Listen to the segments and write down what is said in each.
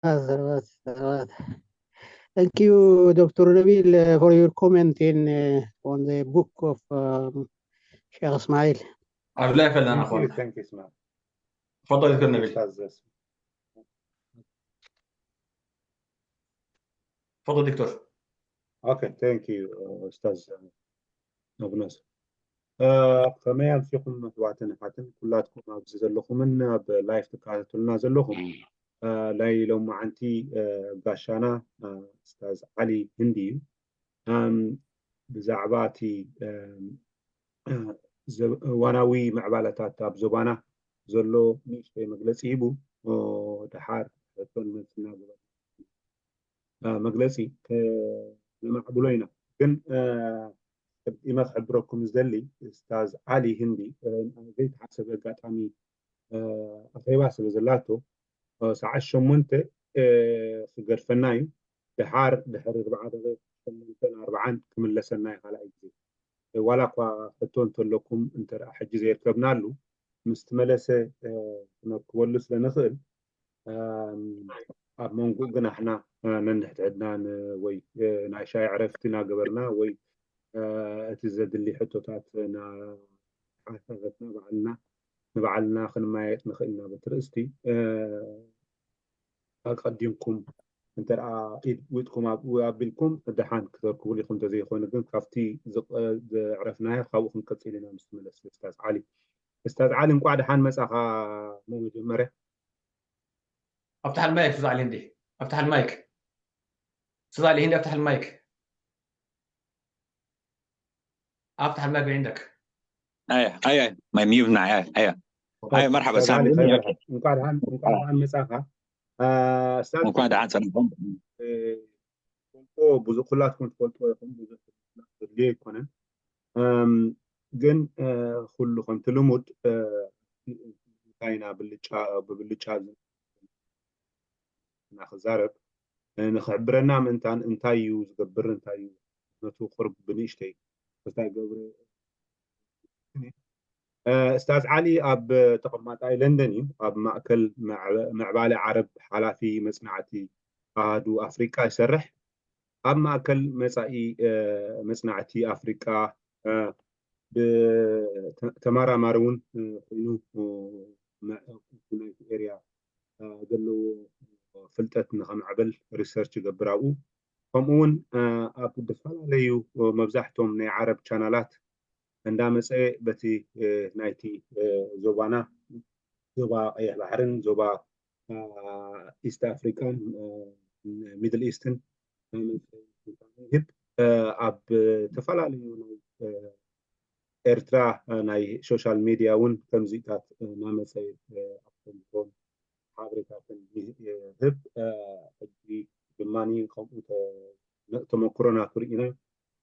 ثروت، ثروت. Thank you, Doctor Nabil, uh, for your comment in, uh, on the book of, um, Sheikh Ismail. ኣብ ላይ ፈለና Thank you, ኣኾና thank you, Ismail. ፈضل دكتور نبيل. Ustaz Zes. ፈضل دكتور. Okay, thank you, uh, Ustaz, uh, Abu Nasr. Uh, ከመይ ኣምሲኹም ኣሕዋትን ኣሓትን ኩላትኩም ኣብዚ ዘለኹምን ኣብ ላይፍ ትከታተሉና ዘለኹም? Uh, ናይ ሎማዓንቲ፣ uh፣ ጋሻና፣ uh፣ ኡስታዝ ዓሊ ህንዲ እዩ። Um፣ ብዛዕባ እቲ፣ um፣ uh፣ ዘ- እዋናዊ ምዕባለታት ኣብ ዞባና ዘሎ ንእሽተይ መግለፂ ሂቡ፣ uh፣ ደሓር ሕቶን መልስና ዝበል መግለፂ ከነማዕብሎ ኢና። ግን ቀዲመ ክሕብረኩም ዝደሊ ኡስታዝ ዓሊ ህንዲ ዘይተሓሰበ ኣጋጣሚ ኣኼባ ስለ ዘላቶ ሰዓት ሸሞንተ ክገድፈና እዩ። ድሓር ድሕሪ ኣርብዓ ደቂቕ ሸሞንተን ኣርብዓን ክምለሰና እዩ ካልኣይ ግዜ። ዋላ እኳ ሕቶ እንተለኩም እንተ ደኣ ሕጂ ዘየርከብናሉ ምስ ትመለሰ ክነርክበሉ ስለ ንኽእል ኣብ መንጎ ግን ኣሕና ነንሕድሕድና ወይ ናይ ሻይ ዕረፍቲ እናገበርና ወይ እቲ ዘድሊ ሕቶታት እናሓተትና ባዕልና ንባዕልና ክንመያየጥ ንኽእል ኢና። በቲ ርእስቲ ኣቀዲምኩም እንተ ደኣ ኢድ ዊጥኩም ኣብኡ ኣቢልኩም ደሓን ክተርክቡሉ ኢኹም። እንተዘይኮነ ግን ካብቲ ዘዕረፍናዮ ካብኡ ክንቅጽል ኢና ምስ መለስ ኡስታዝ ዓሊ። ኡስታዝ ዓሊ እንቋዕ ደሓን መጻኻ። መጀመርያ افتح المايك استاذ علي هندي. افتح المايك استاذ علي هندي، افتح المايك. افتح المايك عندك. ايوه ايوه، ميوت معي. ايوه ايوه. ايوه مرحبا ኡስታዝ سامي. ዓሊ፣ ከይበርሀ። እንቋዕ ደሓን እንቋዕ ደሓን መጻኻ። አ፣ ኡስታዝ እንኳን ደሓን ሰላም። እ፣ ትፈልጦ ብዙ ኩላትኩም ትፈልጦ ኢኹም። ብዙሕ ዘድልዮ ኣይኮነን። እም፣ ግን እ፣ ኩሉ ከምቲ ልሙድ እ፣ እንታይ ኢና ብልጫ ብብልጫ ዝ- እና ክዛረብ እ፣ ንኽሕብረና ምእንታን እንታይ እዩ ዝገብር እንታይ እዩ ነቱ ቁርብ ብንእሽተይ እንታይ ገብረ ኡስታዝ ዓሊ ኣብ ተቐማጣይ ለንደን እዩ። ኣብ ማእከል ምዕባለ ዓረብ ሓላፊ መጽናዕቲ ኣሃዱ ኣፍሪቃ ይሰርሕ። ኣብ ማእከል መጻኢ መጽናዕቲ ኣፍሪቃ ተመራማሪ እውን ኮይኑ ናይቲ ኤርያ ዘለዎ ፍልጠት ንኸማዕብል ሪሰርች ይገብር ኣብኡ። ከምኡ እውን ኣብ ዝተፈላለዩ መብዛሕቶም ናይ ዓረብ ቻናላት እንዳመፀ በቲ ናይቲ ዞባና ዞባ ቀይሕ ባሕርን ዞባ ኢስት ኣፍሪካን ሚድል ኢስትን ይህብ ኣብ ዝተፈላለዩ ናይ ኤርትራ ናይ ሶሻል ሚድያ እውን ከምዚታት እናመፀ ኣብቶም ሓበሬታትን ይህብ። ሕጂ ድማ ከምኡ ተመክሮና ክርኢና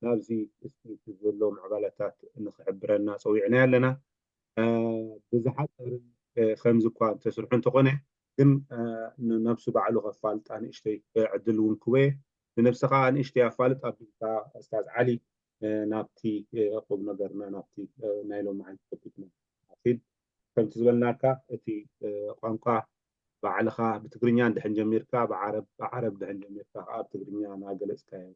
ናብዚ ስቴት ዘሎ ምዕባለታት ንክሕብረና ፀዊዕና ኣለና። ብዝሓፀረ ከምዚ እኳ እንተስርሑ እንተኾነ ግን ንነብሱ ባዕሉ ከፋልጣ ንእሽተይ ዕድል እውን ክወ ንነብስኻ ንእሽተይ ኣፋልጥ ኣቢልካ ስታዝ ዓሊ ናብቲ ቁም ነገርና ናብቲ ናይ ሎማዓንቲ ቶፒክና ኪድ። ከምቲ ዝበልናካ እቲ ቋንቋ ባዕልኻ ብትግርኛ እንድሕን ጀሚርካ ብዓረብ ብዓረብ እንድሕን ጀሚርካ ከዓ ብትግርኛ እናገለፅካዮ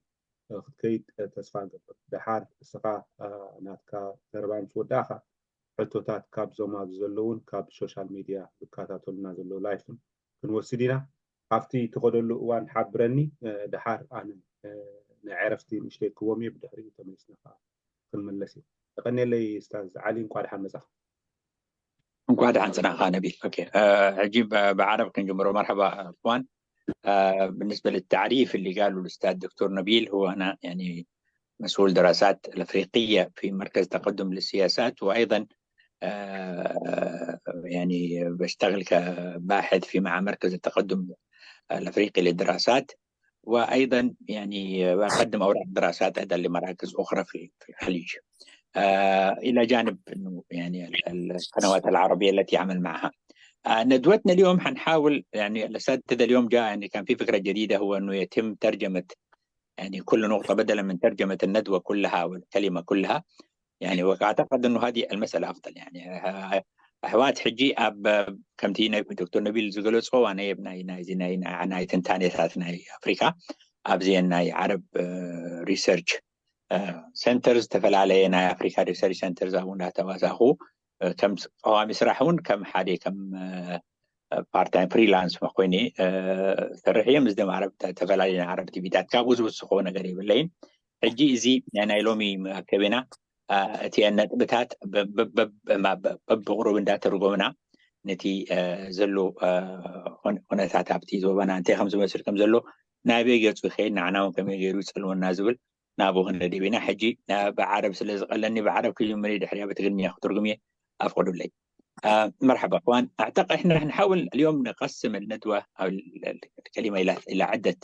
ክትከይድ ተስፋ ንገብር። ደሓር እስኻ ናትካ ዘረባ ምስ ወዳእኻ ሕቶታት ካብዞም ኣብዚ ዘለውን ካብ ሶሻል ሚድያ ዝከታተሉና ዘለዉ ላይፍን ክንወስድ ኢና። ኣብቲ ትኸደሉ እዋን ሓብረኒ። ደሓር ኣነ ናይ ዕረፍቲ ንእሽተይ ክዎም እየ ብድሕሪኡ ተመሊስና ከዓ ክንምለስ እዩ። የቐንየለይ ስታዝ ዓሊ እንኳ ደሓን መጻኻ። እንኳ ደሓን ጽናኻ ነቢል። ኦኬ ሕጂ ብዓረብ ክንጅምሮ። መርሐባ እኽዋን። بالنسبة للتعريف اللي قاله الأستاذ دكتور نبيل، هو أنا يعني مسؤول دراسات الأفريقية في مركز تقدم للسياسات، وأيضا يعني بشتغل كباحث في مع مركز التقدم الأفريقي للدراسات، وأيضا يعني بقدم أوراق دراسات أيضا لمراكز أخرى في الخليج، إلى جانب إنه يعني القنوات العربية التي أعمل معها. ندوتنا اليوم حنحاول، يعني الأساتذة اليوم جاء يعني كان في فكرة جديدة، هو إنه يتم ترجمة يعني كل نقطة بدلا من ترجمة الندوة كلها والكلمة كلها، يعني وأعتقد إنه هذه المسألة أفضل. يعني ኣሕዋት ሕጂ ኣብ ከምቲ ዶክተር ነቢል ዝገለፅዎ ዋነየብ ናይ ናይ ትንታኔታት ናይ ኣፍሪካ ኣብዚአን ናይ ዓረብ ሪሰርች ሰንተር ዝተፈላለየ ናይ ኣፍሪካ ሪሰርች ሰንተር ኣብኡ እንዳተባዛኹ ከም ቀዋሚ ስራሕ እውን ከም ሓደ ከም ፓርታይም ፍሪላንስ ኮይነ ሰርሕ እየ። ምስ ደም ዓረብ ዝተፈላለዩ ናይ ዓረብ ቲቪታት ካብኡ ዝውስኮ ነገር የብለይን። ሕጂ እዚ ናይ ሎሚ መከቤና እቲአን ነጥብታት በብቁሩብ እንዳተርጎምና ነቲ ዘሎ ኩነታት ኣብቲ ዞባና እንታይ ከም ዝመስል ከም ዘሎ ናበይ ገፁ ይኸይድ ንዓና እውን ከመይ ገይሩ ይፀልወና ዝብል ናብኡ ክንደድ ኢና። ሕጂ ብዓረብ ስለ ዝቐለኒ ብዓረብ ክጅምር ድሕሪያ ብትግርኛ ክትርጉም እየ ኣፍቅዱለይ። መርሓባ እኳን ኣዕጠቀ እሕና ንሓውል ልዮም ንቀስም ልነድዋ ከሊማ ኢላ ዕደት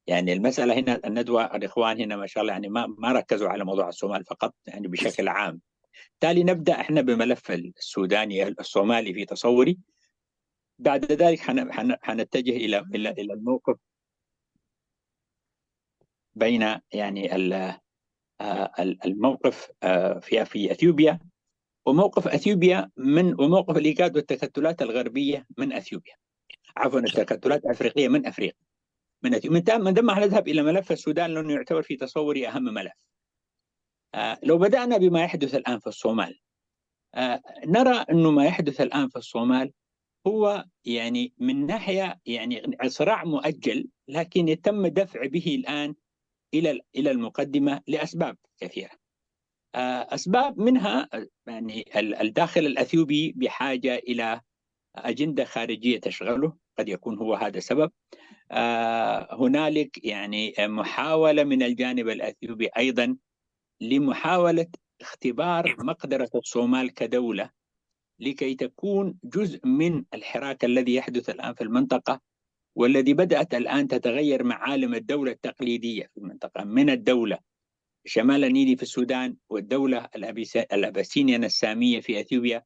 يعني المسألة هنا الندوة الإخوان هنا ما شاء الله يعني ما ما ركزوا على موضوع الصومال فقط يعني بشكل عام. بالتالي نبدأ احنا بملف السوداني الصومالي في تصوري. بعد ذلك حنتجه الى الى الى الموقف بين يعني الموقف في في اثيوبيا وموقف اثيوبيا من وموقف الايجاد والتكتلات الغربيه من اثيوبيا. عفوا التكتلات الافريقيه من افريقيا. من أثيوبيا. من ثم نذهب الى ملف السودان لانه يعتبر في تصوري اهم ملف. لو بدانا بما يحدث الان في الصومال نرى انه ما يحدث الان في الصومال هو يعني من ناحيه يعني صراع مؤجل لكن يتم دفع به الان الى الى المقدمه لاسباب كثيره. اسباب منها يعني الداخل الاثيوبي بحاجه الى اجنده خارجيه تشغله قد يكون هو هذا سبب. هنالك يعني محاوله من الجانب الاثيوبي ايضا لمحاوله اختبار مقدره الصومال كدوله لكي تكون جزء من الحراك الذي يحدث الان في المنطقه والذي بدات الان تتغير معالم الدوله التقليديه في المنطقه من الدوله شمال النيل في السودان والدوله الاباسينيه الساميه في اثيوبيا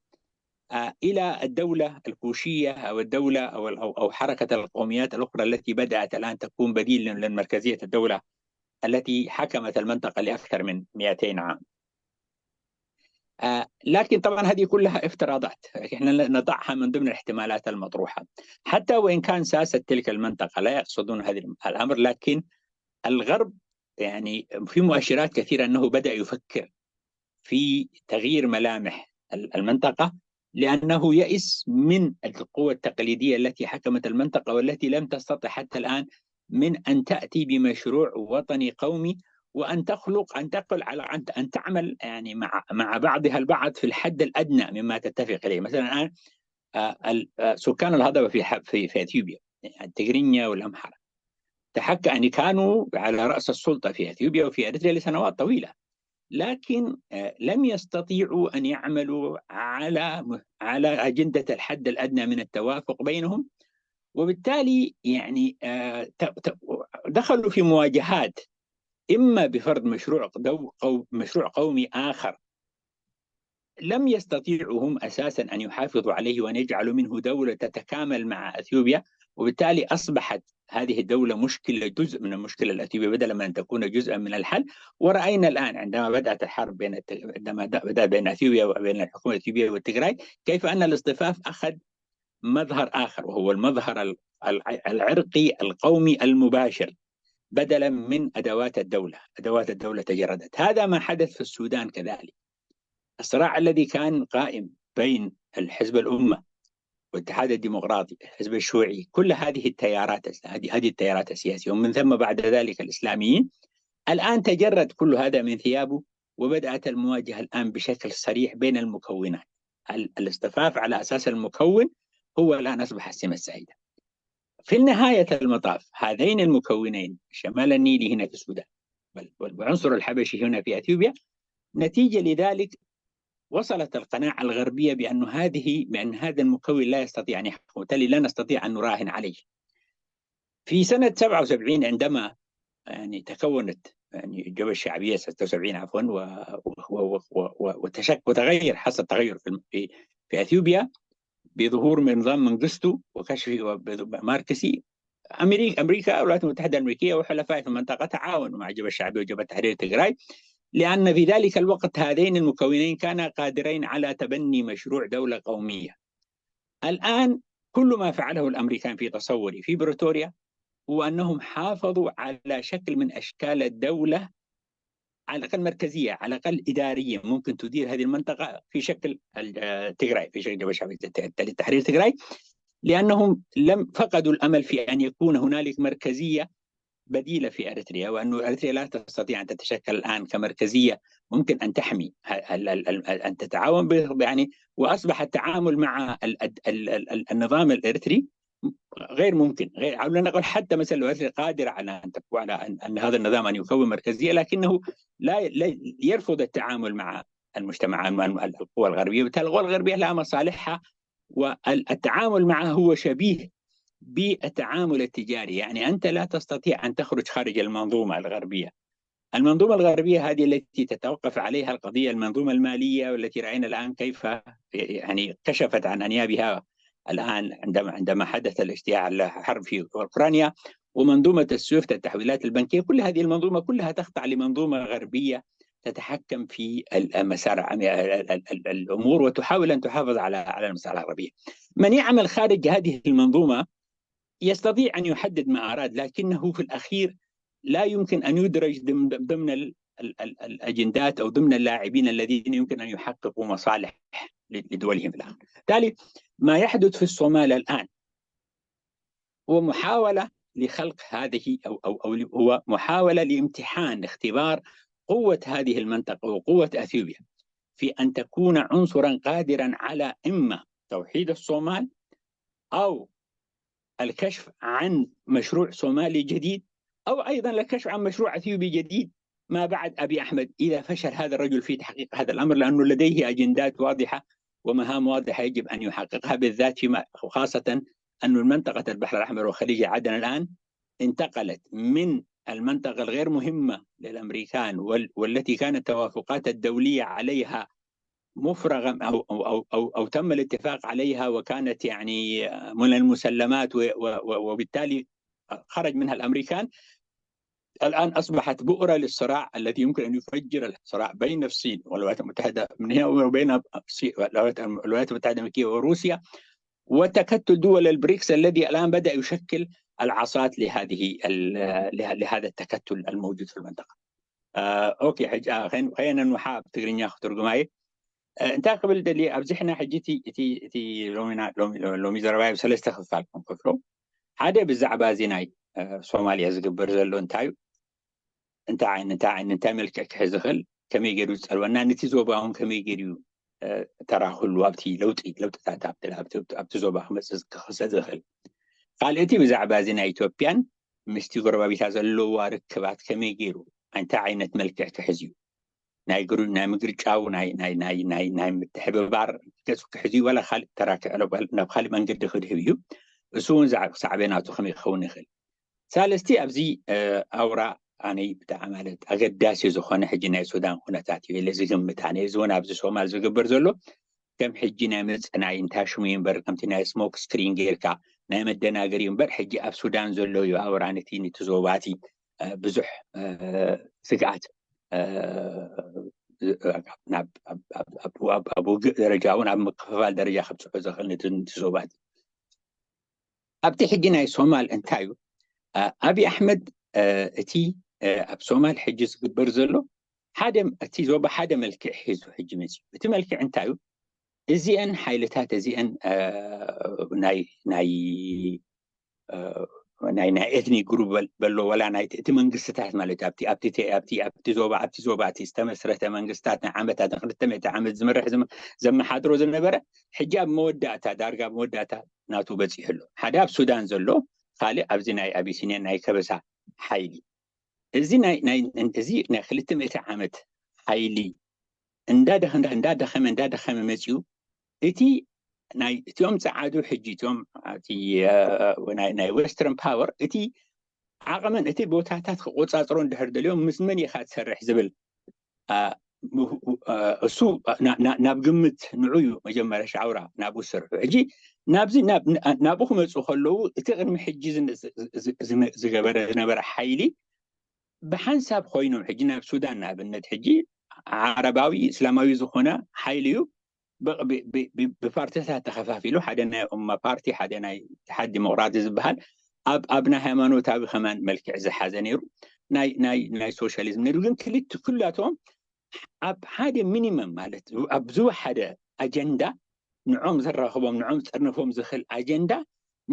الى الدوله الكوشيه او الدوله او او حركه القوميات الاخرى التي بدات الان تكون بديل لمركزيه الدوله التي حكمت المنطقه لاكثر من مئتين عام. لكن طبعا هذه كلها افتراضات احنا نضعها من ضمن الاحتمالات المطروحه حتى وان كان ساسه تلك المنطقه لا يقصدون هذا الامر لكن الغرب يعني في مؤشرات كثيره انه بدا يفكر في تغيير ملامح المنطقه لانه يئس من القوى التقليديه التي حكمت المنطقه والتي لم تستطع حتى الان من ان تاتي بمشروع وطني قومي وان تخلق ان تقل على ان تعمل يعني مع مع بعضها البعض في الحد الادنى مما تتفق عليه. مثلا الان سكان الهضبه في في في اثيوبيا التجرينيا والامحره تحكى يعني كانوا على راس السلطه في اثيوبيا وفي اريتريا لسنوات طويله لكن لم يستطيعوا ان يعملوا على على اجنده الحد الادنى من التوافق بينهم وبالتالي يعني دخلوا في مواجهات اما بفرض مشروع مشروع قومي اخر لم يستطيعوا هم اساسا ان يحافظوا عليه وان يجعلوا منه دوله تتكامل مع اثيوبيا وبالتالي اصبحت هذه الدولة مشكلة جزء من المشكلة الأثيوبية بدلا من أن تكون جزءا من الحل. ورأينا الآن عندما بدأت الحرب بين عندما بدأ بين أثيوبيا وبين الحكومة الأثيوبية والتجراي كيف أن الاصطفاف أخذ مظهر آخر وهو المظهر العرقي القومي المباشر بدلا من أدوات الدولة. أدوات الدولة تجردت. هذا ما حدث في السودان كذلك. الصراع الذي كان قائم بين الحزب الأمة والاتحاد الديمقراطي، الحزب الشيوعي، كل هذه التيارات هذه هذه التيارات السياسية ومن ثم بعد ذلك الإسلاميين الآن تجرد كل هذا من ثيابه وبدأت المواجهة الآن بشكل صريح بين المكونات. الاصطفاف على أساس المكون هو الآن أصبح السمة السائدة. في نهاية المطاف هذين المكونين شمال النيلي هنا في السودان والعنصر الحبشي هنا في أثيوبيا نتيجة لذلك وصلت القناعة الغربية بأن هذه بأن هذا المكون لا يستطيع أن يحكم، وبالتالي لا نستطيع أن نراهن عليه. في سنة سبعة وسبعين عندما يعني تكونت يعني الجبهة الشعبية ستة وسبعين عفوا وتشك وتغير حصل تغير في في, في اثيوبيا بظهور من نظام منغستو وكشف ماركسي امريكا امريكا الولايات المتحده الامريكيه وحلفائها في المنطقه تعاونوا مع الجبهه الشعبيه وجبهه تحرير تجراي لأن في ذلك الوقت هذين المكونين كانا قادرين على تبني مشروع دولة قومية. الآن كل ما فعله الأمريكان في تصوري في بريتوريا هو أنهم حافظوا على شكل من أشكال الدولة، على الأقل مركزية، على الأقل إدارية، ممكن تدير هذه المنطقة في شكل ال- آه، تجراي، في شكل جبهة شعبية الت- التحرير تجراي، لأنهم لم فقدوا الأمل في أن يكون هنالك مركزية بديلة في أريتريا، وأن أريتريا لا تستطيع أن تتشكل الآن كمركزية ممكن أن تحمي ه- ال- ال- ال- أن تتعاون ب- يعني. وأصبح التعامل مع ال- ال- ال- ال- النظام الإريتري غير ممكن، غير، أو لنقل حتى مثلا لو أريتريا قادرة على أن تكون، على أن أن هذا النظام أن يكون مركزية، لكنه لا لا يرفض التعامل مع المجتمع، مع القوى الغربية. بالتالي القوى الغربية لها مصالحها، والتعامل معها هو شبيه بالتعامل التجاري. يعني أنت لا تستطيع أن تخرج خارج المنظومة الغربية. المنظومة الغربية هذه التي تتوقف عليها القضية، المنظومة المالية، والتي رأينا الآن كيف يعني كشفت عن أنيابها الآن عندما عندما حدث الاشتعال الحرب في أوكرانيا، ومنظومة السويفت، التحويلات البنكية، كل هذه المنظومة كلها تخضع لمنظومة غربية تتحكم في المسار، الأمور، وتحاول أن تحافظ على على المسار الغربية. من يعمل خارج هذه المنظومة يستطيع أن يحدد ما أراد، لكنه في الأخير لا يمكن أن يدرج ضمن الأجندات أو ضمن اللاعبين الذين يمكن أن يحققوا مصالح لدولهم في الآخر. بالتالي ما يحدث في الصومال الآن هو محاولة لخلق هذه أو أو أو هو محاولة لامتحان، اختبار قوة هذه المنطقة وقوة أثيوبيا في أن تكون عنصرا قادرا على إما توحيد الصومال أو الكشف عن مشروع صومالي جديد، أو أيضا الكشف عن مشروع أثيوبي جديد ما بعد أبي أحمد، إذا فشل هذا الرجل في تحقيق هذا الأمر، لأنه لديه أجندات واضحة ومهام واضحة يجب أن يحققها، بالذات فيما خاصة أن منطقة البحر الأحمر وخليج عدن الآن انتقلت من المنطقة الغير مهمة للأمريكان والتي كانت التوافقات الدولية عليها مفرغة أو أو أو أو, أو تم الاتفاق عليها وكانت يعني من المسلمات، وبالتالي خرج منها الأمريكان. الآن أصبحت بؤرة للصراع الذي يمكن أن يفجر الصراع بين الصين والولايات المتحدة من هنا، وبين الولايات المتحدة الأمريكية وروسيا، وتكتل دول البريكس الذي الآن بدأ يشكل العصات لهذه لهذا التكتل الموجود في المنطقة. ኦኬ፣ ሕጂ ኸይነ ንውሓ ኣብ ትግርኛ ክትርጉማየ እንታይ ክብል ደልየ ኣብዚሕና ሕጂ እቲ ሎሚ ዘረባይ ብሰለስተ ክፋል ክንከፍሎ። ሓደ ብዛዕባ እዚ ናይ ሶማልያ ዝግበር ዘሎ እንታይ እዩ፣ እንታይ ዓይነት እንታይ ዓይነት እንታይ መልክዕ ክሕዝ ይኽእል፣ ከመይ ገይሩ ዝፀልወና፣ ነቲ ዞባ እውን ከመይ ገይሩ ተራኽሉ ኣብቲ ለውጢ ለውጥታት ኣብቲ ዞባ ክመፅእ ክኽሰት ዝኽእል። ካልእ እቲ ብዛዕባ እዚ ናይ ኢትዮጵያን ምስቲ ጎረባቢታ ዘለዋ ርክባት ከመይ ገይሩ እንታይ ዓይነት መልክዕ ክሕዝ እዩ፣ ናይ ግሩ ናይ ምግርጫው ናይ ናይ ናይ ናይ ናይ ምትሕብባር ገጹ ክሕዝ እዩ ዋላ ካልእ ተራ ክዕለብ ናብ ካልእ መንገዲ ክድህብ እዩ። እሱ እውን ሳዕቤናቱ ከመይ ክኸውን ይኽእል። ሳለስቲ ኣብዚ ኣውራ ኣነይ ብጣዕሚ ማለት ኣገዳሲ ዝኾነ ሕጂ ናይ ሱዳን ኩነታት እዩ ኢለ ዝግምት ኣነ። እዚ እውን ኣብዚ ሶማል ዝግበር ዘሎ ከም ሕጂ ናይ መፅናይ እንታይ ሽሙ እዩ እምበር ከምቲ ናይ ስሞክ ስክሪን ጌርካ ናይ መደናገሪ እዩ እምበር ሕጂ ኣብ ሱዳን ዘሎ እዩ ኣውራ ነቲ ነቲ ዞባቲ ብዙሕ ስግኣት ኣብ ውግእ ደረጃ እውን ኣብ ምክፍፋል ደረጃ ከብፅሑ ዘኽእል ነቲ ዞባቲ። ኣብቲ ሕጂ ናይ ሶማል እንታይ እዩ ኣብይ ኣሕመድ እቲ ኣብ ሶማል ሕጂ ዝግበር ዘሎ ሓደ እቲ ዞባ ሓደ መልክዕ ሒዙ ሕጂ መፅዩ። እቲ መልክዕ እንታይ እዩ? እዚአን ሓይልታት እዚአን ናይ ናይ ናይ ናይ ኤትኒክ ግሩፕ በሎ ወላ ናይ እቲ መንግስትታት ማለት ኣብቲ ኣብቲ ኣብቲ ኣብቲ ዞባ ኣብቲ ዞባ እቲ ዝተመስረተ መንግስታት ናይ ዓመታት ንክልተ ሚእቲ ዓመት ዝመርሕ ዘመሓድሮ ዝነበረ ሕጂ ኣብ መወዳእታ ዳርጋ ኣብ መወዳእታ ናቱ በፂሑ ኣሎ። ሓደ ኣብ ሱዳን ዘሎ ካልእ ኣብዚ ናይ ኣቢሲኒያ ናይ ከበሳ ሓይሊ እዚ ናይ ናይ እዚ ናይ ክልተ ሚእቲ ዓመት ሓይሊ እንዳደኸመ እንዳደኸመ እንዳደኸመ መፂኡ እቲ ናይ እቲኦም ፀዓዱ ሕጂ እቲኦም ናይ ዌስተርን ፓወር እቲ ዓቕምን እቲ ቦታታት ክቆፃፅሮ እንድሕር ደልዮም ምስ መን ኢኻ ትሰርሕ ዝብል እሱ ናብ ግምት ንዑ እዩ መጀመርያ ሻውራ ናብኡ ዝሰርሑ። ሕጂ ናብዚ ናብኡ ክመፁ ከለዉ እቲ ቅድሚ ሕጂ ዝገበረ ዝነበረ ሓይሊ ብሓንሳብ ኮይኖም ሕጂ ናብ ሱዳን ንኣብነት ሕጂ ዓረባዊ እስላማዊ ዝኾነ ሓይሊ እዩ ብፓርቲታት ተኸፋፊሉ ሓደ ናይ ኡማ ፓርቲ ሓደ ናይ ተሓድ ዲሞክራቲ ዝበሃል ኣብ ኣብ ናይ ሃይማኖታዊ ከማን መልክዕ ዝሓዘ ነይሩ ናይ ናይ ናይ ሶሻሊዝም ነይሩ ግን ክልት ኩላቶም ኣብ ሓደ ሚኒመም ማለት ኣብ ዝወሓደ ኣጀንዳ ንዖም ዘራኽቦም ንዖም ዝጠርንፎም ዝኽእል ኣጀንዳ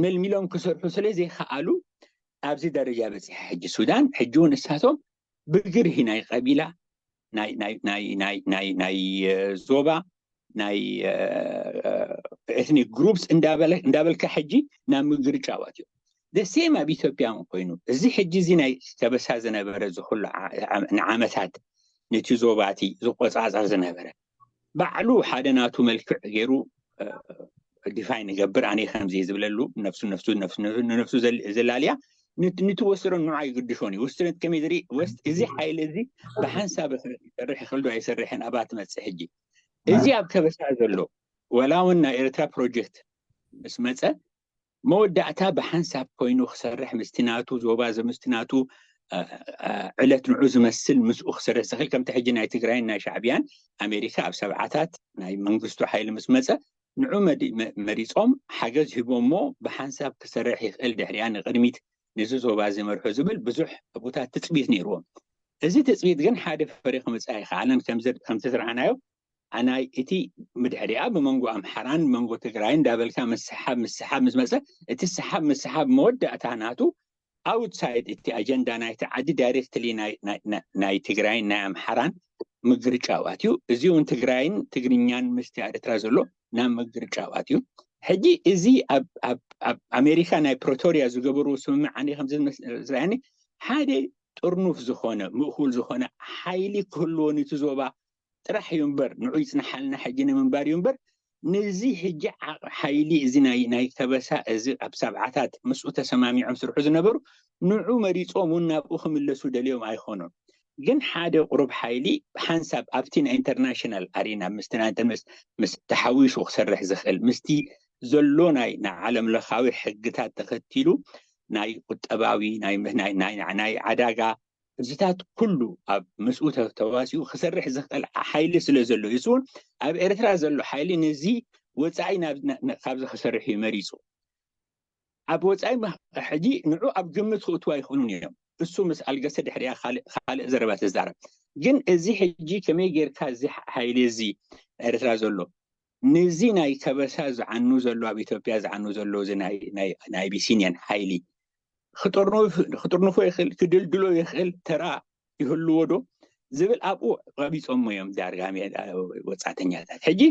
መልሚሎም ክሰርሑ ስለ ዘይከኣሉ ኣብዚ ደረጃ በፂሓ ሕጂ ሱዳን ሕጂ እውን እሳቶም ብግርሂ ናይ ቀቢላ ናይ ዞባ ናይ ኤትኒክ ግሩፕስ እንዳበልካ ሕጂ ናብ ምግርጫው ኣትዮም። ደሴም ኣብ ኢትዮጵያ እውን ኮይኑ እዚ ሕጂ እዚ ናይ ከበሳ ዝነበረ ዝኩሉ ንዓመታት ነቲ ዞባቲ ዝቆፃፀር ዝነበረ ባዕሉ ሓደ ናቱ መልክዕ ገይሩ ዲፋይን ይገብር ኣነ ከምዚ ዝብለሉ ነፍሱ ነፍሱ ንነፍሱ ዘላልያ ንትወስዶ ንዓ ይግድሾን እዩ ወስነት ከመይ ዝርኢ ወስት እዚ ሓይሊ እዚ ብሓንሳብ ይሰርሕ ይኽእል ዶ ኣይሰርሕን ኣብኣ ትመፅእ ሕጂ እዚ ኣብ ከበሳ ዘሎ ወላ እውን ናይ ኤርትራ ፕሮጀክት ምስ መፀ መወዳእታ ብሓንሳብ ኮይኑ ክሰርሕ ምስቲ ናቱ ዞባ ምስቲ ናቱ ዕለት ንዑ ዝመስል ምስኡ ክሰርሕ ዝኽእል ከምቲ ሕጂ ናይ ትግራይን ናይ ሻዕብያን ኣሜሪካ ኣብ ሰብዓታት ናይ መንግስቱ ሓይሊ ምስ መፀ ንዑ መሪፆም ሓገዝ ሂቦሞ ብሓንሳብ ክሰርሕ ይኽእል ድሕሪያ ንቅድሚት ነዚ ዞባ ዝመርሑ ዝብል ብዙሕ ኣቦታት ትፅቢት ነይርዎም። እዚ ትፅቢት ግን ሓደ ፈሪ ክምፅእ ኣይከኣለን። ከምቲ ዝረኣናዮ ኣናይ እቲ ምድሕሪኣ ብመንጎ ኣምሓራን መንጎ ትግራይ እንዳበልካ ምስሓብ ምስሓብ ምስ መፀ እቲ ሰሓብ ምስሓብ መወዳእታ ናቱ ኣውትሳይድ እቲ ኣጀንዳ ናይቲ ዓዲ ዳይሬክትሊ ናይ ትግራይን ናይ ኣምሓራን ምግርጫው ኣትዩ። እዚ እውን ትግራይን ትግርኛን ምስቲ ኤርትራ ዘሎ ናብ ምግርጫው ኣትዩ። ሕጂ እዚ ኣብ ኣሜሪካ ናይ ፕሪቶሪያ ዝገበርዎ ስምምዕ ኣነ ከምዚ ዝረኣየኒ ሓደ ጥርኑፍ ዝኾነ ምእኩል ዝኾነ ሓይሊ ክህልዎ ነቲ ዞባ ጥራሕ እዩ እምበር ንዑ ይፅንሓልና ሕጂ ንምንባር እዩ እምበር ነዚ ሕጂ ሓይሊ እዚ ናይ ከበሳ እዚ ኣብ ሰብዓታት ምስኡ ተሰማሚዖም ስርሑ ዝነበሩ ንዑ መሪፆም እውን ናብኡ ክምለሱ ደልዮም ኣይኮኑን። ግን ሓደ ቁሩብ ሓይሊ ሓንሳብ ኣብቲ ናይ ኢንተርናሽናል ኣሪና ምስቲ ናይ ምስ ተሓዊሱ ክሰርሕ ዝኽእል ምስቲ ዘሎ ናይ ንዓለም ለኻዊ ሕግታት ተኸቲሉ ናይ ቁጠባዊ ናይ ናይ ናይ ናይ ዓዳጋ እዚታት ኩሉ ኣብ ምስኡ ተዋሲኡ ክሰርሕ ዝኽእል ሓይሊ ስለ ዘሎ እዩ እውን ኣብ ኤርትራ ዘሎ ሓይሊ ነዚ ወፃኢ ካብዚ ክሰርሕ እዩ መሪፁ። ኣብ ወፃኢ ሕጂ ንዑ ኣብ ግምት ክእትዋ ይኽእሉን እዮም። እሱ ምስ ኣልገሰ ድሕሪያ ካልእ ዘረባ ተዛረብ። ግን እዚ ሕጂ ከመይ ጌርካ እዚ ሓይሊ እዚ ኤርትራ ዘሎ ንዚ ናይ ከበሳ ዝዓኑ ዘሎ ኣብ ኢትዮጵያ ዝዓኑ ዘሎ እዚ ናይ ኣቢሲኒያን ሓይሊ ክጥርንፎ ይኽእል ክድልድሎ ይኽእል ተራ ይህልዎ ዶ ዝብል ኣብኡ ቀቢፆሞ እዮም ዳርጋ ወፃእተኛታት። ሕጂ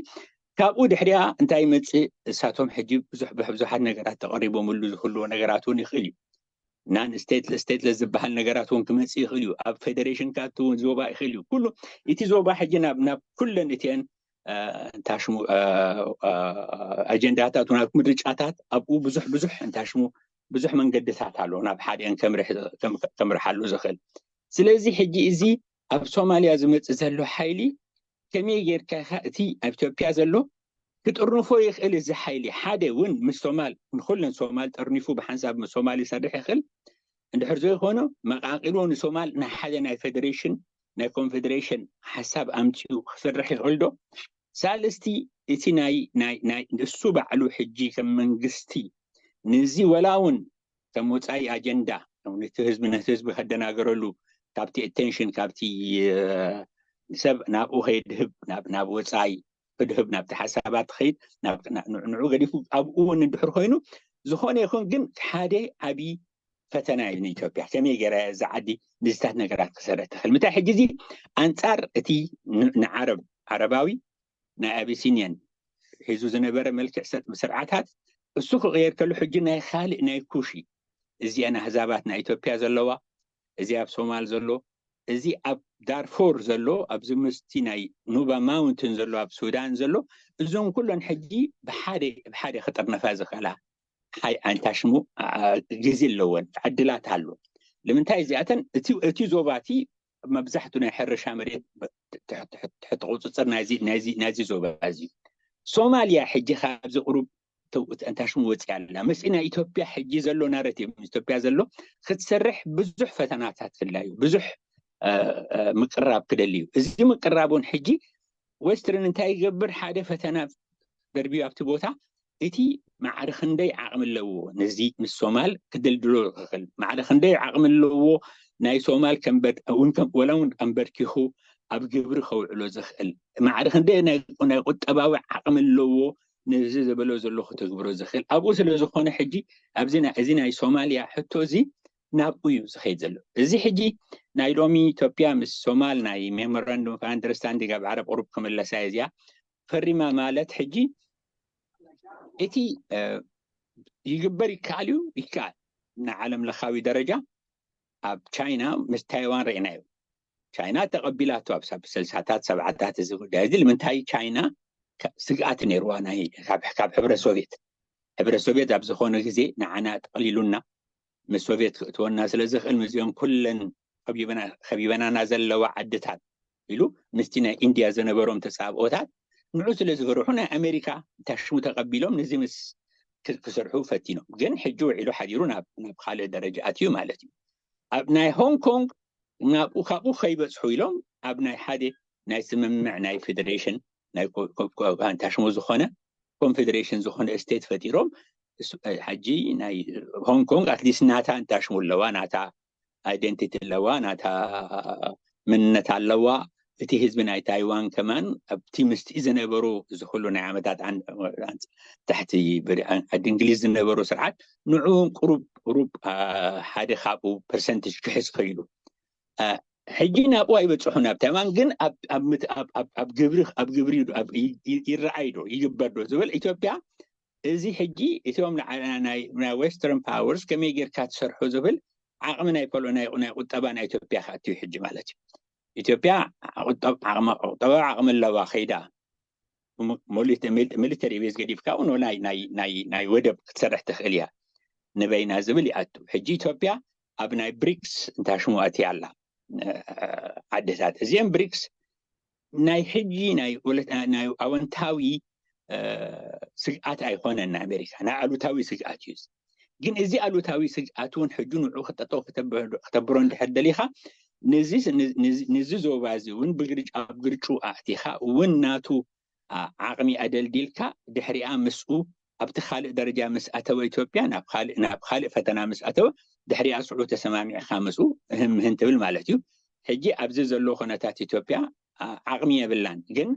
ካብኡ ድሕሪያ እንታይ ይመፅእ? እሳቶም ሕጂ ብዙሕ ብዙሓት ነገራት ተቐሪቦምሉ ዝህልዎ ነገራት እውን ይኽእል እዩ። ናን ስቴትለስ ዝበሃል ነገራት እውን ክመፅእ ይኽእል እዩ። ኣብ ፌደሬሽን ካቱ እውን ዞባ ይኽእል እዩ። ኩሉ እቲ ዞባ ሕጂ ናብ ኩለን እቲአን እንታሽሙ ኣጀንዳታት ናብ ምርጫታት ኣብኡ ብዙሕ ብዙሕ እንታሽሙ ብዙሕ መንገድታት ኣሎ ናብ ሓዲአን ከምርሓሉ ዝኽእል። ስለዚ ሕጂ እዚ ኣብ ሶማልያ ዝመፅእ ዘሎ ሓይሊ ከመይ ጌርካ ኢኻ እቲ ኣብ ኢትዮጵያ ዘሎ ክጥርንፎ ይኽእል እዚ ሓይሊ ሓደ እውን ምስ ሶማል ንኩለን ሶማል ጠርኒፉ ብሓንሳብ ምስ ሶማል ይሰርሕ ይኽእል እንድሕር ዘይኮነ መቃቂሎ ንሶማል ናይ ሓደ ናይ ፌደሬሽን ናይ ኮንፌደሬሽን ሓሳብ ኣምፅኡ ክሰርሕ ይኽእል ዶ? ሳልስቲ እቲ ናይ ናይ ናይ እሱ ባዕሉ ሕጂ ከም መንግስቲ ንዚ ወላ እውን ከም ወፃኢ ኣጀንዳ ነቲ ህዝቢ ነቲ ህዝቢ ከደናገረሉ ካብቲ ኣቴንሽን ካብቲ ሰብ ናብኡ ከይድህብ ናብ ወፃኢ ክድህብ ናብቲ ሓሳባት ትኸይድ ንዑ ገዲፉ ኣብኡ እውን እንድሕር ኮይኑ ዝኾነ ይኹን ግን ሓደ ዓብዪ ፈተና እዩ ንኢትዮጵያ ከመይ ገይራ እዛ ዓዲ ንዝታት ነገራት ክሰርሕ ትኽእል ምታይ ሕጂ እዚ ኣንፃር እቲ ንዓረብ ዓረባዊ ናይ ኣቢሲኒያን ሒዙ ዝነበረ መልክዕ ስርዓታት እሱ ክቕየር ከሉ ሕጂ ናይ ካልእ ናይ ኩሺ እዚአን ኣህዛባት ናይ ኢትዮጵያ ዘለዋ እዚ ኣብ ሶማል ዘሎ እዚ ኣብ ዳርፎር ዘሎ ኣብዚ ምስቲ ናይ ኑባ ማውንትን ዘሎ ኣብ ሱዳን ዘሎ እዞም ኩለን ሕጂ ብሓደ ብሓደ ክጥርነፋ ዝኽእላ ሓይ ኣንታሽሙ ግዜ ኣለወን ዕድላት ኣሎ ንምንታይ እዚኣተን እቲ ዞባቲ መብዛሕቱ ናይ ሕርሻ መሬት ትሕቲ ቁፅፅር ናይዚ ዞባ እዚ ሶማልያ ሕጂ ካብዚ ቁሩብ እንታሽሙ ወፂኣ ኣላ። ምስ ናይ ኢትዮጵያ ሕጂ ዘሎ ናረቲቭ፣ ምስ ኢትዮጵያ ዘሎ ክትሰርሕ ብዙሕ ፈተናታት ክህላ እዩ፣ ብዙሕ ምቅራብ ክደሊ እዩ። እዚ ምቅራብ እውን ሕጂ ዌስተርን እንታይ ይገብር? ሓደ ፈተና ደርቢዩ ኣብቲ ቦታ፣ እቲ ማዕረ ክንደይ ዓቕሚ ኣለዎ ነዚ ምስ ሶማል ክድልድሎ ዝኽእል፣ ማዕረ ክንደይ ዓቕሚ ኣለዎ ናይ ሶማል ወላ እውን ኣንበርኪኹ ኣብ ግብሪ ከውዕሎ ዝኽእል፣ ማዕረ ክንደይ ናይ ቁጠባዊ ዓቕሚ ኣለዎ ነዚ ዝበሎ ዘሎ ክትግብሮ ዝኽእል። ኣብኡ ስለ ዝኾነ ሕጂ ኣብዚ እዚ ናይ ሶማልያ ሕቶ እዚ ናብኡ እዩ ዝኸይድ ዘሎ። እዚ ሕጂ ናይ ሎሚ ኢትዮጵያ ምስ ሶማል ናይ ሜሞራንዱም ኦፍ ኣንደርስታንዲንግ ኣብ ዓረብ ቁሩብ ክምለሳ እየ እዚኣ ፈሪማ ማለት ሕጂ እቲ ይግበር ይከኣል እዩ፣ ይከኣል። ንዓለም ለኻዊ ደረጃ ኣብ ቻይና ምስ ታይዋን ርኢናዮ። ቻይና ተቐቢላቶ ኣብ ሰብ ስልሳታት ሰብዓታት እዚ ጉዳይ እዚ። ንምንታይ ቻይና ስግኣት ነይርዋ ናይ ካብ ሕብረ ሶቪየት። ሕብረ ሶቪየት ኣብ ዝኾነ ግዜ ንዓና ጠቕሊሉና ምስ ሶቪየት ክእትወና ስለ ዝኽእል ምስዚኦም ኩለን ከቢበናና ዘለዋ ዓድታት ኢሉ ምስቲ ናይ ኢንድያ ዝነበሮም ተፃብኦታት ንዑ ስለ ዝፈርሑ ናይ ኣሜሪካ ታሽሙ ተቐቢሎም ነዚ ምስ ክሰርሑ ፈቲኖም። ግን ሕጂ ውዒሉ ሓዲሩ ናብ ካልእ ደረጃ ኣትዩ ማለት እዩ። ኣብ ናይ ሆንግ ኮንግ ናብኡ ካብኡ ከይበፅሑ ኢሎም ኣብ ናይ ሓደ ናይ ስምምዕ ናይ ፌዴሬሽን ናይ ታሽሙ ዝኾነ ኮንፌዴሬሽን ዝኾነ ስቴት ፈጢሮም። ሕጂ ናይ ሆንግ ኮንግ ኣትሊስት ናታ እንታሽሙ ኣለዋ፣ ናታ ኣይደንቲቲ ኣለዋ፣ ናታ መንነት ኣለዋ። እቲ ህዝቢ ናይ ታይዋን ከማን ኣብቲ ምስቲ ዝነበሩ እዚ ኩሉ ናይ ዓመታት ትሕቲ ዓዲ እንግሊዝ ዝነበሩ ስርዓት ንዕኡ ቁሩብ ቁሩብ ሓደ ካብኡ ፐርሰንትጅ ክሕዝ ኸይሉ። ሕጂ ናብኡ ኣይበፅሑን። ኣብ ታይዋን ግን ኣብ ግብሪ ኣብ ግብሪ ይረኣይ ዶ ይግበር ዶ ዝብል ኢትዮጵያ እዚ ሕጂ እቶም ናይ ዌስተርን ፓወርስ ከመይ ጌርካ ትሰርሑ ዝብል ዓቕሚ ናይ ፖሎ ናይ ቁጠባ ናይ ኢትዮጵያ ክኣትዩ ሕጂ ማለት እዩ። ኢትዮጵያ ቁጠባ ዓቕሚ ኣለዋ ከይዳ ሚሊተሪ ቤዝ ገዲፍካ እውን ናይ ወደብ ክትሰርሕ ትኽእል እያ ንበይና ዝብል ይኣቱ። ሕጂ ኢትዮጵያ ኣብ ናይ ብሪክስ እንታሽሙ ኣትያ ኣላ ዓድታት። እዚአን ብሪክስ ናይ ሕጂ ናይ ኣወንታዊ ስግኣት ኣይኮነን ንኣሜሪካ፣ ናይ ኣሉታዊ ስግኣት እዩ። ግን እዚ ኣሉታዊ ስግኣት እውን ሕጂ ንዑ ክጠጠው ክተብሮ እንድሕር ደሊኻ ነዚ ዞባ እዚ እውን ብግርጭ ኣብ ግርጩ ኣእቲኻ እውን ናቱ ዓቕሚ ኣደልዲልካ ድሕሪኣ ምስኡ ኣብቲ ካልእ ደረጃ ምስ ኣተወ ኢትዮጵያ ናብ ካልእ ፈተና ምስ ኣተወ ድሕሪኣ ስዑ ተሰማሚዕካ ምስኡ እህም ምህን ትብል ማለት እዩ። ሕጂ ኣብዚ ዘሎ ኩነታት ኢትዮጵያ ዓቕሚ የብላን። ግን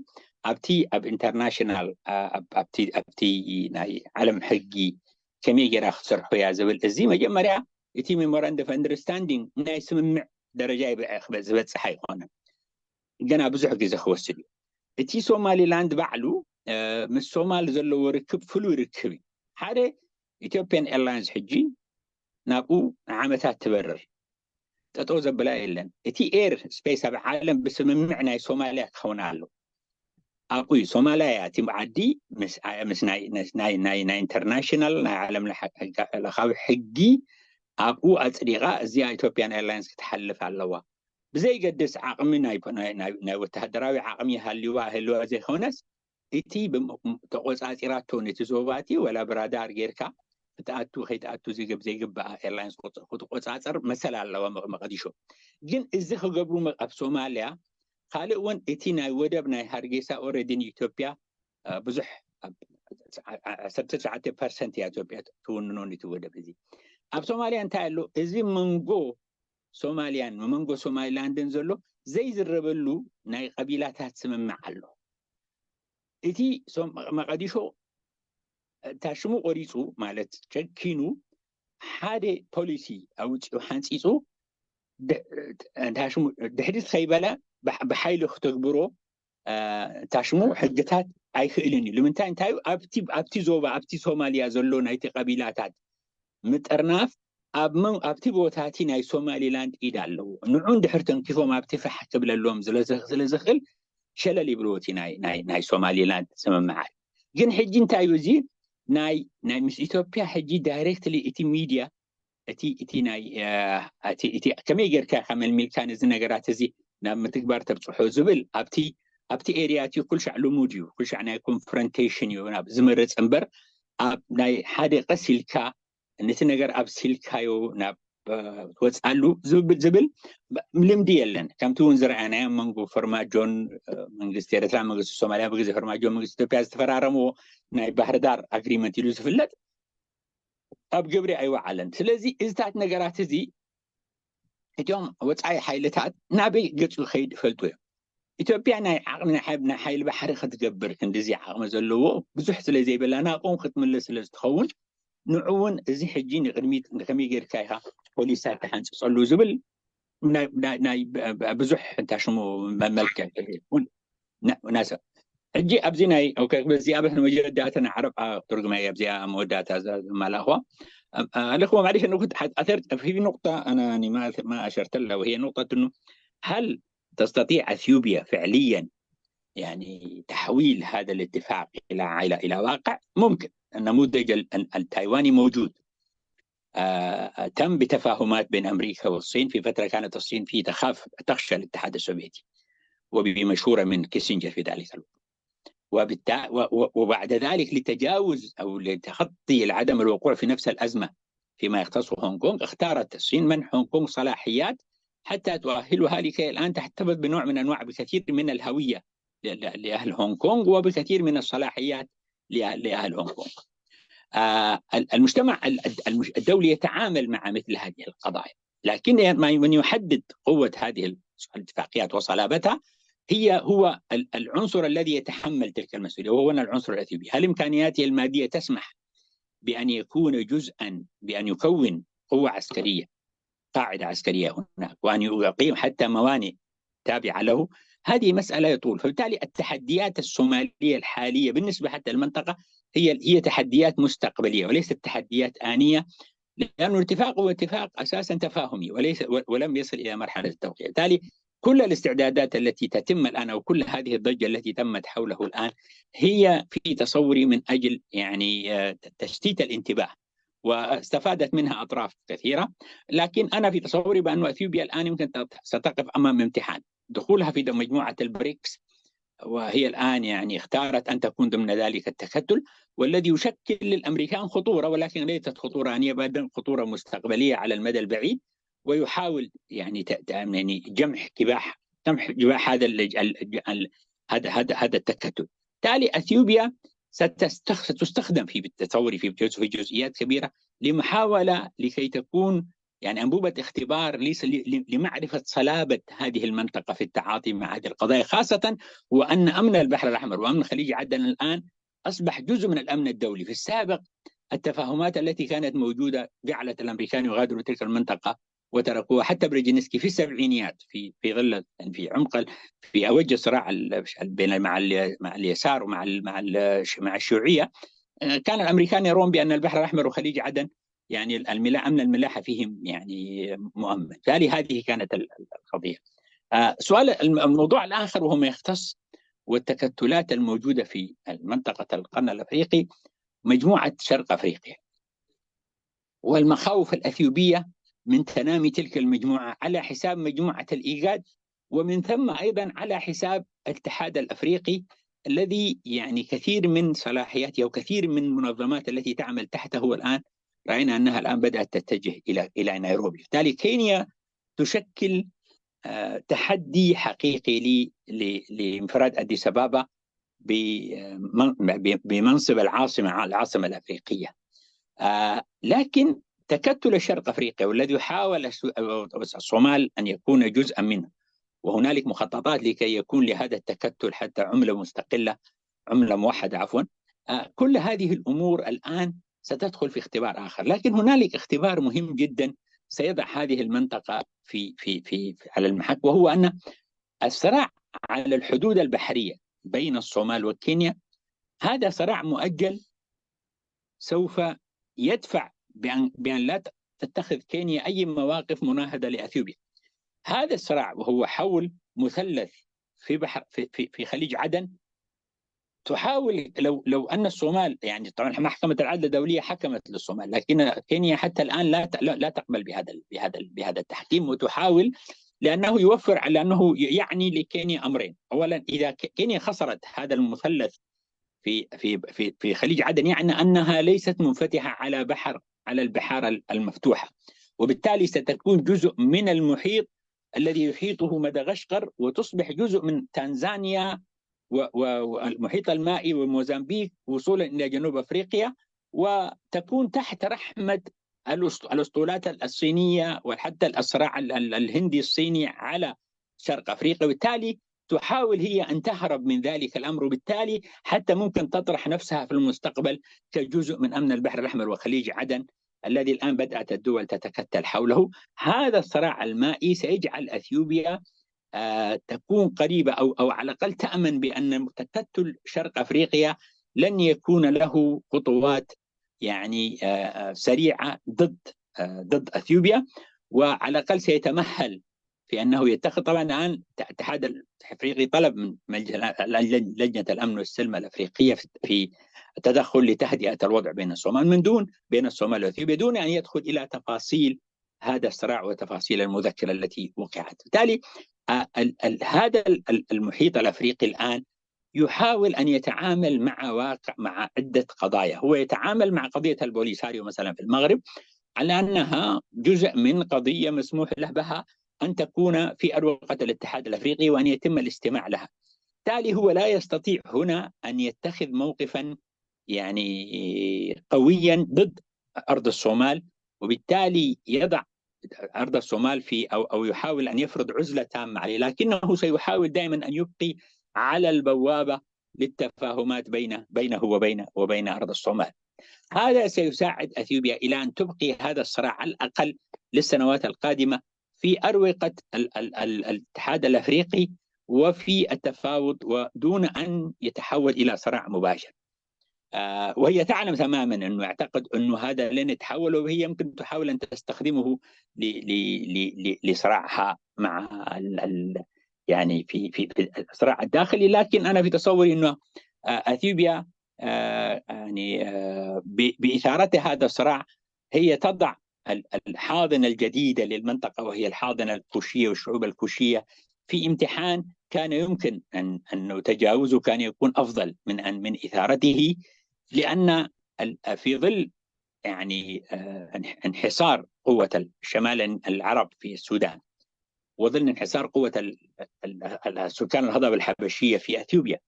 ኣብቲ ኣብ ኢንተርናሽናል ኣብቲ ናይ ዓለም ሕጊ ከመይ ጌራ ክትሰርሖ እያ ዝብል እዚ መጀመርያ እቲ ሜሞራንደም ኦፍ ኣንደርስታንዲንግ ናይ ስምምዕ ደረጃ ዝበፅሕ ኣይኮነን። ገና ብዙሕ ግዜ ክወስድ እዩ። እቲ ሶማሊላንድ ባዕሉ ምስ ሶማል ዘለዎ ርክብ ፍሉይ ርክብ እዩ። ሓደ ኢትዮጵያን ኤርላይንስ ሕጂ ናብኡ ንዓመታት ትበርር፣ ጠጠው ዘብላ የለን። እቲ ኤር ስፔስ ኣብ ዓለም ብስምምዕ ናይ ሶማልያ ክኸውን ኣሎ። ኣብኡ እዩ ሶማልያ እያ እቲ ዓዲ ምስ ናይ ኢንተርናሽናል ናይ ዓለም ለኻዊ ሕጊ ኣብኡ ኣፅዲቓ እዚኣ ኢትዮጵያን ኤርላይንስ ክትሓልፍ ኣለዋ። ብዘይገድስ ዓቕሚ ናይ ወተሃደራዊ ዓቕሚ ይሃልዋ ህልዋ ዘይኮነስ እቲ ተቆፃፂራቶ ነቲ ዞባ እቲ ወላ ብራዳር ጌርካ ክትኣቱ ከይትኣቱ ዝግብ ዘይግባኣ ኤርላይንስ ክትቆፃፀር መሰል ኣለዋ መቐዲሾ። ግን እዚ ክገብሩ ኣብ ሶማልያ ካልእ እውን እቲ ናይ ወደብ ናይ ሃርጌሳ ኦረዲ ንኢትዮጵያ ብዙሕ ዓሰርተ ትሽዓተ ፐርሰንት እያ ኢትዮጵያ ትውንኖ ነቲ ወደብ እዚ። ኣብ ሶማልያ እንታይ ኣሎ? እዚ መንጎ ሶማልያን መንጎ ሶማሊላንድን ዘሎ ዘይዝረበሉ ናይ ቀቢላታት ስምምዕ ኣሎ። እቲ መቐዲሾ ታሽሙ ቆሪፁ ማለት ጨኪኑ ሓደ ፖሊሲ ኣውፂኡ ሓንፂፁ ታሽሙ ድሕሪት ከይበለ ብሓይሊ ክተግብሮ ታሽሙ ሕግታት ኣይክእልን እዩ። ንምንታይ እንታይ ኣብቲ ዞባ ኣብቲ ሶማልያ ዘሎ ናይቲ ቀቢላታት ምጥርናፍ ኣብቲ ቦታ እቲ ናይ ሶማሊላንድ ኢድ ኣለዎ። ንዑ እንድሕር ተንኪፎም ኣብቲ ፋሕ ክብለሎም ስለ ዝኽእል ሸለል ይብልዎ እቲ ናይ ሶማሊላንድ ስምምዓት። ግን ሕጂ እንታይ እዩ እዚ ናይ ምስ ኢትዮጵያ ሕጂ ዳይሬክትሊ እቲ ሚድያ እቲ እቲ ናይ እቲ እቲ ከመይ ጌርካ ኢኻ መልሚልካ ነዚ ነገራት እዚ ናብ ምትግባር ተብፅሖ ዝብል ኣብቲ ኣብቲ ኤርያ እቲ ኩልሻዕ ልሙድ እዩ። ኩልሻዕ ናይ ኮንፍሮንቴሽን እዩ ናብ ዝመርፅ እምበር ኣብ ናይ ሓደ ቀስ ኢልካ ነቲ ነገር ኣብሲልካዮ ናብ ትወፅኣሉ ዝብል ዝብል ልምዲ የለን። ከምቲ እውን ዝረኣናዮ መንጎ ፈርማጆን መንግስቲ ኤርትራ መንግስቲ ሶማልያ ብግዜ ፈርማጆ መንግስቲ ኢትዮጵያ ዝተፈራረምዎ ናይ ባህር ዳር ኣግሪመንት ኢሉ ዝፍለጥ ኣብ ግብሪ ኣይወዓለን። ስለዚ እዚታት ነገራት እዚ እቶም ወፃኢ ሓይልታት ናበይ ገፁ ከይድ ይፈልጡ እዮም። ኢትዮጵያ ናይ ዓቕሚ ናይ ሓይሊ ባሕሪ ክትገብር ክንዲዚ ዓቕሚ ዘለዎ ብዙሕ ስለ ዘይብላ ናብኦም ክትምለስ ስለ ዝትኸውን ንዑ እውን እዚ ሕጂ ንቅድሚት ከመይ ጌርካ ኢኻ ፖሊስታት ትሓንፅፀሉ ዝብል ናይ ብዙሕ እንታይ ሽሙ መመልከ ሕጂ ኣብዚ ናይ በዚኣ በ መወዳእታ ንዓረብ ትርጉማ ኣብዚኣ መወዳእታ ዘማላእኹዋ ኣለኹዎ ማዕሪሽ ንኩት ኣተር في نقطة أنا يعني ما ما أشرت لها وهي نقطة إنه هل تستطيع أثيوبيا فعليا يعني تحويل هذا الاتفاق إلى إلى إلى واقع؟ ممكن. النموذج التايواني موجود. آه تم بتفاهمات بين أمريكا والصين في فترة كانت الصين فيه تخاف تخشى الاتحاد السوفيتي وبمشورة من كيسنجر في ذلك الوقت. وبالتالي وبعد ذلك لتجاوز أو لتخطي عدم الوقوع في نفس الأزمة فيما يختص هونغ كونغ اختارت الصين منح هونغ كونغ صلاحيات حتى تؤهلها لكي الآن تحتفظ بنوع من أنواع بكثير من الهوية لأهل هونغ كونغ وبكثير من الصلاحيات لأهل هونغ كونغ. آه المجتمع الدولي يتعامل مع مثل هذه القضايا، لكن من يحدد قوة هذه الاتفاقيات وصلابتها هي هو العنصر الذي يتحمل تلك المسؤولية، وهو العنصر الأثيوبي. هل إمكانياته المادية تسمح بأن يكون جزءا، بأن يكون قوة عسكرية، قاعدة عسكرية هناك، وأن يقيم حتى موانئ تابعة له؟ هذه مسألة يطول. فبالتالي التحديات الصومالية الحالية بالنسبة حتى للمنطقة هي هي تحديات مستقبلية وليست تحديات آنية، لأن الاتفاق هو اتفاق أساسا تفاهمي وليس ولم يصل إلى مرحلة التوقيع. بالتالي كل الاستعدادات التي تتم الآن أو كل هذه الضجة التي تمت حوله الآن هي في تصوري من أجل يعني تشتيت الانتباه، واستفادت منها أطراف كثيرة. لكن أنا في تصوري بأن أثيوبيا الآن يمكن ستقف أمام امتحان دخولها في مجموعة البريكس، وهي الآن يعني اختارت أن تكون ضمن ذلك التكتل، والذي يشكل للأمريكان خطورة، ولكن ليست خطورة آنية، بل خطورة مستقبلية على المدى البعيد، ويحاول يعني يعني جمح كباح جمح جباح هذا هذا هذا هذا التكتل. بالتالي أثيوبيا ستستخدم في بالتصور في في جزئيات كبيرة لمحاولة لكي تكون يعني أنبوبة اختبار لمعرفة صلابة هذه المنطقة في التعاطي مع هذه القضايا، خاصة وأن أمن البحر الأحمر وأمن خليج عدن الآن أصبح جزء من الأمن الدولي. في السابق التفاهمات التي كانت موجودة جعلت الأمريكان يغادروا تلك المنطقة وتركوها، حتى بريجينسكي في السبعينيات في في ظل في عمق في أوج الصراع بين مع مع اليسار ومع مع مع الشيوعية، كان الأمريكان يرون بأن البحر الأحمر وخليج عدن يعني الملاحة أمن الملاحة فيهم يعني مؤمن. بالتالي هذه كانت القضية. سؤال الموضوع الآخر وهو ما يختص والتكتلات الموجودة في منطقة القرن الأفريقي، مجموعة شرق أفريقيا والمخاوف الأثيوبية من تنامي تلك المجموعة على حساب مجموعة الإيجاد، ومن ثم أيضا على حساب الاتحاد الأفريقي الذي يعني كثير من صلاحياته وكثير من المنظمات التي تعمل تحته الآن رأينا أنها الآن بدأت تتجه إلى إلى نيروبي. بالتالي كينيا تشكل تحدي حقيقي لانفراد أديس أبابا بمنصب العاصمة العاصمة الأفريقية. لكن تكتل شرق أفريقيا والذي حاول الصومال أن يكون جزءا منه، وهنالك مخططات لكي يكون لهذا التكتل حتى عملة مستقلة، عملة موحدة عفوا. كل هذه الأمور الآن ستدخل في اختبار آخر، لكن هنالك اختبار مهم جدا سيضع هذه المنطقة في في في على المحك، وهو أن الصراع على الحدود البحرية بين الصومال وكينيا هذا صراع مؤجل سوف يدفع بأن بأن لا تتخذ كينيا أي مواقف مناهضة لأثيوبيا. هذا الصراع وهو حول مثلث في بحر في في, في خليج عدن تحاول لو لو ان الصومال يعني طبعا محكمه العدل الدوليه حكمت للصومال، لكن كينيا حتى الان لا لا تقبل بهذا بهذا بهذا التحكيم، وتحاول لانه يوفر على انه يعني لكينيا امرين. اولا، اذا كينيا خسرت هذا المثلث في في في في خليج عدن، يعني انها ليست منفتحه على بحر، على البحار المفتوحه، وبالتالي ستكون جزء من المحيط الذي يحيطه مدغشقر، وتصبح جزء من تنزانيا والمحيط المائي وموزمبيق وصولا الى جنوب افريقيا، وتكون تحت رحمه الاسطولات الصينيه وحتى الصراع الهندي الصيني على شرق افريقيا. وبالتالي تحاول هي ان تهرب من ذلك الامر، وبالتالي حتى ممكن تطرح نفسها في المستقبل كجزء من امن البحر الاحمر وخليج عدن الذي الان بدات الدول تتكتل حوله. هذا الصراع المائي سيجعل اثيوبيا تكون قريبه او او على الاقل تامن بان تكتل شرق افريقيا لن يكون له خطوات يعني سريعه ضد ضد اثيوبيا، وعلى الاقل سيتمهل في انه يتخذ. طبعا الان الاتحاد الافريقي طلب من لجنه الامن والسلم الافريقيه في التدخل لتهدئه الوضع بين الصومال من دون بين الصومال واثيوبيا دون ان يدخل الى تفاصيل هذا الصراع وتفاصيل المذكره التي وقعت. بالتالي هذا المحيط الافريقي الان يحاول ان يتعامل مع واقع، مع عده قضايا. هو يتعامل مع قضيه البوليساريو مثلا في المغرب على انها جزء من قضيه مسموح له بها ان تكون في اروقه الاتحاد الافريقي وان يتم الاستماع لها. بالتالي هو لا يستطيع هنا ان يتخذ موقفا يعني قويا ضد ارض الصومال، وبالتالي يضع ارض الصومال في او او يحاول ان يفرض عزله تامه عليه، لكنه سيحاول دائما ان يبقي على البوابه للتفاهمات بين بينه وبين وبين ارض الصومال. هذا سيساعد اثيوبيا الى ان تبقي هذا الصراع على الاقل للسنوات القادمه في اروقه الاتحاد الافريقي وفي التفاوض ودون ان يتحول الى صراع مباشر. آه، وهي تعلم تماما انه يعتقد انه هذا لن يتحول، وهي يمكن تحاول ان تستخدمه لصراعها مع ال ال يعني في في الصراع الداخلي. لكن انا في تصوري انه آه، اثيوبيا آه، يعني باثارتها هذا الصراع هي تضع الحاضنه الجديده للمنطقه، وهي الحاضنه الكوشيه والشعوب الكوشيه في امتحان كان يمكن ان انه تجاوزه كان يكون افضل من ان من اثارته، لان في ظل يعني آه، انحصار قوه الشمال العرب في السودان، وظل انحصار قوه السكان الهضبه الحبشيه في اثيوبيا،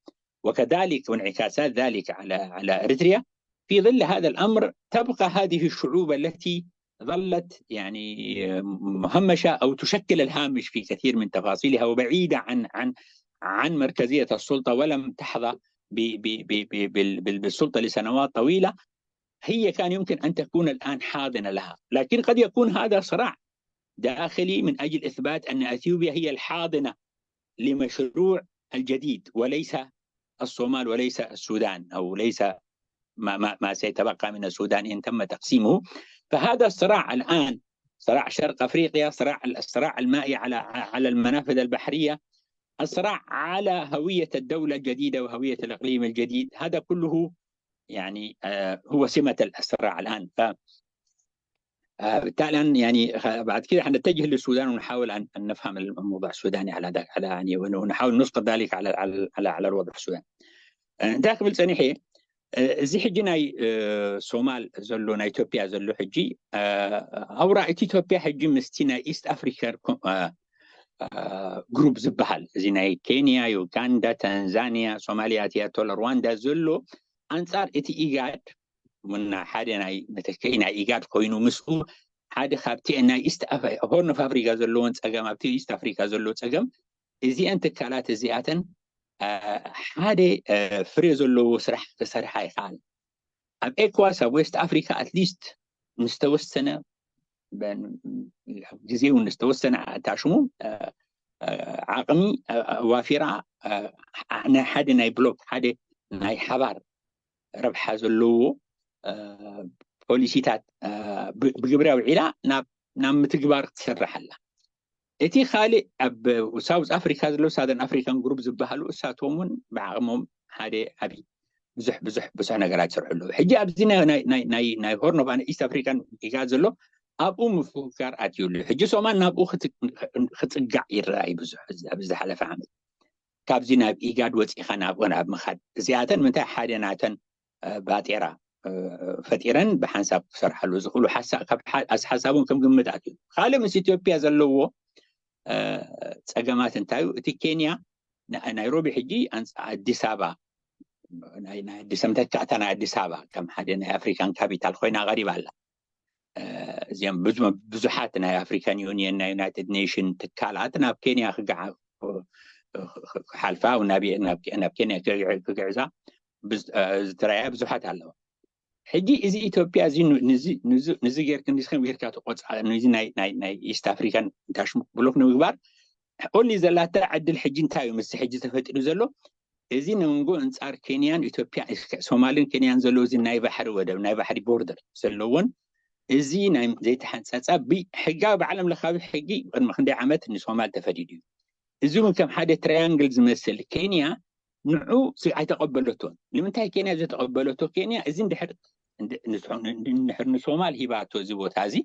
وكذلك وانعكاسات ذلك على على اريتريا. في ظل هذا الامر تبقى هذه الشعوب التي ظلت يعني مهمشه او تشكل الهامش في كثير من تفاصيلها وبعيده عن عن عن مركزيه السلطه، ولم تحظى بالسلطه لسنوات طويله. هي كان يمكن ان تكون الان حاضنه لها، لكن قد يكون هذا صراع داخلي من اجل اثبات ان اثيوبيا هي الحاضنه لمشروع الجديد وليس الصومال وليس السودان او ليس ما ما ما سيتبقى من السودان ان تم تقسيمه. فهذا الصراع الان صراع شرق افريقيا، صراع الصراع المائي على على المنافذ البحريه، الصراع على هويه الدوله الجديده وهويه الاقليم الجديد، هذا كله يعني آه، هو سمه الصراع الان. ف آه، بالتالي يعني بعد كده حنتجه للسودان ونحاول ان نفهم الموضوع السوداني على ذلك على يعني ونحاول نسقط ذلك على على على, على الوضع السوداني. ذاك بالسنيحي እዚ ሕጂ ናይ ሶማል ዘሎ ናይ ኢትዮጵያ ዘሎ ሕጂ ኣውራ እቲ ኢትዮጵያ ሕጂ ምስቲ ናይ ኢስት ኣፍሪካ ግሩፕ ዝበሃል እዚ ናይ ኬንያ፣ ዩጋንዳ፣ ታንዛኒያ፣ ሶማልያ፣ ቲያቶላ፣ ሩዋንዳ ዘሎ ኣንጻር እቲ ኢጋድ ምና ሓደ ናይ መተክኢ ናይ ኢጋድ ኮይኑ ምስኡ ሓደ ካብቲ ናይ ኢስት ሆርን ኦፍ ኣፍሪካ ዘለዎን ጸገም ኣብቲ ኢስት ኣፍሪካ ዘሎ ጸገም እዚአን ትካላት እዚኣተን ሓደ ፍሬ ዘለዎ ስራሕ ክሰርሓ ይኽኣል። ኣብ ኤኮዋስ ኣብ ዌስት ኣፍሪካ ኣትሊስት ምስተወሰነ ግዜ እውን ዝተወሰነ ኣታሽሙ ዓቕሚ ዋፊራ ናይ ሓደ ናይ ብሎክ ሓደ ናይ ሓባር ረብሓ ዘለዎ ፖሊሲታት ብግብሪ ኣውዒላ ናብ ናብ ምትግባር ክትሰርሕ ኣላ። እቲ ካልእ ኣብ ሳውዝ ኣፍሪካ ዘለዉ ሳደርን ኣፍሪካን ግሩፕ ዝበሃሉ እሳቶም እውን ብዓቕሞም ሓደ ዓብዪ ብዙሕ ብዙሕ ብዙሕ ነገራት ይሰርሑ ኣለዉ። ሕጂ ኣብዚ ናይ ሆርን ኦፍ ኢስት ኣፍሪካን ኢጋድ ዘሎ ኣብኡ ምፍክካር ኣትዩ ኣሎ። ሕጂ ሶማል ናብኡ ክጽጋዕ ይረኣይ ብዙሕ ኣብዚ ዝሓለፈ ዓመት ካብዚ ናብ ኢጋድ ወፂኻ ናብ ናብ ምኻድ እዚኣተን ምንታይ ሓደ ናተን ባጤራ ፈጢረን ብሓንሳብ ክሰርሓሉ ዝኽእሉ ሓሳብ ካብ ሓሳቦም ከም ግምታት እዩ። ካልእ ምስ ኢትዮጵያ ዘለዎ ፀገማት እንታይ እዩ? እቲ ኬንያ ናይሮቢ ሕጂ ኣዲስ ኣበባ ናይ ኣዲስ ኣበባ ተካእታ ናይ ኣዲስ ኣበባ ከም ሓደ ናይ ኣፍሪካን ካፒታል ኮይና ቀሪባ ኣላ። እዚኦም ብዙሓት ናይ ኣፍሪካን ዩኒየን ናይ ዩናይትድ ኔሽን ትካላት ናብ ኬንያ ክሓልፋ ናብ ኬንያ ክግዕዛ ዝተረኣያ ብዙሓት ኣለዋ። ሕጂ እዚ ኢትዮጵያ እዚ ንዚ ጌርክ ንዚ ከም ጌርካ ተቆፃ ንዚ ናይ ኢስት ኣፍሪካን ታሽሙ ብሎክ ንምግባር ኦንሊ ዘላታ ዕድል ሕጂ እንታይ እዩ? ምስ ሕጂ ተፈጢሩ ዘሎ እዚ መንጎ ኣንጻር ኬንያን ኢትዮጵያ ሶማልን ኬንያን ዘሎ እዚ ናይ ባሕሪ ወደብ ናይ ባሕሪ ቦርደር ዘለዎን እዚ ናይ ዘይተሓንጸጻ ብሕጋዊ ብዓለም ለኻዊ ሕጊ ቅድሚ ክንደይ ዓመት ንሶማል ተፈዲዱ እዩ። እዚ እውን ከም ሓደ ትራያንግል ዝመስል ኬንያ ንዑ ኣይተቐበለቶን። ንምንታይ ኬንያ ዝተቐበለቶ? ኬንያ እዚ እንድሕር ንሶማል ሂባቶ እዚ ቦታ እዚ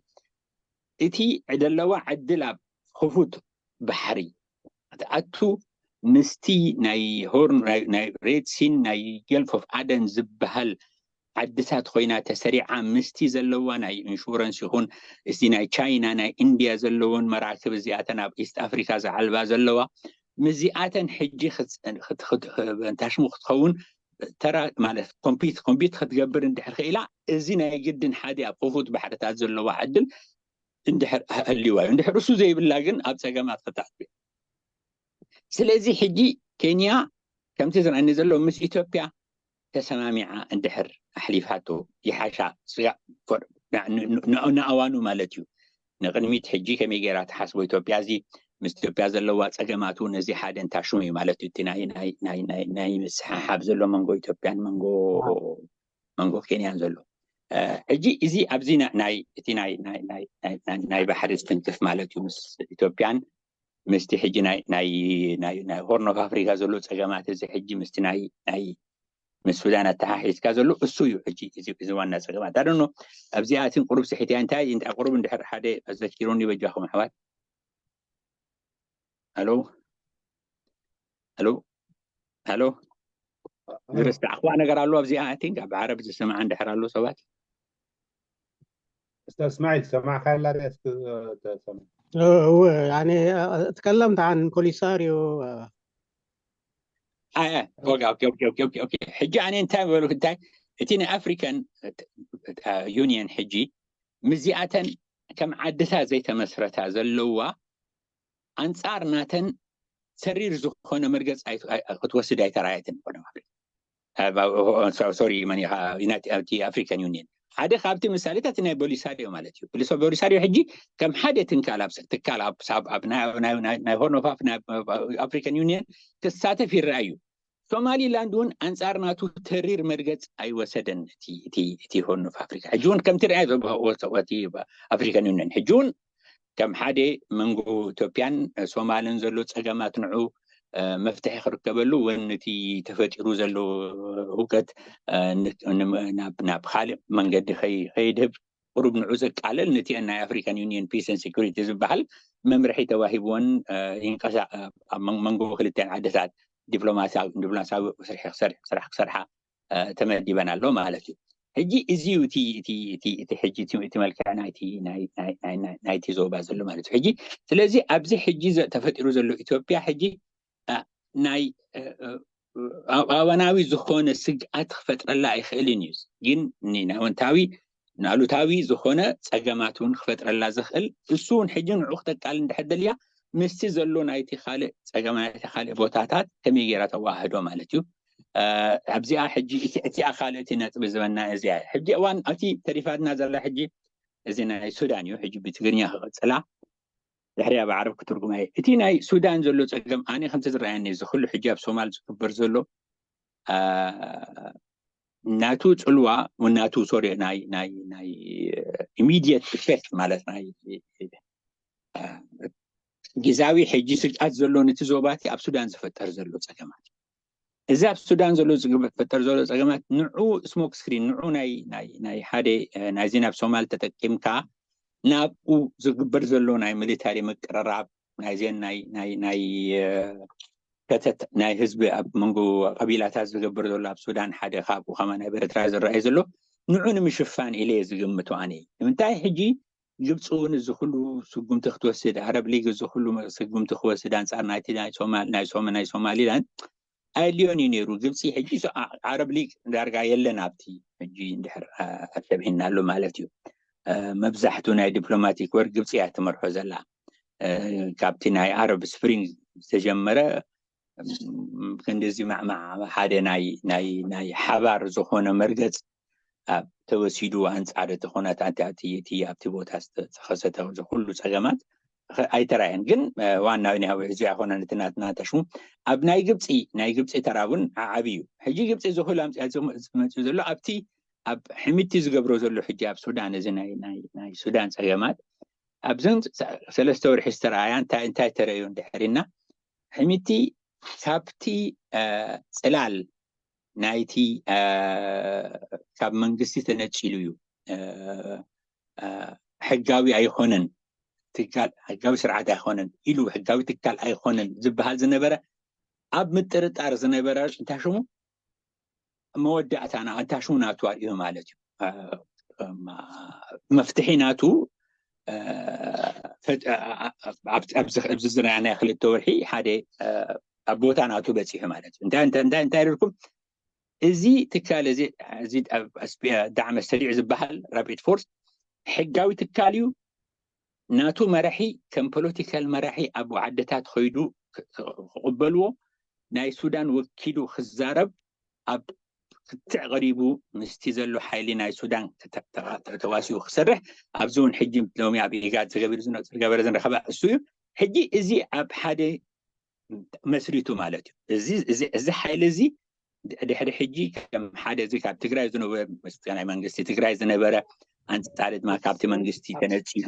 እቲ ዘለዋ ዕድል ኣብ ክፉት ባሕሪ ክትኣቱ ምስቲ ናይ ሆርን ናይ ሬድ ሲን ናይ ገልፍ ኦፍ ኣደን ዝበሃል ዓድታት ኮይና ተሰሪዓ ምስቲ ዘለዋ ናይ ኢንሹረንስ ይኹን እዚ ናይ ቻይና ናይ ኢንድያ ዘለውን መራክብ እዚኣተን ኣብ ኢስት ኣፍሪካ ዝዓልባ ዘለዋ ምስዚኣተን ሕጂ ታሽሙ ክትኸውን ተራ ማለት ኮምፒት ኮምፒት ክትገብር እንድሕር ክኢላ እዚ ናይ ግድን ሓደ ኣብ ክፉት ባሕርታት ዘለዋ ዕድል እንድሕር ህልዋ እዩ። እንድሕር እሱ ዘይብላ ግን ኣብ ፀገማት ክተኣትው። ስለዚ ሕጂ ኬንያ ከምቲ ዝረኣኒ ዘሎ ምስ ኢትዮጵያ ተሰማሚዓ እንድሕር ኣሕሊፋቶ ይሓሻ ንኣዋኑ ማለት እዩ። ንቅድሚት ሕጂ ከመይ ገይራ ትሓስቦ ኢትዮጵያ እዚ ምስ ኢትዮጵያ ዘለዋ ፀገማት እውን እዚ ሓደ እንታሽሙ እዩ ማለት እዩ። እቲ ናይ ምስሓሓብ ዘሎ መንጎ ኢትዮጵያን መንጎ መንጎ ኬንያን ዘሎ ሕጂ እዚ ኣብዚ ናይ እቲ ናይ ባሕሪ ዝትንክፍ ማለት እዩ ምስ ኢትዮጵያን ምስቲ ሕጂ ናይ ሆርን ኦፍ ኣፍሪካ ዘሎ ፀገማት እዚ ሕጂ ምስቲ ናይ ምስ ሱዳን ኣተሓሒዝካ ዘሎ እሱ እዩ። ሕጂ እዚ ዋና ፀገማት ኣደኖ ኣብዚኣትን ቁሩብ ስሒት እያ እንታይ ቁሩብ እንድሕር ሓደ ኣዘኪሩኒ በጃኹም ኣሕዋት። ሄሎ ሄሎ ሄሎ ዝረሳዕኹዋ ነገር ኣሎ ኣብዚኣ? ኣይ ቲንክ ኣብ ዓረብ ዝሰምዓ እንድሕር ኣሎ ሰባት እስታ እስማዒል ሰማዕካ ኣላ ድያ? እስኪ ተሰምዕ። እወ ያኔ እትከለምት عن ፖሊሳሪዮ ሕጂ ኣነ እንታይ በሉ እንታይ እቲ ናይ ኣፍሪካን ዩኒየን ሕጂ ምስዚኣተን ከም ዓድታት ዘይተመስረታ ዘለዋ ኣንጻር ናተን ሰሪር ዝኾነ መርገፅ ክትወስድ ኣይተራየትን። ሶሪ መን ኢኻ እቲ ኣፍሪካን ዩኒየን ሓደ ካብቲ ምሳሌታት ናይ ቦሊሳሪዮ ማለት እዩ። ፖሊሳሪዮ ሕጂ ከም ሓደ ትንካል ትካል ናይ ሆርን ኦፍ ኣፍሪካን ዩኒየን ክሳተፍ ይረኣዩ። ሶማሊላንድ እውን ኣንጻር ናቱ ተሪር መርገጽ ኣይወሰደን። እቲ ሆርን ኦፍ ኣፍሪካ ሕጂ እውን ከምቲ ርኣያ ኣፍሪካን ዩኒየን ሕጂ እውን ከም ሓደ መንጎ ኢትዮጵያን ሶማልን ዘሎ ጸገማት ንዑ መፍትሒ ክርከበሉ እውን እቲ ተፈጢሩ ዘሎ ህውከት ናብ ካልእ መንገዲ ከይድህብ ቁሩብ ንዑ ዘቃለል ነቲአን ናይ ኣፍሪካን ዩኒየን ፒስን ሴኩሪቲ ዝበሃል መምርሒ ተዋሂብወን ኣብ መንጎ ክልተን ዓድታት ዲፕሎማሲያዊ ስራሕ ክሰርሓ ተመዲበን ኣሎ ማለት እዩ። ሕጂ እዚ እዩ እቲ ሕጂ እቲ መልክዕ ናይቲ ዞባ ዘሎ ማለት እዩ። ሕጂ ስለዚ ኣብዚ ሕጂ ተፈጢሩ ዘሎ ኢትዮጵያ ሕጂ ናይ ኣዋናዊ ዝኾነ ስግኣት ክፈጥረላ ኣይኽእልን እዩ። ግን ንኣወንታዊ ንኣሉታዊ ዝኾነ ጸገማት እውን ክፈጥረላ ዝኽእል እሱ እውን ሕጂ ንዑ ክተቃል እንድሕር ደልያ ምስቲ ዘሎ ናይቲ ካልእ ጸገማ ናይቲ ካልእ ቦታታት ከመይ ገይራ ተዋህዶ ማለት እዩ። ኣብዚኣ ሕጂ እቲኣ ካልእ እቲ ነጥቢ ዝበና እዚያ ሕጂ እዋን እቲ ተሪፋትና ዘላ ሕጂ እዚ ናይ ሱዳን እዩ። ሕጂ ብትግርኛ ክቐጽላ ድሕሪያ ብዓረብ ክትርጉማ እየ። እቲ ናይ ሱዳን ዘሎ ጸገም ኣነ ከምቲ ዝረኣየኒ እዚ ኩሉ ሕጂ ኣብ ሶማል ዝግበር ዘሎ ናቱ ጽልዋ ናቱ ሶሪ ናይ ናይ ናይ ኢሚዲየት ኢፌክት ማለት ናይ ግዛዊ ሕጂ ስግኣት ዘሎ ነቲ ዞባቲ ኣብ ሱዳን ዝፈጠር ዘሎ ጸገማት እዚ ኣብ ሱዳን ዘሎ ዝፈጠር ዘሎ ጸገማት ንዑ ስሞክ ስክሪን ንዑ ናይ ናይ ሓደ ናይዚ ናብ ሶማል ተጠቂምካ ናብኡ ዝግበር ዘሎ ናይ ሚሊታሪ ምቅርራብ ናይዘን ናይ ናይ ናይ ከተት ናይ ህዝቢ ኣብ መንጎ ቀቢላታት ዝገብር ዘሎ ኣብ ሱዳን ሓደ ካብኡ ከማ ናይ ኤርትራ ዝረኣይ ዘሎ ንዑ ንምሽፋን ኢለ እየ ዝግምቶ ኣነ። ንምንታይ ሕጂ ግብፂ እውን እዚ ኩሉ ስጉምቲ ክትወስድ፣ ኣረብ ሊግ እዚ ኩሉ ስጉምቲ ክወስድ ኣንፃር ናይቲ ናይ ሶማል ናይ ሶማ ናይ ሶማሊላንድ ኣየድልዮን እዩ ነይሩ። ግብፂ ሕጂ ሶ- ዓ- ዓረብ ሊግ ዳርጋ የለን ኣብቲ ሕጂ እንድሕር ኣተብሂና ኣሎ ማለት እዩ። መብዛሕቱ ናይ ዲፕሎማቲክ ወር ግብፂ እያ ትመርሖ ዘላ። ካብቲ ናይ ኣረብ ስፕሪንግ ዝተጀመረ ክንዲዚ ማዕማዕ ሓደ ናይ ናይ ናይ ሓባር ዝኾነ መርገፅ ኣብ ተወሲዱ ኣንፃር እቲ ኩነታት እቲ ኣብቲ ቦታ ዝተኸሰተ እዚ ኩሉ ፀገማት ኣይተራየን። ግን ዋናዊ ናይ እዚ ኣይኮነን እቲ ናትና ተሽሙ ኣብ ናይ ግብፂ ናይ ግብፂ ተራ እውን ዓዓቢ እዩ። ሕጂ ግብፂ እዚ ኩሉ ኣምፅኣ ዝመፅኡ ዘሎ ኣብቲ ኣብ ሕሚቲ ዝገብሮ ዘሎ ሕጂ ኣብ ሱዳን እዚ ናይ ናይ ናይ ሱዳን ፀገማት ኣብዘን ሰለስተ ወርሒ ዝተረኣያ እንታይ እንታይ ተረእዩ እንድሕሪና ሕሚቲ ካብቲ ፅላል ናይቲ ካብ መንግስቲ ተነፂሉ እዩ ሕጋዊ ኣይኮነን ትካል ሕጋዊ ስርዓት ኣይኮነን ኢሉ ሕጋዊ ትካል ኣይኮነን ዝበሃል ዝነበረ ኣብ ምጥርጣር ዝነበረ እንታይ ሽሙ መወዳእታና እንታይ ሽሙ ናቱ ኣርእዩ ማለት እዩ። መፍትሒ ናቱ ኣብዚ ዝረኣናዮ ክልተ ወርሒ ሓደ ኣብ ቦታ ናቱ በፂሑ ማለት እዩ። እንታይ እንታይ እንታይ እንታይ ኢልኩም እዚ ትካል እዚ እዚ ዳዕመ ሰሪዕ ዝበሃል ራፒድ ፎርስ ሕጋዊ ትካል እዩ። ናቱ መራሒ ከም ፖለቲካል መራሒ ኣብ ዓድታት ከይዱ ክቕበልዎ ናይ ሱዳን ወኪሉ ክዛረብ ኣብ ክትዕ ቀሪቡ ምስቲ ዘሎ ሓይሊ ናይ ሱዳን ተዋሲኡ ክሰርሕ ኣብዚ እውን ሕጂ ሎሚ ኣብ ኢጋድ ዝገበረ ዝረኸበ እሱ እዩ። ሕጂ እዚ ኣብ ሓደ መስሪቱ ማለት እዩ። እዚ ሓይሊ እዚ ድሕሪ ሕጂ ከም ሓደ እዚ ካብ ትግራይ ዝነበረ ናይ መንግስቲ ትግራይ ዝነበረ ኣንፃር ድማ ካብቲ መንግስቲ ተነፂሉ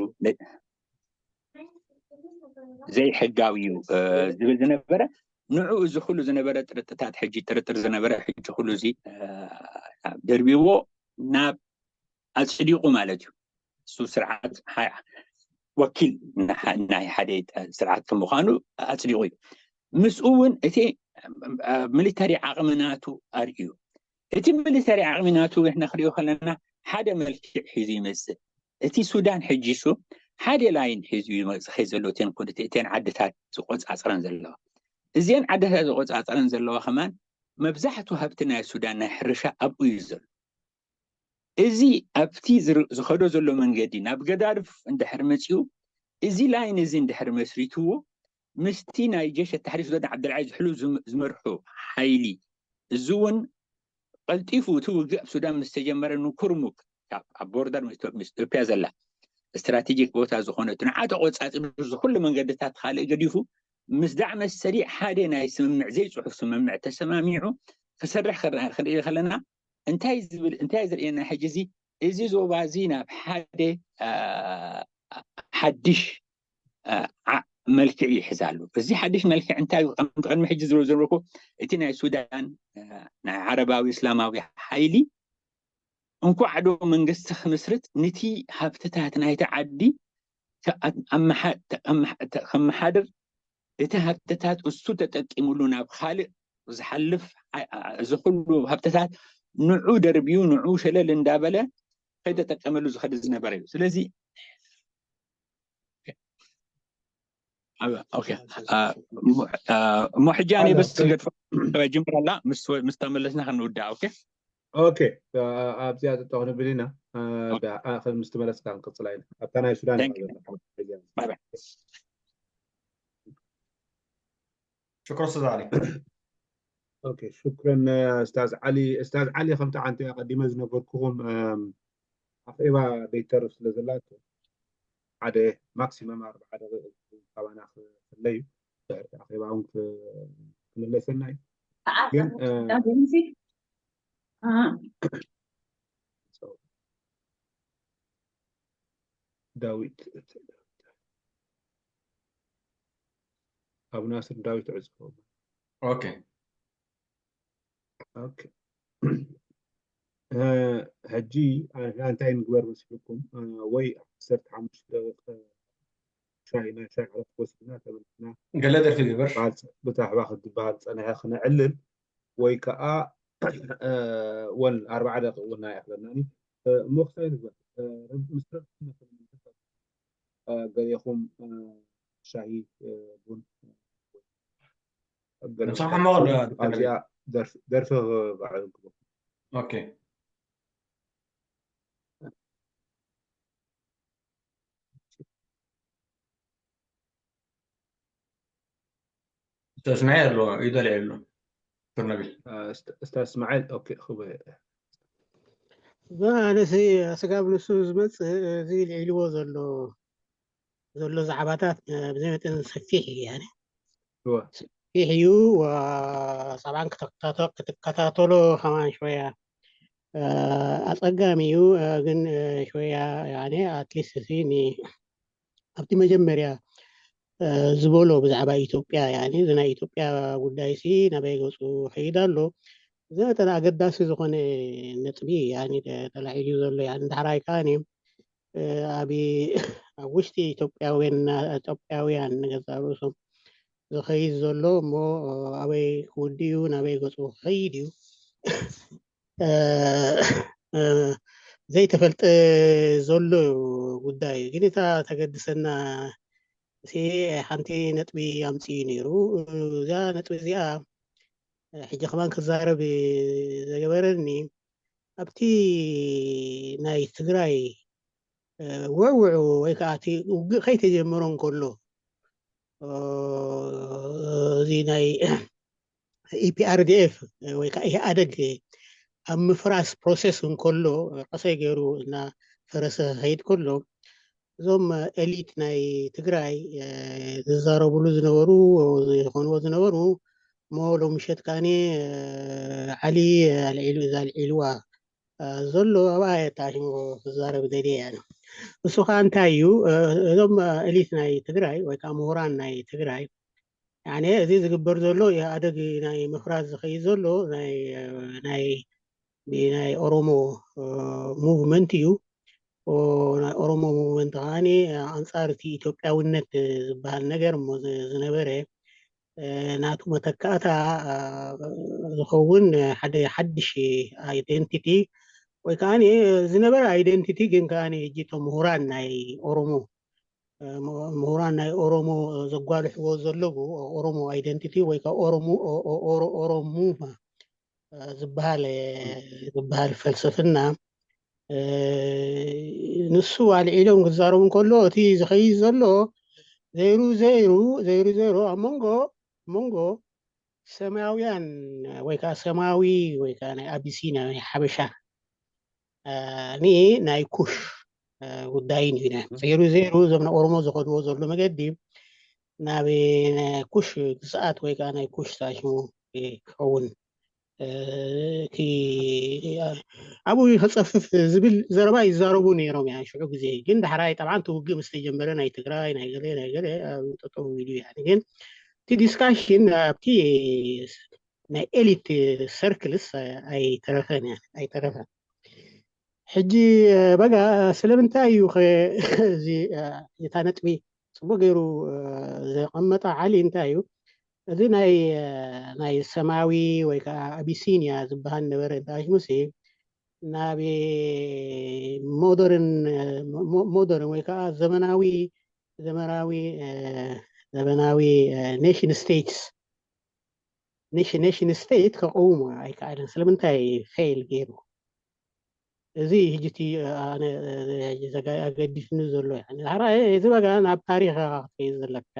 ዘይሕጋዊ እዩ ዝብል ዝነበረ ንዑ እዚ ኩሉ ዝነበረ ጥርጥታት ሕጂ ጥርጥር ዝነበረ ሕጂ ኩሉ እዚ ደርቢዎ ናብ ኣፅዲቑ ማለት እዩ። እሱ ስርዓት ወኪል ናይ ሓደ ስርዓት ከምዃኑ ኣፅዲቑ እዩ። ምስኡ እውን እቲ ሚሊተሪ ዓቕሚ ናቱ ኣርእዩ። እቲ ሚሊተሪ ዓቕሚ ናቱ ንሕና ክሪኦ ከለና ሓደ መልክዕ ሒዙ ይመፅእ። እቲ ሱዳን ሕጂ እሱ ሓደ ላይን ሒዙ ይመፅእ ከይ ዘሎ እተን ዓድታት ዝቆፃፅረን ዘለዋ እዚአን ዓድታት ዝቆፃፀረን ዘለዋ ከማን መብዛሕቱ ሃብቲ ናይ ሱዳን ናይ ሕርሻ ኣብኡ እዩ ዘሎ። እዚ ኣብቲ ዝኸዶ ዘሎ መንገዲ ናብ ገዳርፍ እንድሕር መፂኡ እዚ ላይን እዚ እንድሕር መስሪትዎ ምስቲ ናይ ጀሽ ኣታሕሪር ሱዳን ዓብደልዓዚዝ ሕሉፍ ዝመርሑ ሓይሊ እዚ እውን ቀልጢፉ እቲ ውግእ ኣብ ሱዳን ምስ ተጀመረ ንኩርሙክ ኣብ ቦርደር ምስ ኢትዮጵያ ዘላ ስትራቴጂክ ቦታ ዝኾነት ንዓ ተቆፃፂሩ ዝኩሉ መንገድታት ካልእ ገዲፉ ምስ ዳዕመ ሰሪዕ ሓደ ናይ ስምምዕ ዘይፅሑፍ ስምምዕ ተሰማሚዑ ክሰርሕ ክንርኢ ከለና እንታይ ዝብል እንታይ ዝርእየና ሕጂ እዚ እዚ ዞባ እዚ ናብ ሓደ ሓድሽ መልክዕ ይሕዝ ኣሎ። እዚ ሓድሽ መልክዕ እንታይ ቅድሚ ሕጂ ዝብሎ ዝነበርኩ እቲ ናይ ሱዳን ናይ ዓረባዊ እስላማዊ ሓይሊ እንኳዕ ዶ መንግስቲ ክምስርት ንቲ ሃብትታት ናይቲ ዓዲ ከመሓድር እቲ ሃብትታት እሱ ተጠቂምሉ ናብ ካልእ ዝሓልፍ እዚ ኩሉ ሃብትታት ንዑ ደርብዩ ንዑ ሸለል እንዳበለ ከይተጠቀመሉ ዝኸድ ዝነበረ እዩ። ስለዚ እሞ ሕጂ ኣነ በስ ክገድፎ ጅምር ኣላ ምስ ተመለስና ክንውዳእ። ኦኬ ኦኬ ኣብዚኣ ጥጠ ክንብል ኢና። ምስ ተመለስካ ክንቅፅላ ኢና። ኣብታ ናይ ሱዳን ሽክሮ ስዛሊ ኦኬ ሽክረን እስታዝ ዓሊ። እስታዝ ዓሊ ከምቲ ዓንቲ ኣቀዲመ ዝነበርኩኹም ኣኼባ ደይተርፍ ስለ ዘላቶ ሓደ ማክሲመም ኣርባዓ ደቂቕ ካባና ክፍለ እዩ። ድሕርቲ ኣኼባ እውን ክምለሰና እዩ። ግን ዳዊት ኣቡ ናስር ዳዊት ዕፅፎ ኦኬ ኦኬ ሕጂ እንታይ ንግበር መሲልኩም ወይ ዓሰርተ ሓሙሽተ ደቂቕ እንታይ ናይ ሳይክላት ወሲድና ተመልስና ገለ ደርፊ ግበር በዓል ብታሕባ ክትበሃል ዝፀንሐ ክነዕልል ወይ ከዓ ወል ኣርባዓ ደቂ እውን ኣይኣኽለናኒ እሞ ክሳይ ንግበር ምስ ረብኩም ገሌኹም ሻሂ ቡን ንስኻ ሕማቕ ኣሎ ኣብዚኣ ደርፊ ክበዓል ኦኬ ተስማዒ ኣሎ ይደልዕ ኣሎ ቱርነቢል እስታ እስማዒል ኦኬ ክበ ኣነሲ ስጋብ ንሱ ዝመፅእ እዚ ልዒልዎ ዘሎ ዘሎ ዛዕባታት ብዘይ መጠን ሰፊሕ እዩ ያኒ ሰፊሕ እዩ ሳብዓን ክትከታተሎ ከማን ሸወያ ኣፀጋሚ እዩ ግን ሸወያ ኣትሊስት እዚ ኣብቲ መጀመርያ ዝበሎ ብዛዕባ ኢትዮጵያ ያኒ እዚ ናይ ኢትዮጵያ ጉዳይ ሲ ናበይ ገፁ ከይድ ኣሎ ዘበጠን ኣገዳሲ ዝኾነ ነጥቢ ያኒ ተላዒሉ ዘሎ ያኒ ዳሕራይ ከዓኒ ኣብ ኣብ ውሽጢ ኢትዮጵያውያን ኢትዮጵያውያን ንገዛ ርእሶም ዝኸይድ ዘሎ እሞ ኣበይ ክውዲ እዩ ናበይ ገፁ ክኸይድ እዩ ዘይተፈልጠ ዘሎ ጉዳይ እዩ ግን እታ ተገድሰና ሲ ሓንቲ ነጥቢ ኣምፅኡ ነይሩ እዛ ነጥቢ እዚኣ ሕጂ ከማን ክዛረብ ዘገበረኒ ኣብቲ ናይ ትግራይ ውዕውዑ ወይ ከዓ እቲ ውግእ ከይተጀመረ እንከሎ እዚ ናይ ኢፒኣርዲኤፍ ወይ ከዓ ኢህኣደግ ኣብ ምፍራስ ፕሮሰስ እንከሎ ቀሰይ ገይሩ እና ፈረሰ ከይድ ከሎ እዞም ኤሊት ናይ ትግራይ ዝዛረብሉ ዝነበሩ ዝኾንዎ ዝነበሩ እሞ ሎምሸት ካኒ ዓሊ ኣልዒሉ እዛ ኣልዒልዋ ዘሎ ኣብኣ የጣሽሙ ክዛረብ ደልየ እያ ንሱ ከዓ እንታይ እዩ እዞም ኤሊት ናይ ትግራይ ወይ ከዓ ምሁራን ናይ ትግራይ ያኔ እዚ ዝግበር ዘሎ ኢህኣደግ ናይ ምፍራስ ዝኸይድ ዘሎ ናይ ናይ ናይ ኦሮሞ ሙቭመንት እዩ ናይ ኦሮሞ ሙቭመንት ከዓኒ ኣንፃር እቲ ኢትዮጵያውነት ዝበሃል ነገር እሞ ዝነበረ ናቱ መተካእታ ዝኸውን ሓደ ሓድሽ ኣይደንቲቲ ወይ ከዓ ዝነበረ ኣይደንቲቲ ግን ከዓ ሕጂ እቶም ምሁራን ናይ ኦሮሞ ምሁራን ናይ ኦሮሞ ዘጓልሕዎ ዘለዉ ኦሮሞ ኣይደንቲቲ ወይ ከዓ ኦሮሙማ ዝበሃል ዝበሃል ፈልስፍና ንሱ ኣልዒሎም ክዛረቡ እንከሎ እቲ ዝኸይድ ዘሎ ዘይሩ ዘይሩ ዘይሩ ዘይሩ ኣብ መንጎ መንጎ ሰማያውያን ወይ ከዓ ሰማያዊ ወይ ከዓ ናይ ኣቢሲና ናይ ሓበሻ ኒ ናይ ኩሽ ጉዳይን እዩ ዜሩ ዜሩ እዞም ናይ ኦሮሞ ዝኸድዎ ዘሎ መገዲ ናብ ኩሽ ግዝኣት ወይ ከዓ ናይ ኩሽ ሳሽሙ ክኸውን ኣብኡ ከፀፍፍ ዝብል ዘረባ ይዛረቡ ነይሮም ያ ሽዑ ግዜ ግን ዳሕራይ ጠብዓ እቲ ውግእ ምስ ተጀመረ ናይ ትግራይ ናይ ገለ ናይ ገለ ጠጠው ኢሉ ያ ግን እቲ ዲስካሽን ኣብቲ ናይ ኤሊት ሰርክልስ ኣይተረፈን ኣይተረፈን ሕጂ በጋ ስለምንታይ እዩ እዚ እታ ነጥቢ ፅቡቅ ገይሩ ዘቀመጠ ዓሊ እንታይ እዩ እዚ ናይ ናይ ሰማያዊ ወይ ከዓ ኣቢሲኒያ ዝበሃል ነበረ እንታይ ሙሲ ናብ ሞደርን ሞደርን ወይ ከዓ ዘመናዊ ዘመናዊ ዘመናዊ ኔሽን ስቴትስ ኔሽን ስቴት ከቀውሞ ኣይከኣለን ስለምንታይ ፌል ገይሩ እዚ ሕጂ እቲ ኣነ ኣገዲስኒ ዘሎ እዚ በጋ ናብ ታሪክ ክትከይድ ዘለካ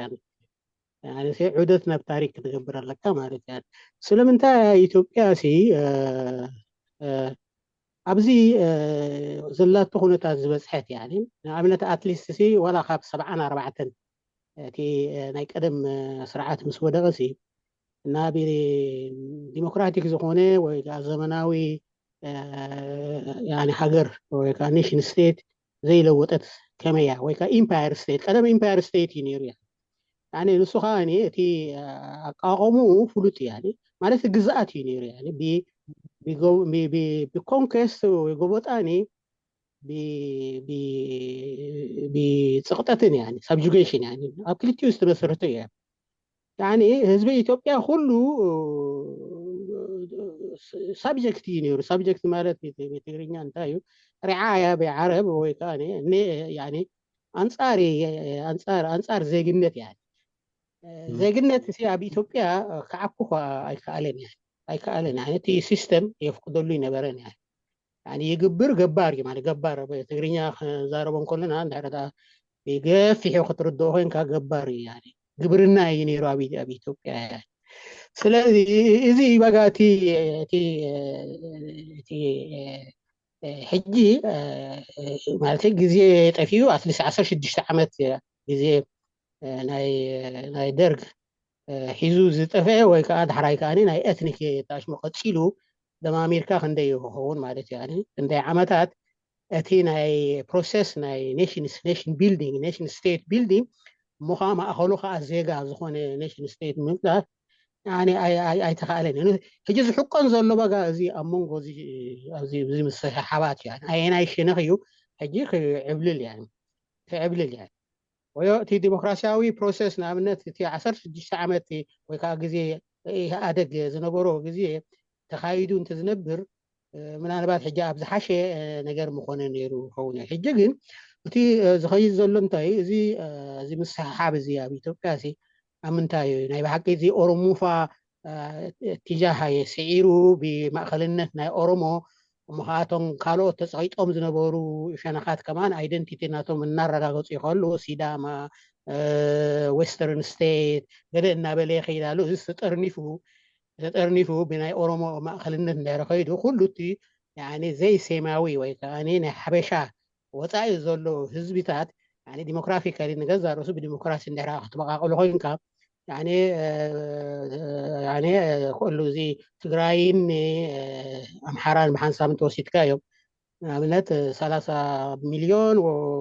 ዑደት ናብ ታሪክ ክትገብር ኣለካ ማለት ያ ስለምንታይ ኢትዮጵያ ሲ ኣብዚ ዘላቶ ኩነታት ዝበፅሐት ያ ንኣብነት ኣትሊስት ሲ ዋላ ካብ ሰብዓን ኣርባዕተን እቲ ናይ ቀደም ስርዓት ምስ ወደቐ ሲ ናብ ዲሞክራቲክ ዝኾነ ወይ ከዓ ዘመናዊ ሃገር ወይ ከዓ ኔሽን ስቴት ዘይለወጠት ከመያ ወይ ከዓ ኢምፓየር ስቴት ቀደም ኢምፓየር ስቴት እዩ ነይሩ ያ ንሱ ከዓ እቲ ኣቃቆሙ ፍሉጥ እያ ማለት ግዝኣት እዩ ነይሩ ብኮንከስት ወይ ጎቦጣኒ ብፅቕጠትን ያ ሳብጁጌሽን ያ ኣብ ክልቲኡ ዝተመሰረተ እዩ። ያኒ ህዝቢ ኢትዮጵያ ኩሉ ሳብጀክት እዩ ነይሩ። ሳብጀክት ማለት ብትግርኛ እንታይ እዩ? ሪዓያ ብዓረብ ወይ ከዓ ኣንፃር ኣንፃር ዜግነት ያ ዜግነት እ ኣብ ኢትዮጵያ ክዓኩ ኣይከኣለን ያ ኣይከኣለን። እቲ ሲስተም የፍቅደሉ ይነበረን ያ ይግብር ገባር እዩ ማለት ገባር ትግርኛ ክዛረቦም ከለና እንድሕር ብገፊሑ ክትርድኦ ኮንካ ገባር እዩ። ግብርና እዩ ነይሩ ኣብ ኢትዮጵያ። ስለዚ እዚ በጋ እቲ ሕጂ ማለት ግዜ ጠፊኡ ኣትሊስት ዓሰርተ ሽዱሽተ ዓመት ግዜ ናይ ደርግ ሒዙ ዝጠፍአ ወይ ከዓ ዳሕራይ ከዓ ናይ ኤትኒክ ታሽሞ ቀፂሉ ደማሚርካ ክንደይ ክኸውን ማለት እዩ። ክንደይ ዓመታት እቲ ናይ ፕሮሰስ ናይ ኔሽን ኔሽን ቢልዲንግ ኔሽን ስቴት ቢልዲንግ እሞ ከዓ ማእኸሉ ከዓ ዜጋ ዝኾነ ኔሽን ስቴት ምምፃእ ኣይተኻእለን። ሕጂ ዝሕቆን ዘሎ በጋ እዚ ኣብ መንጎ እዚ ምስሕሓባት እዩ። ኣየናይ ሸነኽ እዩ ሕጂ ክዕብልል ክዕብልል እያ ወዮ እቲ ዲሞክራሲያዊ ፕሮሰስ ንኣብነት እቲ ዓሰርተ ሽዱሽተ ዓመት ወይ ከዓ ግዜ ኢህኣደግ ዝነበሮ ግዜ ተኻይዱ እንትዝነብር ምናልባት ሕጂ ኣብ ዝሓሸ ነገር ምኾነ ነይሩ ይኸውን እዩ። ሕጂ ግን እቲ ዝኸይድ ዘሎ እንታይ እዚ እዚ ምስሕሓብ እዚ ኣብ ኢትዮጵያ ሲ ኣብ ምንታይ እዩ ናይ ብሓቂ እዚ ኦሮሙፋ ቲጃሃ ስዒሩ ብማእኸልነት ናይ ኦሮሞ እሞ ከኣቶም ካልኦት ተፀቂጦም ዝነበሩ ሸነኻት ከማን ኣይደንቲቲ ናቶም እናረጋገፁ ይኸሉ ሲዳማ ዌስተርን ስቴት ገለ እናበለ ይኸይድ ኣሎ። እዚ ተጠርኒፉ ተጠርኒፉ ብናይ ኦሮሞ ማእኸልነት እንድሕር ከይዱ ኩሉ እቲ ዘይሴማዊ ወይ ከዓ ናይ ሓበሻ ወፃኢ ዘሎ ህዝቢታት ዲሞክራፊካሊ ንገዛ ርእሱ ብዲሞክራሲ እንድሕር ክትበቃቅሉ ኮይንካ ኩሉ እዚ ትግራይን ኣምሓራን ብሓንሳብ እንተወሲድካ እዮም ንኣብነት ሰላሳ ሚልዮን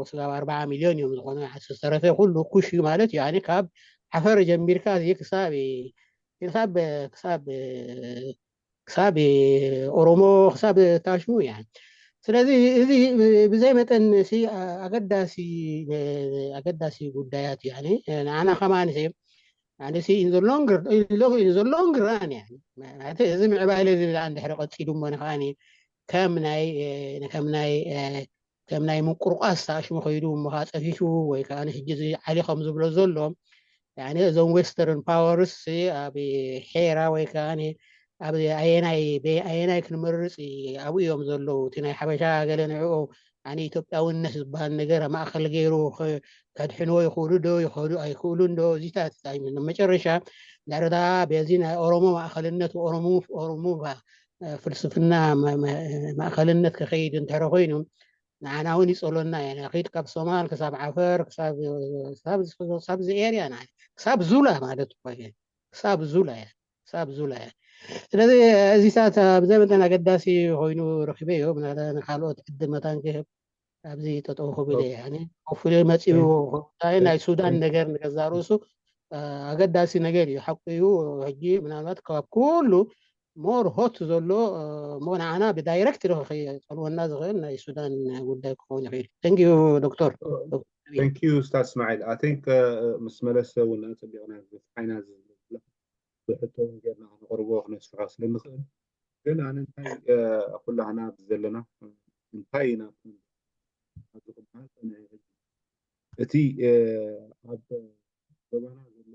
ስጋብ ኣርባዓ ሚልዮን እዮም ዝኾኑ ዝተረፈ ኩሉ ኩሽ እዩ ማለት እዩ። ካብ ዓፈር ጀሚርካ ክሳብ ክሳብ ክሳብ ክሳብ ኦሮሞ ክሳብ ታሽሙ እያ። ስለዚ እዚ ብዘይ መጠን ኣገዳሲ ኣገዳሲ ጉዳያት እዩ። ንዓና ከማን ሎንግ ራን እዚ ምዕባለ ዝብል እንድሕር ቀፂሉ እሞ ንከዓ ከም ናይ ከም ናይ ከም ናይ ምቁርቋስ ተኣሽሙ ከይዱ እሞ ከዓ ፀፊፉ ወይ ከዓ ሕጂ እዚ ዓሊ ከም ዝብሎ ዘሎ እዞም ዌስተርን ፓወርስ ኣብ ሄራ ወይ ከዓ ኣብ ኣየናይ ኣየናይ ክንመርፅ ኣብኡ እዮም ዘለዉ። እቲ ናይ ሓበሻ ገለ ንዕኡ ኣነ ኢትዮጵያውነት ዝበሃል ነገር ኣብ ማእኸል ገይሩ ከድሕንዎ ይኽእሉ ዶ ይኽእሉ ኣይክእሉን ዶ እዚታት መጨረሻ ድሕርታ በዚ ናይ ኦሮሞ ማእኸልነት ኦሮሙባ ፍልስፍና ማእኸልነት ክኸይድ እንተረ ኮይኑ ንዓና እውን ይፀሎና እያ። ኪድ ካብ ሶማል ክሳብ ዓፈር ክሳብ ዚ ኤርያ ክሳብ ዙላ ማለት ክሳብ ዙላ እያ ክሳብ ዙላ እያ። ስለዚ እዚታት ብዘይ መጠን ኣገዳሲ ኮይኑ ረኪበዮ ካልኦት ዕድል መታን ክህብ ኣብዚ ጠጠው ክብል እየ። ኮፍሊ መፂኡ ናይ ሱዳን ነገር ንገዛ ርእሱ ኣገዳሲ ነገር እዩ። ሓቁ እዩ። ሕጂ ምናልባት ካብ ኩሉ ሞር ሆት ዘሎ እሞ ንዓና ብዳይረክት ዶ ክፀልወና ዝኽእል ናይ ሱዳን ጉዳይ ክኸውን ይኽእል። ተንኪዩ ዶክተር። Thank you ኡስታዝ እስማዒል። I think ምስ መለሰ እውን ኣፀቢቕና ሓይና ዝሕቶ ጌርና ክነቕርቦ ክነስፍሖ ስለንኽእል ግን ኣነ እንታይ ኩላህና ዘለና እንታይ ኢና ኣብዚ ክበሃል እቲ ኣብ ዞባና ዘሎ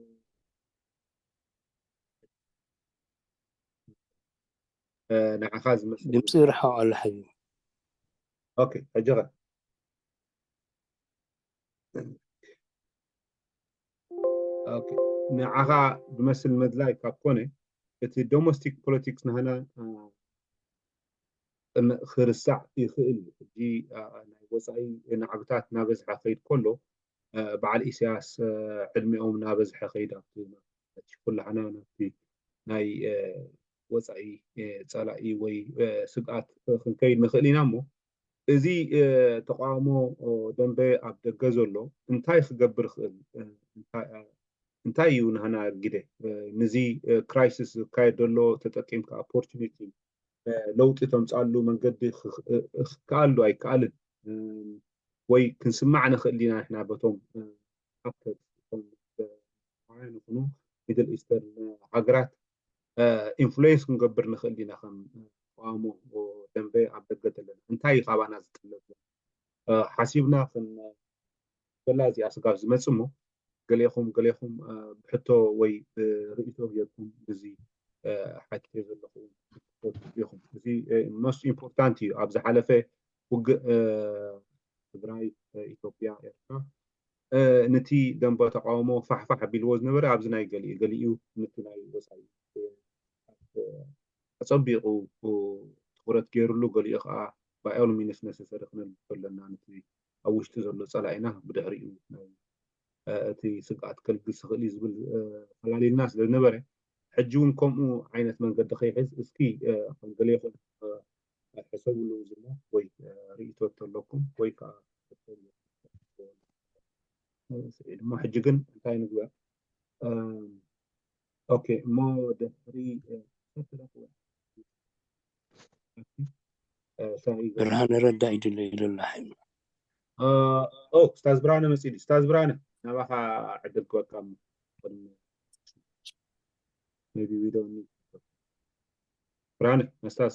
ንዓኻ ዝመስል ድምፂ ይርሕቕ ኣሎ ሕዚ ኦኬ ሕጂ ኸ ኦኬ ንዓኻ ዝመስል ምድላይ ካብ ኮነ እቲ ዶሜስቲክ ፖለቲክስ ናህና ክርሳዕ ይኽእል እዩ። ሕጂ ናይ ወፃኢ ናዕብታት እናበዝሐ ከይድ ከሎ በዓል ኢሳያስ ዕድሚኦም እናበዝሐ ከይድ ኣብቲ ኩላህና ናብቲ ናይ ወፃኢ ፀላኢ ወይ ስግኣት ክንከይድ ንኽእል ኢና እሞ እዚ ተቃውሞ ደንበ ኣብ ደገ ዘሎ እንታይ ክገብር ይኽእል? እንታይ እዩ ናህና ግደ? ንዚ ክራይሲስ ዝካየድ ዘሎ ተጠቂምካ ኦፖርቹኒቲ ለውጢ ተምፃሉ መንገዲ ክከኣል ዶ ኣይከኣልን? ወይ ክንስማዕ ንኽእል ኢና ንሕና በቶም ኣክተርስ፣ እቶም ተዋናያን ይኹኑ ሚድል ኢስተርን ሃገራት ኢንፍሉዌንስ ክንገብር ንኽእል ኢና። ከም ተቃውሞ ደንበ ኣብ ደገ ዘለና እንታይ እዩ ካባና ዝጥለብ ሓሲብና ክንበላ እዚኣ ስጋብ ዝመጽእ እሞ ገሌኹም ገሌኹም ብሕቶ ወይ ብርእይቶ ጌርኩም እዚ ሓቲተ ዘለኹ ኢኹም። እዚ ሞስት ኢምፖርታንት እዩ። ኣብ ዝሓለፈ ውግእ ትግራይ፣ ኢትዮጵያ፣ ኤርትራ ነቲ ደንበ ተቃውሞ ፋሕፋሕ ኣቢልዎ ዝነበረ ኣብዚ ናይ ገሊኡ ገሊኡ ነቲ ናይ ወፃኢ ኣፀቢቑ ትኩረት ገይርሉ፣ ገሊኡ ከዓ ባይ ኦል ሚንስ ነሰሰሪ ክነልብሶ ኣለና ነቲ ኣብ ውሽጢ ዘሎ ፀላኢና ብድሕሪኡ ናይ እቲ ስግኣት ከልግስ ይኽእል እዩ ዝብል ፈላሊልና ስለ ዝነበረ ሕጂ እውን ከምኡ ዓይነት መንገዲ ከይሕዝ እስኪ ከም ገሌኹም ሕሰብሉ ዝሞ ወይ ርእይቶ ተለኩም ወይ ከዓ ስዒድ እሞ ሕጂ ግን እንታይ ንግበር? ኦኬ እሞ ድሕሪ ብርሃነ ረዳ ይድለ ይደላ ሓይሉ ኡስታዝ ብርሃነ መፂ ኡስታዝ ብርሃነ ናባኻ ዕድል ክወካ ቢ ዊዶ ብርሃነ መስታስ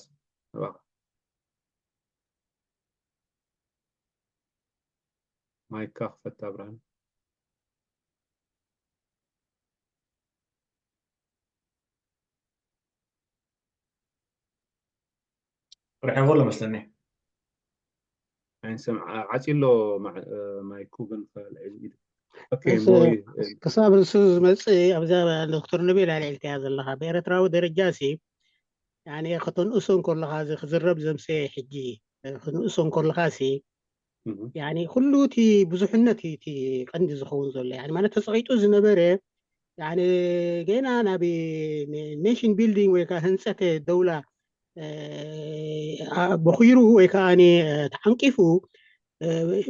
ናባኻ ማይካ ክፈታ ብርሃነ ርሕዎ ኣሎ መስለኒ ኣይንሰምዕ ዓፂሎ ማይኩ ግን ልዕሊ ኢዱ ክሳብ ንሱ ዝመፅእ ኣብዛ ዶክተር ነቢል ኣልዒልካያ ዘለካ ብኤረትራዊ ደረጃ ሲ ከተንእሶ እንከለካ እዚ ክዝረብ ዘምሰየ ሕጂ ክንእሶ እንከለካ ሲ ኩሉ እቲ ብዙሕነት እቲ ቀንዲ ዝኸውን ዘሎ ማለት ተፀቂጡ ዝነበረ ገና ናብ ኔሽን ቢልዲንግ ወይ ከዓ ህንፀት ደውላ በኺሩ ወይ ከዓ ተዓንቂፉ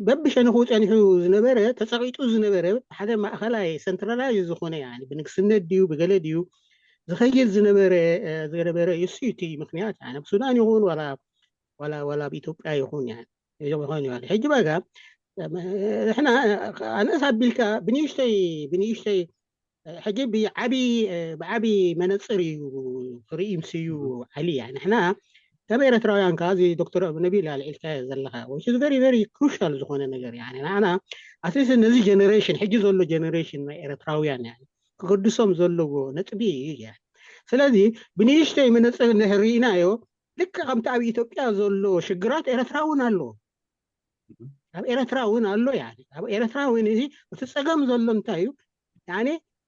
በብሸነኹ ፀኒሑ ዝነበረ ተፀቂጡ ዝነበረ ሓደ ማእኸላይ ሰንትራላይዝ ዝኾነ ብንግስነት ድዩ ብገለ ድዩ ዝኸይድ ዝነበረ ዝነበረ እሱ እቲ ምክንያት ኣብ ሱዳን ይኹን ዋላ ዋላ ኣብ ኢትዮጵያ ይኹን ሕጂ በጋ ንሕና ኣነስ ኣቢልካ ብንእሽተይ ብንእሽተይ ሕጂ ብዓቢ ብዓቢ መነፅር እዩ ክርኢ ምስዩ ዓሊ ንሕና ከም ኤረትራውያን ከዓ እዚ ዶክተር ነቢል ኣልዒልካ ዘለካ very very crucial ዝኾነ ነገር ንዓና ኣትሊስት ነዚ ጀነሬሽን ሕጂ ዘሎ ጀነሬሽን ናይ ኤረትራውያን ክገድሶም ዘለዎ ነጥቢ እዩ። ስለዚ ብንእሽተይ መነፅር እንድሕር ርኢናዮ ልክዕ ከምቲ ኣብ ኢትዮጵያ ዘሎ ሽግራት ኤረትራ እውን ኣሎ። ኣብ ኤረትራ እውን ኣሎ። ኣብ ኤረትራ እውን እዚ እቲ ፀገም ዘሎ እንታይ እዩ?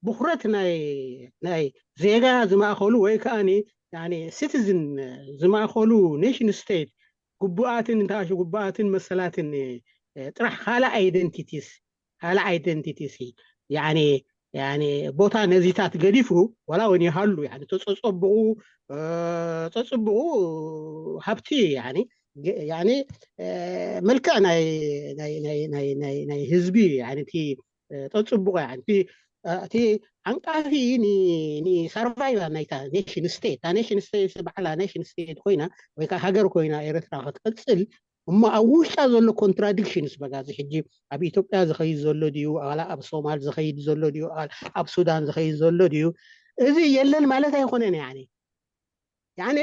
ብኩረት ናይ ናይ ዜጋ ዝማእከሉ ወይ ከዓ ሲቲዝን ዝማእከሉ ኔሽን ስቴት ግቡኣትን እንታሽ ግቡኣትን መሰላትን ጥራሕ ካልእ ኣይደንቲቲስ ካልእ ኣይደንቲቲስ ቦታ ነዚታት ገዲፉ ዋላ እውን ይሃሉ ተፀፀብቑ ፀፅብቑ ሃብቲ መልክዕ ናይ ህዝቢ እቲ ጠፅብቑ እቲ ዓንቃፊ ንሰርቫይቫል ናይታ ኔሽን ስቴት እታ ኔሽን ስቴት ባዕላ ኔሽን ስቴት ኮይና ወይ ከዓ ሃገር ኮይና ኤረትራ ክትቀፅል እሞ ኣብ ውሽጣ ዘሎ ኮንትራዲክሽንስ በጋዚ ሕጂ ኣብ ኢትዮጵያ ዝኸይድ ዘሎ ድዩ ኣብ ሶማል ዝኸይድ ዘሎ ድዩ ኣብ ሱዳን ዝኸይድ ዘሎ ድዩ እዚ የለን ማለት ኣይኮነን ያኒ ያኒ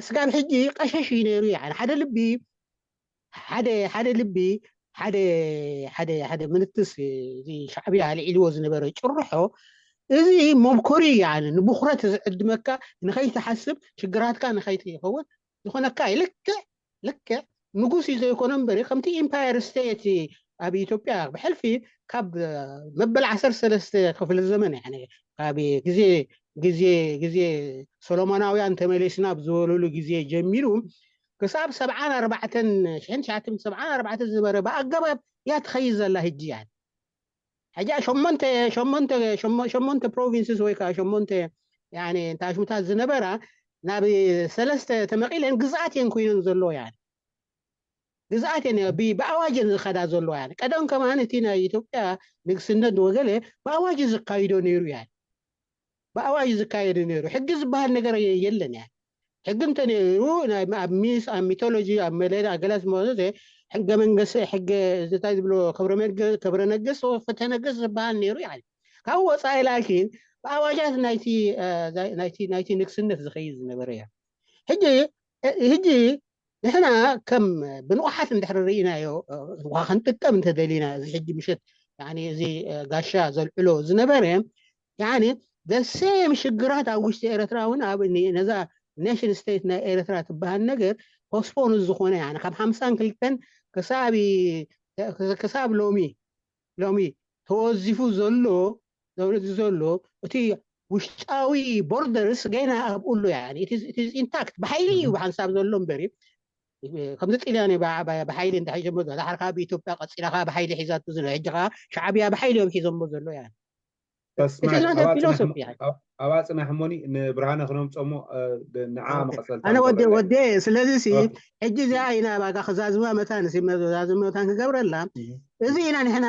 ስጋብ ሕጂ ቀሸሽ እዩ ነይሩ ያኒ ሓደ ልቢ ሓደ ሓደ ልቢ ሓደ ሓደ ሓደ ምንትስ እዚ ሻዕብያ ኣልዒልዎ ዝነበረ ጭርሖ እዚ መምኮሪ ያኒ ንብኩረት ዝዕድመካ ንኸይትሓስብ ሽግራትካ ንኸይትኸውን ዝኾነካ እዩ ልክዕ ልክዕ ንጉስ እዩ ዘይኮነ እምበሪ ከምቲ ኢምፓየር ስቴት ኣብ ኢትዮጵያ ብሕልፊ ካብ መበል ዓሰርተ ሰለስተ ክፍለ ዘመን ያኒ ካብ ግዜ ግዜ ግዜ ሶሎሞናውያን ተመሊስና ብዝበለሉ ግዜ ጀሚሩ ክሳብ ሰብዓን ኣርባዕተን ሽሕን ትሽዓተ ሚእትን ሰብዓን ኣርባዕተን ዝነበረ ብኣገባብ እያ ትኸይድ ዘላ ህጂ እያ ሕጂ ሸሞንተ ሸሞንተ ሸሞንተ ፕሮቪንስስ ወይ ከዓ ሸሞንተ ያኒ ታሽሙታት ዝነበራ ናብ ሰለስተ ተመቒለን ግዝኣት እየን ኮይነን ዘለዎ ያኒ ግዝኣት እየን ብኣዋጅ እየን ዝኸዳ ዘለዋ ያኒ ቀደም ከማን እቲ ናይ ኢትዮጵያ ንግስነት ወገለ ብኣዋጅ ዝካይዶ ነይሩ ያኒ ብኣዋጅ ዝካየዱ ነይሩ ሕጊ ዝበሃል ነገር የለን ያኒ ሕጊ እንተነይሩ ኣብ ሚስ ኣብ ሚቶሎጂ ኣብ መለዳ ገላስ መዘ ሕገ መንግስቲ ሕገ እንታይ ዝብሎ ክብረ ነገስት ፍትሐ ነገስት ዝበሃል ነይሩ። ካብኡ ወፃኢ ላኪን ብኣዋጃት ናይቲ ናይቲ ንግስነት ዝኸይድ ዝነበረ እያ። ሕጂ ሕጂ ንሕና ከም ብንቑሓት እንድሕር ርኢናዮ፣ ክንጥቀም እንተደሊና፣ እዚ ሕጂ ምሸት እዚ ጋሻ ዘልዕሎ ዝነበረ ዘሴም ሽግራት ኣብ ውሽጢ ኤረትራ እውን ኣብ ነዛ ኔሽን ስቴት ናይ ኤረትራ ትበሃል ነገር ፖስፖን ዝኾነ ካብ ሓምሳን ክልተን ክሳብ ሎሚ ሎሚ ተወዚፉ ዘሎ ዘሎ እቲ ውሽጣዊ ቦርደርስ ገና ኣብኡ ኣሎ። ኢንታክት ብሓይሊ እዩ ብሓንሳብ ዘሎ እምበር ከምዚ ጥልያን ብሓይሊ እንዳሒዘሞ ዳሕር ካብ ኢትዮጵያ ቀፂላ ብሓይሊ ሒዛቱ ዝነ ሕጂ ከዓ ሻዕብያ ብሓይሊ እዮም ሒዞሞ ዘሎ። ኣባ ፅናሕ እሞኒ ንብርሃነ ክነምፀሞ ንዓ መቐፀልታ ኣነ ወደ ወደ ስለዚ ሕጂ እዚኣ ኢና ባጋ ክዛዝማ መታን ዛዝማ መታን ክገብረላ እዚ ኢና ንሕና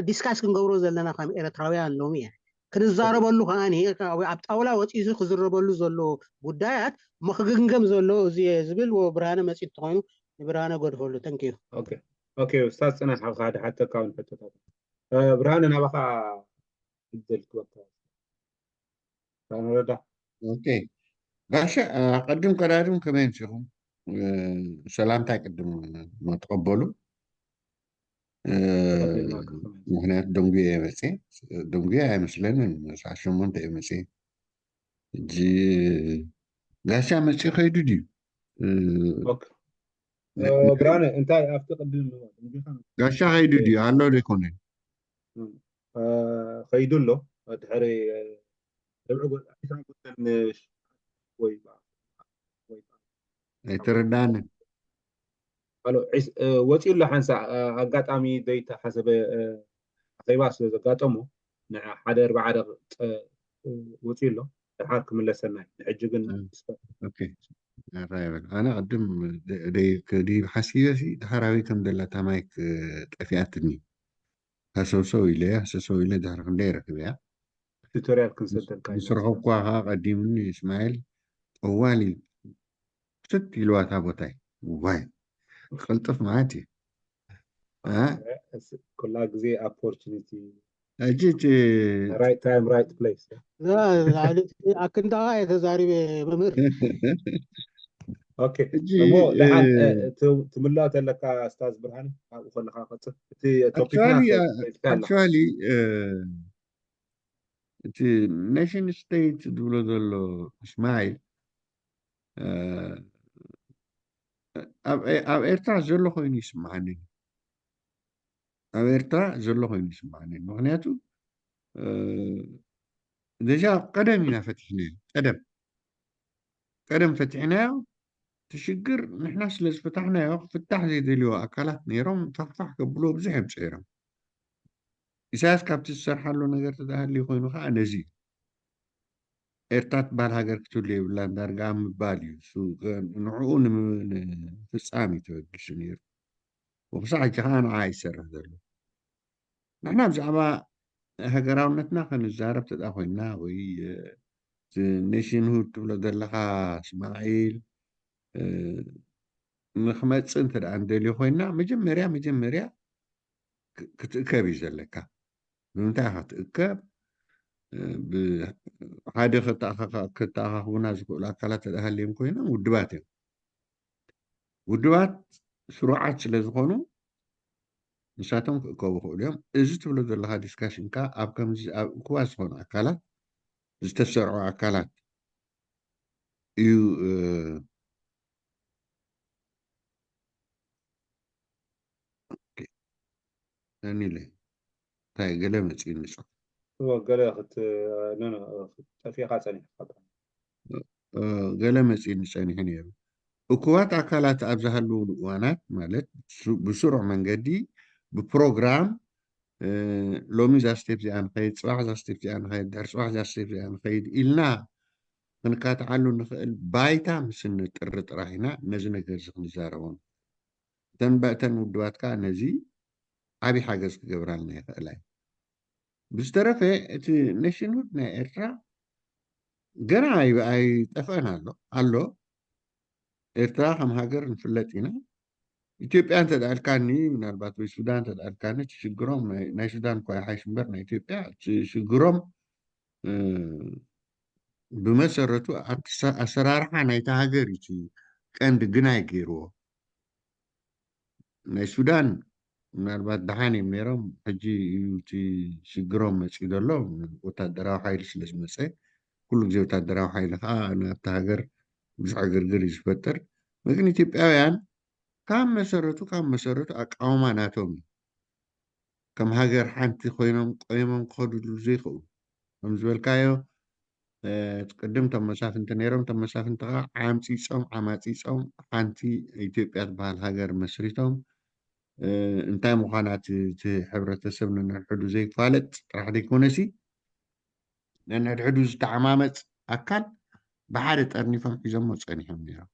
ዲስካስ ክንገብሮ ዘለና ከም ኤረትራውያን ሎሚ እያ ክንዛረበሉ ከዓኒ ኣብ ጣውላ ወፂሱ ክዝረበሉ ዘሎ ጉዳያት እሞ ክግምገም ዘሎ እዚ ዝብል ብርሃነ መፂት ተኮይኑ ንብርሃነ ጎድፈሉ። ተንክዩ። ኡስታዝ ፅናሕ ሓደ ሓተካ እውን ሕቶታት ብርሃነ ናባኻ ዕድል ክበካ። ብርሃነ ረዳ ኦኬ ጋሻ ኣቀድም ቀዳድም ከመይ ምሲኹም? ሰላምታ ቅድም መተቐበሉ ምክንያቱ ደንጉየ እየ መፅየ። ደንጉየ ኣይመስለንን። ሰዓት ሸሞንተ እየ መፅየ። ሕጂ ጋሻ መፅዩ ከይዱ ድዩ? ብርሃነ እንታይ ኣብቲ ቅድም ጋሻ ከይዱ ድዩ? ኣሎ ዶ ኣይኮነን? ከይዱ ኣሎ። ድሕሪ ርብዒ ጎ- ዒስራን ክልተን ወይ ወይ ኣይተረዳንን። ኣሎ ዒስ- እ፣ ወፂኡ ኣሎ ሓንሳ እ፣ ኣጋጣሚ ዘይተሓሰበ እ፣ ኣኼባ ስለ ዘጋጠሞ ንዓ ሓደ ኣርባዓ ደቂቕ እ፣ ወፂኡ ኣሎ። ድሓር ክምለሰና እዩ። ንሕጂ ግን እ። ኦኬ። ራይ በል። ኣነ ቅድም ደ- ደይ- ከዲብ ሓሲበ ሲ ድሓር ኣበይ ከም ዘላ እታ ማይክ እ፣ ጠፊኣትኒ። ሃሰውሰው ኢለ ሃሰውሰው ኢለ ድሕሪ ክንደይ ረኪበያ። ቱቶሪያል ክንሰደልካ ኢና። ምስ ረኸብኳ ከዓ ቀዲሙኒ እስማኤል ጠዋሊ ክትት ኢልዋ እታ ቦታይ። ዋይ ቅልጥፍ ማለት እዩ። እ? ኩላ ግዜ ኦፖርቹኒቲ ሕጂ እቲ ራይት ታይም ራይት ፕሌስ። ኣክንዳኻ እየ ተዛሪበ መምህር። ኦኬ ሕጂ እሞ ደሓን እ፣ እ፣ ት- ትምልኦ ተለካ ስታዝ ብርሃን ኣብኡ ከለካ ቀፅል። እቲ ቶፒክና actually ሰ- ሰ- ኣለካ። actually እ፣ እቲ ኔሽን ስቴት ዝብሎ ዘሎ እስማኤል እ፣ ኣብ ኤ- ኣብ ኤርትራ ዘሎ ኮይኑ ይስምዓኒ። ኣብ ኤርትራ ዘሎ ኮይኑ ይስምዓኒ። ምክንያቱ እ፣ ደጃ ቀደም ኢና ፈቲሕናዮ። ቀደም ቀደም ፈቲሕናዮ። እቲ ሽግር ንሕና ስለ ዝፈታሕናዮ ክፍታሕ ዘይደልዮ ኣካላት ነይሮም ፋሕፋሕ ከብልዎ ብዙሕ እዮም ፅዒሮም። ኢሳያስ ካብቲ ዝሰርሓሉ ነገር ተዳሃልዩ ኮይኑ ከዓ ነዚ እዩ። ኤርትራ ትበሃል ሃገር ክትህሉ የብላን ዳርጋ ምባል እዩ። እሱ ከ- ንዕኡ ንም- ንፍፃም እዩ ተበጊሱ ነይሩ። ወክሳዕ ሕጂ ከዓ ንዓ ይሰርሕ ዘሎ። ንሕና ብዛዕባ ሃገራውነትና ከንዛረብ ተዳ ኮይና ወይ እ፣ እቲ ኔሽንሁድ ትብሎ ዘለካ እስማዒል እ፣ ንክመፅእ እንተ ደኣ ንደልዮ ኮይና መጀመርያ መጀመርያ ክ- ክትእከብ እዩ ዘለካ። ብምንታይ ኢኻ ክትእከብ? እ፣ ብ- ሓደ ከተኣኻኻ- ከተኣኻኽቡና ዝኽእሉ ኣካላት ተደሃልዮም ኮይኖም ውድባት እዮም። ውድባት ስሩዓት ስለ ዝኾኑ ንሳቶም ክእከቡ ይኽእሉ እዮም። እዚ ትብሎ ዘለካ ዲስካሽን ከ ኣብ ከምዚ ኣብ እኩባት ዝኾኑ ኣካላት ዝተሰርዑ ኣካላት እዩ። እ፣ ኦኬ። ነኒለ እንታይ ገለ መፂኡ ንፁ እወ፣ ገለ ክት- ኖ፣ ኖ፣ ጠፊእካ ፀኒሕካ። እ፣ ገለ መፂኡ ንፀኒሑ ነይሩ። እኩባት ኣካላት ኣብ ዝሃለውሉ እዋናት ማለት ብሱ- ብስሩዕ መንገዲ ብፕሮግራም እ፣ ሎሚ እዛ ስቴፕ እዚኣ ንኸይድ፣ ፅባሕ እዛ ስቴፕ እዚኣ ንኸይድ፣ ድሕሪ ፅባሕ እዛ ስቴፕ እዚኣ ንኸይድ ኢልና ክንካትዓሉ ንኽእል ባይታ ምስ እንጥሪ ጥራሕ ኢና ነዚ ነገር እዚ ክንዛረቦ ንኽእል። እተን ባ- እተን ውድባት ከዓ ነዚ ዓብዪ ሓገዝ ክገብራልና ይኽእላ እዩ። ብዝተረፈ እቲ ኔሽንሁድ ናይ ኤርትራ ገና ኣይ- ኣይጠፍአን ኣሎ ኣሎ ኤርትራ ከም ሃገር ንፍለጥ ኢና። ኢትዮጵያ እንተደኣልካኒ፣ ምናልባት ወይ ሱዳን እንተደኣልካኒ፣ እቲ ሽግሮም ናይ ናይ ሱዳን እኳ ይሓይሽ እምበር፣ ናይ ኢትዮጵያ እቲ ሽግሮም እ፣ ብመሰረቱ ኣብቲ ሰ- ኣሰራርሓ ናይታ ሃገር እዩ እቲ ቀንዲ ግናይ ገይርዎ። ናይ ሱዳን ምናልባት ደሓን እዮም ነይሮም፣ ሕጂ እዩ እቲ ሽግሮም መፂኡ ዘሎ። ወታደራዊ ሓይሊ ስለ ዝመፀ፣ ኩሉ ግዜ ወታደራዊ ሓይሊ ከዓ ናብቲ ሃገር ብዙሕ ዕግርግር እዩ ዝፈጥር። ግን ኢትዮጵያውያን ካብ መሰረቱ ካብ መሰረቱ ኣቃውማ ናቶም እዩ። ከም ሃገር ሓንቲ ኮይኖም ቆይሞም ክኸዱሉ ዘይኽእሉ፣ ከም ዝበልካዮ፣ እ፣ ቅድም እቶም መሳፍንቲ ነይሮም። እቶም መሳፍንቲ ከዓ ዓምፂፆም ዓማፂፆም ሓንቲ ኢትዮጵያ ትበሃል ሃገር መስሪቶም፣ እ፣ እንታይ ምዃና እቲ እቲ ሕብረተሰብ ነንሕድሕዱ ዘይፋለጥ ጥራሕ ዘይኮነሲ፣ ነንሕድሕዱ ዝተዓማመፅ ኣካል ብሓደ ጠርኒፎም ሒዞሞ ፀኒሖም ነይሮም።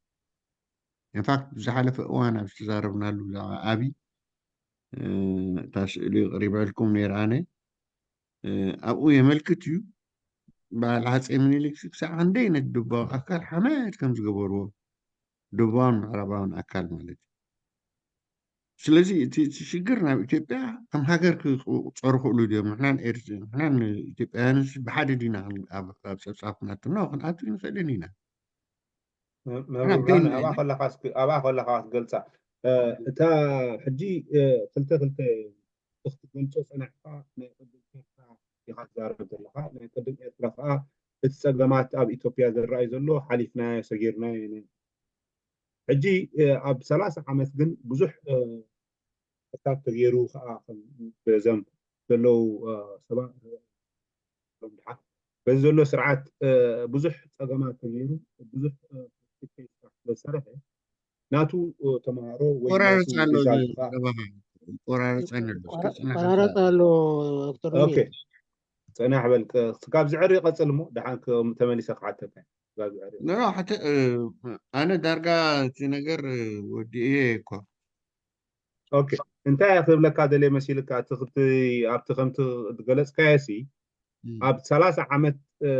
ኢንፋክት፣ ብዝሓለፈ እዋን ኣብ ዝተዛረብናሉ ብዛዕባ ኣብይ፣ እ፣ እታ ስእሊ ቅሪበልኩም ነይረ ኣነ። እ፣ ኣብኡ የመልክት እዩ። በዓል ሃፀይ ምኒልክ ክሳዕ ክንደይ ነቲ ደቡባዊ ኣካል ሓመድ ከም ዝገበርዎ፣ ደቡባውን ምዕራባውን ኣካል ማለት እዩ። ስለዚ እቲ እቲ ሽግር ናብ ኢትዮጵያ ከም ሃገር ክቁፀሩ ክእሉ ድዮም? ንሕናን ኤርት- ንሕናን ኢትዮጵያውያንስ ብሓደ ዲና ክን- ኣብ ኣብ ፀብፃብ ክነትኖ ክንኣቱ ይንኽእልን ኢና። መ- ንሕና መብርህ ብዘይ ብርሃን፣ ኣብኣ ከለኻ እስኪ ኣብኣ ከለኻ ክትገልፃ፣ እ፣ እታ ሕጂ፣ እ፣ ክልተ ክልተ ክትገልፆ ፀናሕካ፣ ናይ ቅድም ኤርትራ ኢኻ ትዛረብ ዘለኻ። ናይ ቅድም ኤርትራ ከዓ እቲ ፀገማት ኣብ ኢትዮጵያ ዝረኣይ ዘሎ ሓሊፍናዮ፣ ሰጊርናዮ ኢና። ሕጂ፣ እ፣ ኣብ ሰላሳ ዓመት ግን ብዙሕ፣ እ፣ ሕሳብ ተገይሩ ከዓ ከም በዘም ዘለዉ፣ እ፣ ሰባት፣ እ፣ ድሓር በዚ ዘሎ ስርዓት፣ እ፣ ብዙሕ ፀገማት ተገይሩ፣ ብዙሕ፣ እ፣ ስራሕ ስለዝሰርሐ ናቱ፣ እ፣ ተምሃሮ ወይ ናቱ ቆራርፃ ኣሎ ሪዛልት እዚ ከዓ ዘረባኻ። ቆራርፃ ኣሎ። እስከ ቆራ- ጽናሕ ቆራረፃ ኣሎ። ዶክተር ኦኬ። ሙኒር። ፅናሕ በል። ቅ- ካብ ዝዕሪ ቀፅል እሞ ደሓን ክ- ተመሊሰ ክሓተካ እየ። ካብ ዝዕሪ ኖ፣ ኖ፣ ሕተ-፣ እ፣ ኣነ ዳርጋ እቲ ነገር፣ እ፣ ወዲኤ እኮ። ኦኬ። እንታይ እየ ክብለካ ደልየ መሲልካ፣ እቲ ክት-፣ ኣብቲ ከምቲ ዝገለፅካዮ ሲ፣ ም። ኣብ ሰላሳ ዓመት፣ እ፣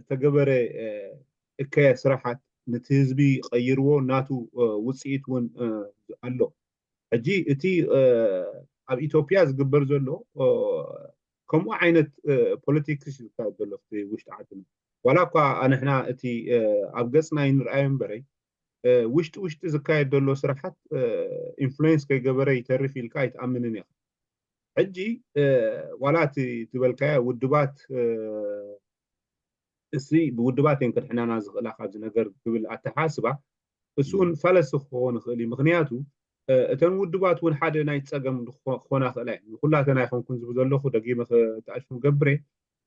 ተገበረ፣ እ፣ እከየ ስራሓት ነቲ ህዝቢ ቀይርዎ፣ ናቱ፣ እ፣ ውፅኢት እውን፣ እ፣ ኣሎ። ሕጂ እቲ፣ እ፣ ኣብ ኢትዮጵያ ዝግበር ዘሎ፣ እ፣ ከምኡ ዓይነት፣ እ፣ ፖለቲክስ እዩ ዝካየድ ዘሎ ኣብቲ ውሽጢ ዓድና። ዋላ እኳ ኣንሕና እቲ፣ እ፣ ኣብ ገፅና ይንርኣዮ እምበረይ፣ እ፣ ውሽጢ ውሽጢ ዝካየድ ዘሎ ስራሓት፣ እ፣ ኢንፍሉዌንስ ከይገበረ ይተርፍ ኢልካ ኣይትኣምንን ኢኻ። ሕጂ፣ እ፣ ዋላ እቲ ትበልካዮ ውድባት፣ እ፣ እሲ ብውድባት እየን ከድሕናና ዝኽእላ ካብዚ ነገር ክብል ኣተሓስባ፣ እሱ እውን ም። ፋለሲ ክኸውን ይኽእል እዩ። ምኽንያቱ፣ እ፣ እተን ውድባት እውን ሓደ ናይ ጸገም ክኾ-፣ ክኾና ይኽእላ እየን። ንኩላተን ኣይኮንኩን ዝብል ዘለኹ፣ ደጊመ ክተኣሽሙ ገብረ።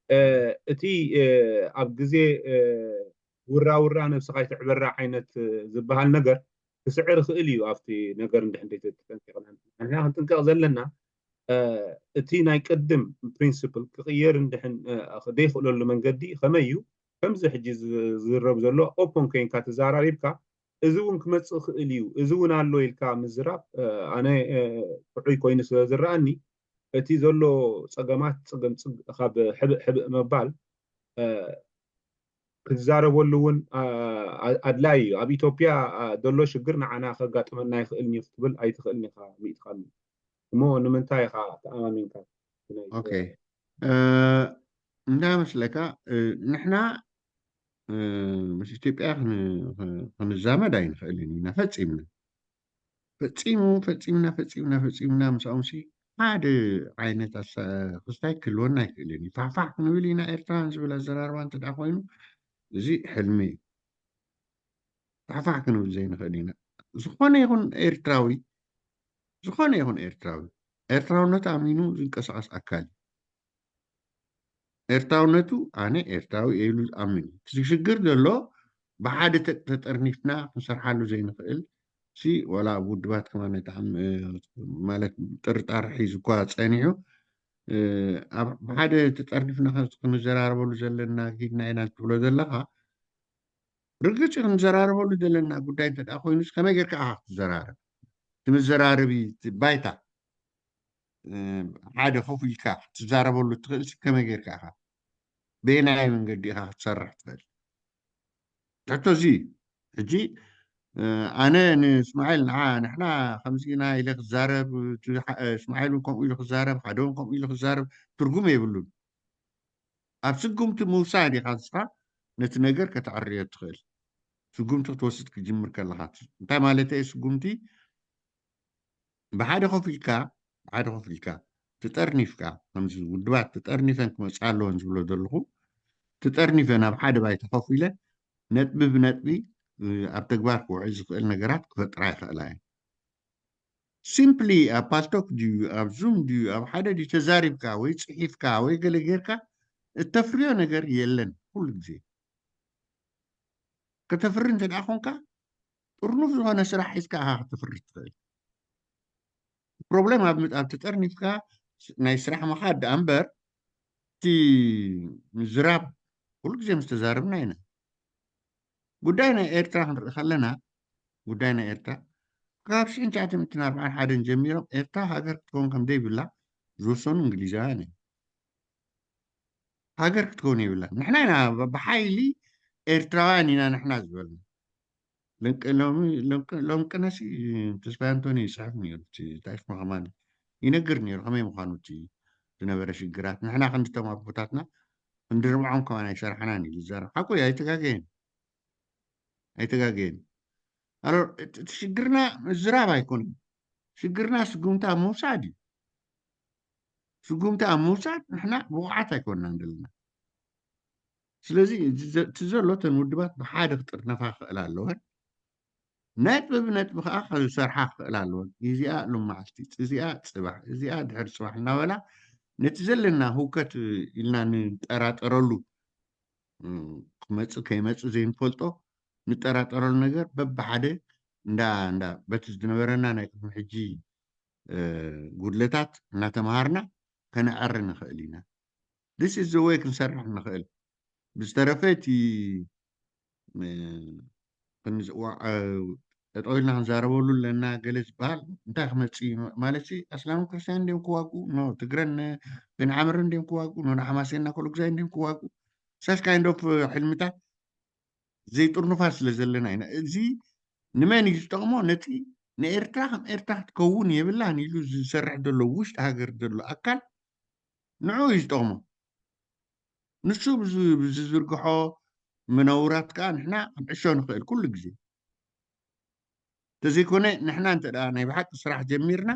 እ፣ እቲ፣ እ፣ ኣብ ግዜ፣ እ፣ ውራ ውራ ነብስኻ ይትዕበራ ዓይነት፣ እ፣ ዝበሃል ነገር ክስዕር ይኽእል እዩ። ኣብቲ ነገር እንድሕር ዘይተጠንቂቕና፣ ንሕና ክንጥንቀቕ ዘለና፣ እ፣ እቲ ናይ ቅድም ፕሪንስፕል ክቕየር እንድሕን፣ እ፣ ዘይኽእለሉ መንገዲ ከመይ እዩ? ከምዚ ሕጂ ዝ-፣ ዝዝረብ ዘሎ ኦፕን ኮይንካ ተዘራሪብካ፣ እዚ እውን ክመጽእ ይኽእል እዩ፣ እዚ እውን ኣሎ ኢልካ ምዝራብ፣ እ፣ ኣነ፣ እ፣ ጥዑይ ኮይኑ ስለ ዝረኣኒ፣ እቲ ዘሎ ጸገማት ጽገም ጽግ-፣ ካብ ሕብእ ሕብእ ምባል፣ እ፣ ክትዛረበሉ እውን፣ እ፣ ኣ-፣ ኣድላይ እዩ። ኣብ ኢትዮጵያ፣ እ፣ ዘሎ ሽግር ንዓና ከጋጥመና ይኽእልን እዩ ክትብል ኣይትኽእልን ኢኻ ሚእቲ ካብ ሚእቲ። እሞ ንምንታይ ኢኻ ተኣማሚንካ? ብናይ ኦኬ። እ፣ እንታይ መስለካ፣ እ፣ ንሕና፣ እ፣ ምስ ኢትዮጵያ ክን-፣ ክን-፣ ክንዛመድ ኣይንኽእልን ኢና ፈጺምና። ፈጺሙ፣ ፈጺምና፣ ፈጺምና፣ ፈጺምና ምስኦምሲ ሓደ ዓይነት ኣሳ-፣ ክስታይ ክህልወና ኣይክእልን እዩ። ፋሕፋሕ ክንብል ኢና ኤርትራውያን ዝብል ኣዘራርባ እንተ ደኣ ኮይኑ፣ እዚ ሕልሚ እዩ። ፋሕፋሕ ክንብል ዘይንኽእል ኢና። ዝኾነ ይኹን ኤርትራዊ፣ ዝኾነ ይኹን ኤርትራዊ፣ ኤርትራውነቱ ኣሚኑ ዝንቀሳቐስ ኣካል እዩ። ኤርትራውነቱ ኣነ ኤርትራዊ እየ ኢሉ ዝኣምን እዩ። እቲ ሽግር ዘሎ ብሓደ ተ-፣ ተጠርኒፍና ክንሰርሓሉ ዘይንኽእል ሲ፣ ዋላ ኣብ ውድባት ከማን ኣይተኣም-፣ እ፣ ማለት ጥርጣረ ሒዙ እኳ ጸኒሑ፣ እ፣ ኣብ ብሓደ ተጠርኒፍና ከ-፣ ክንዘራረበሉ ዘለና ጊድና ኢና ትብሎ ዘለኻ፣ ርግጽ እዩ፣ ክንዘራረበሉ ዘለና ጉዳይ እንተ ደኣ ኮይኑስ፣ ከመይ ጌርካ ኢኻ ክትዘራረብ? እቲ መዘራረቢ፣ እቲ ባይታ፣ እ፣ ሓደ ኮፍ ኢልካ ክትዛረበሉ እትኽእልሲ ከመይ ጌርካ ኢኻ? በየናይ መንገዲ ኢኻ ክትሰርሕ ትኽእል? ሕቶ እዚ እዩ። ሕጂ ኣነ ንእስማዒል ንዓ ንሕና ከምዚ ኢና ኢለ ክዛረብ፣ እስማዒል እውን ከምኡ ኢሉ ክዛረብ፣ ሓደ እውን ከምኡ ኢሉ ክዛረብ ትርጉም የብሉን። ኣብ ስጉምቲ ምውሳድ ኢኻ ንስኻ ነቲ ነገር ከተዕርዮ ትኽእል። ስጉምቲ ክትወስድ ክጅምር ከለኻ እንታይ ማለት እየ? ስጉምቲ ብሓደ ኮፍ ኢልካ ብሓደ ኮፍ ኢልካ ትጠርኒፍካ ከምዚ ውድባት ትጠርኒፈን ክመፅኣ ኣለወን ዝብሎ ዘለኹ ትጠርኒፈን ኣብ ሓደ ባይታ ኮፍ ኢለ ነጥቢ ብነጥቢ ኣብ ተግባር ክውዕል ዝኽእል ነገራት ክፈጥራ ይኽእላ እየን። ሲምፕሊ ኣብ ፓልቶክ ድዩ ኣብ ዙም ድዩ ኣብ ሓደ ድዩ ተዛሪብካ ወይ ፅሒፍካ ወይ ገለ ጌርካ እተፍርዮ ነገር የለን። ኩሉ ግዜ ከተፍሪ እንተ ደኣ ኮንካ ጥርኑፍ ዝኾነ ስራሕ ሒዝካ ኢኻ ከተፍሪ ትኽእል። ፕሮብለም ኣብ ኣብ ተጠርኒፍካ ናይ ስራሕ ምኻድ ደኣ እምበር እቲ ምዝራብ ኩሉ ግዜ ምስ ተዛረብና ኢና። ጉዳይ ናይ ኤርትራ ክንርኢ ከለና ጉዳይ ናይ ኤርትራ ካብ ሽሕን ትሽዓተ ሚእትን ኣርባዓን ሓደን ጀሚሮም ኤርትራ ሃገር ክትከውን ከም ዘይብላ ዝወሰኑ እንግሊዛውያን እዮም። ሃገር ክትከውን የብላን። ንሕና ኢና ብሓይሊ ኤርትራውያን ኢና ንሕና ዝበልና። ሎምቅነሲ ተስፋ ኣንቶኒ ይፅሕፍ ነይሩ እንታይ ስሙ ከማን ይነግር ነይሩ ከመይ ምዃኑ እቲ ዝነበረ ሽግራት ንሕና ክንድቶም ኣቦታትና ክንድርብዖም ከማን ኣይሰራሕናን እዩ ዝዛረብ ሓቁ እዩ ኣይተጋገየን ኣይተጋገየን እቲ ሽግርና ምዝራብ ኣይኮነን ሽግርና ስጉምታ ምውሳድ እዩ ስጉምታ ኣብ ምውሳድ ንሕና ብቑዓት ኣይኮንናን ዘለና ስለዚ እቲ ዘሎ ተን ውድባት ብሓደ ክጥርነፋ ክኽእል ኣለወን ነጥቢ ብነጥቢ ከዓ ክሰርሓ ክኽእል ኣለወን እዚኣ ሎማዓልቲ እዚኣ ፅባሕ እዚኣ ድሕሪ ፅባሕ እናበላ ነቲ ዘለና ህውከት ኢልና ንጠራጠረሉ ክመፅእ ከይመፅእ ዘይንፈልጦ ንጠራጠረሉ ነገር በብሓደ እንዳ እንዳ በቲ ዝነበረና ናይ ቅድሚ ሕጂ ጉድለታት እናተምሃርና ከነዐሪ ንኽእል ኢና this is the way ክንሰርሕ ንኽእል ብዝተረፈ እቲ ጠጠው ኢልና ክንዛረበሉ ኣለና ገለ ዝበሃል እንታይ ክመፅእ ማለት ኣስላም ክርስቲያን እንዲም ክዋጉ ኖ ትግረን ብንዓምር እንዲም ክዋጉ ኖ ንሓማሴና ኮሎ ግዛይ እንዲም ክዋጉ such kind of ሕልምታት ዘይጥርኑፋት ስለ ዘለና ኢና እዚ ንመን እዩ ዝጠቕሞ ነቲ ንኤርትራ ከም ኤርትራ ክትከውን የብላን ኢሉ ዝሰርሕ ዘሎ ውሽጢ ሃገር ዘሎ ኣካል ንዑ እዩ ዝጠቕሞ ንሱ ብዝዝርግሖ መነውራት ከዓ ንሕና ክንዕሾ ንኽእል ኩሉ ግዜ እንተዘይኮነ ንሕና እንተ ናይ ብሓቂ ስራሕ ጀሚርና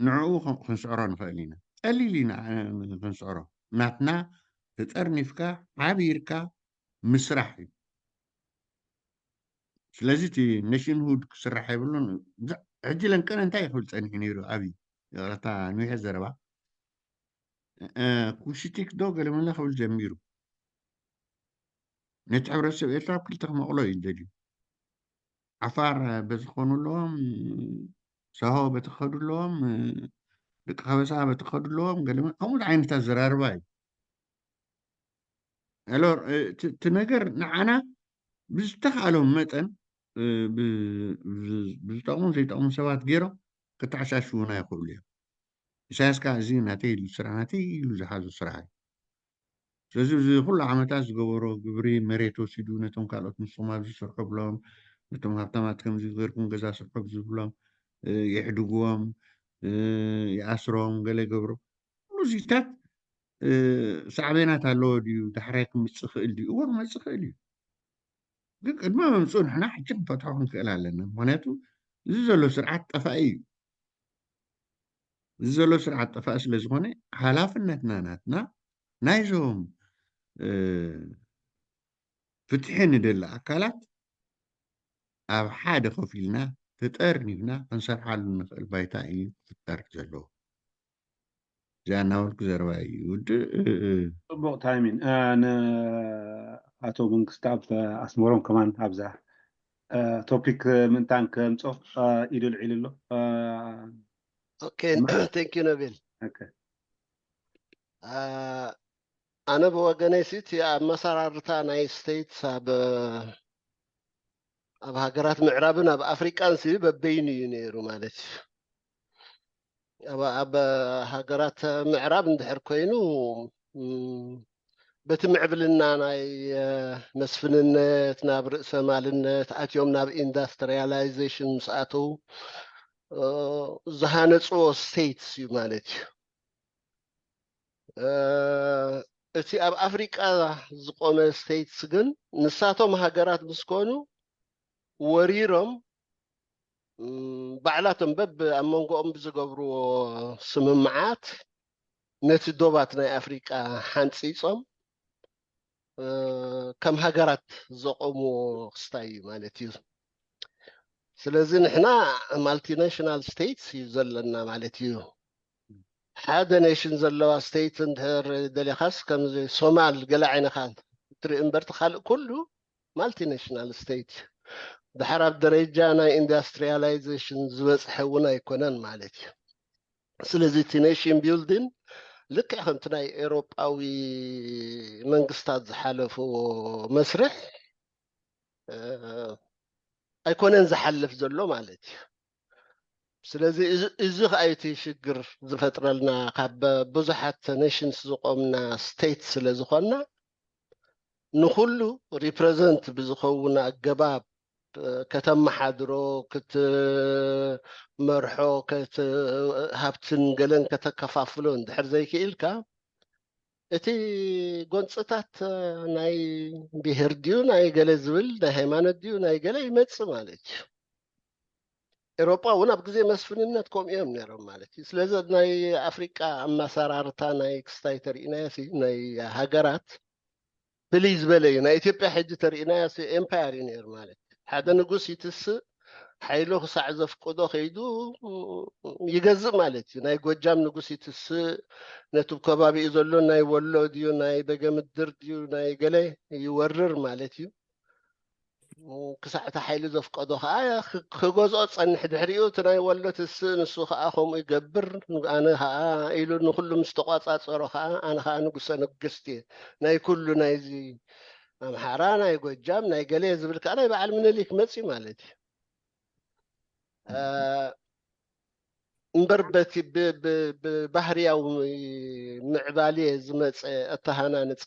ንዕኡ ክንስዕሮ ንኽእል ኢና ቀሊል ኢና ክንስዕሮ ናትና ተጠርኒፍካ ሓቢርካ ምስራሕ እዩ ስለዚ እቲ ኔሽንሁድ ክስራሕ የብሉን ሕጂ ለንቀነ እንታይ ይኽብል ፀኒሑ ነይሩ ኣብይ ይቕረታ ንውሐ ዘረባ ኩሽቲክ ዶ ገለመለ ክብል ጀሚሩ ነቲ ሕብረተሰብ ኤርትራ ኣብ ክልተ ክመቕሎ እዩ ደልዩ ዓፋር በዚ ክኾኑ ኣለዎም ሳሆ በቲ ክኸዱ ኣለዎም ደቂ ከበሳ በቲ ክኸዱ ኣለዎም ገለ ከምኡ ዓይነት ኣዘራርባ እዩ ሄሎ እቲ ነገር ንዓና ብዝተኻሎም መጠን ብዝጠቕሙ ዘይጠቕሙ ሰባት ገይሮም ከተሓሻሽዉና ይኽእሉ እዮም ኢሳያስ ከዓ እዚ ናተይ ኢሉ ስራሕ ናተይ ኢሉ ዝሓዞ ስራሕ እዩ ስለዚ እዚ ኩሉ ዓመታት ዝገበሮ ግብሪ መሬት ወሲዱ ነቶም ካልኦት ንስኹም ኣብዚ ስርሑ ብሎም ነቶም ሃብታማት ከምዚ ገርኩም ገዛ ስርሑ ዝብሎም የሕድግዎም ይኣስሮም ገለ ይገብሮ ኩሉ እዚታት ሳዕቤናት ኣለዎ ድዩ ዳሕራይ ክምፅእ ክእል ድዩ እዎ ክመፅእ ክእል እዩ ግን ቅድሚ ምምፅኡ ንሕና ሕጂ ክንፈትሖ ክንክእል ኣለና ምክንያቱ እዚ ዘሎ ስርዓት ጠፋኢ እዩ እዚ ዘሎ ስርዓት ጠፋኢ ስለ ዝኾነ ሓላፍነትና ናትና ናይዞም ፍትሒ ንደሊ ኣካላት ኣብ ሓደ ኮፍ ኢልና ተጠርኒፍና ክንሰርሓሉ ንኽእል ባይታ እዩ ክፍጠር ዘለዎ እዚኣ እናበልኩ ዘረባ እዩ ውድእ ፅቡቅ ታይሚን ንኣቶ መንግስታብ ኣስመሮም ከማን ኣብዛ ቶፒክ ምእንታን ከምፆ ኢዱ ልዒሉ ኣሎ ኦኬ ቴንክ ዩ ነቢል ኣነ ብወገነይ ሲ እቲ ኣመሰራርታ ናይ ስቴትስ ኣብ ኣብ ሃገራት ምዕራብን ኣብ ኣፍሪቃን ሲ በበይኑ እዩ ነይሩ ማለት እዩ ኣብ ሃገራት ምዕራብ እንድሕር ኮይኑ በቲ ምዕብልና ናይ መስፍንነት ናብ ርእሰ ማልነት ኣትዮም ናብ ኢንዳስትሪያላይዜሽን ምስ ኣተዉ ዝሃነፅዎ ስቴትስ እዩ ማለት እዩ። እቲ ኣብ ኣፍሪቃ ዝቆመ ስቴትስ ግን ንሳቶም ሃገራት ምስ ኮኑ ወሪሮም ባዕላቶም በብ ኣብ መንጎኦም ብዝገብርዎ ስምምዓት ነቲ ዶባት ናይ ኣፍሪቃ ሓንፂፆም ከም ሃገራት ዘቆምዎ ክስታይ እዩ ማለት እዩ። ስለዚ ንሕና ማልቲናሽናል ስቴትስ እዩ ዘለና ማለት እዩ። ሓደ ኔሽን ዘለዋ ስቴት እንድሕር ደሊኻስ ከምዚ ሶማል ገለ ዓይነኻ ትርኢ እምበር እቲ ካልእ ኩሉ ማልቲናሽናል ስቴት ድሓር ኣብ ደረጃ ናይ ኢንዳስትሪያላይዜሽን ዝበፅሐ እውን ኣይኮነን ማለት እዩ። ስለዚ እቲ ኔሽን ቢልዲን ልክዕ ከምቲ ናይ ኤሮጳዊ መንግስታት ዝሓለፍዎ መስርሕ ኣይኮነን ዝሓልፍ ዘሎ ማለት እዩ። ስለዚ እዚ ከዓ እቲ ሽግር ዝፈጥረልና ካብ ብዙሓት ኔሽንስ ዝቆምና ስቴት ስለ ዝኾንና ንኩሉ ሪፕረዘንት ብዝኸውን ኣገባብ ከተመሓድሮ ክትመርሖ ሃብትን ገለን ከተከፋፍሎ እንድሕር ዘይክኢልካ እቲ ጎንፅታት ናይ ብሄር ድዩ ናይ ገለ ዝብል ናይ ሃይማኖት ድዩ ናይ ገለ ይመፅእ ማለት እዩ። ኤሮጳ እውን ኣብ ግዜ መስፍንነት ከምኡ እዮም ነይሮም ማለት እዩ። ስለዚ ናይ ኣፍሪቃ ኣመሰራርታ ናይ ክስታይ ተሪእናዮ ናይ ሃገራት ፍልይ ዝበለ እዩ። ናይ ኢትዮጵያ ሕጂ ተሪእናዮ ኤምፓየር እዩ ነይሩ ማለት እዩ። ሓደ ንጉስ ይትስእ ሓይሉ ክሳዕ ዘፍቅዶ ከይዱ ይገዝእ ማለት እዩ። ናይ ጎጃም ንጉስ ይትስእ ነቲ ከባቢኡ ዘሎ ናይ ወሎ ድዩ ናይ በገምድር ድዩ ናይ ገለ ይወርር ማለት እዩ። ክሳዕ እቲ ሓይሊ ዘፍቀዶ ከዓ ክገዝኦ ፀንሕ ድሕሪኡ እቲ ናይ ወሎ ትስእ ንሱ ከዓ ከምኡ ይገብር ኣነ ከዓ ኢሉ ንኩሉ ምስ ተቋፃፀሮ ከዓ ኣነ ከዓ ንጉሰ ንግስት እየ ናይ ኩሉ ናይዚ ኣምሓራ ናይ ጎጃም ናይ ገለ ዝብል ከዓ ናይ በዓል ምኒልክ መፅዩ ማለት እዩ። እምበር በቲ ብባህርያዊ ምዕባሌ ዝመፀ ኣተሃናንፃ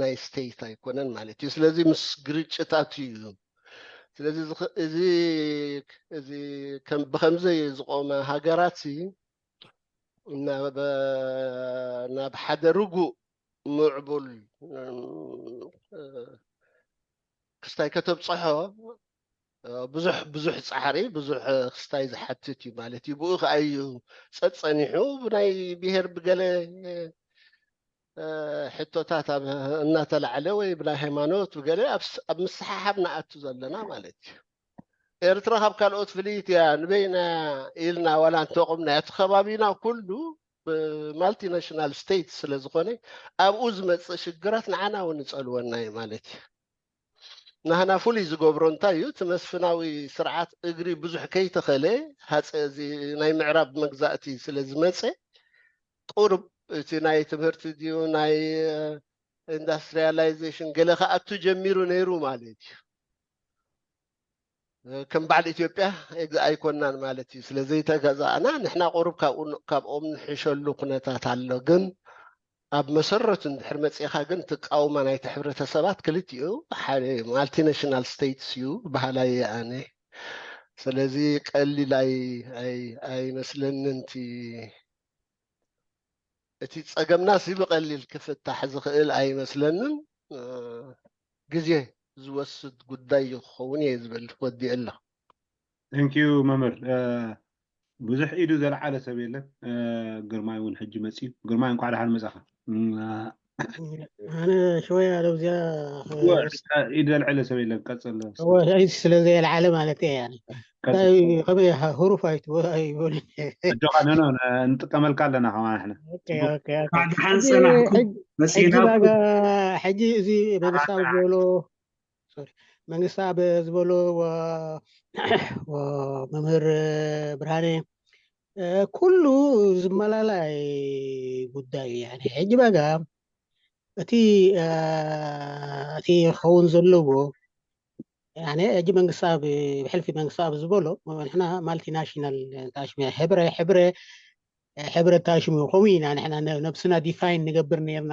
ናይ ስቴት ኣይኮነን ማለት እዩ። ስለዚ ምስ ግርጭታት እዩ። ስለዚ እዚ ብከምዚ ዝቆመ ሃገራት ናብ ሓደ ርጉእ ምዕቡል ክስታይ ከተብፅሖ ብዙሕ ብዙሕ ፃዕሪ ብዙሕ ክስታይ ዝሓትት እዩ ማለት እዩ። ብኡ ከዓ እዩ ፀፀኒሑ ብናይ ብሄር ብገለ ሕቶታት እናተላዕለ ወይ ብናይ ሃይማኖት ብገለ ኣብ ምስሓሓብ ንኣቱ ዘለና ማለት እዩ። ኤርትራ ካብ ካልኦት ፍልይቲ እያ ንበይና ኢልና ዋላ እንተቆምና እቲ ከባቢና ኩሉ ማልቲናሽናል ስቴት ስለዝኾነ ኣብኡ ዝመፅእ ሽግራት ንዓና እውን ይፀልወና እዩ ማለት እዩ። ናህና ፍሉይ ዝገብሮ እንታይ እዩ? እቲ መስፍናዊ ስርዓት እግሪ ብዙሕ ከይተኸለ ሃፀ እዚ ናይ ምዕራብ መግዛእቲ ስለ ዝመፀ ቁሩብ እቲ ናይ ትምህርቲ ድዩ ናይ ኢንዳስትሪያላይዜሽን ገለ ከኣቱ ጀሚሩ ነይሩ ማለት እዩ። ከም በዓል ኢትዮጵያ ኣይኮናን ማለት እዩ። ስለ ዘይተገዛእና ንሕና ቁሩብ ካብኦም ንሕሸሉ ኩነታት ኣሎ። ግን ኣብ መሰረቱ እንድሕር መፂእኻ ግን ትቃውማ ናይቲ ሕብረተሰባት ክልቲኡ ሓደ ማልቲናሽናል ስቴትስ እዩ በሃላይ ኣነ። ስለዚ ቀሊል ኣይመስለንን እቲ እቲ ፀገምናስ ብቐሊል ክፍታሕ ዝኽእል ኣይመስለንን። ግዜ ዝወስድ ጉዳይ እዩ ክኸውን እየ ዝብል ወዲእ ኣሎ። Thank you መምህር። ብዙሕ ኢዱ ዘልዓለ ሰብ የለን። ግርማይ እውን ሕጂ መፅዩ። ግርማይ እንኳዕ ደሓን መፃኻ። ኣነ ሽወይ ኣለብዚያ ኢድ ዘልዓለ ሰብ የለን። ቀፅል። ስለ ዘየልዓለ ማለት እየ። ከመይ ኢኻ ህሩፍ ኣይትበሉ። ኣጆኻ ኖኖ ንጥቀመልካ ኣለና ከማና ሕና። ደሓን ሰላም መሲና። ሕጂ እዚ መንግስታዊ ዝበሎ መንግስቲ ኣብ ዝበሎ መምህር ብርሃነ ኩሉ ዝመላላይ ጉዳይ እዩ። ሕጂ በጋ እቲ እቲ ክኸውን ዘለዎ ሕጂ መንግስቲ ኣብ ብሕልፊ መንግስቲ ኣብ ዝበሎ ንሕና ማልቲናሽናል ታሽሚያ ሕብረ ሕብረ ሕብረት ታሽሙ ከምኡ ኢና ንሕና ነብስና ዲፋይን ንገብር ነርና።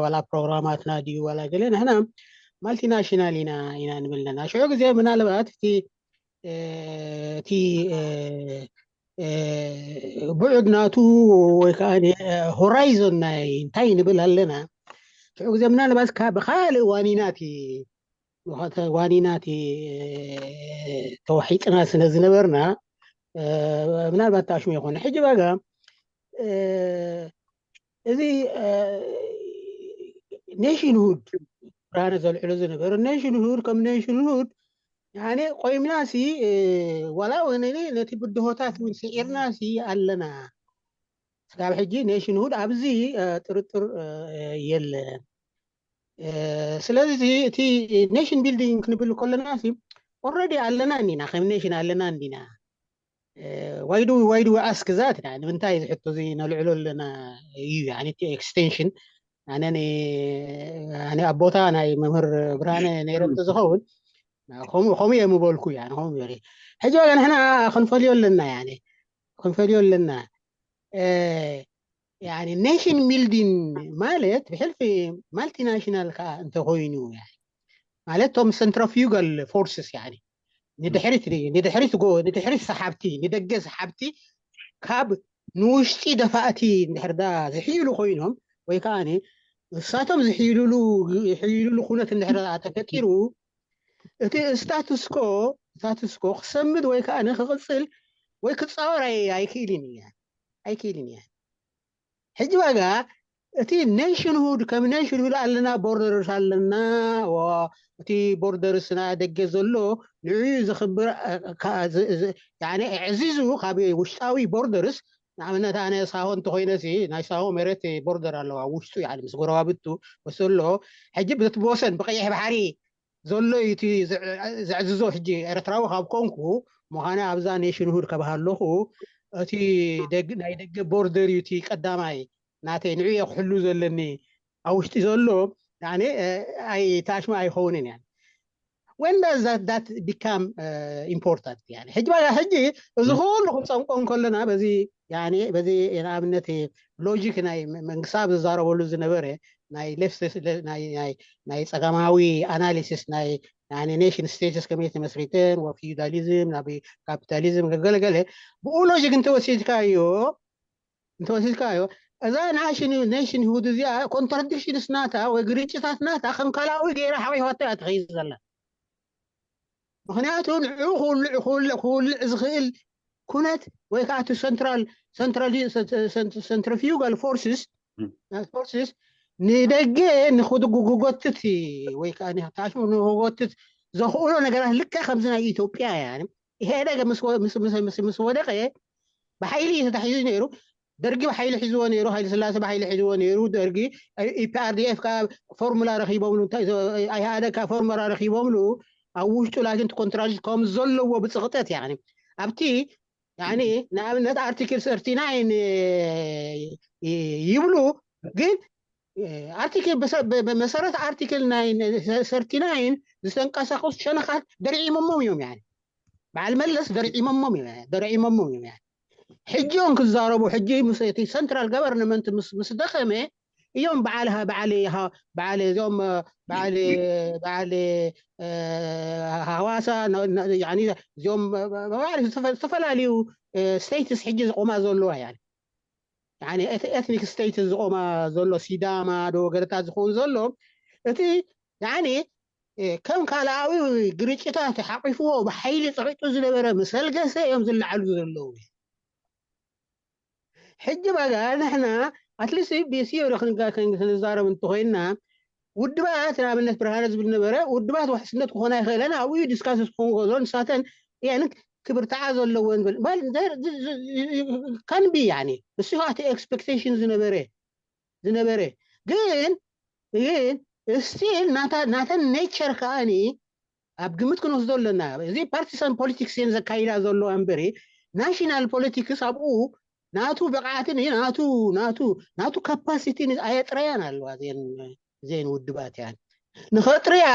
ዋላ ፕሮግራማትና ድዩ ዋላ ገለ ንሕና ማልቲናሽናል ኢና ኢና ንብል ነና። ሽዑ ግዜ ምናልባት እቲ እቲ ብዑድ ናቱ ወይ ከዓ ሆራይዞን ናይ እንታይ ንብል ኣለና። ሽዑ ግዜ ምናልባት ብካልእ ዋኒናት ዋኒናት ተዋሒጥና ስለ ዝነበርና ምናልባት ታሽሙ ይኮነ። ሕጂ ባጋ እዚ ኔሽንሁድ ብርሃነ ዘልዕሎ ዝነበረ ኔሽንሁድ ከም ኔሽንሁድ ያኔ ቆይምና ሲ ዋላ እውን ነቲ ብድሆታት እውን ስዒርና ሲ ኣለና። ስጋብ ሕጂ ኔሽንሁድ ኣብዚ ጥርጥር የለን። ስለዚ እቲ ኔሽን ቢልዲንግ ክንብል ከለና ሲ ኦረዲ ኣለና እንዲና ከም ኔሽን ኣለና እንዲና። ዋይዱ ዋይዱ ኣስክ ዛት ንምንታይ ዝሕቶ እዚ ነልዕሎ ኣለና እዩ። እቲ ኤክስቴንሽን ኣነ ኣቦታ ናይ መምህር ብርሃነ ነይረ ዝኸውን ከምኡ እየ ምበልኩ። ከምኡ ሕጂ ዋጋ ንሕና ክንፈልዮ ኣለና። ክንፈልዮ ኣለና። ኔሽን ቢልዲንግ ማለት ብሕልፊ ማልቲናሽናል ከዓ እንተኮይኑ ማለት ቶም ሰንትሪፊዩጋል ፎርስስ ንድሕሪት ንድሕሪት ሰሓብቲ ንደገ ሰሓብቲ ካብ ንውሽጢ ደፋእቲ እንድሕር ዝሕይሉ ኮይኖም ወይ ከዓ ንሳቶም ዝሕይልሉ ዝሕይልሉ ኩነት እንድሕር ተፈጢሩ እቲ ስታቱስኮ ስታቱስኮ ክሰምድ ወይ ከዓ ንክቕፅል ወይ ክፃወር ኣይክእልን እያ ኣይክእልን እያ። ሕጂ ዋጋ እቲ ኔሽንሁድ ከም ኔሽንሁድ ኣለና ቦርደርስ ኣለና። እቲ ቦርደርስ ናይ ደገ ዘሎ ንዕኡ ዘኽብር ኣዕዚዙ ካብ ውሽጣዊ ቦርደርስ ንኣብነት ኣነ ሳሆ እንተኮይነ ናይ ሳሆ መሬት ቦርደር ኣለዋ ውሽጡ ምስ ጎረባብቱ ወሰሎ ሕጂ ብወሰን ብቀይሕ ባሕሪ ዘሎ እዩ እቲ ዘዕዝዞ። ሕጂ ኤርትራዊ ካብ ኮንኩ ምዃነ ኣብዛ ኔሽንሁድ ከብሃለኹ እቲ ናይ ደገ ቦርደር እዩ እቲ ቀዳማይ ናተይ ንዕኡ ክሕሉ ዘለኒ ኣብ ውሽጢ ዘሎ ኣይ ታሽማ ኣይኸውንን እያ። When does that, that become important? ሕጂ ሕጂ እዚ ኩሉ ክንፀምቆ እንከለና በዚ በዚ ንኣብነት ሎጂክ ናይ መንግስቲ ኣብ ዝዛረበሉ ዝነበረ ናይ ሌፍት ናይ ፀጋማዊ ኣናሊሲስ ናይ ኔሽን ስቴትስ ከመይ ተመስሪተን ወፊዩዳሊዝም ናብ ካፒታሊዝም ገለገለ ብኡ ሎጂክ እንተወሲድካዮ እንተወሲድካዮ እዛ ኔሽን ሁድ እዚኣ ኮንትራዲክሽንስ ናታ ወይ ግርጭታት ናታ ከም ካልኣዊ ገይራ ሓቂፋቶ እያ ትኸይድ ዘላ። ምክንያቱ ንዕኡ ክውልዕ ዝኽእል ኩነት ወይ ከዓ እቲ ሰንትራል ሰንትሪፊዩጋል ፎርስስ ፎርስስ ንደገ ንክጎትት ወይ ከዓ ታሽሙ ንክጎትት ዘኽእሎ ነገራት ልክዕ ከምዚ ናይ ኢትዮጵያ እያ። ኢህኣደግ ምስ ወደቀ ብሓይሊ እዩ ተታሒዙ ነይሩ። ደርጊ ብሓይሊ ሒዝዎ ነይሩ፣ ሃይለ ስላሴ ብሓይሊ ሒዝዎ ነይሩ። ደርጊ ኢፒኣርዲኤፍ ከዓ ፎርሙላ ረኪቦምሉ፣ ኢህኣደግ ከዓ ፎርሙላ ረኪቦምሉ ኣብ ውሽጡ ላኪን ኮንትራዲክት ከም ዘለዎ ብፅቕጠት ኣብቲ ንኣብነት ኣርቲክል ሰርቲ ናይን ይብሉ ግን ኣርቲክል መሰረት ኣርቲክል ሰርቲ ናይን ዝተንቀሳቀሱ ሸነኻት ደርዒሞሞም እዮም። በዓል መለስ ደርዒሞሞም እዮም። ደርዒሞሞም እዮም። ሕጂ እዮም ክዛረቡ። ሕጂ ምስ እቲ ሰንትራል ገቨርንመንት ምስ ደኸመ እዮም በዓል በዓል በዓል እዚኦም በዓል በዓል ሃዋሳ እዚኦም ዝተፈላለዩ ስቴትስ ሕጂ ዝቆማ ዘለዋ ኤትኒክ ስቴትስ ዝቆማ ዘሎ ሲዳማ ዶ ገለታት ዝኸውን ዘሎ እቲ ከም ካልኣዊ ግርጭታት ሓቂፍዎ ብሓይሊ ፀቂጡ ዝነበረ ምስ ኣልገሰ እዮም ዝለዓሉ ዘለዉ። ሕጂ ባጋ ንሕና ኣትሊስት ብሲዮሪ ክንዛረብ እንተኮይንና ውድባት ንኣብነት ብርሃነ ዝብል ነበረ ውድባት ውሕስነት ክኾና ይኽእለን ኣብኡ ዲስካስ ክኾን ከሎ ንሳተን ክብርትዓ ዘለወን ካንቢ ንሱ ከዓ እቲ ኤክስፔክቴሽን ዝነበረ ዝነበረ ግን ግን ስቲል ናተን ኔቸር ከዓኒ ኣብ ግምት ክንወስዶ ኣለና። እዚ ፓርቲሳን ፖለቲክስ እየን ዘካይዳ ዘለዋ እምበሪ ናሽናል ፖለቲክስ ኣብኡ ናቱ ብቕዓትን ናቱ ናቱ ናቱ ካፓሲቲን ኣየጥረያን ኣለዋ። እዚአን ውድባት እያን ንኸጥርያ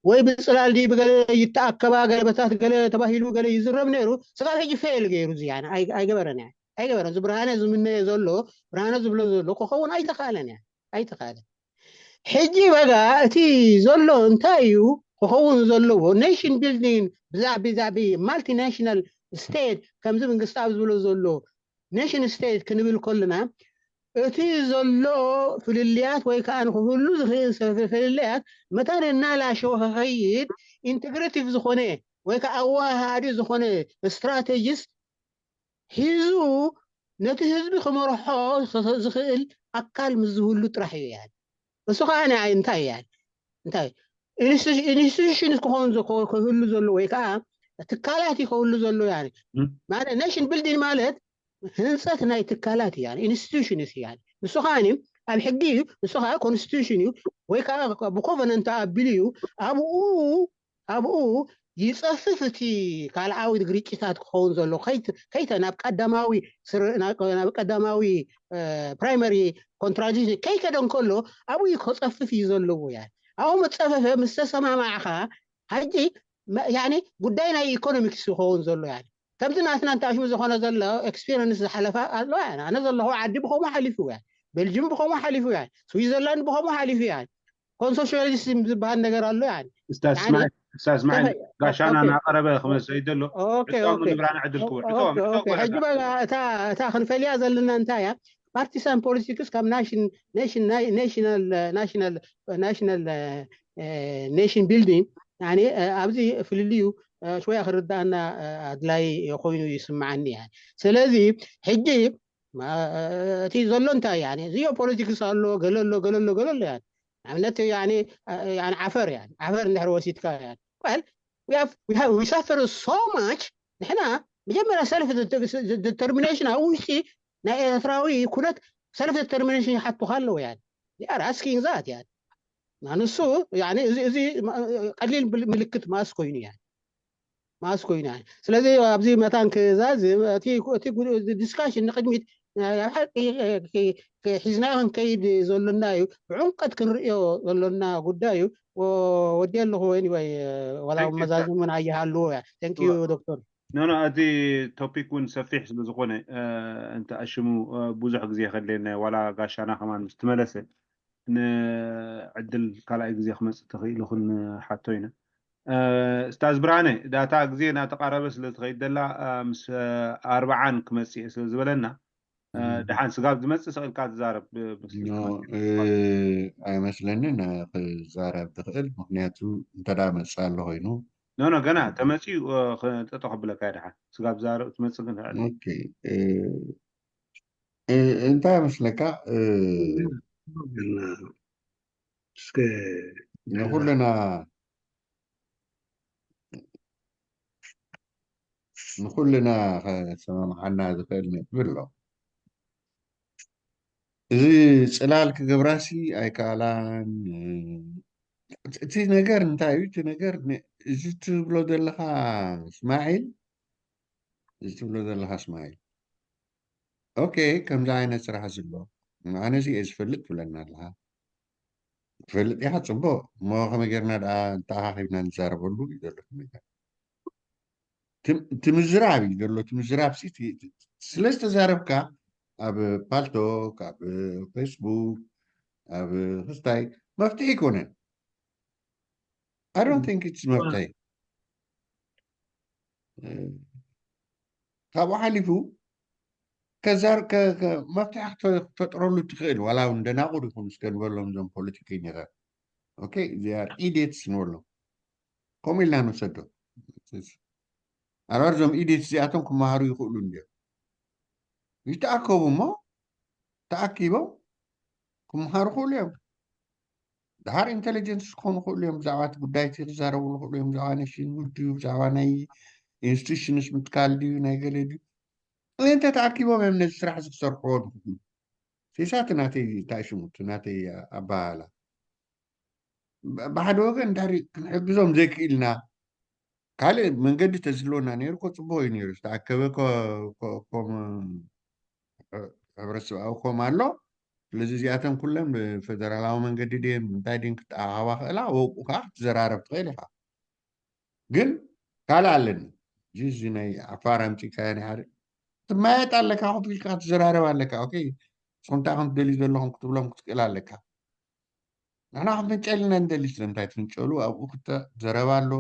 ወይ ብፅላል ድዩ ብገለ ይተኣከባ ገለበታት ገለ ተባሂሉ ገለ ይዝረብ ነይሩ። ስጋብ ሕጂ ፌል ገይሩ እዚ ኣይገበረን። ኣይገበረን። እዚ ብርሃነ ዝምነዮ ዘሎ፣ ብርሃነ ዝብሎ ዘሎ ክኸውን ኣይተኻእለን እያ፣ ኣይተኻእለን። ሕጂ በጋ እቲ ዘሎ እንታይ እዩ ክኸውን ዘለዎ? ኔሽን ቢልዲንግ ብዛዕባ ብዛዕባ ማልቲናሽናል ስቴት ከምዚ መንግስቲ ኣብ ዝብሎ ዘሎ ኔሽን ስቴት ክንብል ከለና እቲ ዘሎ ፍልልያት ወይ ከዓ ንክህሉ ዝኽእል ሰ- ፍልልያት መታን እናላሸወ ክኸይድ ኢንቴግሬቲቭ ዝኾነ ወይ ከዓ ኣዋሃሃዲ ዝኾነ ስትራቴጂስ ሒዙ ነቲ ህዝቢ ክመርሖ ዝኽእል ኣካል ምስ ዝህሉ ጥራሕ እዩ። ያኒ እሱ ከዓ እንታይ እዩ? ያኒ እንታይ ኢንስቲቱሽንስ ክኸውን ክህሉ ዘሎ ወይ ከዓ ትካላት እዩ ክህሉ ዘሎ። ያኒ ማለት ኔሽን ቢልዲንግ ማለት ህንፀት ናይ ትካላት እዩ፣ ኢንስቲቱሽንስ እዩ። ንሱ ከዓ ኣብ ሕጊ እዩ። ንሱ ከዓ ኮንስቲቱሽን እዩ ወይ ከዓ ብኮቨነንት ኣቢሉ እዩ። ኣብኡ ኣብኡ ይፀፍፍ እቲ ካልኣዊ ግርጭታት ክኸውን ዘሎ ከይተ ናብ ቀዳማዊ ናብ ቀዳማዊ ፕራይመሪ ኮንትራዲክሽን ከይከደ እንከሎ ኣብኡ ከፀፍፍ እዩ ዘለዎ። ያ ኣብኡ መፀፈፈ ምስ ተሰማማዕኻ ሕጂ ጉዳይ ናይ ኢኮኖሚክስ ይኸውን ዘሎ። ያ ከምዚ ናትና እንተ ኣሽሙ ዝኾነ ዘሎ ኤክስፒሪንስ ዝሓለፋ ኣሎ። ኣነ ዘለኹ ዓዲ ብኸምኡ ሓሊፉ እያ፣ ቤልጅም ብኸምኡ ሓሊፉ እያ፣ ስዊዘርላንድ ብኸምኡ ሓሊፉ እያ። ኮንሶሽያሊዝም ዝበሃል ነገር ኣሎ። ስታዝ ስማዒል ጋሻና እናቐረበ ክመፅእ ዘሎ። ሕጂ በ እታ ክንፈልያ ዘለና እንታይ እያ? ፓርቲሳን ፖለቲክስ ካብ ናሽናል ኔሽን ቢልዲንግ ኣብዚ ፍልልዩ ሽወያ ክርዳእና ኣድላይ ኮይኑ ይስምዓኒ። ስለዚ ሕጂ እቲ ዘሎ እንታይ ጂኦ ፖለቲክስ ኣሎ፣ ገለ ኣሎ፣ ገለ ኣሎ፣ ገለ ኣሎ። ንኣብነት ዓፈር ዓፈር እንድሕር ወሲድካ well we suffer so much። ንሕና መጀመርያ ሰልፍ ዲተርሚኔሽን ኣብ ውሽጢ ናይ ኤርትራዊ ኩነት ሰልፍ ዲተርሚኔሽን ይሓቱኻ ኣለዉ። ያ ኣር ኣስኪንግ ዛት ያ ንሱ እዚ ቀሊል ምልክት ማስ ኮይኑ ያ ማስ ኮይና። ስለዚ ኣብዚ መታን ክዛዝም እቲ ዲስካሽን ንቅድሚት ሒዝና ክንከይድ ዘሎና እዩ። ብዕምቀት ክንርእዮ ዘሎና ጉዳይ እዩ። ወዲ ኣለኹ ወይ ወይ ዋላ መዛዝም እውን ኣይሃልዎ እያ። Thank you ዶክተር። ኖ ኖ እቲ ቶፒክ እውን ሰፊሕ ስለ ዝኾነ እንተ ኣሽሙ ብዙሕ ግዜ ከድልየና ዋላ ጋሻና ከማን ምስ ትመለሰ ንዕድል ካልኣይ ግዜ ክመፅእ ተኽኢሉ ክንሓቶ ኢና። ስታዝ ብርሃነ ዳታ ግዜ እናተቃረበ ስለ ዝኸይድ ዘላ ምስ ኣርብዓን ክመፅእ ስለ ዝበለና ድሓን ስጋብ ዝመፅእ ሰቂልካ ትዛረብ ኣይመስለንን ክዛረብ ትኽእል። ምክንያቱ እንተዳ መፅእ ኣሎ ኮይኑ ኖ ኖ ገና ተመፅኡ ጠጠ ከብለካ ድሓን ስጋብ ዛረብ ትመፅእ ግን እንታይ መስለካ እስከ ንኩልና ንኩልና ከሰማምዓና ዝኽእል ነጥቢ ኣሎ። እዚ ፅላል ክገብራሲ ኣይከኣላን። እቲ ነገር እንታይ እዩ? እቲ ነገር እዚ ትብሎ ዘለካ እስማዒል፣ እዚ ትብሎ ዘለካ እስማዒል ኦኬ፣ ከምዚ ዓይነት ስራሕ ዝሎ ኣነ እዚ እየ ዝፈልጥ ትብለና ኣለካ። ትፈልጥ ኢኻ፣ ፅቡቅ። እሞ ከመይ ጌርና ደኣ እንተኣኻኺብና ንዛረበሉ እዩ ዘሎ ነገር። ትምዝራብ እዩ ዘሎ። ትምዝራብ ሲ ስለ ዝተዛረብካ ኣብ ፓልቶክ፣ ኣብ ፌስቡክ፣ ኣብ ክስታይ መፍትሒ ይኮነን። I don't think it's መፍትሒ። ካብኡ ሓሊፉ ከዛር መፍትሒ ክትፈጥረሉ ትኽእል ዋላ እውን ደናቁር ይኹን እስከ ንበሎም እዞም ፖለቲከኛታት okay they are idiots ንበሎም። ከምኡ ኢልና ንውሰዶ። ኣርባር እዞም ኢዲት እዚኣቶም ክመሃሩ ይኽእሉ እንዲዮም። ይተኣከቡ እሞ ተኣኪቦም ክመሃሩ ክእሉ እዮም። ድሓር ኢንቴሊጀንስ ክኾኑ ክእሉ እዮም። ብዛዕባ እቲ ጉዳይ እቲ ክዛረቡ ክእሉ እዮም። ብዛዕባ ኔሽንሁድ ድዩ፣ ብዛዕባ ናይ ኢንስቲቱሽንስ ምትካል ድዩ፣ ናይ ገለ ድዩ። እንተ ተኣኪቦም እዮም ነዚ ስራሕ እዚ ክሰርሕዎ ዝኽእሉ። ሴሳቲ ናተይ እንታይ ሽሙ እቲ ናተይ ኣበሃህላ ብሓደ ወገን እንድሕሪ ክንሕግዞም ዘይክኢልና ካልእ መንገዲ ተዝህልወና ነይሩ እኮ ፅቡቅ እዩ ነይሩ ዝተኣከበ ኮም ሕብረተሰብኣዊ ኮም ኣሎ ስለዚ እዚኣተን ኩለን ብፌደራላዊ መንገዲ ድየን እንታይ ድን ክተኣኻባ ክእላ ወብኡ ከዓ ክትዘራረብ ትኽእል ኢኻ ግን ካልእ ኣለኒ እዚ ናይ ዓፋር ኣምፂእካዮ ናይ ሓደ ትመያየጥ ኣለካ፣ ኮፍ ኢልካ ክትዘራረብ ኣለካ። ኦኬ፣ ንስኹም እንታይ ከም ትደልዩ ዘለኹም ክትብሎም ክትክእል ኣለካ። ንሕና ክንፍንጨል ኢና ንደሊ። ስለምንታይ ትፍንጨሉ? ኣብኡ ክተ ዘረባ ኣሎ፣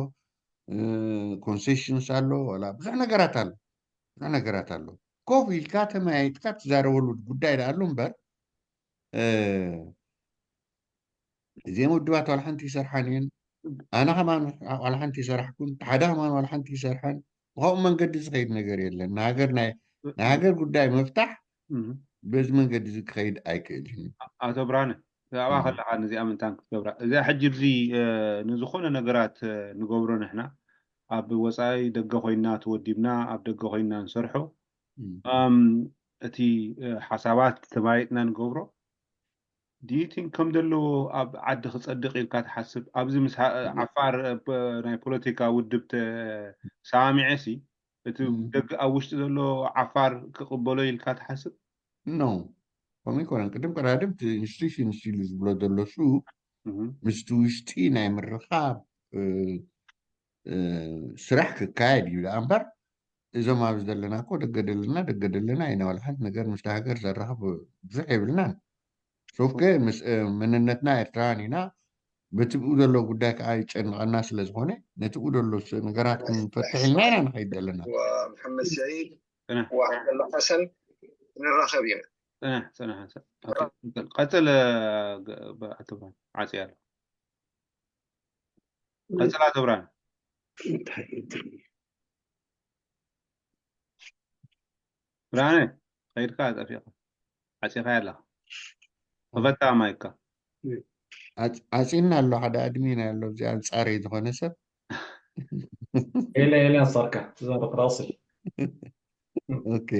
ኮንሴሽንስ ኣሎ፣ ዋላ ብዙሕ ነገራት ኣሎ፣ ብዙሕ ነገራት ኣሎ። ኮፍ ኢልካ ተመያይጥካ ትዛረበሉ ጉዳይ ደኣ ኣሎ እምበር፣ እዚም ውድባት ዋላ ሓንቲ ይሰርሓን እየን። ኣነ ከማን ዋላ ሓንቲ ይሰራሕኩን፣ ሓደ ከማን ዋላ ሓንቲ ይሰርሓን። ብኸምኡ መንገዲ ዝኸይድ ነገር የለን። ንሃገር ናይ ንሃገር ጉዳይ ምፍታሕ በዚ መንገዲ እዚ ክኸይድ ኣይክእልን። ኣቶ ብርሃነ፣ ብዛዕባ ከለካ ነዚኣ ምንታን ክትገብራ እዚኣ ሕጂ እዚ ንዝኾነ ነገራት ንገብሮ ንሕና ኣብ ወፃኢ ደገ ኮይና ተወዲብና ኣብ ደገ ኮይና ንሰርሖ እቲ ሓሳባት ተማይጥና ንገብሮ ዲዩ ቲንክ ከም ዘለዎ ኣብ ዓዲ ክፀድቅ ኢልካ ትሓስብ? ኣብዚ ምስ ዓፋር ናይ ፖለቲካ ውድብ ተሰማሚዐ ሲ እቲ ደገ ኣብ ውሽጢ ዘሎ ዓፋር ክቕበሎ ኢልካ ትሓስብ? ኖ፣ ከምኡ ኣይኮነን። ቅድም ቀዳድም እቲ ኢንስቲቱሽንስ ኢሉ ዝብሎ ዘሎ እሱ ምስቲ ውሽጢ ናይ ምርኻብ ስራሕ ክካየድ እዩ ደኣ እምበር፣ እዞም ኣብዚ ዘለና እኮ ደገ ደለና ደገ ደለና ኢና። ዋላ ሓንቲ ነገር ምስቲ ሃገር ዘራኽብ ብዙሕ የብልናን። ሶፍከ መንነትና ኤርትራውያን ኢና። በቲ ብኡ ዘሎ ጉዳይ ከዓ ይጨንቐና ስለ ዝኾነ ነቲ ብኡ ዘሎ ነገራት ክንፈትሕ ኢልና ኢና ንኸይድ ዘለና። محمد سعيد وعبد الله حسن نراخب يعني ቀፅል። ዓፅያ ኣሎ። ቀፅል ኣቶ ብርሃን። ብርሃነ ከይድካ ጠፊእካ ዓፂኻ ኣለኻ። ክፈታ ማይካ። ዓፂና ኣሎ ሓደ ኣድሚን ኣሎ እዚ ኣንፃረይ ዝኾነ ሰብ ኤለ ኤለ ኣንፃርካ ትዛረብ ራስል ኦኬ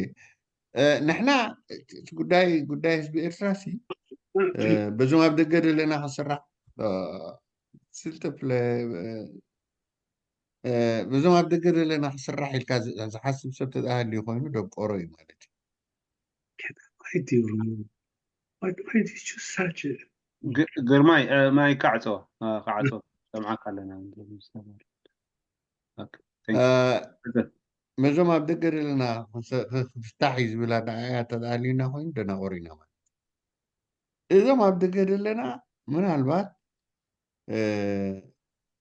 ንሕና ጉዳይ ጉዳይ ህዝቢ ኤርትራ ሲ በዞም ኣብ ደገ ዘለና ክስራሕ ስልጥፍለ በዞም ኣብ ደገ ዘለና ክስራሕ ኢልካ ዝሓስብ ሰብ ተዳሃልዩ ኮይኑ ደብቆሮ እዩ ማለት እዩ። ግርማይ ማይ ካዕጾ ካዕጾ ሰምዓካ ኣለና። መዞም ኣብ ደገ ዘለና ክፍታሕ እዩ ዝብል ኣረኣእያ ተዳልዩና ኮይኑ ደናቆር ኢና ማለት። እዞም ኣብ ደገ ዘለና ምናልባት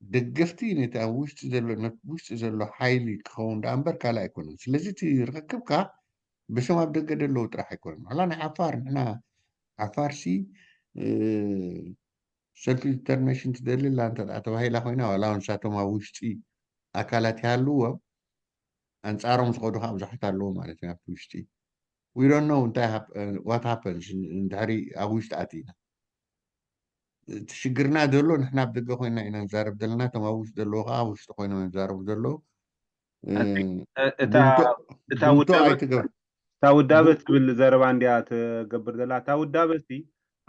ደገፍቲ ነቲ ኣብ ውሽጢ ዘሎ ነቲ ውሽጢ ዘሎ ሓይሊ ክኸውን ደኣ እምበር ካልእ ኣይኮነን። ስለዚ እቲ ርክክብካ ብሽም ኣብ ደገ ዘለዉ ጥራሕ ኣይኮነን። ዋላ ናይ ዓፋር ንሕና ዓፋር ሲ ሰልፊ ዲተርሚኔሽን ትደሊ ኣላ እንተ ተባሂላ ኮይና ዋላ ንሳቶም ኣብ ውሽጢ ኣካላት ይሃልዎም ኣንፃሮም ዝኸዱ ከዓ ብዙሓት ኣለዉ ማለት እዩ ኣብቲ ውሽጢ we don't know እንታይ what happens እንድሕሪ ኣብ ውሽጢ ኣቲና እቲ ሽግርና ዘሎ ንሕና ኣብ ደገ ኮይና ኢና ንዛረብ ዘለና እቶም ኣብ ውሽጢ ዘለዉ ከዓ ኣብ ውሽጢ ኮይኖም ይዛረቡ ዘለዉ እታ ውዳበ ትብል ዘረባ እንዲያ ትገብር ዘላ እታ ውዳበ ሲ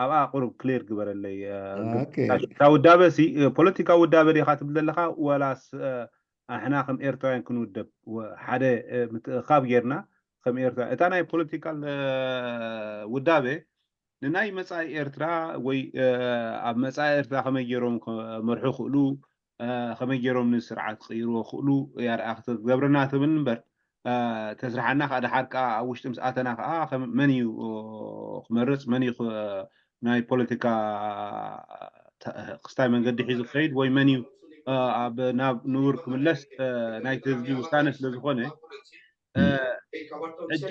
ኣብኣ ቁሩብ ክሊር ግበረለይ እታ ውዳበ ሲ ፖለቲካ ውዳበ ዲካ ትብል ዘለካ ወላስ ኣሕና ከም ኤርትራውያን ክንውደብ ሓደ ምትእኻብ ጌርና ከም ኤርትራ እታ ናይ ፖለቲካል ውዳበ ንናይ መጻኢ ኤርትራ ወይ ኣብ መጻኢ ኤርትራ ከመይ ገይሮም ከመርሑ ክእሉ ከመይ ገይሮም ንስርዓት ክቕይርዎ ክእሉ እያ ርኣ ክትገብረና ትብል እምበር ተስርሓና ከዓ ደሓር ከዓ ኣብ ውሽጢ ምስ ኣተና ከዓ መን እዩ ክመርፅ መን እዩ ናይ ፖለቲካ ክስታይ መንገዲ ሒዙ ክኸይድ ወይ መን እዩ ኣብ ናብ ንቡር ክምለስ ናይቲ ህዝቢ ውሳነ ስለ ዝኾነ ሕጂ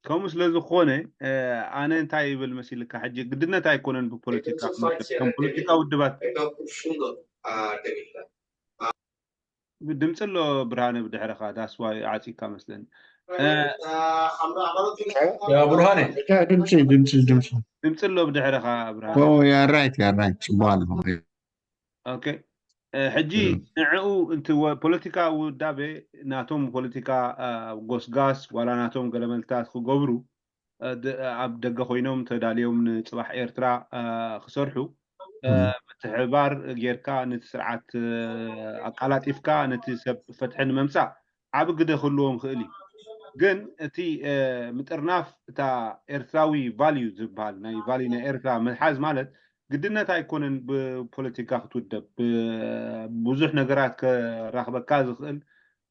ከምኡ ስለ ዝኾነ ኣነ እንታይ ይብል መሲልካ ሕጂ ግድነት ኣይኮነን ብፖለቲካ ከም ፖለቲካ ውድባት ድምፂ ኣሎ ብርሃነ ብድሕረኻ ዳስዋይ ዓፂካ መስለኒ ብርሃነ ድምፂ ድምፂ ድምፂ ድምፂ ኣሎ ብድሕረኻ ብርሃነ right right ፅቡቅ ኣለኹ ኦኬ ሕጂ ንዕኡ ፖለቲካ ውዳቤ ናቶም ፖለቲካ ጎስጋስ ዋላ ናቶም ገለመልታት ክገብሩ ኣብ ደገ ኮይኖም ተዳልዮም ንፅባሕ ኤርትራ ክሰርሑ ምትሕባር ጌርካ ነቲ ስርዓት ኣቃላጢፍካ ነቲ ሰብ ፈትሒ ንምምፃእ ዓብ ግደ ክህልዎም ክእል እዩ ግን እቲ ምጥርናፍ እታ ኤርትራዊ ቫልዩ ዝበሃል ናይ ቫልዩ ናይ ኤርትራ ምትሓዝ ማለት ግድነት ኣይኮነን ብፖለቲካ ክትውደብ። ብዙሕ ነገራት ከራኽበካ ዝኽእል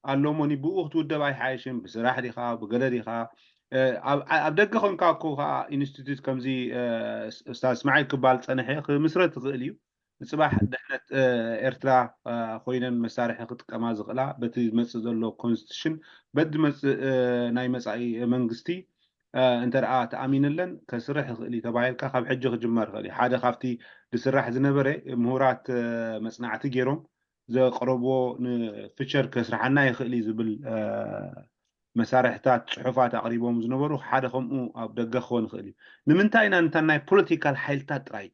ኣሎ እሞኒ፣ ብኡ ክትውደብ ኣይሓይሽን? ብስራሕ ዲኻ፣ ብገለ ዲኻ? ኣብ ደገ ኮንካ እኮ ከዓ ኢንስቲትዩት ከምዚ ኡስታዝ እስማዒል ክባል ፀንሐ ክምስረት ትኽእል እዩ። ንፅባሕ ድሕነት ኤርትራ ኮይነን መሳርሒ ክጥቀማ ዝኽእላ፣ በቲ ዝመፅእ ዘሎ ኮንስቲቱሽን፣ በቲ ዝመፅእ ናይ መፃኢ መንግስቲ እንተ ደኣ ተኣሚንለን ከስርሕ ይኽእል እዩ ተባሂልካ ካብ ሕጂ ክጅመር ይኽእል እዩ። ሓደ ካብቲ ዝስራሕ ዝነበረ፣ ምሁራት መጽናዕቲ ገይሮም ዘቕረብዎ ንፊቸር ከስርሓና ይኽእል እዩ ዝብል መሳርሕታት፣ ጽሑፋት ኣቕሪቦም ዝነበሩ ሓደ ከምኡ ኣብ ደገ ክኾን ይኽእል እዩ። ንምንታይ ኢና ንታ ናይ ፖለቲካል ሓይልታት ጥራይ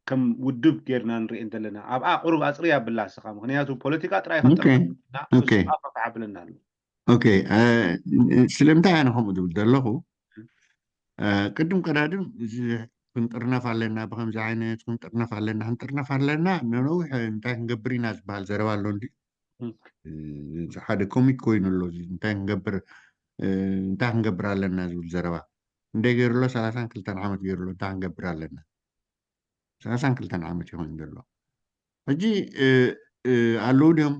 ከም ውድብ ጌርና ንርእየን ዘለና? ኣብኣ ቁሩብ ኣጽርይ ኣብላ እስኻ። ምኽንያቱ ፖለቲካ ጥራይ ከም ጥራይ እሱ ኣፋፍሓ ብለና ኣሎ። ኦኬ፣ ስለምንታይ ኣነ ከምኡ ዝብል ዘለኹ፣ ቅድም ቀዳድም እዚ ክንጥርነፍ ኣለና፣ ብከምዚ ዓይነት ክንጥርነፍ ኣለና፣ ክንጥርነፍ ኣለና፣ ነነዊሕ እንታይ ክንገብር ኢና ዝበሃል ዘረባ ኣሎ እንዲ ሓደ ኮሚክ ኮይኑ ኣሎ። እዚ እንታይ ክንገብር እንታይ ክንገብር ኣለና ዝብል ዘረባ እንደ ገይሩ ኣሎ። ሰላሳን ክልተን ዓመት ገይሩ ኣሎ። እንታይ ክንገብር ኣለና? ሰላሳን ክልተን ዓመት ይኾን ዘሎ። ሕጂ ኣለዉ ድዮም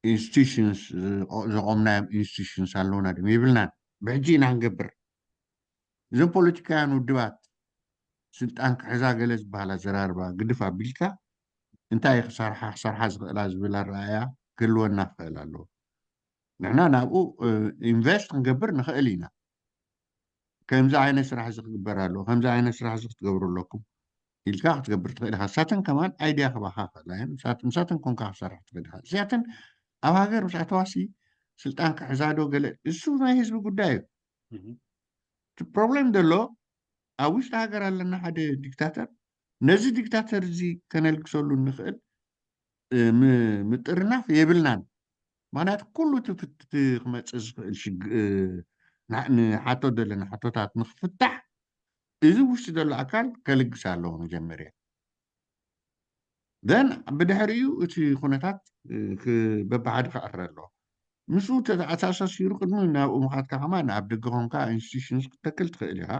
ኢንስቲቱሽንስ፣ ዘቆምናዮም ኢንስቲቱሽንስ ኣለዉና ድዮም? የብልናን። ብሕጂ ኢና ክንገብር። እዞም ፖለቲካውያን ውድባት ስልጣን ክሕዛ ገለ ዝበሃል ኣዘራርባ ግድፍ ኣቢልካ እንታይ ክሰርሓ ክሰርሓ ዝኽእላ ዝብል ኣረኣእያ ክህልወና ክኽእል ኣለዎ። ንሕና ናብኡ ኢንቨስት ክንገብር ንኽእል ኢና። ከምዚ ዓይነት ስራሕ እዚ ክግበር ኣለዎ፣ ከምዚ ዓይነት ስራሕ እዚ ክትገብሩ ኣለኩም ኢልካ ክትገብር ትኽእል ኢኻ። ንሳተን ከማን ኣይድያ ክባኻ ይኽእላ እየን። ምሳተን ኮንካ ክትሰርሕ ትኽእል ኢኻ። እዚኣተን ኣብ ሃገር ምስ ኣተዋሲ ስልጣን ክሕዛዶ ገለ እሱ ናይ ህዝቢ ጉዳይ እዩ። እቲ ፕሮብሌም ዘሎ ኣብ ውሽጢ ሃገር ኣለና ሓደ ዲክታተር፣ ነዚ ዲክታተር እዚ ከነልግሰሉ እንኽእል ምጥርናፍ የብልናን። ምክንያቱ ኩሉ እቲ ክመፅእ ዝኽእል ንሓቶ ዘለና ሓቶታት ንክፍታሕ እዚ ውሽጢ ዘሎ ኣካል ከልግስ ኣለዎ መጀመርያ። ዘን ብድሕሪኡ እቲ ኩነታት በብሓደ ክዕረ ኣለዎ። ምስኡ ተተኣሳሳሲሩ ቅድሚ ናብኡ ምኻድካ ከማን ኣብ ደገ ኮንካ ኢንስቲቱሽንስ ክትተክል ትኽእል ኢኻ።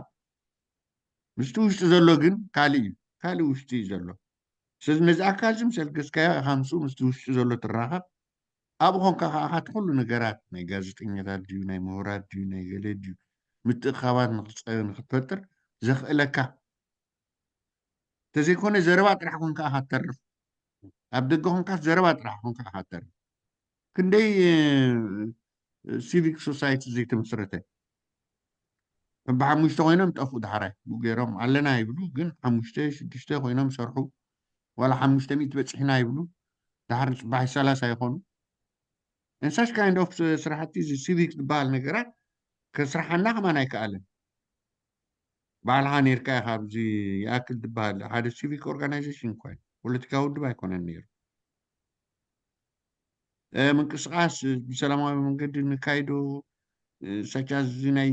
ምስቲ ውሽጢ ዘሎ ግን ካልእ እዩ፣ ካልእ ውሽጢ እዩ ዘሎ። ስለዚ ነዚ ኣካል እዚ ምስ ኣልገስካዮ ኢኻ ምስኡ ምስቲ ውሽጢ ዘሎ ትራኸብ። ኣብኡ ኮንካ ከዓ እቲ ኩሉ ነገራት ናይ ጋዜጠኛታት ድዩ ናይ ምሁራት ድዩ ናይ ገለ ድዩ ምትእኻባት ንክትፈጥር ዘኽእለካ። ተዘይኮነ ዘረባ ጥራሕ ኮንካ ኢኻ ትተርፍ። ኣብ ደገ ኮንካ ዘረባ ጥራሕ ኮንካ ኢኻ ትተርፍ። ክንደይ ሲቪክ ሶሳይቲ ዘይተመስረተ፣ በብሓሙሽተ ኮይኖም ጠፍኡ። ዳሕራይ ብኡ ገይሮም ኣለና ይብሉ፣ ግን ሓሙሽተ ሽዱሽተ ኮይኖም ይሰርሑ። ዋላ ሓሙሽተ ሚእቲ በፂሕና ይብሉ፣ ዳሕር ፅባሕ ሰላሳ ይኾኑ። And such kind of ስራሕቲ እዚ ሲቪክ ዝበሃል ነገራት ከስርሓና ከማን ኣይከኣለን። ባዕልኻ ነይርካ ኢኻ ኣብዚ ይኣክል ዝበሃል ሓደ ሲቪክ ኦርጋናይዜሽን እኳ እዩ፣ ፖለቲካዊ ውድብ ኣይኮነን ነይሩ። ምንቅስቃስ ብሰላማዊ መንገዲ ንካይዶ፣ ሰቻ እዚ ናይ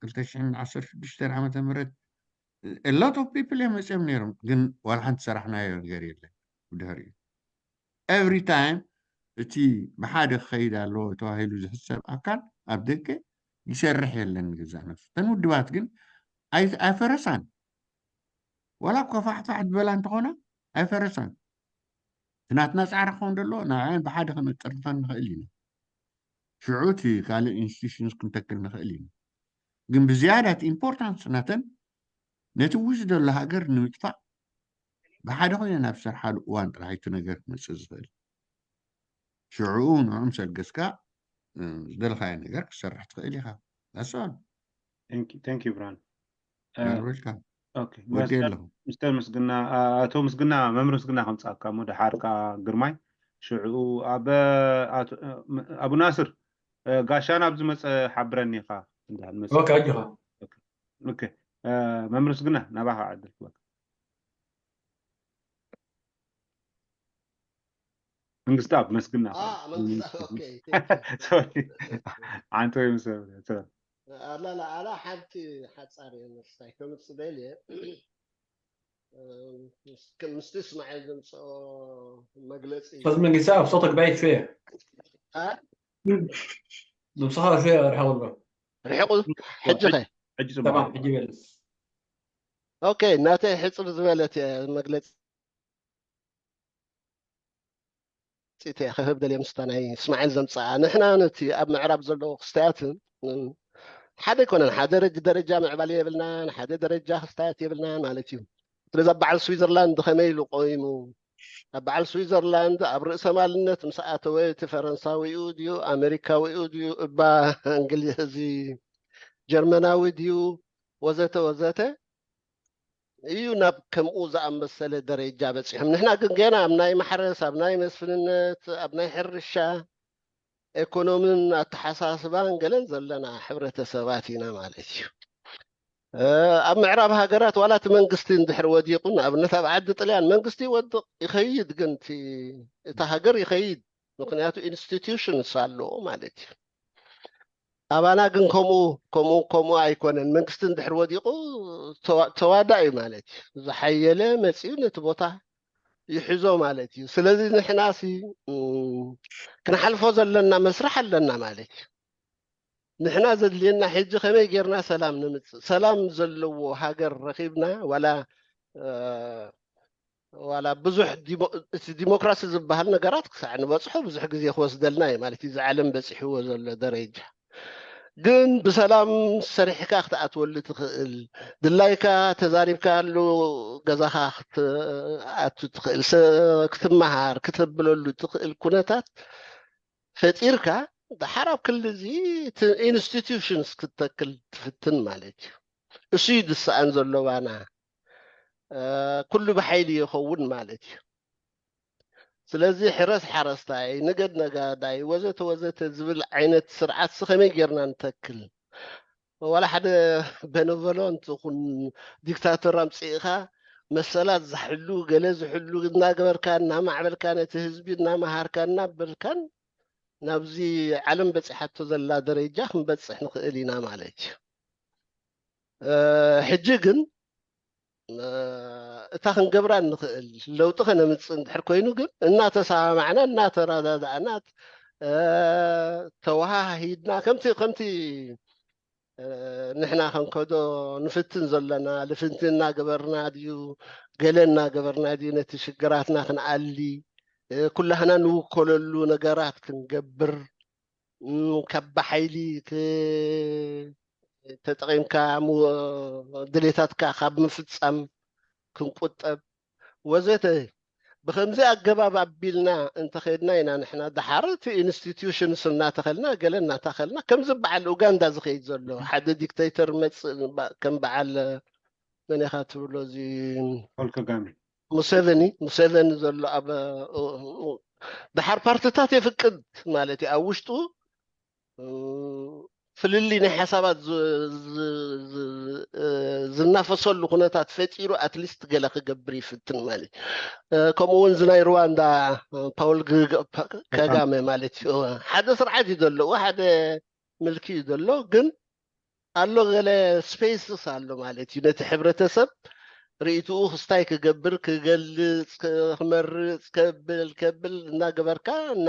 ክልተ ሽሕን ዓሰርተ ሽዱሽተን ዓመተ ምህረት a lot of people እዮም መፅኦም ነይሮም፣ ግን ዋላ ሓንቲ ሰራሕናዮ ነገር የለን። ብድሕሪኡ every time እቲ ብሓደ ክኸይድ ኣለዎ ተባሂሉ ዝሕሰብ ኣካል ኣብ ደገ ይሰርሕ የለን ንገዛእ ነፍሱ። እተን ውድባት ግን ኣይፈረሳን። ዋላ እኳ ፋሕፋሕ ዝበላ እንተኾና ኣይፈረሳን። እቲ ናትና ፃዕሪ ክኸውን ዘለዎ ንዕን ብሓደ ክነጥርንፈን ንኽእል ኢና። ሽዑ እቲ ካልእ ኢንስቲቱሽንስ ክንተክል ንኽእል ኢና። ግን ብዝያዳ እቲ ኢምፖርታንስ ናተን ነቲ ውሽ ዘሎ ሃገር ንምጥፋእ ብሓደ ኮይነ ናብ ዝሰርሓሉ እዋን ጥራሕ እቲ ነገር ክመፅእ ዝኽእል። ሽዑ ንዕኦም ሰልገስካ ዝደለኻዮ ነገር ክትሰርሕ ትኽእል ኢኻ። ዳስዋል Thank you ብራን። ወዲ ኣለኹ። ሚስተር ምስግና፣ ኣቶ ምስግና፣ መምህር ምስግና ከምፃካ እሞ ደሓር ከዓ ግርማይ። ሽዑ ኣብ ኣቡ ናስር ጋሻና ኣብ ዝመፀ ሓብረኒ ኢኻ። ኦኬ ኣጆኻ። መምህር ምስግና ናባኻ ዕድል ክበካ። መንግስታብ መስግና ዓንተ ወይ ምስ ኣላ ኣላ ሓንቲ ሓፃር እየ መስታይ ከምፅ ደልየ ምስቲ እስማዒል ዘምፅኦ መግለፂ ፈዝ መንግስቲ ኣብ ሶቶ ግባይ ፌ አ? ንብስኻ ፌ ርሕቕ ኣሎ ርሕቑ ሕጂ ኸ ሕጂ ተማም ፅቡቅ ሕጂ በልስ ኦኬ፣ ናተይ ሕፅር ዝበለት እየ መግለፂ እየ ክህብ ደልየ ምስታ ናይ እስማዒል ዘምፅኣ። ንሕና ነቲ ኣብ ምዕራብ ዘለዉ ክስታያትን ሓደ ኣይኮነን፣ ሓደ ደረጃ ምዕባለ የብልናን፣ ሓደ ደረጃ ክስታያት የብልናን ማለት እዩ። ስለዚ ኣብ በዓል ስዊዘርላንድ ከመይ ኢሉ ቆይሙ? ኣብ በዓል ስዊዘርላንድ ኣብ ርእሰ ማልነት ምስ ኣተወ እቲ ፈረንሳዊኡ ድዩ ኣሜሪካዊኡ ድዩ እባ እንግሊዝ ጀርመናዊ ድዩ ወዘተ ወዘተ እዩ ናብ ከምኡ ዝኣመሰለ ደረጃ በፂሖም። ንሕና ግን ገና ኣብ ናይ ማሕረስ፣ ኣብ ናይ መስፍንነት፣ ኣብ ናይ ሕርሻ፣ ኤኮኖምን ኣተሓሳስባን ገለን ዘለና ሕብረተሰባት ኢና ማለት እዩ። ኣብ ምዕራብ ሃገራት ዋላ እቲ መንግስቲ እንድሕር ወዲቑ፣ ንኣብነት ኣብ ዓዲ ጥልያን መንግስቲ ይወድቕ ይኸይድ፣ ግን እታ ሃገር ይኸይድ፣ ምክንያቱ ኢንስቲትዩሽንስ ኣለዎ ማለት እዩ። ኣባና ግን ከምኡ ከምኡ ከምኡ ኣይኮነን። መንግስቲ እንድሕር ወዲቑ ተዋዳእ እዩ ማለት እዩ። ዝሓየለ መፂኡ ነቲ ቦታ ይሕዞ ማለት እዩ። ስለዚ ንሕና ሲ ክንሓልፎ ዘለና መስርሕ ኣለና ማለት እዩ። ንሕና ዘድልየና ሕጂ ከመይ ጌርና ሰላም ንምፅእ፣ ሰላም ዘለዎ ሃገር ረኺብና ዋላ ዋላ ብዙሕ እቲ ዲሞክራሲ ዝበሃል ነገራት ክሳዕ ንበፅሖ ብዙሕ ግዜ ክወስደልና እዩ ማለት እዩ። እዚ ዓለም በፂሕዎ ዘሎ ደረጃ ግን ብሰላም ሰሪሕካ ክትኣትወሉ ትኽእል፣ ድላይካ ተዛሪብካሉ ገዛኻ ክትኣቱ ትኽእል፣ ክትመሃር ክተብለሉ ትኽእል ኩነታት ፈጢርካ፣ ድሓር ኣብ ክሊ እዚ ኢንስቲትዩሽንስ ክትተክል ትፍትን ማለት እዩ። እሱ እዩ ዝሰኣን ዘሎ ባና። ኩሉ ብሓይሊ ይኸውን ማለት እዩ። ስለዚ ሕረስ ሓረስታይ፣ ንገድ ነጋዳይ፣ ወዘተ ወዘተ ዝብል ዓይነት ስርዓት ሲ ከመይ ጌርና ንተክል? ዋላ ሓደ ቤነቮለንት ይኹን ዲክታቶር ኣምፅእኻ መሰላት ዝሕሉ፣ ገለ ዝሕሉ እናገበርካ እናማዕበልካ ነቲ ህዝቢ እናመሃርካ እናበልካን ናብዚ ዓለም በፂሓቶ ዘላ ደረጃ ክንበፅሕ ንኽእል ኢና ማለት እዩ። ሕጂ ግን እታ ክንገብራ እንኽእል ለውጢ ከነምፅእ እንድሕር ኮይኑ ግን እናተሰማማዕና እናተረዳዳእና ተወሃሂድና ከምቲ ከምቲ ንሕና ከንከዶ ንፍትን ዘለና ልፍንቲ እናገበርና ድዩ ገለ እናገበርና ድዩ ነቲ ሽግራትና ክንኣሊ ኩላህና ንውከለሉ ነገራት ክንገብር ካብ ብሓይሊ ተጠቒምካ ድሌታትካ ካብ ምፍፃም ክንቁጠብ ወዘተ ብከምዚ ኣገባብ ኣቢልና እንተኸድና ኢና ንሕና ደሓር እቲ ኢንስቲትዩሽንስ እናተኸልና ገለ እናተኸልና ከምዚ በዓል ኡጋንዳ ዝኸይድ ዘሎ ሓደ ዲክተይተር መፅእ ከም በዓል መን ኢኻ ትብሎ እዚ ፖል ከጋሜ ሙሴቨኒ ሙሴቨኒ ዘሎ ኣብ ደሓር ፓርትታት የፍቅድ ማለት እዩ ኣብ ውሽጡ ፍልልይ ናይ ሓሳባት ዝናፈሰሉ ኩነታት ፈጢሩ ኣትሊስት ገለ ክገብር ይፍትን ማለት እዩ። ከምኡ እውን እዚ ናይ ሩዋንዳ ፓውል ከጋመ ማለት እዩ ሓደ ስርዓት እዩ ዘለዎ ሓደ ምልኪ እዩ ዘሎ ግን ኣሎ ገለ ስፔስስ ኣሎ ማለት እዩ ነቲ ሕብረተሰብ ርእይትኡ ክስታይ ክገብር ክገልፅ ክመርፅ ከብል ከብል እናገበርካ እና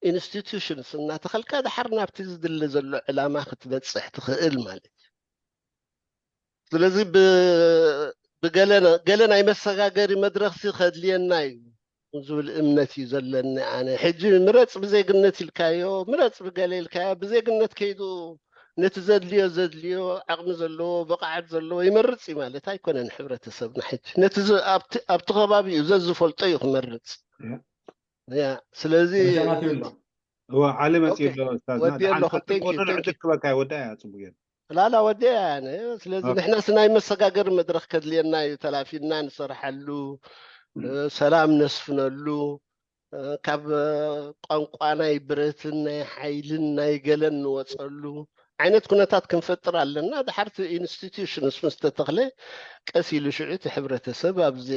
ኢንስቲቱሽንስ እናተኸልካ ድሓር ናብቲ ዝድለ ዘሎ ዕላማ ክትበፅሕ ትኽእል ማለት እዩ። ስለዚ ብገለ ናይ መሰጋገሪ መድረኽሲ ከድልየና እዩ ዝብል እምነት እዩ ዘለኒ ኣነ። ሕጂ ምረፅ ብዜግነት ኢልካዮ፣ ምረፅ ብገለ ኢልካዮ፣ ብዜግነት ከይዱ ነቲ ዘድልዮ ዘድልዮ ዓቕሚ ዘለዎ ብቕዓት ዘለዎ ይመርፅ እዩ ማለት ኣይኮነን። ሕብረተሰብና ሕጂ ነቲ ኣብቲ ከባቢኡ ዘዝፈልጦ እዩ ክመርፅ። ያ ስለዚ እዋ ዓሊ መፅኡ ኣሎ ኡስታዝና። ወዲ ኣለኹ። Thank you, thank you. ዕድል ክበካ ወዳ እያ ፅቡቅ ጌሩ ላላ ወዲ ኣነ ስለዚ ንሕናስ ናይ መሰጋገሪ መድረክ ከድልየና እዩ ተላፊና ንሰርሐሉ ሰላም ነስፍነሉ ካብ ቋንቋ ናይ ብረትን ናይ ሓይልን ናይ ገለን ንወፀሉ ዓይነት ኩነታት ክንፈጥር ኣለና። ድሓርቲ ኢንስቲትዩሽንስ ምስ ተተኽለ ቀስ ኢሉ ሽዑ እቲ ሕብረተሰብ ኣብዚ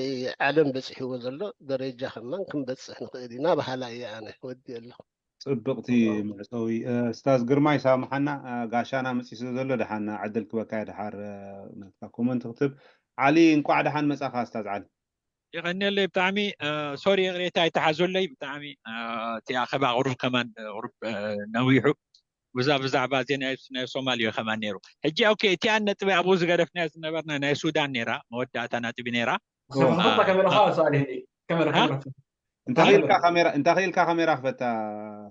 ዓለም በፂሕዎ ዘሎ ደረጃ ከማን ክንበፅሕ ንኽእል ኢና በሃላ እየ ኣነ። ወዲ ኣለኹ። ፅብቕቲ መዕፀዊ ስታዝ ግርማይ ሳምሓና ጋሻና መፂሱ ዘሎ ደሓና ዕድል ክበካ ድሓር ናትካ ኮመንት ክትብ ዓሊ እንቋዕ ደሓን መፃኻ ስታዝ ዓሊ። የቐንየለይ ብጣዕሚ ሶሪ ይቕሬታ ኣይተሓዘለይ ብጣዕሚ እቲ ኣኸባ ቁሩብ ከማን ቁሩብ ነዊሑ ብዛ ብዛዕባ እዚ ናይ ናይ ሶማል እዩ ከማን ነይሩ። ሕጂ ኦኬ፣ እቲኣን ነጥቢ ኣብኡ ዝገደፍናዮ ዝነበርና ናይ ሱዳን ነይራ፣ መወዳእታ ነጥቢ ነይራ። ንኸፍታ ካሜራኻ ሰኣል ይህኒ ካሜራ ሃ? ካሜራ እንተ ክኢልካ ካሜራ እንተ ክኢልካ ካሜራ ክፈታ።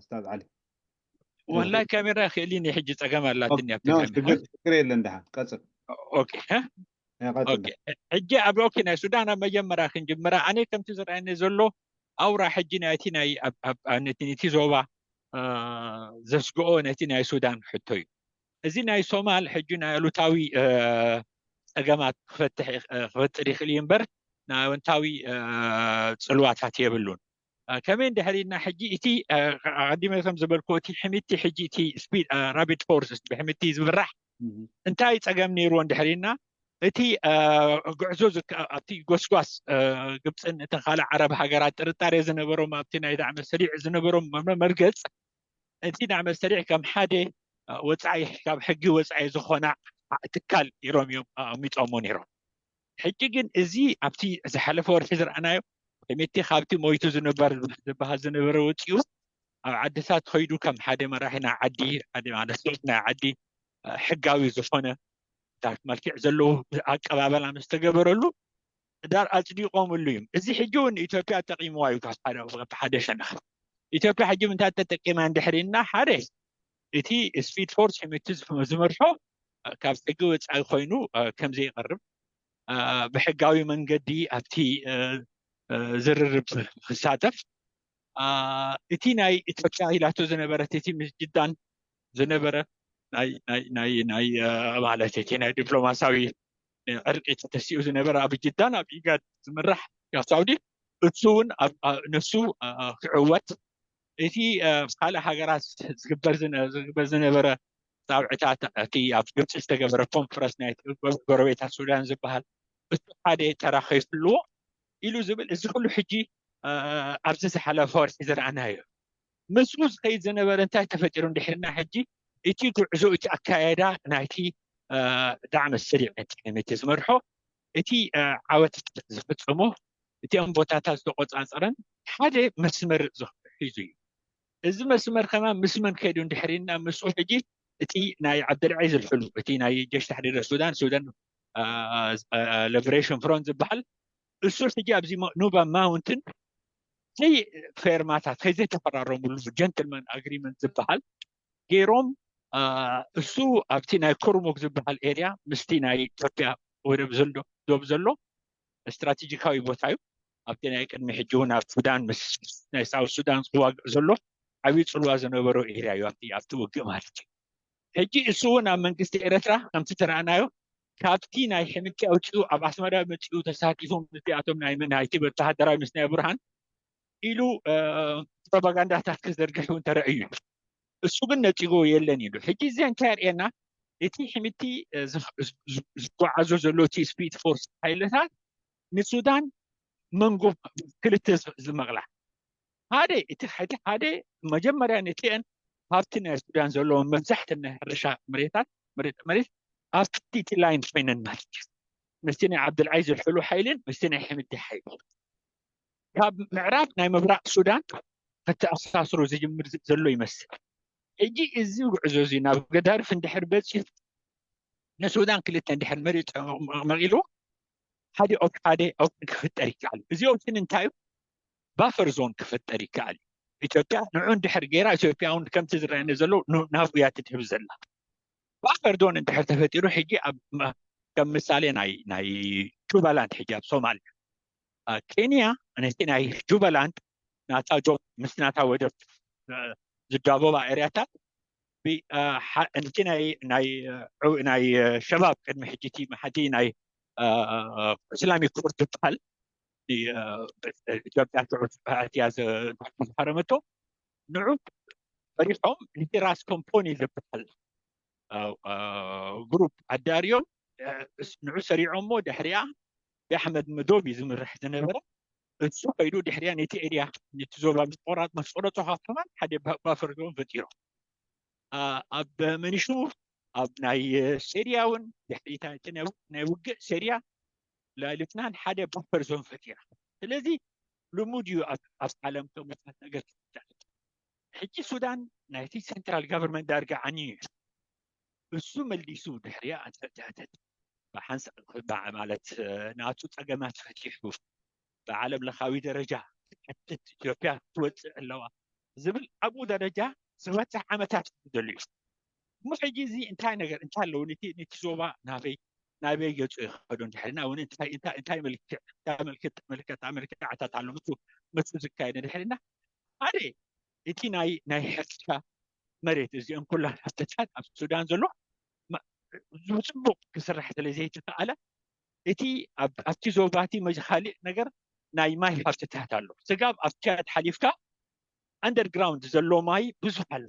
ስታዝ ዓሊ ወላይ ካሜራ ክእሊኒ ሕጂ ጸገም ኣላትኒ ኣብቲ ኖ፣ ካሜራ። ሽግር ሽግር የለን። ደሓን ቀጽል። ኦኬ፣ ሀ? ያ፣ ቀጽል። ኦኬ፣ ሕጂ ኣብ ኦኬ ናይ ሱዳን ኣብ መጀመርያ ክንጅምራ ኣነ ከምቲ ዝረኣየኒ ዘሎ ኣውራ ሕጂ ናይቲ ናይ ኣብ- ኣብ- ኣብ- ነቲ ነቲ ዞባ እ፣ ዘስግኦ ነቲ ናይ ሱዳን ሕቶ እዩ። እዚ ናይ ሶማል ሕጂ ናይ ኣሉታዊ እ፣ ጸገማት ክፈትሕ ይኽ- እ፣ ክፈጥር ይኽእል እዩ እምበር ናይ ኣወንታዊ እ፣ ጽልዋታት የብሉን። እ፣ ከመይ እንድሕር ኢልና ሕጂ እቲ እ፣ ኣቐዲመ ከም ዝበልኩ እቲ ሕሚቲ ሕጂ እቲ ስፒድ ራቢድ ፎርስ ብሕሚቲ ዝምራሕ እንታይ ጸገም ነይርዎ እንድሕር ኢልና እቲ እ፣ ጉዕዞ ዝከ- ኣብቲ ጎስጓስ እ፣ ግብፅን እተን ካልእ ዓረብ ሃገራት ጥርጣሬ ዝነበሮም ኣብቲ ናይ ዳዕመ ሰሪዕ ዝነበሮም መ- መርገፅ እቲ ዳዕመ ሰሪዕ ከም ሓደ እ፣ ወፃኢ ካብ ሕጊ ወፃኢ ዝኾና ትካል ኢሮም እዮም ኣቐሚጦሞ ነይሮም። ሕጂ ግን እዚ ኣብቲ ዝሓለፈ ወርሒ ዝረኣናዮ ኮሚቴ ካብቲ ሞይቱ ዝነበር ዝበሃል ዝነበረ ወፂኡ ኣብ ዓድታት ከይዱ ከም ሓደ መራሒ ናይ ዓዲ ሓደ ማለት ናይ ዓዲ እ፣ ሕጋዊ ዝኾነ ዳርክ መልክዕ ዘለዎ ኣቀባበላ ምስ ተገበረሉ ዳር ኣፅዲቆምሉ እዩ። እዚ ሕጂ እውን ኢትዮጵያ ጠቂምዋ እዩ ካብ ሓደ ካብ ሓደ ሸነኽ ኢትዮጵያ ሕጂ ምንታይ ተጠቂማ እንድሕር ኢልና ሓደ እቲ ስፒድ ፎርስ ሕሚቲ ዝመርሖ ካብ ሕጊ ወፃኢ ኮይኑ ከም ዘይቀርብ ብሕጋዊ መንገዲ ኣብቲ ዝርርብ ክሳተፍ እቲ ናይ ኢትዮጵያ ኢላቶ ዝነበረት እቲ ምስ ጅዳን ዝነበረ ናይ ናይ ናይ ናይ ማለት እቲ ናይ ዲፕሎማሲያዊ ዕርቂ ተሲኡ ዝነበረ ኣብ ጅዳን ኣብ ኢጋድ ዝምራሕ ካብ ሳውዲ እሱ እውን ነሱ ክዕወት እቲ ካልእ ሃገራት ዝግበር ዝግበር ዝነበረ ፃውዕታት እቲ ኣብ ግብፂ ዝተገበረ ኮንፈረንስ ናይ ጎረቤታት ሱዳን ዝበሃል እሱ ሓደ ተራ ከይህልዎ ኢሉ ዝብል እዚ ኩሉ ሕጂ ኣብዚ ዝሓለፈ ወርሒ ዝረኣናዮ ምስኡ ዝኸይድ ዝነበረ እንታይ ተፈጢሩ እንድሕርና ሕጂ እቲ ጉዕዞ እቲ ኣካየዳ ናይቲ ዳዕመ ሰሪዕ ኮሚቴ ዝመርሖ እቲ ዓወት ዝፈፀሞ እቲኦም ቦታታት ዝተቆፃፀረን ሓደ መስመር ሒዙ እዩ። እዚ መስመር ከማ ምስ መን ከይዱ እንድሕርና ምስኡ ሕጂ እቲ ናይ ዓብደልዓይ ዝልሕሉ እቲ ናይ ጀሽ ታሕሪር ሱዳን ሱዳን ሊበሬሽን ፍሮንት ዝበሃል እሱ ሕጂ ኣብዚ ኑባ ማውንትን ከይ ፌርማታት ከይ ዘይተፈራረሙሉ ጀንትልመን ኣግሪመንት ዝበሃል ገይሮም እሱ ኣብቲ ናይ ኩርሙክ ዝበሃል ኤርያ ምስቲ ናይ ኢትዮጵያ ወደብ ዘሎ ዶብ ዘሎ ስትራቴጂካዊ ቦታ እዩ። ኣብቲ ናይ ቅድሚ ሕጂ እውን ኣብ ሱዳን ምስ ናይ ሳውት ሱዳን ዝዋግእ ዘሎ ዓብዪ ፅልዋ ዝነበሮ ኤርያ እዩ ኣብቲ ኣብቲ ውግእ ማለት እዩ። ሕጂ እሱ እውን ኣብ መንግስቲ ኤረትራ ከምቲ ተረኣናዮ ካብቲ ናይ ሕምቲ ኣውፅኡ ኣብ ኣስመራ መፅኡ ተሳቲፎም ምስኣቶም ናይ ናይቲ ወተሃደራዊ ምስ ናይ ብርሃን ኢሉ ፕሮፓጋንዳታት ክዘርግሕ እውን ተረእዩ እዩ። እሱ ግን ነፂጎ የለን ኢሉ። ሕጂ እዚ እንታይ የርእየና? እቲ ሕምቲ ዝጓዓዞ ዘሎ እቲ ስፒድ ፎርስ ሓይልታት ንሱዳን መንጎ ክልተ ዝመቕላ ሓደ እቲ ሕጂ ሓደ መጀመርያ ነቲአን ሃብቲ ናይ ሱዳን ዘለዎም መብዛሕተን ናይ ሕርሻ መሬታት መሬት መሬት ኣብቲ እቲ ላይን ኮይነን ማለት እዩ። ምስቲ ናይ ዓብደልዓይ ዝልሕሉ ሓይልን ምስቲ ናይ ሕምቲ ሓይሊ ካብ ምዕራብ ናይ ምብራቕ ሱዳን ከተኣሳስሩ ዝጅምር ዘሎ ይመስል። ሕጂ እዚ ጉዕዞ እዚ ናብ ገዳርፍ እንድሕር በፂሑ ንሱዳን ክልተ እንድሕር መሪፅ መቒሉ ሓደ ኦፕ ሓደ ኦፕሽን ክፍጠር ይከኣል። እዚ ኦፕሽን እንታይ እዩ? ባፈር ዞን ክፍጠር ይከኣል እዩ። ኢትዮጵያ ንዑ እንድሕር ገይራ ኢትዮጵያ እውን ከምቲ ዝረአየኒ ዘሎ ናብኡ እያ ትድህብ ዘላ። ባፈር ዞን እንድሕር ተፈጢሩ ሕጂ ከም ምሳሌ ናይ ጁባላንድ ሕጂ ኣብ ሶማልያ ኬንያ ነቲ ናይ ጁባላንድ ናታ ጆ ምስ ናታ ወደብ ዝዳቦባ ኤርያታት ነቲ ናይ ናይ ሸባብ ቅድሚ ሕጂ እቲ መሓቲ ናይ እስላሚክ ኮርት ዝበሃል ኢትዮጵያ ሽዑ እቲያ ዝሃረመቶ ንዑ ፈሪሖም ነቲ ራስ ኮምፖኒ ዝበሃል ግሩፕ ኣዳርዮም ንዑ ሰሪዖሞ ድሕሪያ ብኣሕመድ መዶብ እዩ ዝምራሕ ዝነበረ እሱ ከይዱ ድሕሪያ ነቲ ኤርያ ነቲ ዞባ ምስ ቆራጥ ምስ ቆረፁ ካብቶማን ሓደ ባፈር ዞን ፈጢሮም ኣብ መኒሹ ኣብ ናይ ሴርያ እውን ድሕሪታ ናይ ውግእ ሴርያ ልብናን ሓደ ባፈር ዞን ፈጢራ ስለዚ ልሙድ እዩ ኣብ ዓለም ከምኡታት ነገር ሕጂ ሱዳን ናይቲ central government ዳርጋ ዓንዩ እዩ። እሱ መሊሱ ድሕሪያ ኣንተ- ኣንተ- ኣንተ- ብሓንሳ- ብዓ- ማለት ናቱ ጸገማት ፈቲሑ ብዓለም ለኻዊ ደረጃ ትሓትት ኢትዮጵያ ክትወፅእ ኣለዋ ዝብል ኣብኡ ደረጃ ዝበፅሕ ዓመታት እዩ ዘሎ እዩ። እሞ ሕጂ እዚ እንታይ ነገር እንታይ ኣለዎ ነቲ ነቲ ዞባ ናበይ ናበይ ገፁ ይኸዶ እንድሕርና እውን እንታይ እንታይ እንታይ መልክዕ እንታይ መልክዕ መልክዕ መልክዓታት ኣሎ ምቹ ምቹ ዝካየድ እንድሕርና ሓደ እቲ ናይ ናይ ሕርሻ መሬት እዚኦም ኩላ ሃፍትታት ኣብ ሱዳን ዘሎ ብፅቡቅ ክስራሕ ስለ ዘይተካኣለ እቲ ኣብቲ ዞባ እቲ ካልእ ነገር ናይ ማይ ሃፍትታት ኣሎ። ስጋብ ኣብ ቻድ ሓሊፍካ underground ዘሎ ማይ ብዙሕ ኣሎ።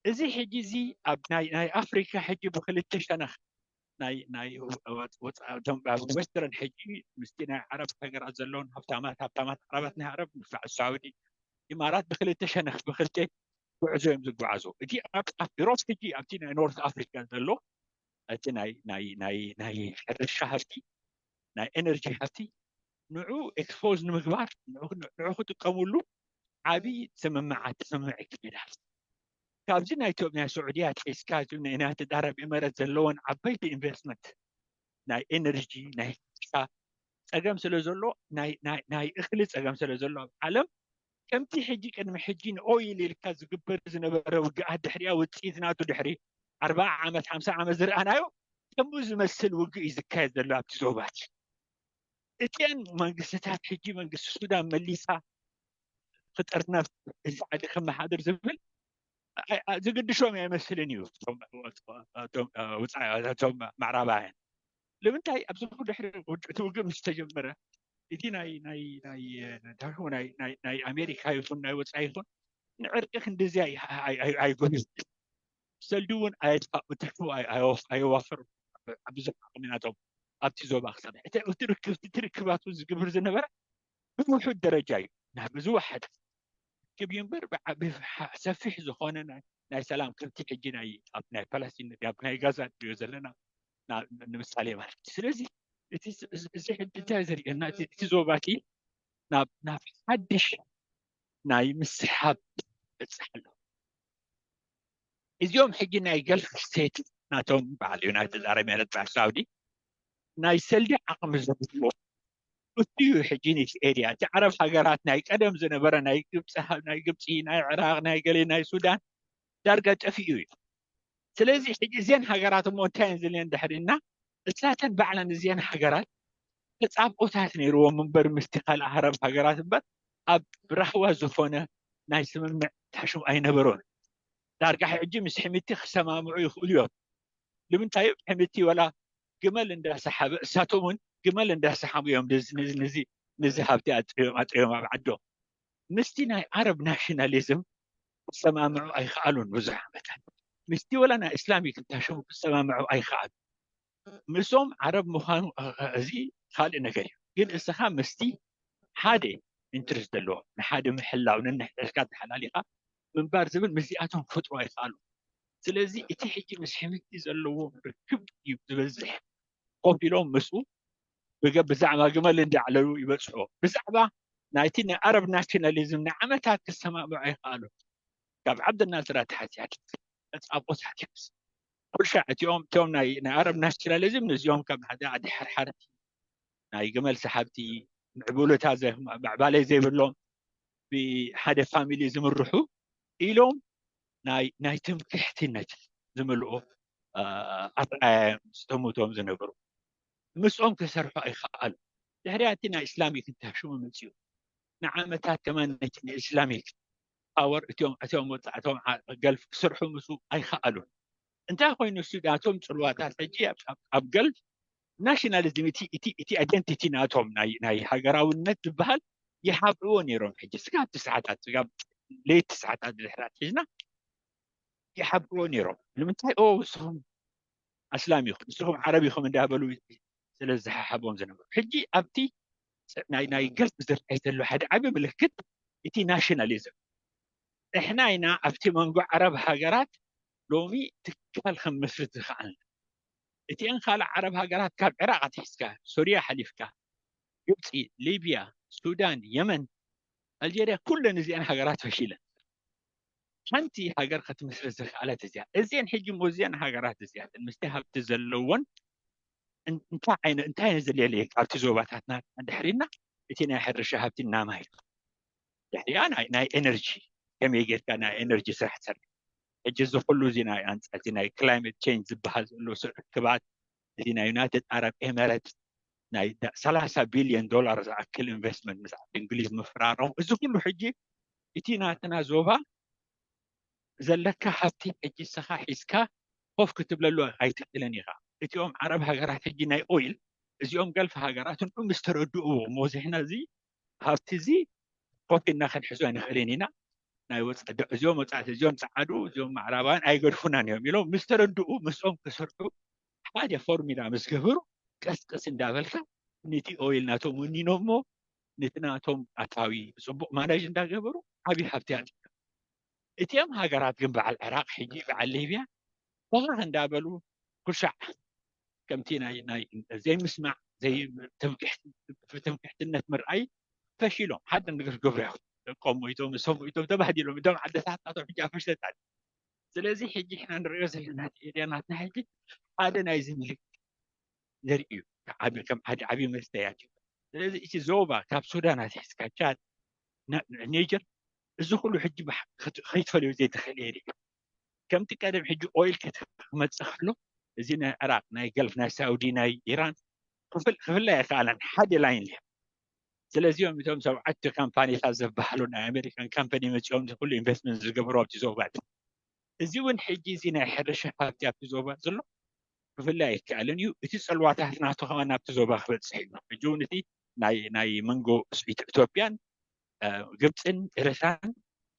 እዚ ሕጂ እዚ ኣብ ናይ ኣፍሪካ ሕጂ ብክልተ ሸነኽ ናይ ናይ ወፃ- ወፃ- ቶም- ኣብ western ሕጂ ምስቲ ናይ ዓረብ ሃገራት ዘለውን ሃብታማት ሃብታማት ዓረባት ናይ ዓረብ ንፋዕ ሳውዲ ኢማራት ብክልተ ሸነኽ ብክልተ ጉዕዞ እዮም ዝጓዓዙ። እቲ ኣብ ኣብ ዩሮፕ ሕጂ ኣብቲ ናይ ኖርት ኣፍሪካ ዘሎ እቲ ናይ ናይ ናይ ናይ ሕርሻ ሃፍቲ ናይ ኤነርጂ ሃፍቲ ንዑ expose ንምግባር ንዑ ንዑ ክጥቀምሉ ዓብዪ ስምምዓት ስምምዕ ይካየዳል። ካብዚ ናይ ኢትዮጵያ ናይ ስዑድያ ኣትሒዝካ እቲ ናይ ዩናይትድ ዓረብ ኤመረት ዘለወን ዓበይቲ investment ናይ ኤነርጂ ናይ ሕርሻ ፀገም ስለ ዘሎ ናይ ናይ ናይ እኽሊ ፀገም ስለ ዘሎ ኣብ ዓለም ከምቲ ሕጂ ቅድሚ ሕጂ ንኦይል ኢልካ ዝግበር ዝነበረ ውግኣት ድሕሪያ ውፅኢት ናቱ ድሕሪ ኣርባዓ ዓመት ሓምሳ ዓመት ዝረኣናዮ ከምኡ ዝመስል ውግእ እዩ ዝካየድ ዘሎ ኣብቲ ዞባ እቲ። እተን መንግስትታት ሕጂ መንግስቲ ሱዳን መሊሳ ክጥርነፍ እዚ ዓዲ ከመሓድር ዝብል ኣይ- ኣይ- ዝግድሾም ኣይመስልን እዩ። እቶም- እቶም- እቶም- እቶም ምዕራባውያን ንምንታይ ኣብዚ ኩሉ ድሕሪ ውግ- እቲ ውግእ ምስ ተጀመረ እቲ ናይ ናይ ናይ ዳግሞ ናይ ናይ ናይ ኣሜሪካ ይኹን ናይ ወፃኢ ይኹን ንዕርቂ ክንድዚ ኣይ- ኣይ- ኣይ- ኣይጎዩ ሰልዲ እውን ኣየድፋ ብትሕፉ ኣይ- ኣየወፍ- ኣየዋፈሩ ብዙሕ ዓቕሚ ናቶም ኣብቲ ዞባ ክሰርሕ እቲ እቲ ርክብ እቲ ርክባት እውን ዝግብር ዝነበረ ብውሑድ ደረጃ እዩ ናብ ዝወሓደ ርክብ እዩ እምበር ብዓቢ ሰፊሕ ዝኾነ ናይ ናይ ሰላም ከምቲ ሕጂ ናይ ኣብ ናይ ፓለስቲን ኣብ ናይ ጋዛ ንሪኦ ዘለና ና- ንምሳሌ ማለት እዩ። ስለዚ እቲ እዚ ሕጂ እንታይ ዘርእየና እቲ እቲ ዞባ እቲ ናብ ናብ ሓድሽ ናይ ምስሓብ ይበፅሕ ኣሎ። እዚኦም ሕጂ ናይ ገልፍ ስቴት ናቶም በዓል ዩናይትድ ዓረብ ኤምሬት በዓል ሳውዲ ናይ ሰልዲ ዓቕሚ ዘለዎ እሱ እዩ። ሕጂ ነቲ ኤርያ እቲ ዓረብ ሃገራት ናይ ቀደም ዝነበረ ናይ ግብፂ ናይ ግብፂ ናይ ዕራቅ ናይ ገሌ ናይ ሱዳን ዳርጋ ጠፊኡ እዩ። ስለዚ ሕጂ እዘን ሃገራት እሞ እንታይ እየን ዝልየን ድሕሪና እሳተን ባዕለን እዚአን ሃገራት ተፃብኦታት ነይርዎም እምበር ምስቲ ካልእ ዓረብ ሃገራት እምበር ኣብ ራህዋ ዝኾነ ናይ ስምምዕ ታሽም ኣይነበሮን። ዳርጋ ሕጂ ምስ ሕምቲ ክሰማምዑ ይኽእሉ እዮም። ንምንታይ ሕምቲ ወላ ግመል እንዳሰሓበ እሳቶም እውን ግመል እንዳሰሓቡ እዮም ነዚ ሃብቲ ኣጥርዮም ኣብ ዓዶም። ምስቲ ናይ ዓረብ ናሽናሊዝም ክሰማምዑ ኣይከኣሉን ብዙሕ ዓመታት። ምስቲ ወላ ናይ እስላሚክ እንታሸሙ ክሰማምዑ ኣይከኣሉ። ምስኦም ዓረብ ምዃኑ እዚ ካልእ ነገር እዩ። ግን እስኻ ምስቲ ሓደ ኢንትረስት ዘለዎ ንሓደ ምሕላው ንንሕልካ ተሓላሊኻ ምንባር ዝብል ምስዚኣቶም ክፈጥሩ ኣይከኣሉ። ስለዚ እቲ ሕጂ ምስ ሕምቲ ዘለዎ ርክብ እዩ ዝበዝሕ። ኮፍ ኢሎም ምስኡ ብገ- ብዛዕባ ግመል እንዳዕለሉ ይበፅሑ። ብዛዕባ ናይቲ ናይ ኣረብ ናሽናሊዝም ንዓመታት ክሰማምዑ ኣይከኣሉ። ካብ ዓብደናስር ኣትሓዝያ ተፃቦታት ይምስ ኩልሻዕ እቲኦም እቶም ናይ ናይ ኣረብ ናሽናሊዝም ነዚኦም ከም ሓደ ኣዲ ሓርሓርቲ ናይ ግመል ሰሓብቲ ምዕቡልታ ዘ- ምዕባለ ዘይብሎም ብሓደ ፋሚሊ ዝምርሑ ኢሎም ናይ ናይ ትምክሕትነት ዝምልኦ ኣርኣያ እዮም ዝተሙቶም ዝነበሩ። ምስኦም ክሰርሑ ኣይከኣሉ። ድሕሪያ እቲ ናይ እስላሚክ እንታይ ሽሙ መፅኡ። ንዓመታት ከማን ነቲ ንእስላሚክ ፓወር እቲኦም እቲኦም ወፃእቶም ገልፍ ክሰርሑ ምስ ኣይከኣሉን። እንታይ ኮይኑ እሱ ናቶም ፅልዋታት ሕጂ ኣብ- ኣብ- ኣብ ገልፍ ናሽናሊዝም እቲ እቲ እቲ ኣይደንቲቲ ናቶም ናይ ናይ ሃገራውነት ዝበሃል ይሓብእዎ ነይሮም። ሕጂ ስጋብ ትስዓታት ስጋብ ለይቲ ሰዓታት ድሕራት ሒዝና ይሓብእዎ ነይሮም። ንምንታይ ኦ ንስኹም ኣስላም ኢኹም ንስኹም ዓረብ ኢኹም እንዳበሉ ስለ ዝሓሓቦም ዝነበሩ ሕጂ ኣብቲ ናይ ናይ ገልፍ ዝረኣይ ዘሎ ሓደ ዓቢ ምልክት እቲ ናሽናሊዝም ንሕና ኢና ኣብቲ መንጎ ዓረብ ሃገራት ሎሚ ትካል ከም መስርት ዝኸኣልና እቲአን ካልእ ዓረብ ሃገራት ካብ ዕራቕ ኣትሒዝካ ሶርያ ሓሊፍካ ግብፂ ሊብያ ሱዳን የመን ኣልጀርያ ኩለን እዚአን ሃገራት ፈሺለን ሓንቲ ሃገር ክትምስርት ዝኸኣለት እዚኣ። እዚአን ሕጂ ሞዚአን ሃገራት እዚኣተን ምስቲ ሃብቲ ዘለወን እንታይ ዓይነት እንታይ ዓይነት ዘልየለ ካብቲ ዞባታትና ድሕሪና እቲ ናይ ሕርሻ ሃብቲ እናማይ ድሕሪኣ ናይ ኤነርጂ ከመይ ጌርካ ናይ ኤነርጂ ስራሕ ትሰርሕ። ሕጂ እዚ ኩሉ እዚ ናይ ኣንጻር ናይ ክላይመት ቼንጅ ዝበሃል ዘሎ ርክባት እዚ ናይ ዩናይትድ ኣረብ ኤመረት ናይ ሰላሳ ቢልዮን ዶላር ዝኣክል ኢንቨስትመንት ምስ እንግሊዝ ምፍራሮም እዚ ኩሉ ሕጂ እቲ ናትና ዞባ ዘለካ ሃብቲ ሕጂ ንስኻ ሒዝካ ኮፍ ክትብለሉ ኣይትኽእልን ኢኻ። እቲኦም ዓረብ ሃገራት ሕጂ ናይ ኦይል እዚኦም ገልፍ ሃገራት ንዑ ምስ ተረድእዎ ሞዚሕና እዚ ሃብቲ እዚ ኮፍ ኢልና ክንሕዞ ኣይንኽእልን ኢና ናይ ወፃኢ እዚኦም ወፃእቲ እዚኦም ፀዓዱ እዚኦም ማዕራባውያን ኣይገድፉናን እዮም ኢሎም ምስ ተረድኡ ምስኦም ክሰርሑ ሓደ ፎርሚላ ምስ ገበሩ ቀስቀስ እንዳበልካ ነቲ ኦይል ናቶም ወኒኖሞ ነቲ ናቶም ኣታዊ ብፅቡቅ ማናጅ እንዳገበሩ ዓብዪ ሃብቲ ኣጥዮም። እቲኦም ሃገራት ግን በዓል ዕራቅ ሕጂ በዓል ሊብያ ፈኸኽ እንዳበሉ ኩሻዕ ከምቲ ናይ ናይ ዘይምስማዕ ዘይትምክሕትነት ምርኣይ ፈሺሎም ሓደ ነገር ክገብሩ ይኽእሉ ደቆም ሞይቶም እሶም ሞይቶም ተባህዲሎም እቶም ዓድታት ናቶም ሕጂ ኣፈሽለት ኣለ ስለዚ ሕጂ ሕና ንሪኦ ዘለና ኤርያ ናትና ሕጂ ሓደ ናይዚ ምልክት ዘርኢ እዩ ዓቢ ከም ሓደ ዓቢ መስተያት እዩ ስለዚ እቲ ዞባ ካብ ሱዳን ኣትሒዝካ ቻድ ኒጀር እዚ ኩሉ ሕጂ ከይትፈልዮ ዘይትኽእል ኤርያ ከምቲ ቀደም ሕጂ ኦይል ክመፅእ ከሎ እዚ ናይ ዕራቅ ናይ ገልፍ ናይ ሳውዲ ናይ ኢራን ክፍላይ ኣይከኣለን ሓደ ላይን ሊያ ስለዚኦም እቶም ሰብዓተ ካምፓኒታት ዝበሃሉ ናይ ኣሜሪካን ካምፓኒ መፂኦም ኩሉ ኢንቨስትመንት ዝገበሩ ኣብቲ ዞባ እዚ እውን ሕጂ እዚ ናይ ሕርሻ ሃብቲ ኣብቲ ዞባ ዘሎ ክፍላይ ኣይከኣልን እዩ እቲ ፅልዋታት ናቱ ከማ ናብቲ ዞባ ክበፅሕ እዩ ሕጂ እውን እቲ ናይ መንጎ ኢትዮጵያን ግብፅን ኤርትራን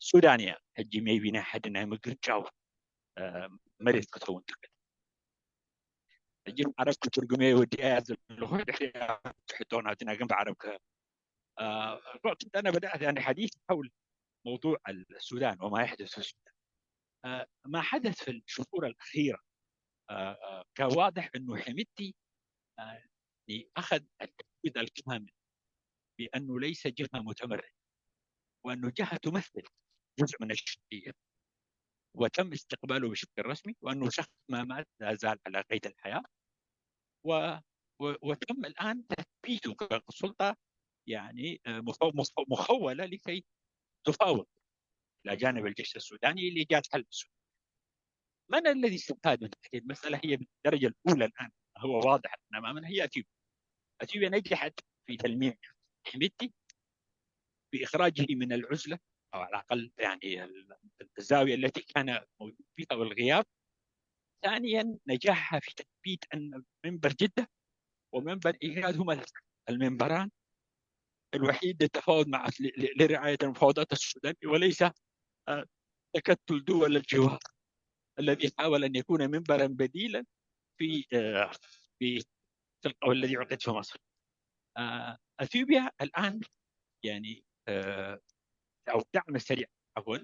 ሱዳን እያ ሕጂ ሜቢ ናይ ሓደ ናይ ምግርጫው መሬት ክትኸውን ትኽእል ሕጂ ዓረብ ክትርጉመ ወዲኣ ዘለኹ ድሕሪ ትሕቶ ናብትና ግን ብዓረብ كنت أنا بدأت يعني حديث حول موضوع السودان وما يحدث في السودان. ما حدث في الشهور الأخيرة كان واضح أنه حميدتي أخذ التأكيد الكامل بأنه ليس جهة متمردة وأنه جهة تمثل جزء من الشرقية وتم استقباله بشكل رسمي وأنه شخص ما مات لا زال على قيد الحياة و... و... وتم الآن تثبيته كسلطة يعني مخولة لكي تفاوض إلى جانب الجيش السوداني لإيجاد حل السودان. من الذي استفاد من هذه المسألة؟ هي بالدرجة الأولى الآن هو واضح أمامنا هي أثيوبيا. أثيوبيا نجحت في تلميع حميدتي بإخراجه من العزلة أو على الأقل يعني الزاوية التي كان موجود فيها والغياب. ثانيا نجاحها في تثبيت أن منبر جدة ومنبر إيجاد هما المنبران الوحيد للتفاوض مع لرعاية المفاوضات السودانية وليس تكتل دول الجوار الذي حاول أن يكون منبرا بديلا في في القول الذي عقد في مصر. اثيوبيا الان يعني او الدعم السريع عفوا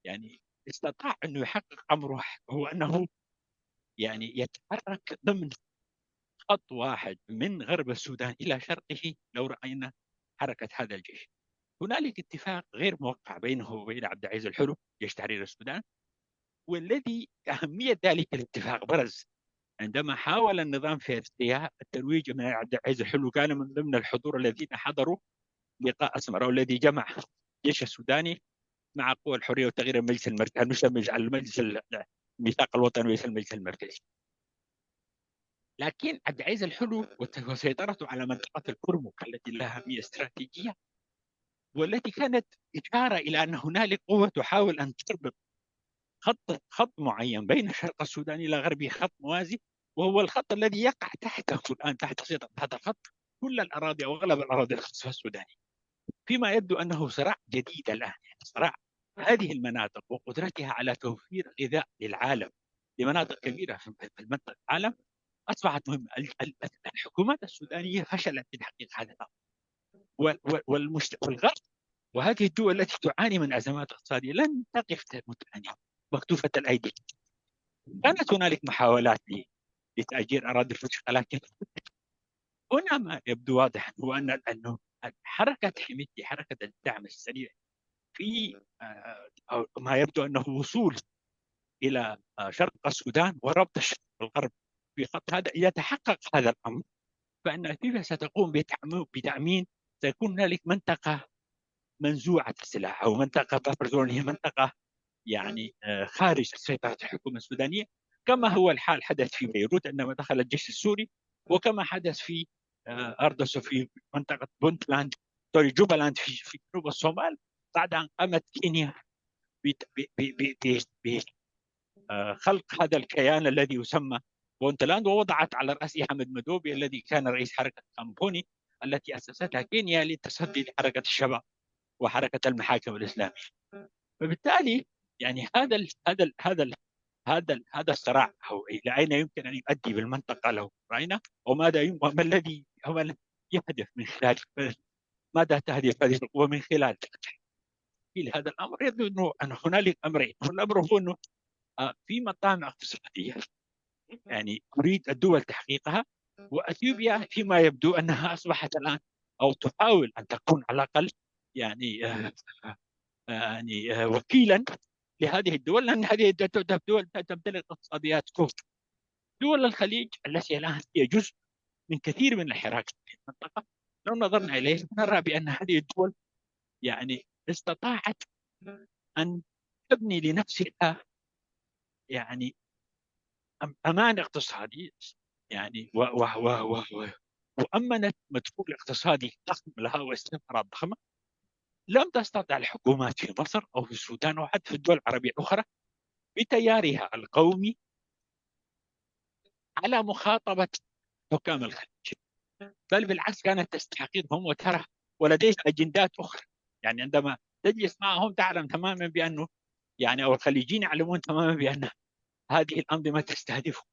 يعني استطاع انه يحقق امره هو انه يعني يتحرك ضمن خط واحد من غرب السودان الى شرقه لو راينا حركه هذا الجيش. هنالك اتفاق غير موقع بينه وبين عبد العزيز الحلو جيش تحرير السودان والذي اهميه ذلك الاتفاق برز عندما حاول النظام في ارتياح الترويج من عبد العزيز الحلو كان من ضمن الحضور الذين حضروا لقاء اسمر والذي جمع الجيش السوداني مع قوى الحريه والتغيير المجلس المركزي المشتمل على المجلس الميثاق الوطني وليس المجلس المركزي. لكن عبد العزيز الحلو وسيطرته على منطقه الكرمك التي لها اهميه استراتيجيه والتي كانت اشاره الى ان هنالك قوه تحاول ان تربط خط خط معين بين شرق السودان الى غربه خط موازي وهو الخط الذي يقع تحته الان تحت سيطره هذا الخط كل الاراضي او اغلب الاراضي الاختصاص السوداني. فيما يبدو انه صراع جديد الان يعني صراع هذه المناطق وقدرتها على توفير غذاء للعالم لمناطق كبيره في منطقه العالم اصبحت مهمه. الحكومات السودانيه فشلت في تحقيق هذا الامر. والغرب وهذه الدول التي تعاني من ازمات اقتصاديه لن تقف متانيه مكتوفه الايدي. كانت هنالك محاولات لتاجير اراضي الفشخه لكن هنا ما يبدو واضح هو ان انه حركه حميدتي حركه الدعم السريع في أو ما يبدو أنه وصول إلى آه، شرق السودان وربط الشرق والغرب في خط هذا، إذا تحقق هذا الأمر، فإن أثيوبيا ستقوم بتعمو-، بتأمين، سيكون هنالك منطقة منزوعة السلاح أو منطقة بفر زون، هي منطقة يعني آه، خارج سيطرة الحكومة السودانية، كما هو الحال حدث في بيروت عندما دخل الجيش السوري، وكما حدث في آه، أرض في منطقة بونتلاند، سوري، جوبالاند في في جنوب الصومال، بعد أن قامت كينيا بت- ب- ب- ب- ب- ب- آه، خلق هذا الكيان الذي يسمى بونتلاند، ووضعت على رأسه حمد مدوبي الذي كان رئيس حركة كامبوني التي أسستها كينيا للتصدي لحركة الشباب وحركة المحاكم الإسلامية. فبالتالي يعني هذا ال هذا ال هذا ال هذا ال هذا الصراع، أو إلى أين يمكن أن يؤدي بالمنطقة لو رأينا، وماذا يم- وما الذي وما الذي يهدف من خلال، ماذا تهدف هذه القوة من خلال تحقيق هذا الأمر؟ يبدو أنه أن هنالك أمرين. الأمر هو أنه آه، في مطامع اقتصادية يعني تريد الدول تحقيقها، وأثيوبيا فيما يبدو أنها أصبحت الآن أو تحاول أن تكون على الأقل يعني آه، آه، يعني آه، وكيلا لهذه الدول، لأن هذه الدول تمتلك اقتصاديات كبرى. دول الخليج التي الآن هي جزء من كثير من الحراك في المنطقة، لو نظرنا إليه نرى بأن هذه الدول يعني استطاعت أن تبني لنفسها يعني أم- أمان اقتصادي، يعني و و و و و وأمنت مدخول اقتصادي ضخم لها واستثمارات ضخمة. لم تستطع الحكومات في مصر أو في السودان أو حتى في الدول العربية الأخرى بتيارها القومي على مخاطبة حكام الخليج، بل بالعكس كانت تستحقرهم وترى ولديها أجندات أخرى. يعني عندما تجلس معهم تعلم تماما بأنه يعني أو الخليجيين يعلمون تماما بأن هذه الأنظمة تستهدفهم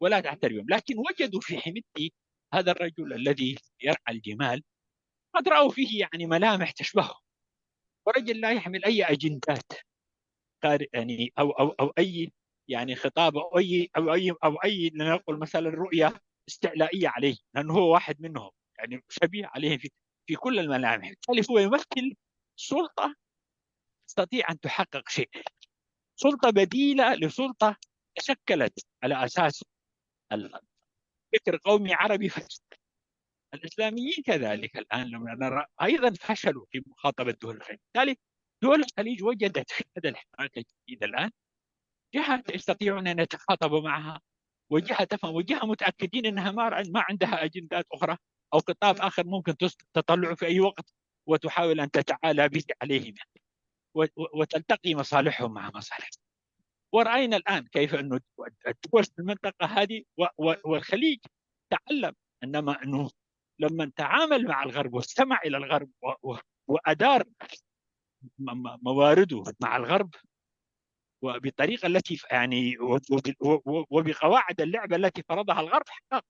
ولا تعترف بهم، لكن وجدوا في حميدتي هذا الرجل الذي يرعى الجمال، قد رأوا فيه يعني ملامح تشبهه، ورجل لا يحمل أي أجندات خارج يعني أو أو أو أي يعني خطاب أو أي أو أي أو أي لنقل مثلا رؤية استعلائية عليه، لأنه هو واحد منهم يعني شبيه عليهم في في كل الملامح. بالتالي هو يمثل سلطة تستطيع أن تحقق شيء، سلطة بديلة لسلطة تشكلت على أساس الفكر قومي عربي فاشل. الإسلاميين كذلك الآن لما نرى أيضا فشلوا في مخاطبة دول الخليج. بالتالي دول الخليج وجدت في هذا الحراك الجديد الآن جهة يستطيعون أن يتخاطبوا معها، وجهة تفهم، وجهة متأكدين أنها ما ما عندها أجندات أخرى أو خطاب آخر ممكن تطلع في أي وقت وتحاول أن تتعالى به عليهم و- و- وتلتقي مصالحهم مع مصالحنا. ورأينا الآن كيف أنه الدول في المنطقة هذه و- و- والخليج تعلم أنما أنه لما تعامل مع الغرب واستمع إلى الغرب و- و- وأدار م- م- موارده مع الغرب وبالطريقة التي ف- يعني و- وب- و- و- وبقواعد اللعبة التي فرضها الغرب حقق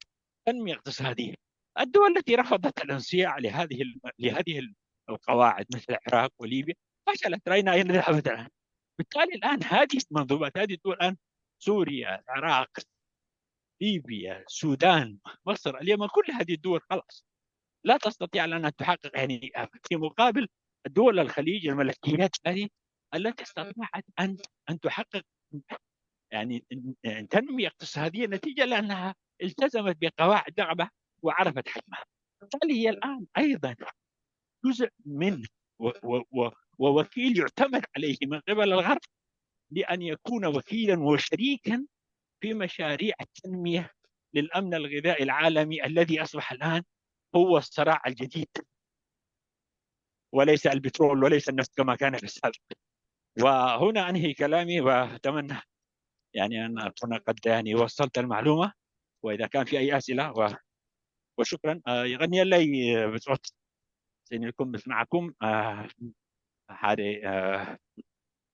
تنمية اقتصادية. الدول التي رفضت الانصياع لهذه ال- لهذه ال- القواعد مثل العراق وليبيا فشلت، رأينا أين ذهبت الآن. بالتالي الآن هذه المنظومات، هذه الدول الآن سوريا، العراق، ليبيا، السودان، مصر، اليمن، كل هذه الدول خلاص لا تستطيع الآن أن تحقق يعني في مقابل دول الخليج الملكيات هذه التي استطاعت أن أن تحقق يعني تنمية اقتصادية نتيجة لأنها التزمت بقواعد لعبة وعرفت حجمها. بالتالي هي الآن أيضا جزء من و و و ووكيل يعتمد عليه من قبل الغرب لأن يكون وكيلا وشريكا في مشاريع التنمية للأمن الغذائي العالمي الذي أصبح الآن هو الصراع الجديد، وليس البترول وليس النفط كما كان في السابق. وهنا أنهي كلامي، وأتمنى يعني أن أكون قد يعني وصلت المعلومة، وإذا كان في أي أسئلة و... وشكرا. آه، يغني لي بصوت سينيكم بسمعكم. آه، حالي آه،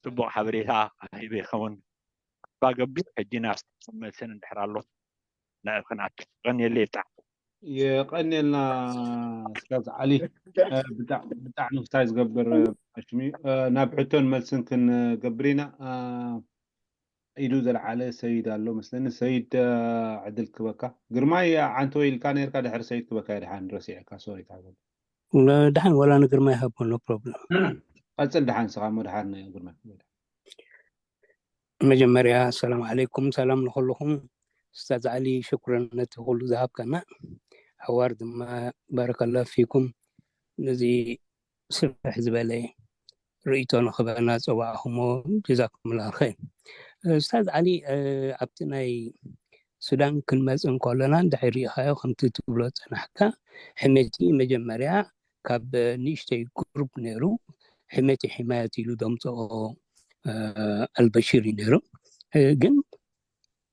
ጽቡቕ ሓበሬታ ሂበ ይኸውን። ባገብር ሕጂ ናብ መልስን እንድሕር ኣሎ ንኣብ ክንኣቱ ቀንየለይ ብጣዕሚ። የቐንየልና ስታዝ ዓሊ። ብጣዕሚ ክታይ ዝገብር ሽሚ ናብ ሕቶን መልስን ክንገብር ኢና። ኢዱ ዘልዓለ ሰይድ ኣሎ መስለኒ። ሰይድ ዕድል ክበካ። ግርማይ ዓንቶ ኢልካ ነርካ ድሕሪ ሰይድ ክበካ ድሓን ረሲዕካ ሶሪ። ድሓን ወላ ንግርማይ ሃቦ no problem። ቀጽል ድሓን ስኻ ሞ ድሓን ግርማይ። መጀመርያ ሰላም ዓለይኩም፣ ሰላም ንኹልኹም። ኡስታዝ ዓሊ ሽኩረን ነቲ ኩሉ ዝሃብካና፣ ሓዋር ድማ ባረከላ ፊኩም ነዚ ስፍሕ ዝበለ ርእይቶ ንኽበና ጸዋዕኹሞ፣ ጀዛኩምላ ኸይር። ኡስታዝ ዓሊ፣ ኣብቲ ናይ ሱዳን ክንመጽእ እንከለና እንድሕር ሪኢኻዮ፣ ከምቲ ትብሎ ጸናሕካ፣ ሕሜቲ መጀመርያ ካብ ንእሽተይ ግሩፕ ነይሩ፣ ሕሜቲ ሕማየት ኢሉ ደምጽኦ ኣልበሽር እዩ ነይሩ። ግን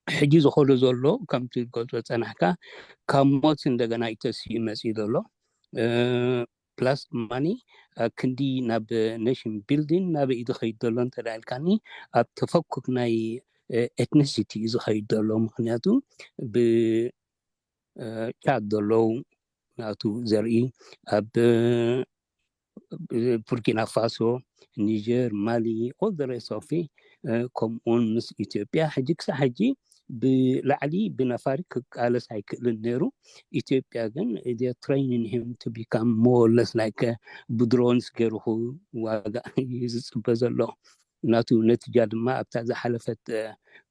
ሕጂ ዝኸዶ ዘሎ ከምቲ ትገልጾ ጸናሕካ ካብ ሞት እንደገና እዩ ተሲኡ መጺኡ ዘሎ። ፕላስ ድማኒ ክንዲ ናብ ኔሽን ቢልዲንግ ናበይ እዩ ዝኸይድ ዘሎ እንተ ኢልካኒ፣ ኣብ ተፈኩክ ናይ ኤትኒሲቲ እዩ ዝኸይድ ዘሎ። ምክንያቱ ብቻድ ዘለዉ ናቱ ዘርኢ ኣብ ቡርኪና ፋሶ፣ ኒጀር፣ ማሊ፣ all the rest of ከምኡውን ምስ ኢትዮጵያ ሕጂ ክሳብ ሕጂ ብላዕሊ ብነፋሪ ክቃለስ ኣይክእልን ነይሩ። ኢትዮጵያ ግን training him to become more or less like ብድሮንስ ገይርኹ ዋጋ እዩ ዝፅበ ዘሎ። ናቱ ነቲጃ ድማ ኣብታ ዝሓለፈት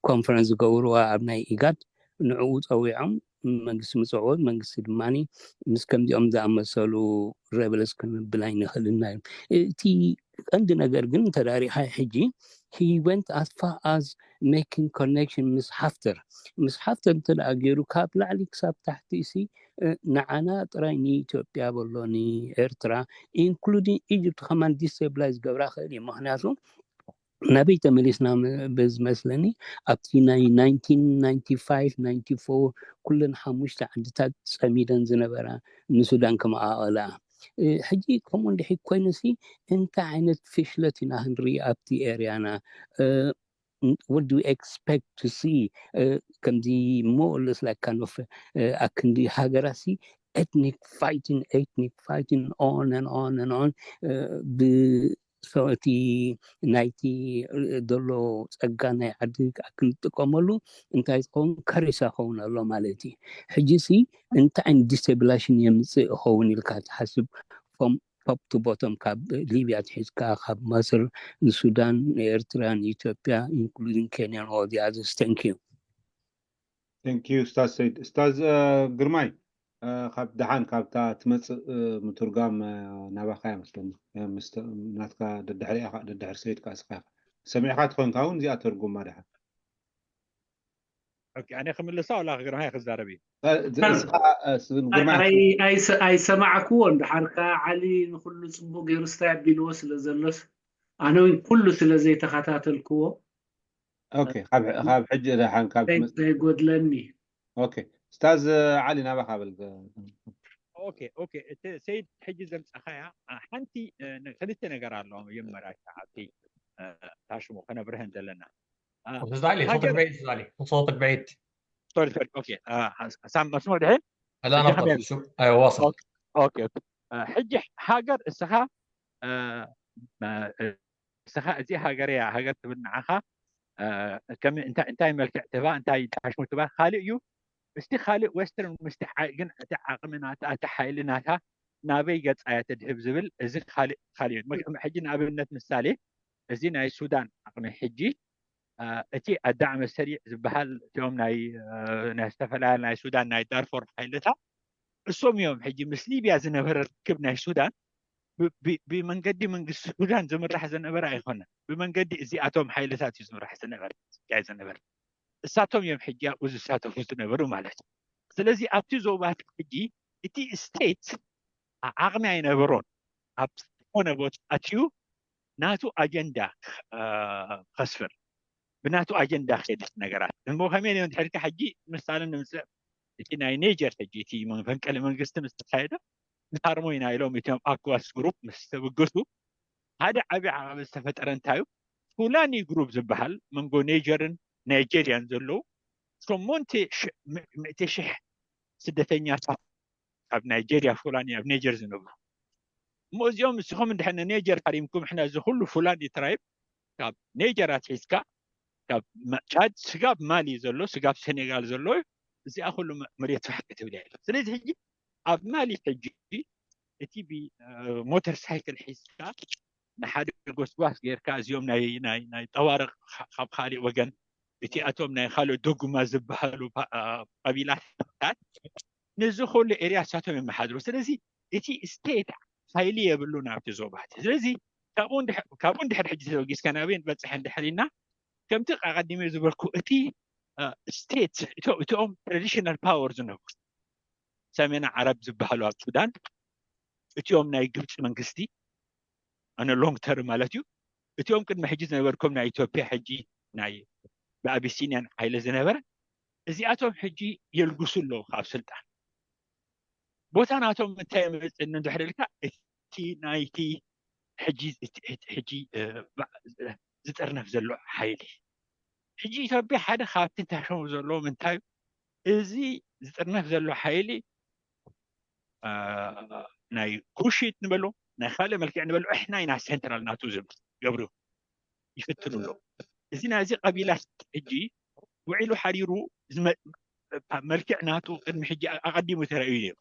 ኮንፈረንስ ዝገብርዋ ኣብ ናይ ኢጋድ ንዕኡ ፀዊዖም መንግስቲ ምፅዕዎ መንግስቲ ድማ ምስ ከምዚኦም ዝኣመሰሉ ሬበልስ ክንብል ኣይንኽእልና እዩ። እቲ ቀንዲ ነገር ግን ተዳሪኻ ሕጂ he went as far as making connection ምስ ሓፍተር ምስ ሓፍተር እንተ ደኣ ገይሩ ካብ ላዕሊ ክሳብ ታሕቲ እሲ ንዓና ጥራይ ንኢትዮጵያ በሎ ንኤርትራ including Egypt ከማን destabilize ገብራ ክእል እዩ። ምክንያቱ ናበይ ተመሊስና ብዝመስለኒ ኣብቲ ናይ nineteen ninety-five ninety-four ኩለን ሓሙሽተ ዓድታት ጸሚደን ዝነበራ ንሱዳን ከመኣቐላ ሕጂ ከምኡ እንድሒ ኮይኑሲ እንታይ ዓይነት ፍሽለት ኢና ክንርኢ ኣብቲ ኤርያና? What do we expect to see? ከምዚ more or less like kind of ኣክንዲ ሃገራሲ ethnic fighting, ethnic fighting on and on and on ብሰቲ ናይቲ ዘሎ ጸጋ ናይ ዓዲ ክንጥቀመሉ እንታይ ዝኸውን ከሪሳ ኸውን ኣሎ ማለት እዩ። ሕጂሲ እንታይ ዓይነት destabilization የምጽእ ይኸውን ኢልካ ትሓስብ? Top to bottom ካብ ሊብያ ትሒዝካ ካብ ማስር ንሱዳን ንኤርትራ ንኢትዮጵያ including Kenya and all the others. Thank you. Thank you ኡስታዝ ሰይድ። ኡስታዝ ግርማይ፣ ካብ ደሓን ካብታ ትመጽእ ምትርጓም ናባኻ እያ መስለኒ። ናትካ ደድሕሪ ኢኻ፣ ደድሕሪ ሰይድ ከኣ እስኻ ኢኻ። ሰሚዕካ ትኾንካ እውን እዚኣ ተርጉማ ደሓን። ኣነ ክምልሳ ወላ ግርማይ ክዛረብ እዩ? ግርማይ ኣይሰማዕክዎ። እንድሓርካ ዓሊ ንኩሉ ጽቡቅ ገይሩ ስታይ ኣቢልዎ ስለ ዘሎስ ኣነ እውን ኩሉ ስለ ዘይተኸታተልክዎ ኦኬ፣ ካብ ሕጂ ደሓን ካብ ትመጽእ ዘይጎድለኒ። ኦኬ፣ ኡስታዝ ዓሊ ናባኻ በል። ኦኬ ኦኬ፣ እቲ ሰይድ ሕጂ ዘምጻኻያ ሓንቲ ክልተ ነገር ኣለዎ። መጀመርያ ኣብቲ ታሽሙ ከነብርህን ዘለና ኡስታዝ ዓሊ ሶትክ በዒድ፣ ኡስታዝ ዓሊ ሶትክ በዒድ። ሶሪ ሶሪ። ኦኬ፣ ሳም መስመር ድሕን لا نبطل شو ايوه واصل ኦኬ ኦኬ። ሕጂ ሃገር እስኻ እስኻ እዚ ሃገር እያ ሃገር ትብል ንዓኻ ከም እንታይ እንታይ መልክዕ ትባ እንታይ ታሽሙ ትባ ካልእ እዩ። እስቲ ካልእ ዌስተርን ምስቲ ግን እቲ ዓቕሚ ናታ እቲ ሓይሊ ናታ ናበይ ገጻ እያ ተድህብ ዝብል እዚ ካልእ ካልእ እዩ። ሕጂ ንኣብነት ምሳሌ እዚ ናይ ሱዳን ዓቕሚ ሕጂ እቲ ኣዳዕመ ሰሪዕ ዝበሃል እቲኦም ናይ ናይ ዝተፈላለያ ናይ ሱዳን ናይ ዳርፎር ሓይልታት እሶም እዮም ሕጂ ምስ ሊብያ ዝነበረ ርክብ ናይ ሱዳን ብመንገዲ መንግስቲ ሱዳን ዝምራሕ ዝነበረ ኣይኮነን። ብመንገዲ እዚኣቶም ሓይልታት እዩ ዝምራሕ ዝነበረ ዝነበረ እሳቶም እዮም ሕጂ ኣብኡ ዝሳተፉ ዝነበሩ ማለት እዩ። ስለዚ ኣብቲ ዞባታት ሕጂ እቲ ስቴት ዓቕሚ ኣይነበሮን ኣብ ዝኾነ ቦታ ኣትዩ ናቱ ኣጀንዳ ከስፍር ብናቱ ኣጀንዳ ክኸይድ ነገራት እሞ ከመይ እዮም ድሕርካ ሕጂ ምሳሌ ንምፅእ እቲ ናይ ኔጀር ሕጂ እቲ ፈንቀሊ መንግስቲ ምስ ተካየደ ንሃርሞ ኢና ኢሎም እቶም ኣክዋስ ግሩፕ ምስ ተብገሱ ሓደ ዓብዪ ዓቐበት ዝተፈጠረ እንታይ እዩ? ፉላኒ ግሩፕ ዝበሃል መንጎ ኔጀርን ናይጄርያን ዘለዉ ሸሞንተ ሚእቲ ሽሕ ስደተኛታት ካብ ናይጄርያ ፉላኒ ኣብ ኔጀር ዝነብሩ እሞ እዚኦም ንስኹም እንድሕነ ኔጀር ሃሪምኩም ሕና እዚ ኩሉ ፉላኒ ትራይብ ካብ ኔጀር ኣትሒዝካ ካብ ቻድ ስጋብ ማሊ ዘሎ ስጋብ ሴኔጋል ዘሎ እዚኣ ኩሉ መሬት ፋሕ ክትብል እያ። ስለዚ ሕጂ ኣብ ማሊ ሕጂ እቲ ብሞተር ሳይክል ሒዝካ ንሓደ ጎስጓስ ጌርካ፣ እዚኦም ናይ ናይ ናይ ጠዋርቕ ካ- ካብ ካልእ ወገን፣ እቲኣቶም ናይ ካልእ ዶጉማ ዝበሃሉ ባ- አ፣ ቀቢላታት፣ ነዚ ኩሉ ኤርያ ንሳቶም የመሓድሩ። ስለዚ እቲ ስቴት ሓይሊ የብሉን ኣብቲ ዞባ እቲ። ስለዚ ካብኡ እንድሕ- ካብኡ እንድሕር ሕጂ ተበጊስካ ናበይ ንበፅሕ እንድሕር ኢልና፣ ከምቲ ኣቐዲመ ዝበልኩ፣ እቲ ስቴት እቲኦም ትራዲሽናል ፓወር ዝነበሩ ሰሜን ዓረብ ዝበሃሉ ኣብ ሱዳን፣ እቲኦም ናይ ግብፂ መንግስቲ ኣነ ሎንግ ተርም ማለት እዩ። እቲኦም ቅድሚ ሕጂ ዝነበርኩም ናይ ኢትዮጵያ ሕጂ ናይ ብኣቢሲኒያን ሓይሊ ዝነበረ፣ እዚኣቶም ሕጂ የልግሱ ኣለዉ ካብ ስልጣን። ቦታ ናቶም እንታይ የመፅእኒ እንድሕር ኢልካ፣ እቲ ናይቲ ሕጂ እቲ- እቲ ሕጂ እ፣ ባ- ዝጥርነፍ ዘሎ ሓይሊ፣ ሕጂ ኢትዮጵያ ሓደ ካብቲ እንታሸሙ ዘለዎም እንታይ፣ እዚ ዝጥርነፍ ዘሎ ሓይሊ እ፣ ናይ ኩሽት ንበሎ፣ ናይ ካልእ መልክዕ ንበሎ፣ እሕና ኢና ሴንትራል ናቱ ዝብል ገብሩ ይፍትኑ ኣለዉ። እዚ ናይዚ ቀቢላ ሕጂ ውዒሉ ሓዲሩ ዝመ- መልክዕ ናቱ ቅድሚ ሕጂ ኣቐዲሙ ተራእዩ እዩ።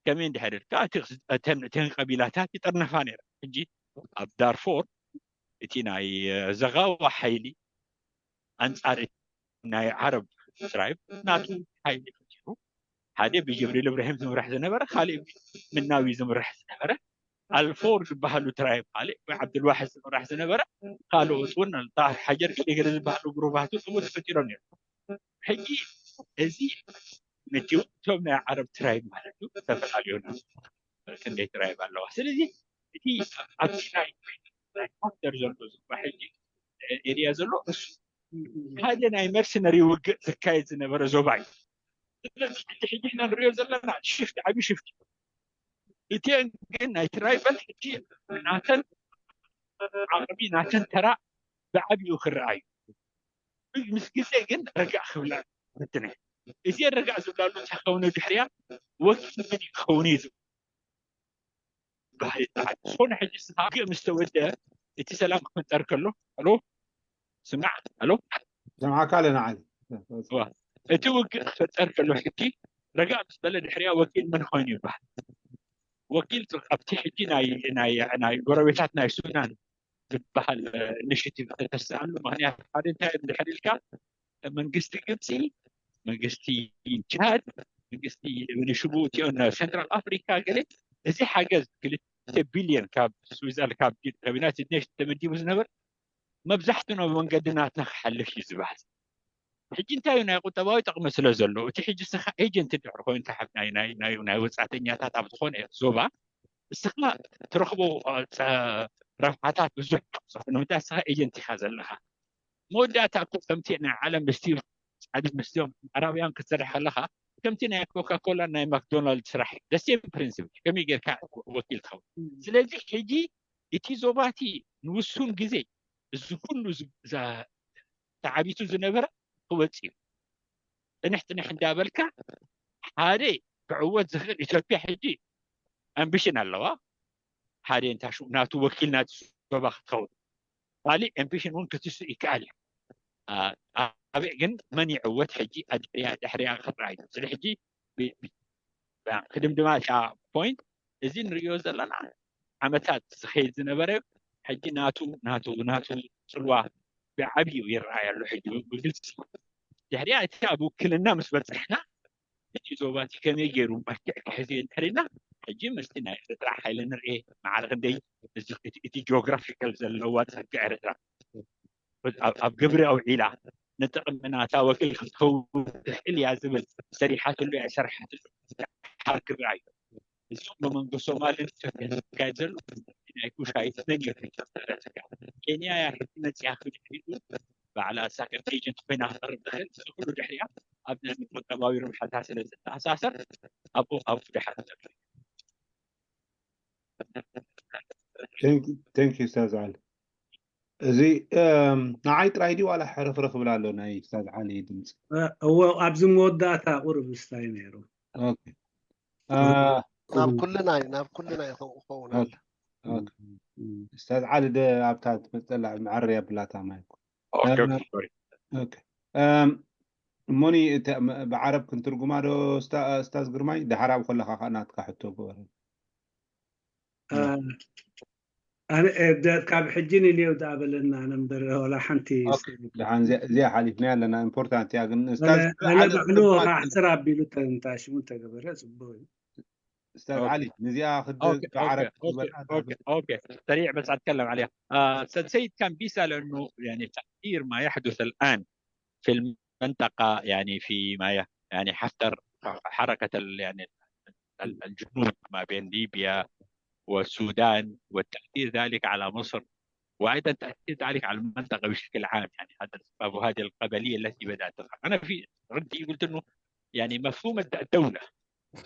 ከመይ እንድሕር ኢልካ፣ እቲ- እተን እተን ቀቢላታት ይጥርነፋ ነይረ። ሕጂ ኣብ ዳርፎር እቲ ናይ ዘጋዋ ሓይሊ ኣንጻር እቲ ናይ ዓረብ ትራይብ ናቱ ሓይሊ ፈጢሩ፣ ሓደ ብጅብሪል እብራሂም ዝምራሕ ዝነበረ፣ ካልእ ምናዊ ዝምራሕ ዝነበረ፣ ኣልፎር ዝበሃሉ ትራይብ ካልእ፣ ብዓብዱልዋሕድ ዝምራሕ ዝነበረ፣ ካልኦት እውን፣ ጣህር ሓጀር ገለ ገለ ዝበሃሉ ግሩባት እውን ተፈጢሮም ነይሩ። ሕጂ እዚ ነቲ እቶም ናይ ዓረብ ትራይብ ማለት እዩ፣ ዝተፈላለዩ ናት ክንደይ ትራይብ ኣለዋ። ስለዚ እቲ ኣብቲ ናይ ናይ ኮንተር ዘሎ ዝባ ሕጂ ኤርያ ዘሎ እሱ ሓደ ናይ መርሰነሪ ውግእ ዝካየድ ዝነበረ ዞባ እዩ። ስለዚ ሕጂ ሕጂ ሕና ንሪኦ ዘለና ሽፍት፣ ዓብዪ ሽፍት እዩ። እቲአን ግን ናይ ትራይበል ሕጂ ናተን ዓቕሚ፣ ናተን ተራ ብዓብዩ ክረኣዩ፣ ምስ ግዜ ግን ርጋእ ክብላ ፍትነ። እዚ ርጋእ ዝብላሉ እንታይ ከውነ ድሕርያ ወኪል ምን ይኸውን እዩ ዝብል ባህሪ ይተሓዝ። ዝኾነ ሕጂ ስኻ ግእ ምስ ተወደ እቲ ሰላም ክፍጠር ከሎ፣ ኣሎ፣ ስማዕ፣ ኣሎ፣ ሰምዓካ ኣለና ዓሊ። እዋ፣ እቲ ውግእ ክፍጠር ከሎ ሕጂ ረጋእ ምስ በለ ድሕርያ ወኪል መን ኮይኑ ይበሃል? ወኪል ኣብቲ ሕጂ ናይ ናይ ናይ ጎረቤታት ናይ ሱዳን ዝበሃል ኢኒሽቲቭ ተተስኣሉ። ምክንያቱ ሓደ እንታይ እንድሕር ኢልካ፣ መንግስቲ ግብፂ፣ መንግስቲ ቻድ፣ መንግስቲ ብንሽቡ እቲኦን ሴንትራል ኣፍሪካ ገለ፣ እዚ ሓገዝ ክልተ ቢልዮን ካብ ስዊዘር ካብ ካብ ዩናይትድ ኔሽን ተመዲቡ ዝነበር መብዛሕቱ ናብ መንገዲ ናትና ክሓልፍ እዩ ዝበሃል። ሕጂ እንታይ እዩ ናይ ቁጠባዊ ጥቕሚ ስለ ዘለዎ፣ እቲ ሕጂ ስኻ ኤጀንት ድሕር ኮይኑ ተሓፍ ናይ ናይ ናይ ናይ ወጻእተኛታት ኣብ ዝኾነ ዞባ እስኻ ትረኽቦ አ፣ ጸ- ረብሓታት ብዙሕ። ንምንታይ እስኻ ኤጀንት ኢኻ ዘለኻ። መወዳእታ እኮ ከምቲ ናይ ዓለም ምስቲ ዓለም ምስቲኦም ኣራብያን ክትሰርሕ ከለኻ ከምቲ ናይ ኮካ ኮላ ናይ ማክዶናልድ ስራሕ ደሴም ፕሪንስፕል ከመይ ጌርካ ወኪል ትኸውን። ስለዚ ሕጂ እቲ ዞባቲ ንውሱን ግዜ እዚ ኩሉ ዝ- ዛ- ተዓቢቱ ዝነበረ ክወፅ እዩ። ጥንሕ ጥንሕ እንዳበልካ ሓደ ክዕወት ዝኽእል ኢትዮጵያ ሕጂ ኣምቢሽን ኣለዋ። ሓደ እንታ ሽው ናቱ ወኪል ናቲ ዞባ ክትኸውን፣ ካልእ ኣምቢሽን እውን ክትስእ ይከኣል እዩ። ኣበይ ግን መን ይዕወት ሕጂ ኣድሕሪያ ድሕሪያ ክረኣ እዩ። ስለ ሕጂ ክድምድማ እታ ፖይንት፣ እዚ ንሪኦ ዘለና ዓመታት ዝኸይድ ዝነበረ ሕጂ ናቱ ናቱ ናቱ ፅልዋ ብዓብዩ ይረኣይ ኣሎ። ሕጂ ብግልፂ ድሕሪያ እቲ ኣብ ውክልና ምስ በፃሕና እቲ ዞባ እቲ ከመይ ገይሩ መልክዕ ክሕዝ እንተልና ሕጂ ምስቲ ናይ ኤርትራ ሓይሊ ንርኤ ማዕረ ክንደይ እቲ ጂኦግራፊካል ዘለዋ ፀጋ ኤርትራ ኣብ ግብሪ ኣውዒላ ንጥቕሚ ናታ ወኪል ክትከውን ትኽእል እያ ዝብል ሰሪሓትሉ እያ ይሰርሓትሉ ሓር ክረኣዩ። እዚ ብመንጎ ሶማልን ኢትዮጵያን ዝካየድ ዘሎ ናይ ኩሻይት ነን ኢትዮጵያ ኬንያ እያ ሕጂ መፅያ ክድሕሪቱ ባዕላ እሳ ከም ኤጀንት ኮይና ክቐርብ ትኽእል። እዚ ኩሉ ድሕሪያ ኣብ ናይ ቁጠባዊ ረብሓታት ስለ ዝተኣሳሰር ኣብኡ ኣብኡ ድሓር ተንክ ዩ ስታዝ ዓሊ። እዚ ንዓይ ጥራይ ድዩ ዋላ ሕርፍርፍ ብላ ኣሎ ናይ ስታዝ ዓሊ ድምፂ? እዎ ኣብዚ መወዳእታ ቁሩብ ምስታይ ነይሩ። ናብ ኩልና እዩ ናብ ኩልና እዩ ከምኡ ክኸውን ኣለ። ስታዝ ዓሊ ደ ኣብታ ትመፀላ መዐረያ ብላታ ማይኩ። እሞኒ ብዓረብ ክንትርጉማ ዶ ስታዝ ግርማይ? ድሓር ኣብ ከለካ ከዓ ናትካ ሕቶ ግበር። ኣነ፣ እ፣ ደ-፣ ካብ ሕጂ ንኔው ደኣ በለና ነምበር፣ ወላ ሓንቲ ኦኬ፣ ስቶሪ። ደሓን፣ እዚኣ፣ እዚኣ ሓሊፍናያ ኣለና። ኢምፖርታንት እያ ግን፣ ኡስታዝ፣ ኣነ፣ ኣነ ሓደ ባዕሉ ክልተ ክዓ ሕስር ኣቢሉ ተ-፣ እንታ ሽሙ እንተገበረ ጽቡቕ እዩ። ኡስታዝ ኦኬ። ዓሊ፣ ንዚኣ ክድ-፣ ኦኬ፣ ኦኬ፣ ዓረብ ኦኬ፣ ዝበልዓ ኦኬ፣ ኦኬ። سريع بس أتكلم عليها. آه، أستاذ سيد كان بيسأل إنه يعني تأثير ما يحدث الآن في المنطقة، يعني في ما ي-، يعني حفتر حركة ال-، يعني ال-، الجنود ما بين ليبيا والسودان، والتأثير ذلك على مصر، وأيضًا تأثير ذلك على المنطقة بشكل عام. يعني هذا الأسباب وهذه القبلية التي بدأت تظهر. أنا في ردي قلت إنه يعني مفهوم الد-، الدولة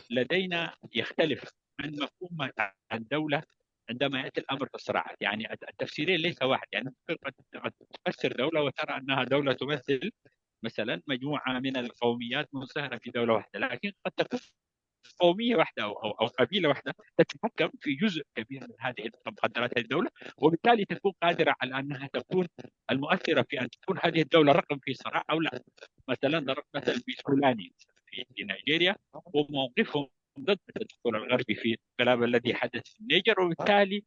لدينا يختلف عن مفهوم الدولة عندما يأتي الأمر في الصراعات. يعني الت-، التفسيرين ليس واحد. يعني قد، قد تفسر دولة وترى أنها دولة تمثل مثلًا مجموعة من القوميات منصهرة في دولة واحدة، لكن قد تكون قومية واحدة أو، أو، أو قبيلة واحدة تتحكم في جزء كبير من هذه المقدرات هذه الدولة، وبالتالي تكون قادرة على أنها تكون المؤثرة في أن تكون هذه الدولة رقم في صراع أو لا. مثلًا ضربت مثل بفلاني في، في نيجيريا، وموقفهم ضد التدخل الغربي في الانقلاب الذي حدث في النيجر، وبالتالي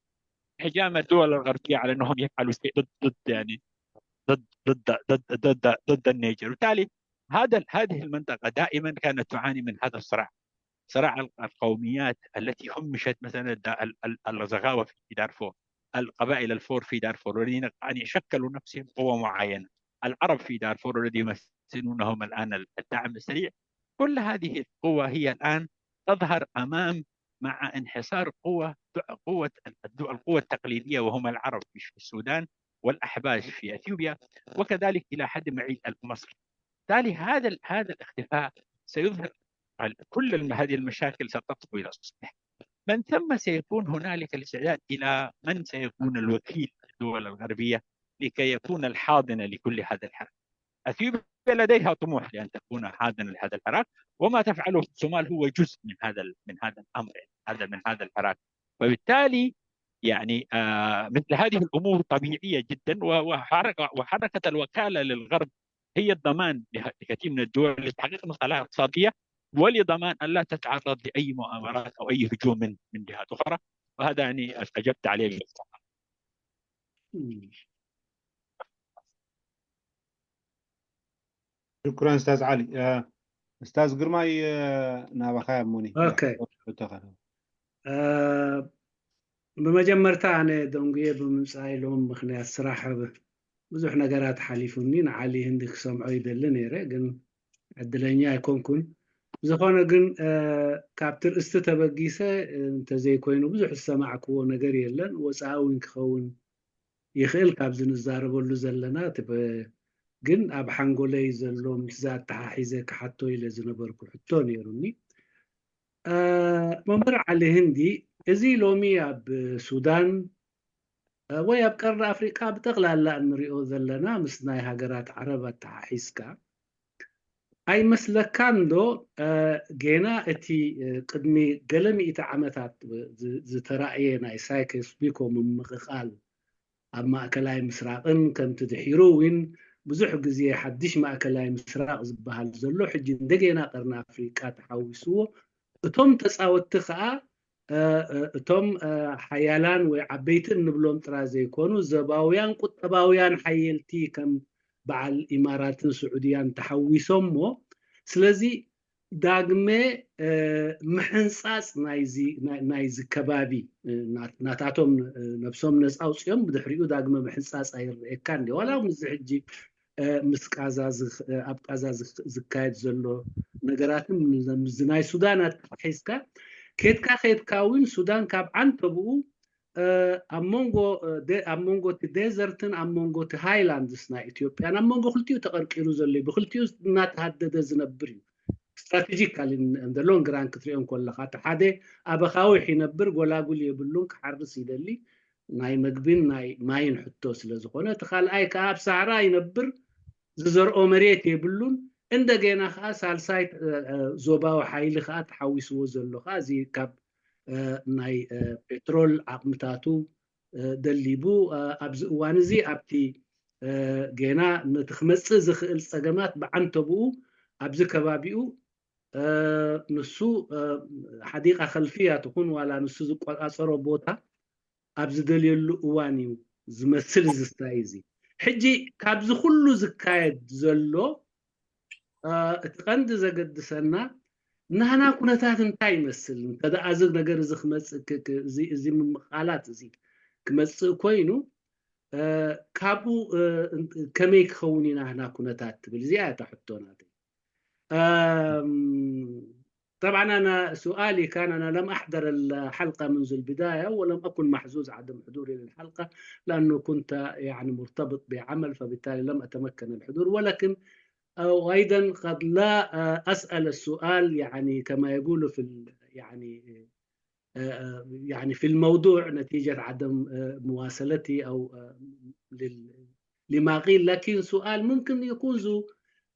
هجام الدول الغربية على أنهم يفعلوا شيء ضد، ضد، يعني، ضد، ضد، ضد، ضد، ضد النيجر. وبالتالي هذا ال-، هذه المنطقة دائمًا كانت تعاني من هذا الصراع، صراع ال-، القوميات التي همشت، مثلًا الد-، ال-، ال-، الزغاوة في دارفور، القبائل الفور في دارفور، الذين يعني شكلوا نفسهم قوة معينة، العرب في دارفور الذي يمثلونهم الآن ال-، الدعم السريع. كل هذه القوة هي الآن تظهر أمام، مع انحصار قوة، قوة ال-، القوة التقليدية وهم العرب في السودان والأحباش في أثيوبيا، وكذلك إلى حد بعيد مصر. بالتالي هذا ال-، هذا الاختفاء سيظهر ال-، كل الم-، هذه المشاكل ستطفو إلى السطح. من ثم سيكون هنالك الاستعداد إلى من سيكون الوكيل الدول الغربية لكي يكون الحاضنة لكل هذا الحراك. أثيوبيا لديها طموح لأن تكون حاضنة لهذا الحراك، وما تفعله في الصومال هو جزء من هذا ال-، من هذا الأمر، هذا، من هذا الحراك. فبالتالي يعني، آه، مثل هذه الأمور طبيعية جدًا، و-، وحركة، وحركة الوكالة للغرب هي الضمان له-، لكثير من الدول لتحقيق مصالحها الاقتصادية، ولضمان ألا تتعرض لأي مؤامرات أو أي هجوم من، من جهات أخرى. وهذا يعني أجبت عليه بالمختصر. ሽኩራን ኡስታዝ ዓሊ። እ፣ ኡስታዝ ግርማይ፣ እ፣ ናባኻ እያ እሞኒ። ኦኬ። እ፣ ብመጀመርታ ኣነ ደንጉየ ብምምጻእ ኢሎም ምኽንያት ስራሕ ብዙሕ ነገራት ሓሊፉኒ። ንዓሊ ህንዲ ክሰምዖ ይደሊ ነይረ፣ ግን ዕድለኛ ኣይኮንኩን። ብዝኾነ ግን፣ እ፣ ካብቲ ርእስቲ ተበጊሰ፣ እ፣ እንተዘይኮይኑ ብዙሕ ዝሰማዕክዎ ነገር የለን። ወጻኢ እውን ክኸውን ይኽእል ካብዚ ንዛረበሉ ዘለና፣ እቲ በ-፣ ግን ኣብ ሓንጎለይ ዘሎ ምስዚ ኣተሓሒዘ ክሓቶ ኢለ ዝነበርኩ ሕቶ ነይሩኒ። እ፣ መምህር ዓሊ ህንዲ፣ እዚ ሎሚ ኣብ ሱዳን፣ እ፣ ወይ ኣብ ቀርኒ ኣፍሪቃ ብጠቕላላ እንሪኦ ዘለና ምስ ናይ ሃገራት ዓረብ ኣተሓሒዝካ፣ ኣይመስለካን ዶ፣ እ፣ ጌና እቲ፣ እ፣ ቅድሚ ገለ ሚእቲ ዓመታት ዝ-፣ ዝተራእየ ናይ ሳይኮስ ፒኮ ምምቕቓል ኣብ ማእከላይ ምስራቕን ከምቲ ድሒሩ እውን ብዙሕ ግዜ ሓድሽ ማእከላይ ምስራቕ ዝበሃል ዘሎ ሕጂ እንደገና ቀርኒ ኣፍሪቃ ተሓዊስዎ፣ እቶም ተጻወትቲ ከኣ፣ እ፣ እ፣ እቶም፣ እ፣ ሓያላን ወይ ዓበይቲ እንብሎም ጥራይ ዘይኮኑ፣ ዘባውያን ቁጠባውያን ሓየልቲ ከም በዓል ኢማራትን ስዑድያን ተሓዊሶሞ። ስለዚ ዳግመ፣ እ፣ ምሕንጻጽ ናይዚ፣ ናይ-፣ ናይዚ ከባቢ፣ እ፣ ናት-፣ ናታቶም፣ እ፣ ነብሶም ነጻ ኣውጺኦም ብድሕሪኡ ዳግመ ምሕንጻጽ ኣይረኣየካን ድዩ? ዋላ እውን ምስዚ ሕጂ፣ እ፣ ምስ ቃዛ ዝኽ-፣ እ፣ ኣብ ቃዛ ዝኽ-፣ ዝካየድ ዘሎ ነገራትን ምስ ናይ ሱዳን ኣተሓሒዝካ ኬድካ ኬድካ እውን ሱዳን ካብ ዓንተብኡ፣ እ፣ ኣብ መንጎ፣ እ፣ ደ-፣ ኣብ መንጎ እቲ ዴዘርትን ኣብ መንጎ እቲ ሃይላንድስ ናይ ኢትዮጵያን ኣብ መንጎ ክልቲኡ ተቐርቂሩ ዘሎ እዩ። ብክልቲኡ እናተሃደደ ዝነብር እዩ። ስትራቴጂካሊ እንደ ሎንግ ራን ክትሪኦ እንከለኻ፣ እቲ ሓደ ኣብ ኣኻውሕ ይነብር፣ ጎላጉል የብሉን፣ ክሓርስ ይደሊ፣ ናይ መግብን ናይ ማይን ሕቶ ስለ ዝኾነ፣ እቲ ካልኣይ ከኣ ኣብ ሳህራ ይነብር፣ ዝዘርኦ መሬት የብሉን፣ እንደገና ከኣ ሳልሳይ፣ እ፣ እ፣ ዞባዊ ሓይሊ ከኣ ተሓዊስዎ ዘሎ ከኣ እዚ ካብ፣ እ፣ ናይ፣ እ፣ ፔትሮል ዓቕምታቱ፣ እ፣ ደሊቡ፣ እ፣ ኣብዚ እዋን እዚ ኣብቲ፣ እ፣ ጌና ነቲ ክመጽእ ዝኽእል ጸገማት ብዓንተብኡ ኣብዚ ከባቢኡ፣ እ፣ ንሱ፣ እ፣ ሓዲቓ ከልፊ እያ ትኹን ዋላ ንሱ ዝቆጻጸሮ ቦታ ኣብ ዝደልየሉ እዋን እዩ ዝመስል እዚ ስታይ እዚ። ሕጂ ካብዚ ኩሉ ዝካየድ ዘሎ እቲ ቀንዲ ዘገድሰና ናህና ኩነታት እንታይ ይመስል እንተ ደኣ እዚ ነገር እዚ ክመፅእ እዚ ምምቓላት እዚ ክመፅእ ኮይኑ ካብኡ ከመይ ክኸውን ኢና ናህና ኩነታት ትብል እዚኣ እታ ሕቶ ናተይ። طبعا أنا سؤالي كان أنا لم أحضر الحلقة منذ البداية ولم أكن محظوظ عدم حضوري للحلقة لأنه كنت يعني مرتبط بعمل فبالتالي لم أتمكن الحضور ولكن وأيضا قد لا أسأل السؤال يعني كما يقولوا في يعني يعني في الموضوع نتيجة عدم مواصلتي أو لما قيل لكن سؤال ممكن يكون ذو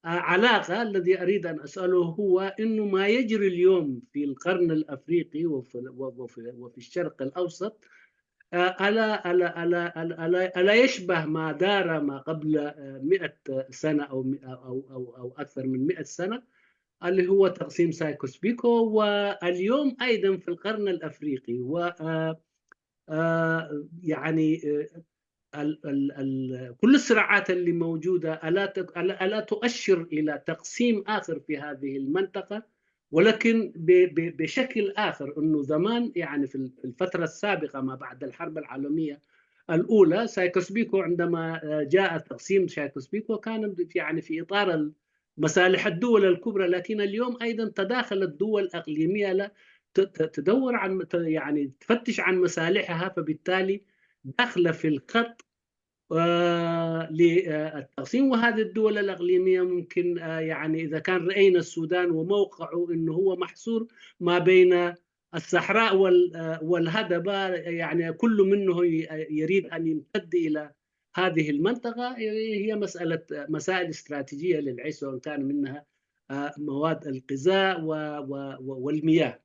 علاقة الذي أريد أن أسأله هو إنه ما يجري اليوم في القرن الأفريقي وفي, وفي, وفي الشرق الأوسط ألا, ألا, ألا, ألا, ألا, ألا يشبه ما دار ما قبل مئة سنة أو, أو, أو, أو أكثر من مئة سنة اللي هو تقسيم سايكوس بيكو واليوم أيضا في القرن الأفريقي و يعني ال ال ال كل الصراعات اللي موجودة ألا, ألا, ألا تؤشر إلى تقسيم آخر في هذه المنطقة ولكن بشكل آخر أنه زمان يعني في الفترة السابقة ما بعد الحرب العالمية الأولى سايكوس بيكو عندما جاء تقسيم سايكوس بيكو كان يعني في إطار مصالح الدول الكبرى لكن اليوم أيضا تداخلت دول أقليمية لا تدور عن يعني تفتش عن مصالحها فبالتالي داخلة في الخط للتقسيم وهذه الدول الأقليمية ممكن يعني إذا كان رأينا السودان وموقعه أنه هو محصور ما بين الصحراء والهضبة يعني كل منه يريد أن يمتد إلى هذه المنطقة هي مسألة مسائل استراتيجية للعيش سواء كان منها مواد الغذاء والمياه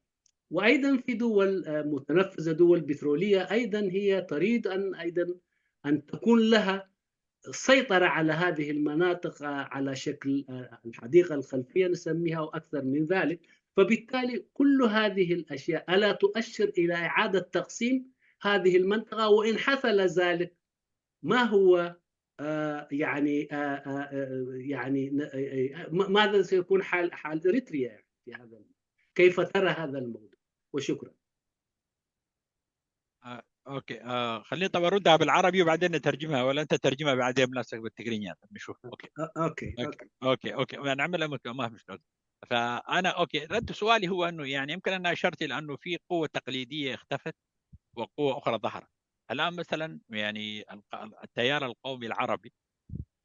وأيضا في دول متنفذة دول بترولية أيضا هي تريد أن أيضا أن تكون لها السيطرة على هذه المناطق على شكل الحديقة الخلفية نسميها وأكثر من ذلك فبالتالي كل هذه الأشياء ألا تؤشر إلى إعادة تقسيم هذه المنطقة وإن حصل ذلك ما هو آه يعني آه آه يعني ماذا سيكون حال حال اريتريا في هذا كيف ترى هذا الموضوع وشكرا آه اوكي آه خليني طب اردها بالعربي وبعدين نترجمها ولا انت ترجمها بعدين بنفسك بالتقرينيا نشوف اوكي اوكي اوكي اوكي, أوكي. يعني عمل ما في مشكله فانا اوكي رد سؤالي هو انه يعني يمكن انا اشرت الى انه في قوه تقليديه اختفت وقوه اخرى ظهرت الان مثلا يعني التيار القومي العربي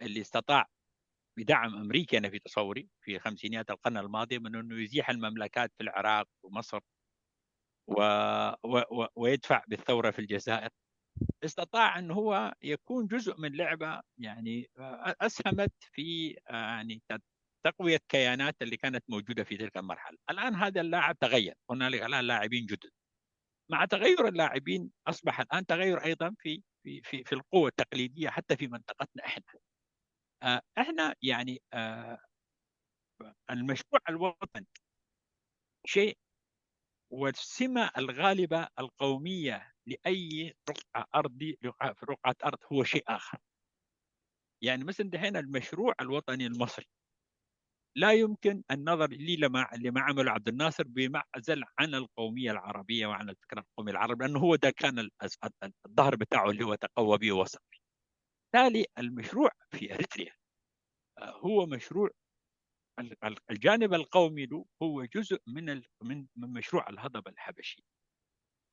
اللي استطاع بدعم امريكي انا في تصوري في خمسينيات القرن الماضي من انه يزيح المملكات في العراق ومصر و... و... و... ويدفع بالثوره في الجزائر استطاع ان هو يكون جزء من لعبه يعني اسهمت في يعني تقويه كيانات اللي كانت موجوده في تلك المرحله. الان هذا اللاعب تغير، هنالك الان لاعبين جدد. مع تغير اللاعبين اصبح الان تغير ايضا في في في, في القوه التقليديه حتى في منطقتنا احنا. آه، احنا يعني آه، المشروع الوطني شيء، والسمة الغالبة القومية لأي رقعة أرضي، رقعة، في رقعة أرض هو شيء آخر. يعني مثلا دحين المشروع الوطني المصري لا يمكن النظر لي لما لما عمله عبد الناصر بمعزل عن القومية العربية وعن الفكر القومي العربي، لأنه هو ده كان الظهر بتاعه اللي هو تقوى به ووصل. بالتالي المشروع في أريتريا هو مشروع الجانب القومي له هو جزء من من من مشروع الهضبه الحبشي،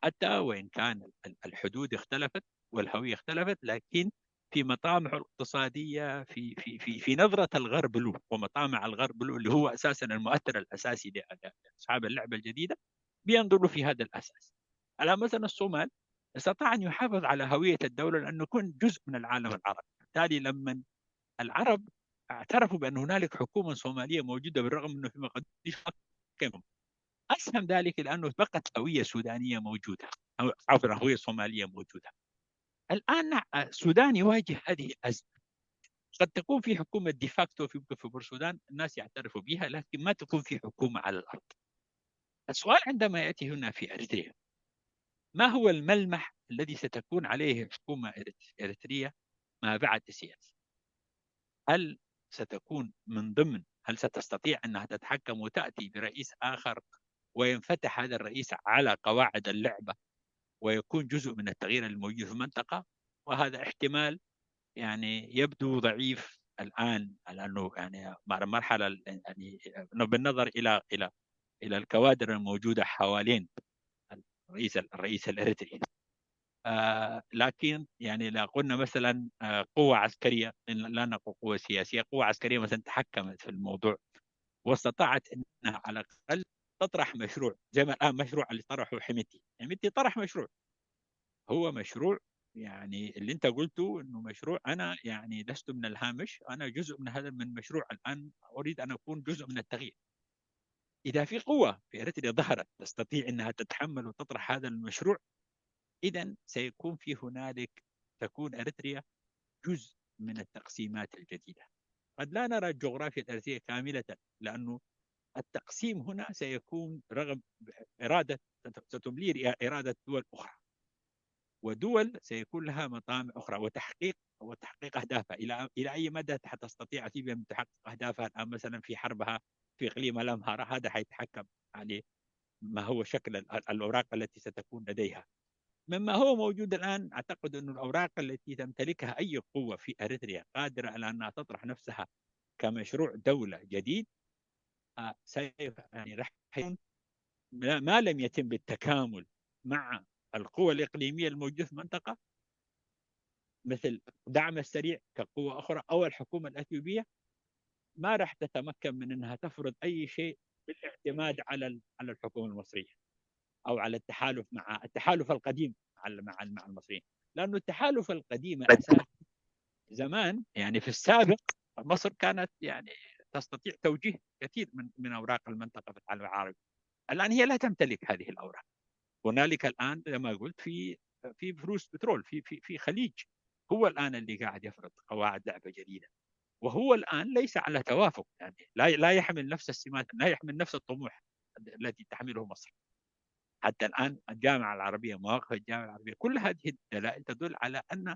حتى وان كان الحدود اختلفت والهويه اختلفت، لكن في مطامحه الاقتصاديه، في في في في نظره الغرب له ومطامع الغرب له اللي هو اساسا المؤثر الاساسي لاصحاب اللعبه الجديده، بينظروا في هذا الاساس. على مثلا الصومال استطاع ان يحافظ على هويه الدوله لانه يكون جزء من العالم العربي، بالتالي لما العرب اعترفوا بأن هنالك حكومة صومالية موجودة بالرغم أنه في مقديشو أسهم ذلك لأنه بقت هوية سودانية موجودة أو عفوا هوية صومالية موجودة. الآن السودان يواجه هذه الأزمة. قد تكون في حكومة ديفاكتو في في بور السودان الناس يعترفوا بها لكن ما تكون في حكومة على الأرض. السؤال عندما يأتي هنا في أريتريا ما هو الملمح الذي ستكون عليه الحكومة الإريترية ما بعد إسياس؟ هل ستكون من ضمن، هل ستستطيع أنها تتحكم وتأتي برئيس آخر وينفتح هذا الرئيس على قواعد اللعبة ويكون جزء من التغيير الموجود في المنطقة؟ وهذا احتمال يعني يبدو ضعيف الآن، لأنه يعني مر-، مرحلة يعني بالنظر إلى إلى إلى الكوادر الموجودة حوالين الرئيس الرئيس الإريتري. آه لكن يعني لا قلنا مثلا آه قوة عسكرية، لا نقول قوة سياسية، قوة عسكرية مثلا تحكمت في الموضوع واستطاعت انها على الاقل تطرح مشروع، زي ما الان مشروع اللي طرحه حميتي. حميتي طرح مشروع، هو مشروع يعني اللي انت قلته انه مشروع، انا يعني لست من الهامش، انا جزء من هذا، من مشروع الان اريد ان اكون جزء من التغيير. اذا في قوه في اريتريا ظهرت تستطيع انها تتحمل وتطرح هذا المشروع، اذا سيكون في هنالك، تكون اريتريا جزء من التقسيمات الجديده. قد لا نرى الجغرافيا الاريتريه كامله، لانه التقسيم هنا سيكون رغم اراده، ستملي اراده دول اخرى، ودول سيكون لها مطامع اخرى وتحقيق وتحقيق اهدافها. الى الى اي مدى حتستطيع اثيوبيا ان تحقق اهدافها الان مثلا في حربها في اقليم الامهار؟ هذا حيتحكم عليه ما هو شكل الاوراق التي ستكون لديها. مما هو موجود الان، اعتقد ان الاوراق التي تمتلكها اي قوه في اريتريا قادره على انها تطرح نفسها كمشروع دوله جديد، آه، سيف يعني راح يكون ما لم يتم بالتكامل مع القوى الاقليميه الموجوده في المنطقه، مثل دعم السريع كقوه اخرى او الحكومه الاثيوبيه، ما راح تتمكن من انها تفرض اي شيء بالاعتماد على على الحكومه المصريه او على التحالف مع التحالف القديم مع مع المصريين، لانه التحالف القديم اساسا زمان يعني في السابق مصر كانت يعني تستطيع توجيه كثير من من اوراق المنطقه في العالم العربي. الان هي لا تمتلك هذه الاوراق. هنالك الان زي ما قلت في في فلوس بترول في في في خليج، هو الان اللي قاعد يفرض قواعد لعبه جديده، وهو الان ليس على توافق، يعني لا لا يحمل نفس السمات، لا يحمل نفس الطموح التي تحمله مصر. حتى الان الجامعه العربيه، مواقف الجامعه العربيه، كل هذه الدلائل تدل على ان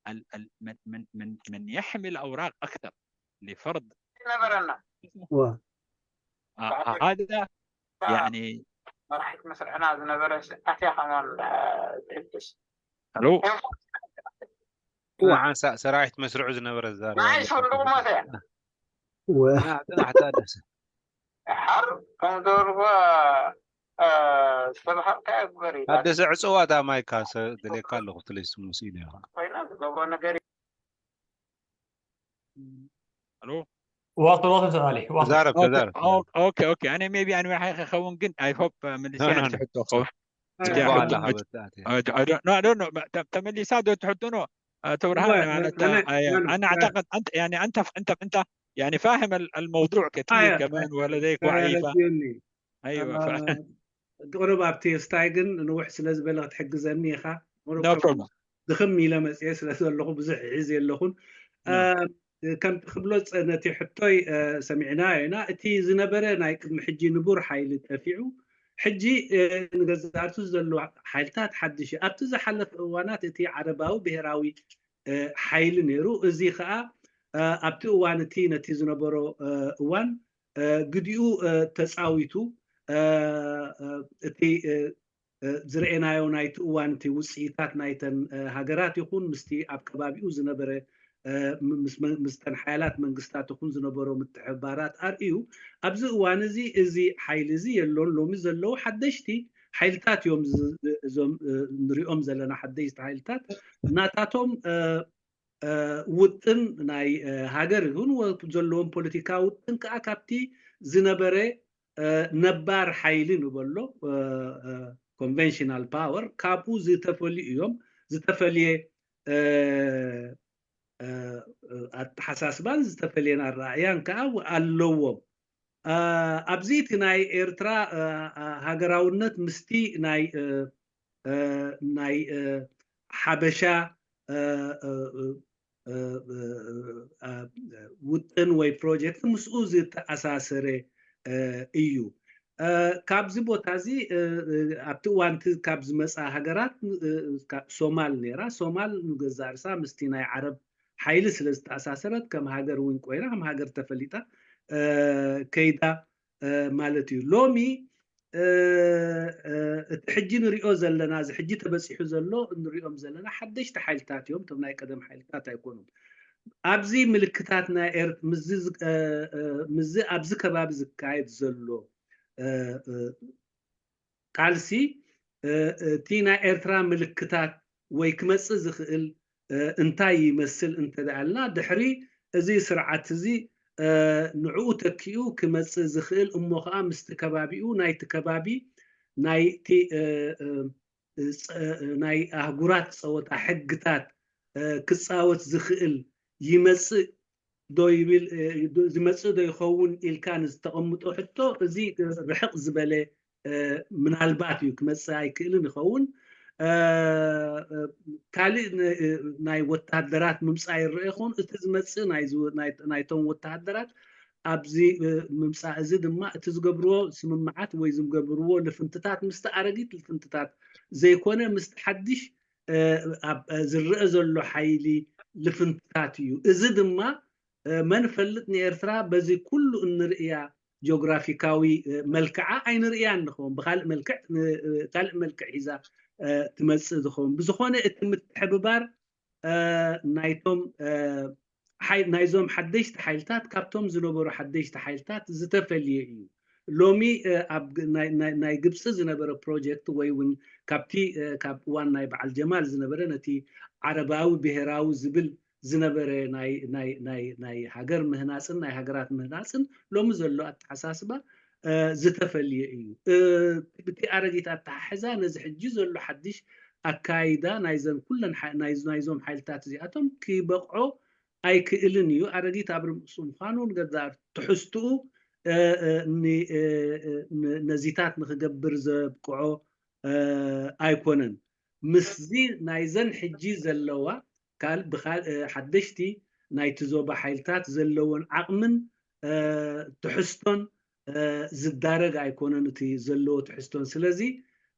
ال ال من من من من يحمل اوراق اكثر لفرض ነበረና آه، هذا يعني መራሒት መስርዕና ዝነበረ ኣትያ ከማን ትሕግስ الو እዋ ሓንሳእ ሰራዊት መስርዑ ዝነበረ ዛረባ ንዓይ ሰንዱቕ ሞተ ጽናሕ ታደሰ ሓር ከም ዘርባ ዝተባሃልካ ግበር እዩ ታደሰ ዕፅዋ እታ ማይካ ደልየካ ኣለኹ ትለይ ስሙስ ኢለ ኢኻ ኮይና ዝገብሮ ነገር እዩ الو واصل واصل سؤالي واصل ተዛረብ ተዛረብ اوكي اوكي انا maybe انا راح اخون قلت I hope من لا، لا، تحطه خوف ጽቡቕ ኣለኻ በተኣትያ I don't know, I don't know. ተመሊሳ ዶ ትሕትኖ ተብርሃን እወ፣ ማለት ኣነ፣ ኣየ- ኣነ፣ انا اعتقد انت يعني انت انت انت يعني فاهم ال- الموضوع كثير ኣየ፣ كمان ولديك وعيفه ተረዲኡኒ። ايوه አ፣ ف- ቁሩብ ኣብቲ ስታይ ግን ንውሕ ስለ ዝበለ ክትሕግዘኒ ኢኻ። ቁሩብ no ከም problem ድኽም ኢለ መፅየ ስለ ዘለኹ ብዙሕ ሒዘ ኣለኹን። አ፣ no ከም ክብሎ ፀ- ነቲ ሕቶይ አ፣ ሰሚዕናዮ ኢና። እቲ ዝነበረ ናይ ቅድሚ ሕጂ ንቡር ሓይሊ ጠፊዑ ሕጂ አ፣ ንገዛእቱ ዘሎ ሓይልታት ሓድሽ እዩ። ኣብቲ ዝሓለፈ እዋናት እቲ ዓረባዊ ብሄራዊ አ፣ ሓይሊ ነይሩ። እዚ ከዓ አ፣ ኣብቲ እዋን እቲ ነቲ ዝነበሮ አ፣ እዋን አ፣ ግዲኡ አ፣ ተፃዊቱ አ፣ አ፣ እቲ አ፣ አ፣ ዝረኤናዮ ናይቲ እዋን እቲ ውፅኢታት ናይተን አ፣ ሃገራት ይኹን ምስቲ ኣብ ከባቢኡ ዝነበረ አ፣ ም- ምስ መን- ምስተን ሓያላት መንግስታት ይኹን ዝነበሮ ምትሕብባራት ኣርእዩ። ኣብዚ እዋን እዚ እዚ ሓይሊ እዚ የሎን። ሎሚ ዘለዉ ሓደሽቲ ሓይልታት እዮም ዝ- እዞም አ፣ ንሪኦም ዘለና ሓደሽቲ ሓይልታት ናታቶም አ፣ አ፣ ውጥን ናይ አ፣ ሃገር ይኹን ወ- ዘለዎም ፖለቲካዊ ውጥን ከዓ ካብቲ ዝነበረ አ፣ ነባር ሓይሊ ንበሎ ኮንቨንሽናል ፓወር ካብኡ ዝተፈልዩ እዮም። ዝተፈልየ አ፣ አ፣ ኣተሓሳስባን ዝተፈልየን ኣረኣእያን ከዓ ኣለዎም። አ፣ ኣብዚ እቲ ናይ ኤርትራ አ፣ አ፣ ሃገራውነት ምስቲ ናይ አ፣ አ፣ ናይ አ፣ ሓበሻ አ፣ አ፣ አ፣ አ፣ አ፣ ውጥን ወይ ፕሮጀክት ምስኡ ዝተኣሳሰረ አ፣ እዩ። እ፣ ካብዚ ቦታ እዚ፣ እ፣ እ፣ ኣብቲ እዋንቲ ካብ ዝመፃ ሃገራት፣ እ፣ እ፣ ካ-፣ ሶማል ነይራ። ሶማል ንገዛእ ርእሳ ምስቲ ናይ ዓረብ ሓይሊ ስለ ዝተኣሳሰረት ከም ሃገር እውን ኮይና፣ ከም ሃገር ተፈሊጣ፣ እ፣ ከይዳ፣ እ፣ ማለት እዩ። ሎሚ፣ እ፣ እ፣ እቲ ሕጂ ንሪኦ ዘለና፣ እዚ ሕጂ ተበፂሑ ዘሎ፣ ንሪኦም ዘለና ሓደሽቲ ሓይልታት እዮም። እቶም ናይ ቀደም ሓይልታት ኣይኮኑን። ኣብዚ ምልክታት ናይ ኤርት-፣ ምስዚ ዝ-፣ እ፣ እ፣ ምስዚ ኣብዚ ከባቢ ዝካየድ ዘሎ፣ እ፣ እ፣ ቃልሲ፣ እ፣ እቲ ናይ ኤርትራ ምልክታት ወይ ክመጽእ ዝኽእል፣ እ፣ እንታይ ይመስል እንተ ደኣ ኢልና፣ ድሕሪ እዚ ስርዓት እዚ፣ እ፣ ንዕኡ ተኪኡ ክመጽእ ዝኽእል፣ እሞ ኸኣ ምስቲ ከባቢኡ፣ ናይቲ ከባቢ፣ ናይቲ፣ እ፣ እ፣ ጸ-፣ ናይ ኣህጉራት ጸወታ ሕግታት፣ እ፣ ክጻወት ዝኽእል ይመጽእ ዶ ይብል፣ እ፣ ዶ-፣ ዝመጽእ ዶ ይኸውን ኢልካ ንዝተቐምጦ ሕቶ፣ እዚ ርሕቕ ዝበለ፣ እ፣ ምናልባት እዩ፣ ክመጽእ ኣይክእልን ይኸውን። እ፣ እ፣ ካልእ ን-፣ እ፣ ናይ ወታደራት ምምጻእ ይረአ ይኸውን። እቲ ዝመጽእ ናይ ዝወ-፣ ናይ፣ ናይቶም ወታደራት ኣብዚ፣ እ፣ ምምጻእ እዚ ድማ እቲ ዝገብርዎ ስምምዓት ወይ ዝገብርዎ ልፍንትታት ምስቲ ኣረጊት ልፍንትታት ዘይኮነ፣ ምስቲ ሓድሽ፣ እ፣ ኣብ፣ እ፣ ዝረአ ዘሎ ሓይሊ ልፍንትታት እዩ። እዚ ድማ፣ እ፣ መን ፈልጥ ንኤርትራ በዚ ኩሉ እንርእያ ጂኦግራፊካዊ፣ እ፣ መልክዓ ኣይንርእያን ንኸውን። ብኻልእ መልክዕ፣ ን-፣ እ፣ ካልእ መልክዕ ሒዛ፣ እ፣ ትመጽእ ዝኸውን። ብዝኾነ እቲ ምትሕብባር፣ እ፣ ናይቶም፣ እ፣ ሓይ-፣ ናይዞም ሓደሽቲ ሓይልታት ካብቶም ዝነበሩ ሓደሽቲ ሓይልታት ዝተፈልየ እዩ። ሎሚ፣ እ፣ ኣብ ግ-፣ ናይ፣ ናይ፣ ናይ ግብጺ ዝነበረ ፕሮጀክት ወይ እውን ካብቲ፣ እ፣ ካብ እዋን ናይ በዓል ጀማል ዝነበረ ነቲ ዓረባዊ ብሄራዊ ዝብል ዝነበረ ናይ፣ ናይ፣ ናይ፣ ናይ ሃገር ምህናጽን ናይ ሃገራት ምህናጽን ሎሚ ዘሎ ኣተሓሳስባ፣ እ፣ ዝተፈልየ እዩ። እ፣ እቲ ኣረጊት ኣተሓሕዛ ነዚ ሕጂ ዘሎ ሓድሽ ኣካይዳ ናይዘን ኩለን ሓ-፣ ናይ፣ ናይዞም ሓይልታት እዚኣቶም ክበቕዖ ኣይክእልን እዩ። ኣረጊት ኣብ ርእሱ ምዃኑ ንገዛእ ትሕዝትኡ፣ እ፣ እ፣ ን-፣ እ፣ እ፣ ን-፣ ነዚታት ንኽገብር ዘብቅዖ፣ እ፣ ኣይኮነን። ምስዚ ናይዘን ሕጂ ዘለዋ ካል-፣ ብኻል-፣ እ፣ ሓደሽቲ ናይቲ ዞባ ሓይልታት ዘለወን ዓቕምን፣ እ፣ ትሕዝቶን፣ እ፣ ዝዳረግ ኣይኮነን እቲ ዘለዎ ትሕዝቶን። ስለዚ፣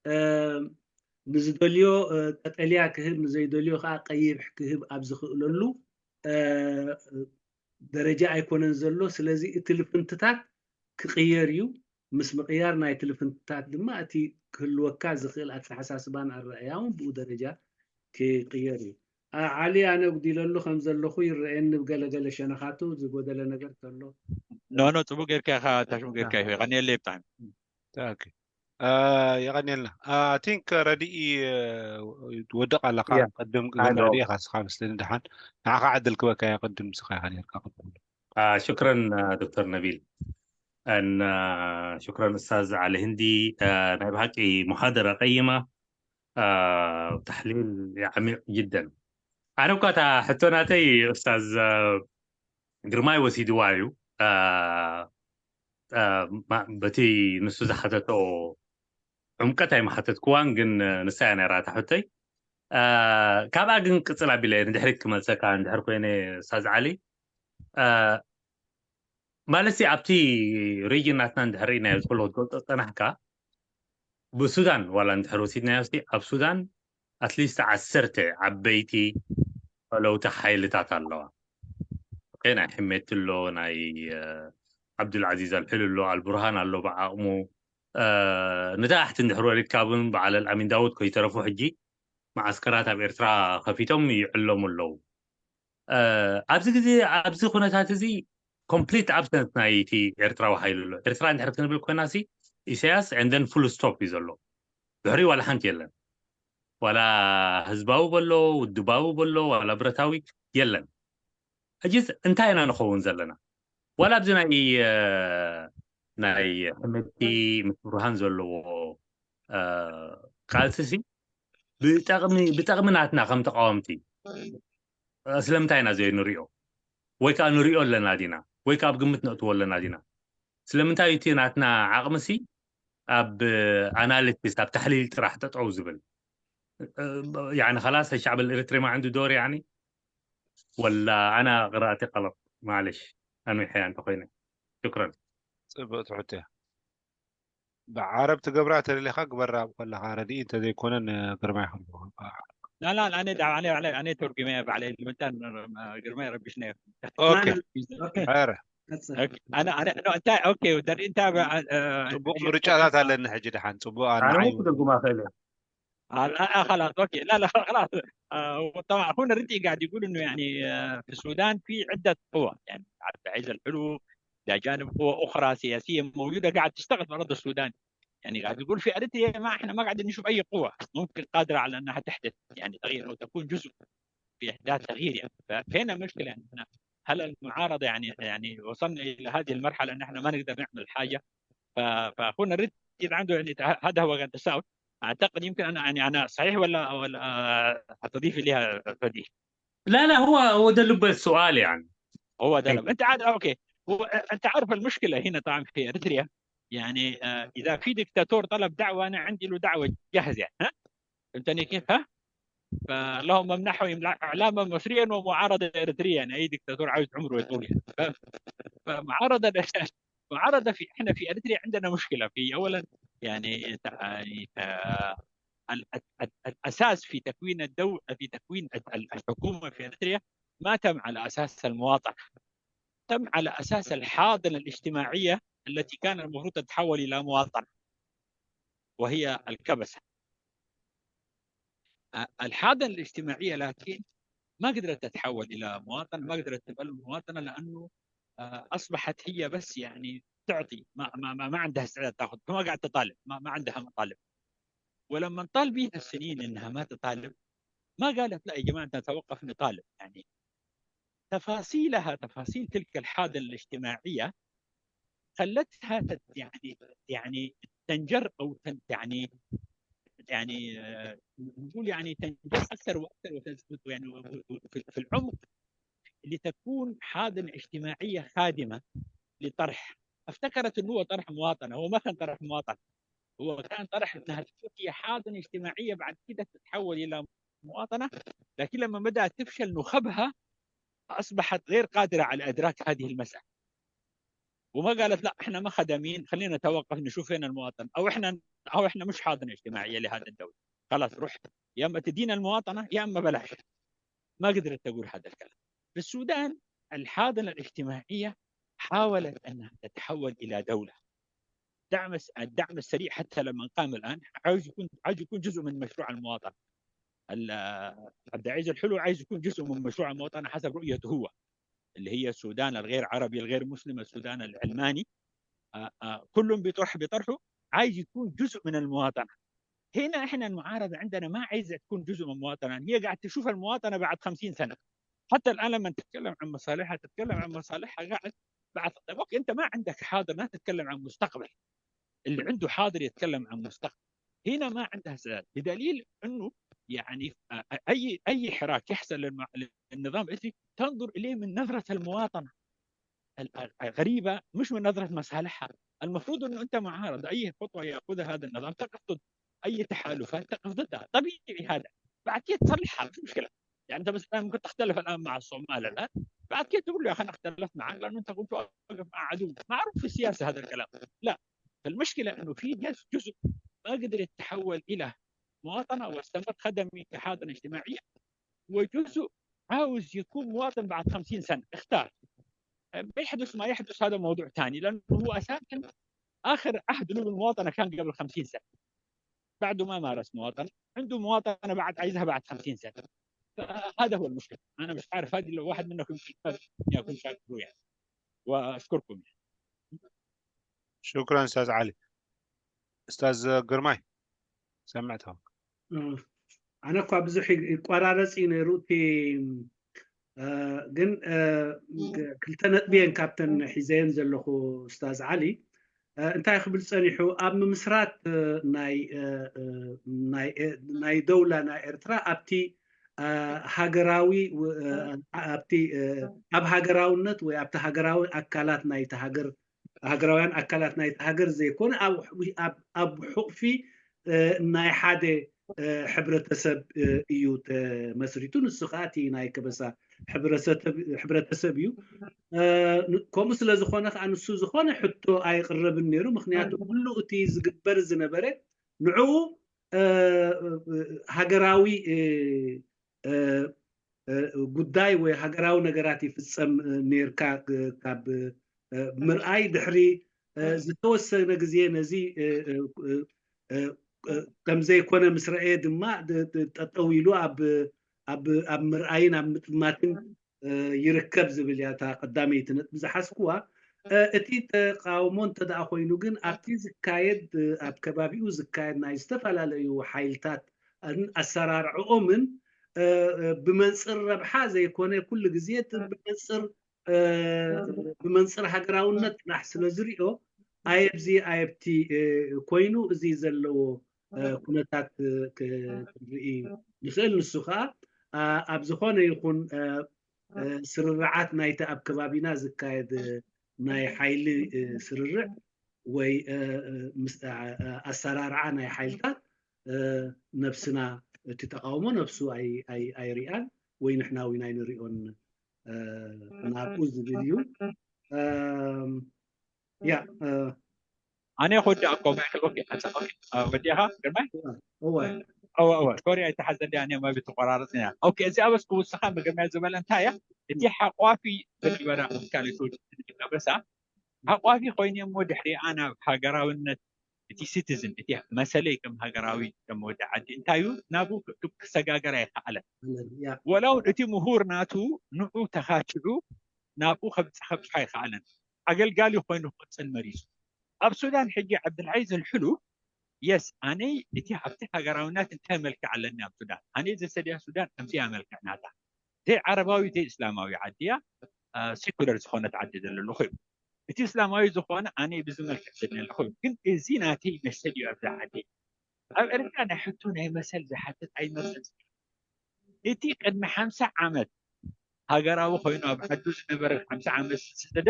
እ፣ ንዝደልዮ፣ እ፣ ቀጠልያ ክህብ፣ ንዘይደልዮ ከዓ ቀይሕ ክህብ ኣብ ዝኽእለሉ፣ እ፣ ደረጃ ኣይኮነን ዘሎ። ስለዚ እቲ ልፍንትታት ክቕየር እዩ። ምስ ምቕያር ናይቲ ልፍንትታት ድማ እቲ ክህልወካ ዝኽእል ኣተሓሳስባን ኣረኣእያውን ብኡ ደረጃ ክቕየር እዩ። ዓ-፣ ዓሊ፣ ኣነ ኣጉዲለሉ ከም ዘለኹ ይረኣየኒ፣ ብገለገለ ሸነኻቱ ዝጎደለ ነገር ከሎ። ኖ፣ ኖ፣ ጽቡቅ ጌርካ ኢኻ፣ ታሽሙ ጌርካ ኢኻ። የቐንየለይ ብጣዕሚ። ኦኬ። አ፣ የቐንየልና። አ፣ I think ረድኢ፣ እ፣ ትወድቕ ኣለኻ። ያ። ቅድም ግን ኣዶ። ረድኢ ኢኻ ስኻ መስለኒ። ደሓን ንዓኻ ዕድል ክበካ እየ፣ ቅድም ስኻ ኢኻ ኔርካ። ቅድም። አ፣ ሽክረን፣ አ፣ ዶክተር ነቢል። ኣን፣ አ፣ ሽክረን ኡስታዝ ዓሊ ህንዲ። አ፣ ናይ ብሓቂ ሙሓደራ ቀይማ፣ አ፣ ተሕሊል ዓሚቕ ጅደን። ኣነ እኳ እታ ሕቶ ናተይ ኡስታዝ፣ አ፣ ግርማይ ወሲድዋ እዩ። አ፣ አ፣ ማ-፣ በቲ ንሱ ዝሓተቶ ዕምቀት ኣይመሓተትክዋን፣ ግን ንሳ እያ ነይራ እታ ሕቶይ። አ፣ ካብኣ ግን ቅጽል ኣቢለ ንድሕሪት ክመልሰካ እንድሕር ኮይነ ኡስታዝ ዓሊ፣ አ፣ ማለት ሲ ኣብቲ ሪጅን ናትና እንድሕር ርኢናዮ፣ እዚ ኩሉ ክትገልጾ ጸናሕካ፣ ብሱዳን ዋላ እንድሕር ወሲድናዮ ሲ፣ ኣብ ሱዳን ኣትሊስት ዓሰርተ ዓበይቲ ፈለውቲ ሓይልታት ኣለዋ። ኦኬ፣ ናይ ሕሜቲ ኣሎ፣ ናይ፣ እ፣ ዓብዱልዓዚዝ ኣልሕል ኣሎ፣ ኣልቡርሃን ኣሎ ብዓቕሙ። እ፣ ንታሕቲ እንድሕር ወሪድካ እውን በዓል ኣልኣሚን ዳውድ ከይተረፉ ሕጂ መዓስከራት ኣብ ኤርትራ ከፊቶም ይዕለሙ ኣለዉ። እ፣ ኣብዚ ግዜ፣ ኣብዚ ኩነታት እዚ ኮምፕሊት ኣብሰንስ ናይቲ ኤርትራዊ ሓይሊ ኣሎ። ኤርትራ እንድሕር ክንብል ኮይና ሲ፣ ኢሳያስ and then full stop እዩ ዘሎ። ድሕሪኡ ዋላ ሓንቲ የለን። ዋላ ህዝባዊ በሎ፣ ውድባዊ በሎ፣ ዋላ ብረታዊ የለን። ሕጂስ እንታይ ኢና ንኸውን ዘለና? ዋላ ኣብዚ ናይ፣ እ፣ ናይ ሕመቲ ምስ ብርሃን ዘለዎ፣ እ፣ ቃልሲ ሲ፣ ብጠቕሚ፣ ብጠቕሚ ናትና ከም ተቃወምቲ፣ እ፣ ስለምንታይ ኢና ዘይንሪኦ? ወይ ከዓ ንሪኦ ኣለና ዲና? ወይ ከዓ ኣብ ግምት ነእትዎ ኣለና ዲና? ስለምንታይ እቲ ናትና ዓቕሚ ሲ ኣብ ኣናሊሲስ፣ ኣብ ተሕሊል ጥራሕ ጠጠው ዝብል? እ፣ ያኒ خلاص الشعب الإريتري ما عنده دور يعني؟ ولا أنا قراءتي غلط؟ معلش، أنوي حيان تخويني. شكرا. ጽቡቅ ትሕቶ እያ። ብዓረብ ትገብራ ተደሊኻ ግበራ ከለኻ ረድኢ እንተዘይኮነ ንግርማይ ክህልዎ። لا لا لا، أنا دعوة عليه عليه أنا ترجمة عليه المنتان. قرمي ربي شنو؟ ኦኬ። ኦኬ። ኧረ ቀጽል። أوكي، أنا أنا أنا أنت أوكي ودر أنت ጽቡቕ ምርጫታት ኣለኒ ሕጂ። ደሓን ጽቡቕ ኣነ ኣናዓዩ እውን ትርጉማ ክእል እየ። آه، آه، خلاص، أوكي. لا لا، خلاص. آه، طبعا اخونا ردي قاعد يقول انه يعني، آه، في السودان في عده قوى، يعني عبد العزيز الحلو، ده جانب قوى اخرى سياسيه موجوده قاعد تشتغل في ارض السودان. يعني قاعد يقول في اريتريا ما احنا ما قاعدين نشوف اي قوه ممكن قادره على انها تحدث يعني تغيير او تكون جزء في احداث تغيير يعني. فهنا مشكله يعني هنا، هل المعارضه يعني يعني وصلنا الى هذه المرحله ان احنا ما نقدر نعمل حاجه؟ ف- فاخونا ردي اذا عنده يعني ه- هذا هو قاعد يساوي. اعتقد يمكن انا يعني انا صحيح ولا ولا آه، هتضيف ليها فدي؟ لا لا، هو هو ده لب السؤال يعني. هو ده أيوة. لما انت عاد اوكي. هو انت عارف المشكله هنا طبعا في اريتريا، يعني آه، اذا في دكتاتور طلب دعوه انا عندي له دعوه جاهزه، ها؟ فهمتني كيف؟ ها؟ فاللهم امنحهم اعلاما مصريا ومعارضه اريتريا، يعني اي دكتاتور عاوز عمره يطول يعني. ف- فمعارضه معارضه في احنا في اريتريا عندنا مشكله في اولا يعني تع- يعني، آه، ال- ال- ال- الاساس في تكوين الدوله في تكوين ال- ال- الحكومه في اريتريا ما تم على اساس المواطنه، تم على اساس الحاضنه الاجتماعيه التي كان المفروض تتحول الى مواطنه وهي الكبسه. آه، الحاضنه الاجتماعيه لكن ما قدرت تتحول الى مواطنه، ما قدرت تبقى مواطنه لانه آه، اصبحت هي بس يعني تعطي، ما ما ما, ما عندها استعداد تاخذ، فما قاعد تطالب، ما, ما عندها مطالب. ولما نطالب بها السنين انها ما تطالب، ما قالت لا يا جماعه نتوقف نطالب يعني. تفاصيلها، تفاصيل تلك الحاضنه الاجتماعيه خلتها تت يعني يعني تنجر او تن يعني يعني آه، نقول يعني تنجر اكثر واكثر وتزبط يعني في العمق لتكون حاضنه اجتماعيه خادمه لطرح. افتكرت انه هو طرح مواطنه، هو ما كان طرح مواطنه، هو كان طرح انها تكون هي حاضنه اجتماعيه بعد كده تتحول الى مواطنه، لكن لما بدات تفشل نخبها اصبحت غير قادره على ادراك هذه المساله. وما قالت لا احنا ما خدامين، خلينا نتوقف نشوف فين المواطن، او احنا او احنا مش حاضنه اجتماعيه لهذا الدوله، خلاص روح يا اما تدينا المواطنه يا اما بلاش. ما قدرت تقول هذا الكلام. في السودان الحاضنه الاجتماعيه حاولت انها تتحول الى دوله. دعم الدعم السريع حتى لما قام الان عاوز يكون عاوز يكون جزء من مشروع المواطنه. عبد العزيز الحلو عايز يكون جزء من مشروع المواطنه حسب رؤيته هو، اللي هي السودان الغير عربي الغير مسلم، السودان العلماني. آه، آه، كلهم بيطرح بيطرحوا عايز يكون جزء من المواطنه. هنا احنا المعارضه عندنا ما عايزه تكون جزء من المواطنه، هي قاعد تشوف المواطنه بعد خمسين سنه. حتى الان لما تتكلم عن مصالحها تتكلم عن مصالحها قاعد بعد. اوكي، انت ما عندك حاضر، ما تتكلم عن مستقبل. اللي عنده حاضر يتكلم عن مستقبل. هنا ما عندها سداد، بدليل انه يعني اي اي حراك يحصل للنظام الاسري تنظر اليه من نظره المواطنه الغريبه، مش من نظره مصالحها. المفروض انه انت معارض، اي خطوه ياخذها هذا النظام تقف ضد، اي تحالفات تقف ضدها، طبيعي هذا. بعد كده تصلحها، مش مشكله. يعني انت مثلا ممكن تختلف الان مع الصومال الان، بعد كده تقول له يا اخي انا اختلفت معك لانه انت كنت واقف مع عدو. معروف في السياسه هذا الكلام. لا، فالمشكله انه في جزء ما قدر يتحول الى مواطنه واستمر خدمي كحاضنه اجتماعيه، وجزء عاوز يكون مواطن بعد خمسين سنه. اختار، بيحدث ما يحدث هذا موضوع ثاني، لانه هو اساسا اخر عهد له بالمواطنه كان قبل خمسين سنه. بعده ما مارس مواطنه، عنده مواطنه بعد عايزها بعد خمسين سنه. فهذا هو المشكله. انا مش عارف، هذه لو واحد منكم يكون شاكر يعني. واشكركم. شكرا استاذ علي. استاذ ግርማይ፣ ሰምዕትኻ። ኣነ እኳ ብዙሕ ይቋራረፅ እዩ ነይሩ እቲ፣ ግን ክልተ ነጥቢ እየን ካብተን ሒዘየን ዘለኹ። ኡስታዝ ዓሊ እንታይ ክብል ፀኒሑ፣ ኣብ ምምስራት ናይ ደውላ ናይ ኤርትራ ኣብቲ ሃገራዊ ኣብቲ ኣብ ሃገራውነት ወይ ኣብቲ ሃገራዊ ኣካላት ናይቲ ሃገር ሃገራውያን ኣካላት ናይቲ ሃገር ዘይኮነ ኣብ ሕቑፊ ናይ ሓደ ሕብረተሰብ እዩ ተመስሪቱ። ንሱ ከዓ እቲ ናይ ከበሳ ሕብረተሰብ እዩ። ከምኡ ስለ ዝኾነ ከዓ ንሱ ዝኾነ ሕቶ ኣይቕረብን ነይሩ። ምክንያቱ ኩሉ እቲ ዝግበር ዝነበረ ንዕኡ ሃገራዊ ጉዳይ ወይ ሃገራዊ ነገራት ይፍፀም ነይርካ ካብ ምርኣይ ድሕሪ ዝተወሰነ ግዜ ነዚ ከምዘይኮነ ምስ ረአየ ድማ ጠጠው ኢሉ ኣብ ምርኣይን ኣብ ምጥማትን ይርከብ ዝብል እያ እታ ቀዳመይቲ ነጥቢ ዝሓዝኩዋ። እቲ ተቃውሞ እንተ ደኣ ኮይኑ ግን ኣብቲ ዝካየድ ኣብ ከባቢኡ ዝካየድ ናይ ዝተፈላለዩ ሓይልታት ኣሰራርዕኦምን ብመንፅር ረብሓ ዘይኮነ ኩሉ ግዜ ብመንፅር ብመንፅር ሃገራውነት ጥራሕ ስለ ዝሪኦ ኣየብዚ ኣየብቲ ኮይኑ እዚ ዘለዎ ኩነታት ክንርኢ ንኽእል። ንሱ ከዓ ኣብ ዝኾነ ይኹን ስርርዓት ናይቲ ኣብ ከባቢና ዝካየድ ናይ ሓይሊ ስርርዕ ወይ ኣሰራርዓ ናይ ሓይልታት ነብስና እቲ ተቃውሞ ነብሱ ኣይሪኣን ወይ ንሕና እውን ኣይንሪኦን ናብኡ ዝብል እዩ። ያ ኣነ ክወዳእኮ ማይክል ወዲኻ ግርማይ እወ ሶሪ ኣይተሓዘሊ ኣነ መቢ ተቆራረፅና። ኦኬ እዚኣ በስ ክውስኻ መገምያ ዝበለ እንታይ እያ እቲ ሓቋፊ በሊበራ ካልእ ከበሳ ሓቋፊ ኮይነ እሞ ድሕሪኣ ናብ ሃገራውነት እቲ ሲቲዝን እቲ መሰለይ ከም ሃገራዊ ከም ወዲ ዓዲ እንታይ እዩ ናብኡ ክሰጋገር ኣይከኣለን። ወላ እውን እቲ ምሁር ናቱ ንዑ ተኻቲዑ ናብኡ ከብፅሕ ከብፅሖ ኣይከኣለን። ኣገልጋሊ ኮይኑ ክቕፅል መሪፁ። ኣብ ሱዳን ሕጂ ዓብድልዓዚዝ ኣልሕሉፍ የስ ኣነይ እቲ ኣብቲ ሃገራውነት እንታይ መልክዕ ኣለኒ ኣብ ሱዳን ኣነይ ዘሰድያ ሱዳን ከምዚኣ መልክዕ ናታ ዘይዓረባዊ ዘይእስላማዊ ዓዲ እያ። ሴኩለር ዝኾነት ዓዲ ዘለለኹ እዩ። እቲ እስላማዊ ዝኾነ ኣነ ብዚ መልክዕ ዘለለኹ እዩ። ግን እዚ ናተይ መሰል እዩ ኣብዛ ዓዲ። ኣብ ኤርትራ ናይ ሕቶ ናይ መሰል ዝሓትት ኣይመፅን። እቲ ቅድሚ ሓምሳ ዓመት ሃገራዊ ኮይኑ ኣብ ዓዱ ዝነበረ ሓምሳ ዓመት ዝሰደደ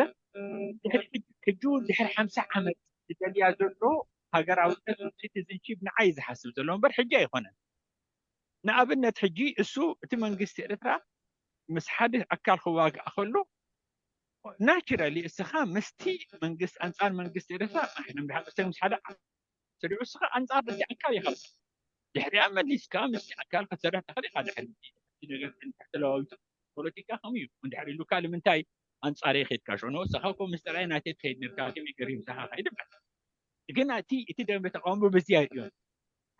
ድሕሪ ሕጂ እውን ድሕሪ ሓምሳ ዓመት ዝደልያ ዘሎ ሃገራውነት ሲቲዝንሺፕ ንዓይ ዝሓስብ ዘሎ እምበር ሕጂ ኣይኮነን። ንኣብነት ሕጂ እሱ እቲ መንግስቲ ኤርትራ ምስ ሓደ ኣካል ክዋጋእ ከሎ ናቹራሊ እስኻ ምስቲ መንግስቲ ኣንፃር መንግስቲ ኤርትራ ንሕና ምስ ሓደ ስሪዑ እስኻ ኣንፃር እቲ ኣካል ኢኻ ድሕሪኣ መሊስካ ምስቲ ኣካል ክትሰርሕ ትኽእል ኢኻ ድሕሪ ነገር ተለዋዊጡ ፖለቲካ ከምኡ እዩ እንድሕር ኢሉካ ንምንታይ ኣንፃር ይኸድካ ሽዑ ንወሰኻ እኮ ምስ ጠላይ ናተይ ትኸይድ ነርካ ከመይ ገሪምሳኻ ከይድ በል ግን እቲ እቲ ደንበ ተቃውሞ በዚያ እዩ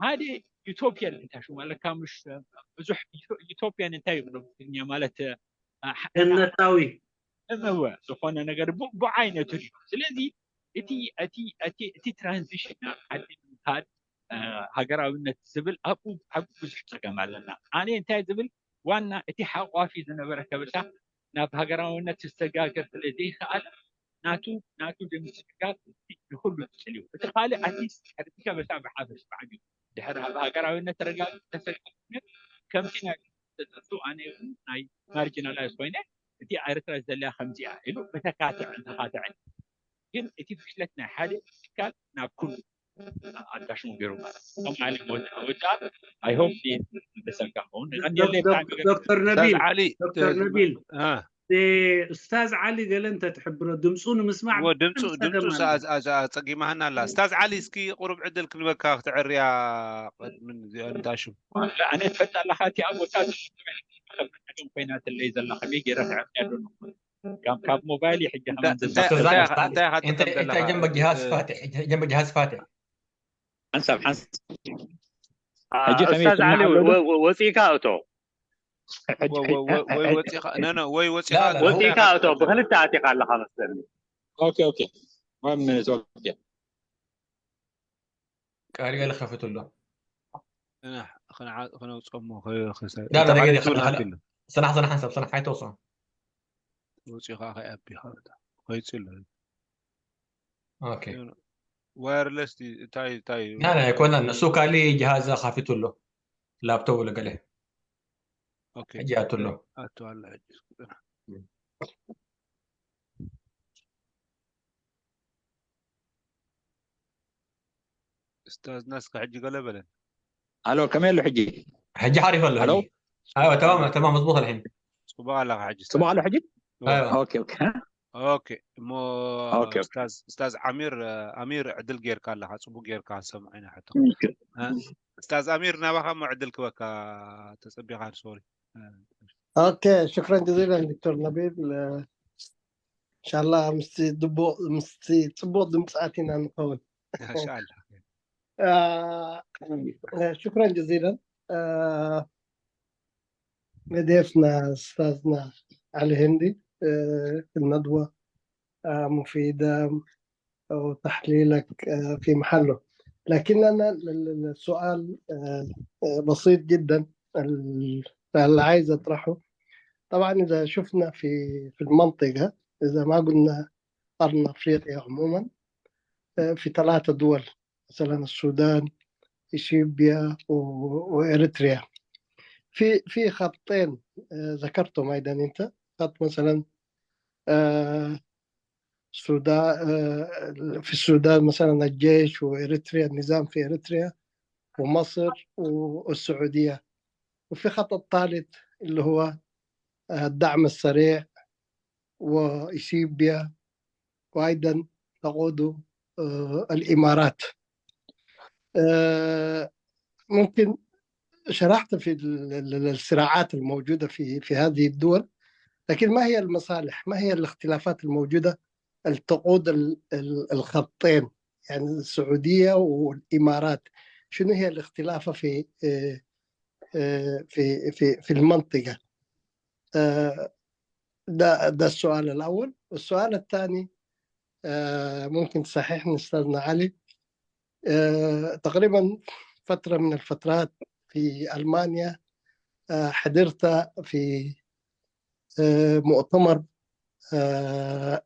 ሓደ ዩቶፒያን እንታይ ሽሙ ኣለካ ምሽ ብዙሕ ዩቶፒያን እንታይ ይብሎ ብትግርኛ ማለት ገነታዊ እመወ ዝኾነ ነገር ብዓይነቱ እዩ ስለዚ እቲ እቲ እቲ እቲ ትራንዚሽን ናብ ዓዲ ምምካድ ሃገራዊነት ዝብል ኣብኡ ኣብኡ ብዙሕ ፀገም ኣለና ኣነ እንታይ ዝብል ዋና እቲ ሓቋፊ ዝነበረ ከበሳ ናብ ሃገራውነት ዝሰጋገር ስለ ዘይከኣለ ናቱ ናቱ ድምስጋር ንኩሉ ትፅል እዩ እቲ ካልእ ኣትሊስት ሕርትከ በሳ ብሓፈሽ ባዕሉ ድሕር ኣብ ሃገራዊነት ተረጋግ ተሰጋግር ከምቲ ናይ ተጠርቱ ኣነ ናይ ማርጂናላይዝ ኮይነ እቲ ኤርትራ ዝደልያ ከምዚኣ ኢሉ ብተካትዕን ተካትዕን ግን እቲ ፍሽለት ናይ ሓደ ትካል ናብ ኩሉ ኣዳሽሙ ገይሩ ማለት ከምዓሊ ወዳ I hope ተሰልካ ኸውን ዶክተር ነቢል ዶክተር ነቢል ኡስታዝ ዓሊ ገለ እንተትሕብሮ ድምፁ ንምስማዕ ድምፁ ድምፁ ፀጊማህና ኣላ እስታዝ ዓሊ እስኪ ቁሩብ ዕድል ክንበካ ክትዕርያ ቅድሚ እዚኦ ንታሽም ኣነ ትፈልጥ ኣለካ እቲኣ ቦታ ኮይናትለይ ዘላ ከመይ ገይረ ትዕርያ ዶ ካብ ሞባይል ሕጂ ጀንበ ጅሃዝ ፋትሕ ሓንሳብ ሓንሳብ ሕጂ ከመይ ኡስታዝ ዓሊ ወፂእካ እቶ ወይ ወፂኻ ነነ ወይ ወፂኻ ወፂእካ እቶ ብክልተ ኣቲኻ ኣለኻ መስለኒ ኦኬ ኦኬ one minute okay ቃሪ ገለ ከፍት ኣሎ ክነውፀሞ ሰናሕ ሰናሕ ሓንሳብ ሰናሕ ኣይተውፅኦ ወፂኻ ከይኣቢኻ ከይፅሉ ኦኬ ዋየርለስ እንታይ እንታይ ና ና ኣይኮነን እሱ ካሊ ጅሃዝ ካፊቱ ኣሎ ላፕቶፕ ለገለ ሕጂ ኣቱ ኣሎ ኣቱ ኣሎ ሕጂ እስታዝና እስከ ሕጂ ገለ በለን ኣሎ ከመይ ኣሎ ሕጂ? ሕጂ ሓሪፍ ኣሎ። ኣሎ? ሕጂ። ኣይዋ፣ ተማም፣ ተማም፣ መዝቡጥ ኣልሒን። ጽቡቅ ኣለኻ ሕጂ። ጽቡቅ ኣሎ ሕጂ? ኣይዋ። ኦኬ፣ ኦኬ። ኦኬ፣ እሞ ኦኬ፣ ኦኬ። ኡስታዝ፣ ኡስታዝ ዓሚር፣ ኣሚር ዕድል ጌርካ ኣለኻ፣ ጽቡቅ ጌርካ ሰምዖ ኢና ሕቶ። ኦኬ። ኡስታዝ ኣሚር ናባኻ እሞ ዕድል ክበካ ተጸቢኻ፣ ሶሪ። ኦኬ፣ ሽክረን ጀዚለን ዶክተር ነቢል። እ፣ እንሻላ ምስቲ ድቦ-፣ ምስቲ ጽቡቅ ድምፂ ኣቲና ንኸውን። ኢንሻኣላ። እ፣ ሽክረን ጀዚለን። እ፣ መዴፍና ኡስታዝና ዓሊ ህንዲ፣ እ፣ في الندوة، እ፣ مفيدة وتحليلك، እ፣ في محله. لكن أنا ال-، ال-، السؤال، እ፣ እ፣ بسيط جدا ال-، اللي عايز أطرحه. طبعا إذا شفنا في، في المنطقة، إذا ما قلنا قرن أفريقيا عموما، እ، في ثلاثة دول، مثلا السودان، إثيوبيا و-، وإريتريا. في، في خطين، آه، ذكرتهم أيضا أنت، خط مثلا، آه، السودان، آه، في السودان مثلا الجيش وإريتريا، النظام في إريتريا ومصر والسعودية. وفي خط الثالث اللي هو، آه، الدعم السريع وإثيوبيا، وأيضا تقود، آه، الإمارات. آه، ممكن شرحت في ال-، ال-، ال-، الصراعات الموجودة في، في هذه الدول، لكن ما هي المصالح؟ ما هي الاختلافات الموجودة اللي تقود ال-، ال-، الخطين، يعني السعودية والإمارات؟ شنو هي الاختلاف في، آه، آه، في، في، في المنطقة؟ آه، ده، ده السؤال الأول. والسؤال الثاني، آه، ممكن تصححني أستاذنا علي، آه، تقريبا فترة من الفترات في ألمانيا، آه، حضرت في، آه، مؤتمر، آه،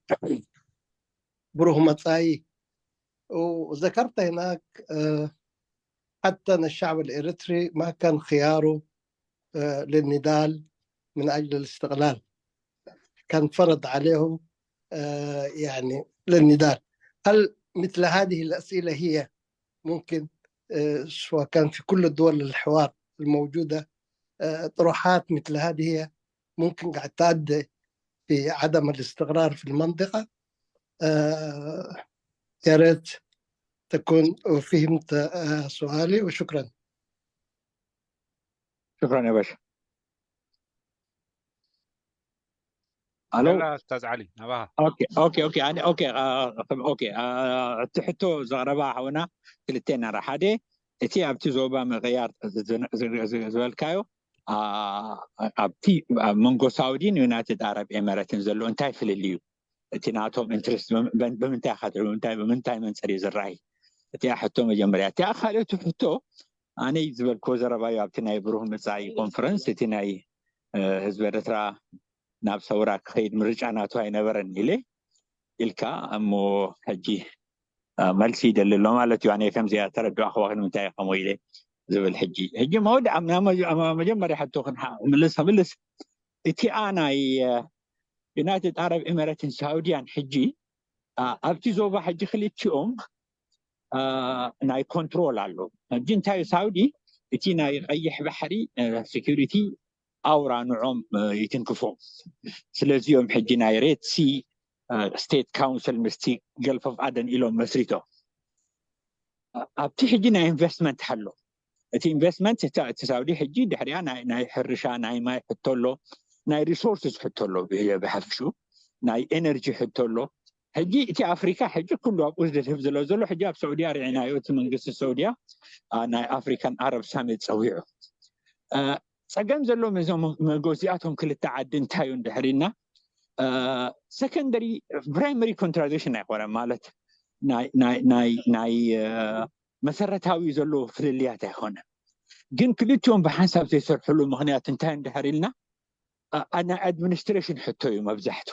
بروهمتساي، وذكرت هناك، آه، حتى أن الشعب الإريتري ما كان خياره، آه، للنضال من أجل الاستقلال، كان فرض عليه، آه، يعني للنضال. هل مثل هذه الأسئلة هي ممكن، آه، سواء كان في كل الدول الحوار الموجودة، آه، طروحات مثل هذه هي ممكن قاعد تؤدي في عدم الاستقرار في المنطقة؟ آه، يا ريت تكون فهمت، آه، سؤالي، وشكرا. شكرا يا باشا. الو. لا، استاذ علي نباها. اوكي، اوكي، اوكي. انا اوكي، آه، اوكي. آه، እቲ ሕቶ ዘቕረባ ሓውና ክልተ ኢና። ሓደ፣ እቲ ኣብቲ ዞባ ምቕያር ዝበልካዮ፣ ኣብቲ ኣብ መንጎ ሳውዲን ዩናይትድ ኣረብ ኤመረትን ዘሎ እንታይ ፍልልዩ? እቲ ናቶም ኢንትረስት ብምንታይ ካትዕሉ ብምንታይ፣ ብምንታይ መንፅር እዩ ዝረኣይ? እቲኣ ሕቶ መጀመርያ። እቲኣ ካልኦቲ ሕቶ ኣነይ ዝበልክዎ ዘረባዩ ኣብቲ ናይ ብሩህ መፃኢ ኮንፈረንስ፣ እቲ ናይ ህዝቢ ኤርትራ ናብ ሰውራ ክኸይድ ምርጫ ናቱ ኣይነበረን ኢለ ኢልካ እሞ፣ ሕጂ መልሲ ይደሊ ኣሎ ማለት እዩ። ኣነ ከምዚኣ ተረዳእክዋ ንምንታይ ከምኡ ኢለ ዝብል። ሕጂ ሕጂ መወዲ መጀመርያ ሕቶ ክንምልስ ከምልስ፣ እቲኣ ናይ ዩናይትድ ኣረብ ኤመረትን ሳውዲያን ሕጂ ኣብቲ ዞባ ሕጂ ክልቲኦም ናይ ኮንትሮል ኣሎ። ሕጂ እንታይ ሳውዲ እቲ ናይ ቀይሕ ባሕሪ ሴኩሪቲ ኣውራ ንዖም ይትንክፎ። ስለዚኦም ሕጂ ናይ ሬድ ሲ ስቴት ካውንስል ምስቲ ገልፍ ኦፍ ኣደን ኢሎም መስሪቶ። ኣብቲ ሕጂ ናይ ኢንቨስትመንት ኣሎ። እቲ ኢንቨስትመንት እቲ ሳውዲ ሕጂ ድሕሪያ ናይ ሕርሻ ናይ ማይ ሕቶ ኣሎ፣ ናይ ሪሶርስስ ሕቶ ኣሎ፣ ብሓፍሹ ናይ ኤነርጂ ሕቶ ኣሎ። ሕጂ እቲ ኣፍሪካ ሕጂ ኩሉ ኣብኡ ዝድህብ ዝለ ዘሎ ሕጂ ኣብ ሰዑድያ ርዒናዮ። እቲ መንግስቲ ሰዑድያ ናይ ኣፍሪካን ኣረብ ሳሚት ፀዊዑ። ፀገም ዘሎ መዞም መጎዚኣቶም ክልተ ዓዲ እንታይ እዩ እንድሕሪና፣ ሰከንደሪ ፕራይመሪ ኮንትራዲክሽን ኣይኮነ ማለት ናይ መሰረታዊ ዘሎ ፍልልያት ኣይኮነ። ግን ክልቲኦም ብሓንሳብ ዘይሰርሕሉ ምክንያት እንታይ እንድሕር ኢልና፣ ናይ ኣድሚኒስትሬሽን ሕቶ እዩ መብዛሕቱ።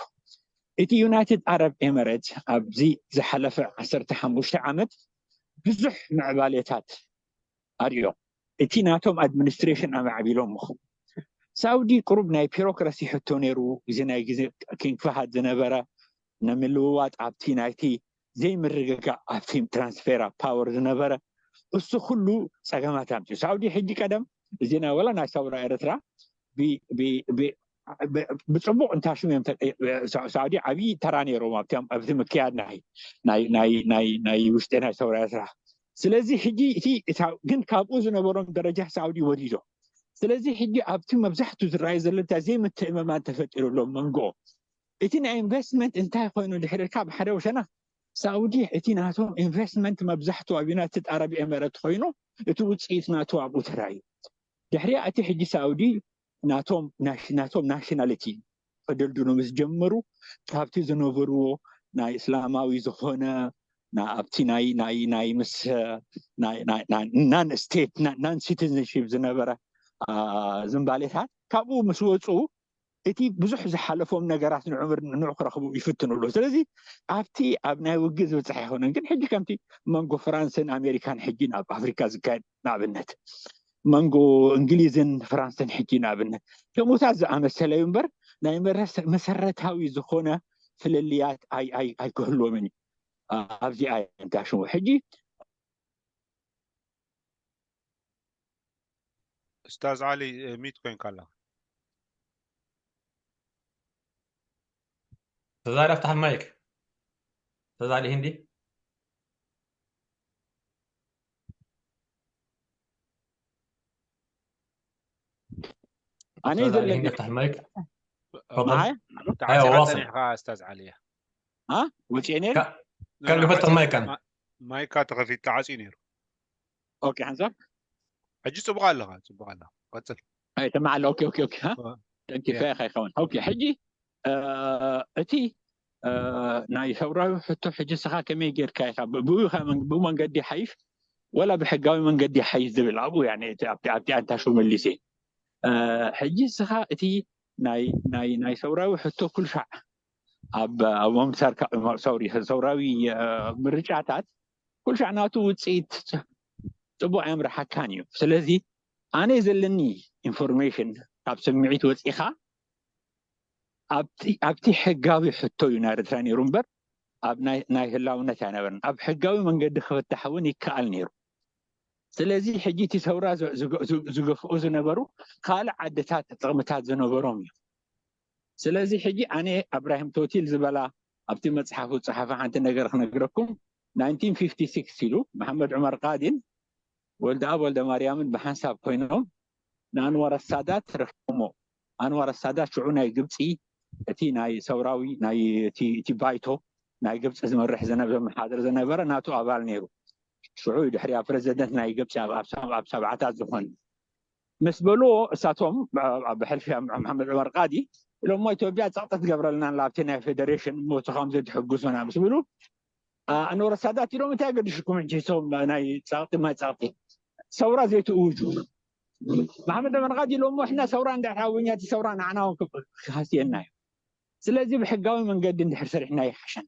እቲ ዩናይትድ ኣረብ ኤመሬት ኣብዚ ዝሓለፈ ዓሰርተ ሓሙሽተ ዓመት ብዙሕ ምዕባሌታት ኣርእዮም። እቲ ናቶም ኣድሚኒስትሬሽን ኣማዕቢሎም ምኹ። ሳውዲ ቅሩብ ናይ ቢሮክራሲ ሕቶ ነይሩ፣ እዚ ናይ ግዜ ኪንግ ፋሃድ ዝነበረ ንምልውዋጥ ኣብቲ ናይቲ ዘይምርግጋእ ኣብቲ ትራንስፌር ፓወር ዝነበረ እሱ ኩሉ ጸገማት ኣምፅኡ። ሳውዲ ሕጂ ቀደም እዚና ወላ ናይ ሰውራ ኤርትራ ብ- ብ- ብ- ብ- ብፅቡቕ እንታሽም እዮም ተ- ሳ- ሳውዲ ዓብዪ ተራ ነይሮም ኣብቲ ኣብቲ ምክያድ ናይ ናይ ናይ ናይ ናይ ውሽጢ ናይ ሰውራ ኤርትራ። ስለዚ ሕጂ እቲ እታ ግን ካብኡ ዝነበሮም ደረጃ ሳውዲ ወሪዶ። ስለዚ ሕጂ ኣብቲ መብዛሕቱ ዝረኣዩ ዘሎ እንታይ ዘይምትእምማን ተፈጢሩ ኣሎ መንጎ እቲ ናይ ኢንቨስትመንት እንታይ ኮይኑ ድሕርካ ብሓደ ወሸና ሳውዲ እቲ ናቶም ኢንቨስትመንት መብዛሕቱ ኣብ ዩናይትድ ኣረብ ኤመረት ኮይኑ እቲ ውፅኢት ናቱ ኣብኡ ተራዩ። ድሕሪያ እቲ ሕጂ ሳውዲ ናቶም ናሽ- ናቶም ናሽናሊቲ ከደልድሉ ምስ ጀመሩ ካብቲ ዝነበርዎ ናይ እስላማዊ ዝኾነ ና- ኣብቲ ናይ ናይ ናይ ምስ ናይ ናይ ናይ ናን ስቴት ና- ናን ሲቲዝንሺፕ ዝነበረ አ፣ ዝንባሌታት ካብኡ ምስ ወፁ እቲ ብዙሕ ዝሓለፎም ነገራት ንዑ ንዑ ክረኽቡ ይፍትኑ ኣለዉ። ስለዚ ኣብቲ ኣብ ናይ ውግእ ዝብፅሕ ኣይኮነን። ግን ሕጂ ከምቲ መንጎ ፍራንስን ኣሜሪካን ሕጂ ናብ ኣፍሪካ ዝካየድ ንኣብነት መንጎ እንግሊዝን ፍራንስን ሕጂ ንኣብነት ከምኡታት ዝኣመሰለ እዩ እምበር ናይ መረሰ- መሰረታዊ ዝኾነ ፍልልያት ኣይ- ኣይ- ኣይክህልዎምን እዩ። ኣብዚኣ እንታይ ሽሙ ሕጂ ኡስታዝ ዓሊ ሚት ኮይንካ ኣለኻ። ተዛሪ ኣፍታሕ ማይክ ተዛሪ ህንዲ ኣነ ተዛሪ ዘለኒ ህንዲ ኣፍታሕ ማይክ ማይ ኣይዋ ተዓፂኻ ዋስን ፀኒሕካ ኡስታዝ ዓሊ እያ። አ ወፂኤ ነይሩ ካ- ካብ ግፈት ማይካን ማይካ ተኸፊት ተዓፅዩ ነይሩ። ኦኬ ሓንሳብ ሕጂ ፅቡቅ ኣለኻ፣ ፅቡቅ ኣለኻ። ቀፅል። ኣይ ተማዓለ ኦኬ ኦኬ ኦኬ ሃ ዋ- ተንኪፈ ኢኻ ይኸውን ኦኬ ሕጂ እ፣ እቲ እ፣ ናይ ሰውራዊ ሕቶ ሕጂ ስኻ ከመይ ጌርካ ኢኻ ብ- ብኡ ኢኻ መን- ብኡ መንገዲ ሓይሽ ወላ ብሕጋዊ መንገዲ ሓይሽ ዝብል ኣብኡ ያኔ እቲ ኣብቲ ኣብቲ ኣንታሹ መሊሴ እ፣ ሕጂ ስኻ እቲ ናይ ናይ ናይ ሰውራዊ ሕቶ ኩልሻዕ ኣብ ኣብ ምምሳር ሰውሪ ሰውራዊ እ፣ ምርጫታት ኩልሻዕ ናቱ ውፅኢት ፅቡቅ ኣየምርሓካን እዩ። ስለዚ ኣነ ዘለኒ ኢንፎርሜሽን ካብ ስምዒት ወፂኻ ኣብቲ ኣብቲ ሕጋዊ ሕቶ እዩ ናይ ኤርትራ ነይሩ እምበር ኣብ ናይ ናይ ህላውነት ኣይነበርን። ኣብ ሕጋዊ መንገዲ ክፍታሕ እውን ይከኣል ነይሩ። ስለዚ ሕጂ እቲ ሰውራ ዝ- ዝገ- ዝ- ዝገፍኡ ዝነበሩ ካልእ ዓድታት ጥቕምታት ዝነበሮም እዩ። ስለዚ ሕጂ ኣነ ኣብራሂም ቶቲል ዝበላ ኣብቲ መፅሓፉ ዝፀሓፈ ሓንቲ ነገር ክነግረኩም ናይንቲን ፊፍቲ ሲክስ ኢሉ መሓመድ ዑመር ቃዲን ወልደኣብ ወልደ ማርያምን ብሓንሳብ ኮይኖም ንኣንዋር ኣሳዳት ረኪቦሞ። ኣንዋር ኣሳዳት ሽዑ ናይ ግብፂ እቲ ናይ ሰውራዊ ናይ እቲ እቲ ባይቶ ናይ ግብፂ ዝመርሕ ዝነ- ዘመሓድር ዝነበረ ናቱ ኣባል ነይሩ። ሽዑ እዩ ድሕሪያ ፕረዚደንት ናይ ግብፂ ኣብ ኣብ ሰ- ኣብ ሰብዓታት ዝኾነ ምስ በልዎ እሳቶም ብ- ኣብ ብሕልፊ ኣብ መሓመድ ዑመር ቃዲ ኢሎሞ ኢትዮጵያ ፀቕጢ ትገብረልና ኣብቲ ናይ ፌደሬሽን እሞ እቲ ከም ዘይትሕግዙና ምስ ብሉ ኣንወር ሳዳት ኢሎም እንታይ ገድሽኩም ሕጂ እቶም ናይ ጸቕጢ ማይ ጸቕጢ ሰውራ ዘይትእውጁ መሓመድ መርቓድ ኢሎሞ እሕና ሰውራ እንድሕር ኣውኛ እቲ ሰውራ ንዓና እውን ክብ- ክሃስየና እዩ ስለዚ ብሕጋዊ መንገዲ እንድሕር ሰሪሕና ይሓሸን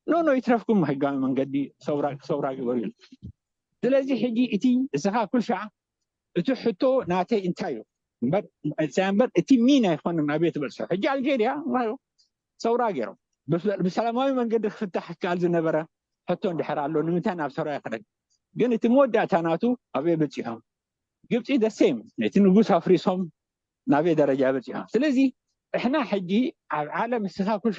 ኖ ኖ ይትረፍኩም ሕጋዊ መንገዲ ሰውራ ሰውራ ግበሩ ኢሉ ስለዚ ሕጂ እቲ እስኻ ኩል ሻዕ እቲ ሕቶ ናተይ እንታይ እዩ እምበር እሳ እምበር እቲ ሚን ኣይኮነን ኣበይ ትበፅሖ ሕጂ ኣልጀርያ ራዮ ሰውራ ገይሮም ብስ- ብሰላማዊ መንገዲ ክፍታሕ ይከኣል ዝነበረ ሕቶ እንድሕር ኣሎ ንምንታይ ናብ ሰውራ ይኽደግ ግን እቲ መወዳእታ ናቱ ኣበይ በፂሖም ግብፂ ደሴም ነቲ ንጉስ ኣፍሪሶም ናበይ ደረጃ በፂሖም ስለዚ እሕና ሕጂ ኣብ ዓለም እስኻ ኩሻ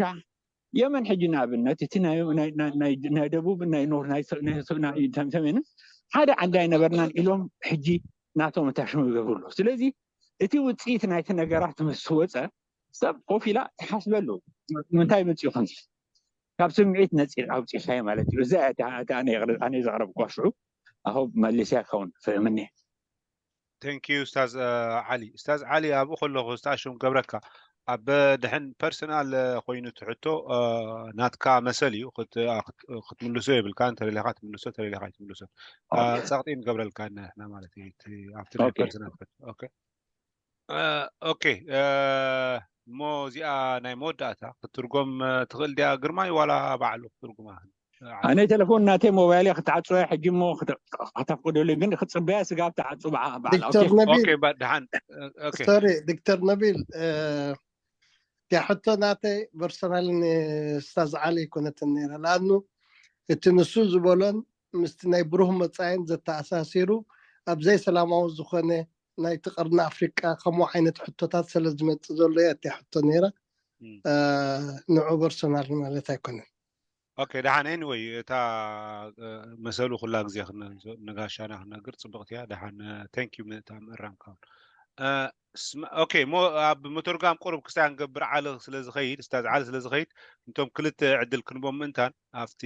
የመን ሕጂ ንኣብነት እቲ ናይ- ናይ- ናይ- ናይ- ናይ ደቡብ ናይ ኖር ናይ ሰ- ናይ ሰ- ናይ ሰሜንን ሓደ ዓዲ ኣይነበርናን ኢሎም ሕጂ ናቶም እታሽሙ ይገብሩ ኣለዉ ስለዚ እቲ ውፅኢት ናይቲ ነገራት ምስ ወፀ ሰብ ኮፍ ኢላ ትሓስበሉ ምንታይ መፂኡ ከምዚ ካብ ስምዒት ነፂር ኣውፂኻዮ ማለት እዩ እዛ እያ እታ- እታ ኣነ የቕረ- ኣነ ዘቕረብኳ ሽዑ ኣሁ መሊስያ ክኸውን ፍእምኒ Thank you ኡስታዝ ዓሊ። ኡስታዝ ዓሊ ኣብኡ ከለኹ ዝተኣሽም ገብረካ ኣብ ድሕን ፐርሰናል ኮይኑ ትሕቶ ናትካ መሰል እዩ ክትምልሶ የብልካ እንተደሊኻ ትምልሶ ተደሊኻ ኣይትምልሶ ጸቕጢ ንገብረልካ ንሕና ማለት እዩ ኣብቲ ናይ ፐርሰናል ኦኬ እሞ እዚኣ ናይ መወዳእታ ክትትርጎም ትኽእል ድያ ግርማይ ዋላ ባዕሉ ክትርጉማ ኣነ ቴሌፎን ናተይ ሞባይል ክትዓፅወ ሕጂ ሞ ከተፍቅደሉ ግን ክፅበያ ስጋብ ትዓፁ በዓላ ዶክተር ነቢል ደሓን ሶሪ ዶክተር ነቢል እቲያ ሕቶ ናተይ ፐርሰናል ንስታዝ ዓሊ ኣይኮነትን ነይራ ለኣኑ እቲ ንሱ ዝበሎን ምስቲ ናይ ብሩህ መጻኢን ዘተኣሳሲሩ ኣብ ዘይሰላማዊ ዝኾነ ናይቲ ቀርኒ ኣፍሪቃ ከምኡ ዓይነት ሕቶታት ስለ ዝመጽእ ዘሎ እያ እቲኣ ሕቶ ነይራ። ንዑ ፐርሶናል ማለት ኣይኮነን። ኦኬ፣ ደሓን። Anyway፣ እታ መሰሉ ኩላ ግዜ ነጋሻና ክነግር ጽብቕቲ እያ። ደሓን፣ thank you ምእታ ምእራምካ። ኦኬ፣ ሞ ኣብ ምትርጓም ቁሩብ ክስታይ ክንገብር ዓሊ ስለ ዝኸይድ፣ ስታዝ ዓሊ ስለ ዝኸይድ፣ እንቶም ክልተ ዕድል ክንቦም ምእንታን ኣብቲ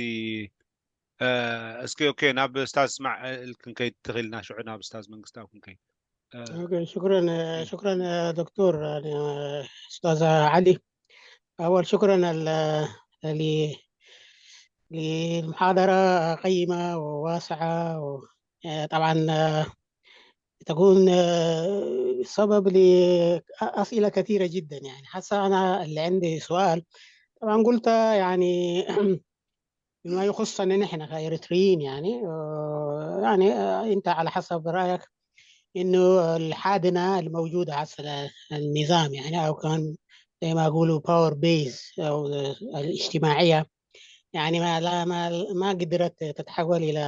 እስኪ ኦኬ፣ ናብ ስታዝ ስማዕ ክንከይድ ትኽእልና፣ ሽዑ ናብ ስታዝ መንግስታዊ ክንከይድ። شكرا شكرا دكتور أستاذ علي. أول شكرا للمحاضرة قيمة وواسعة. طبعا تكون سبب لأسئلة كثيرة جدا. يعني حاسة أنا اللي عندي سؤال، طبعا قلت يعني بما يخصنا نحن كإريتريين، يعني يعني أنت على حسب رأيك إنه الحادنة الموجودة هسه النظام، يعني أو كان زي ما يقولوا power base أو الاجتماعية، يعني ما لا ما ما قدرت تتحول إلى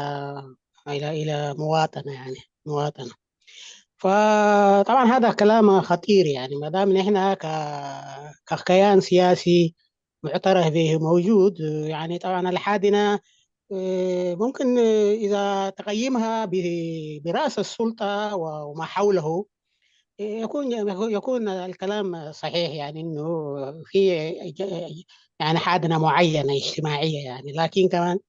إلى إلى مواطنة، يعني مواطنة. فطبعا هذا كلام خطير، يعني ما دام نحن ككيان سياسي معترف به موجود، يعني طبعا الحادنة ممكن إذا تقيمها برأس السلطة وما حوله يكون يكون الكلام صحيح، يعني إنه في يعني حادنة معينة اجتماعية، يعني لكن كمان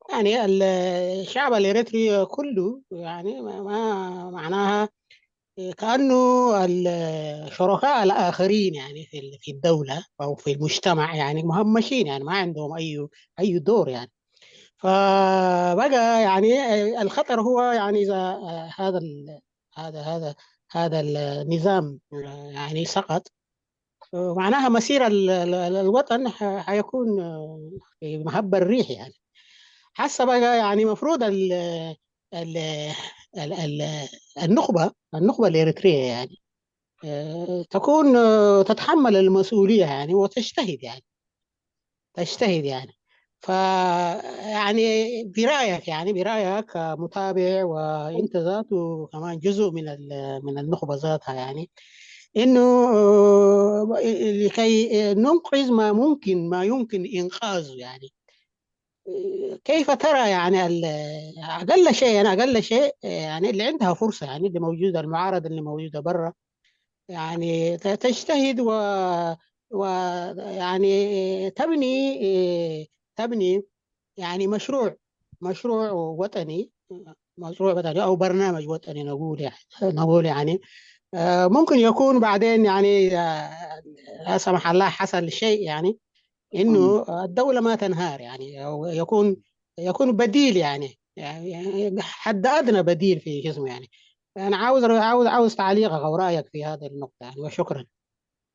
يعني الشعب الإريتري كله يعني ما معناها كأنه الشركاء الآخرين يعني في في الدولة أو في المجتمع يعني مهمشين، يعني ما عندهم أي أي دور يعني. فبقى يعني الخطر هو يعني إذا هذا هذا هذا هذا النظام يعني سقط، معناها مسير الوطن حيكون في مهب الريح يعني. حاسه بقى يعني مفروض ال ال ال ال النخبه النخبه الاريتريه يعني تكون تتحمل المسؤوليه يعني وتجتهد يعني تجتهد يعني. ف يعني برايك يعني برايك كمتابع وانت ذاته كمان جزء من من النخبه ذاتها يعني انه لكي ننقذ ما ممكن ما يمكن انقاذه يعني. كيف ترى يعني اقل شيء يعني اقل شيء يعني اللي عندها فرصه يعني اللي موجوده المعارضه اللي موجوده برا يعني تجتهد و ويعني تبني تبني يعني مشروع مشروع وطني مشروع وطني او برنامج وطني نقول يعني نقول يعني ممكن يكون بعدين يعني لا سمح الله حصل شيء يعني انه الدوله ما تنهار يعني او يكون يكون بديل يعني يعني حد ادنى بديل في جسمه يعني. انا عاوز عاوز عاوز تعليقك او رايك في هذه النقطه يعني وشكرا.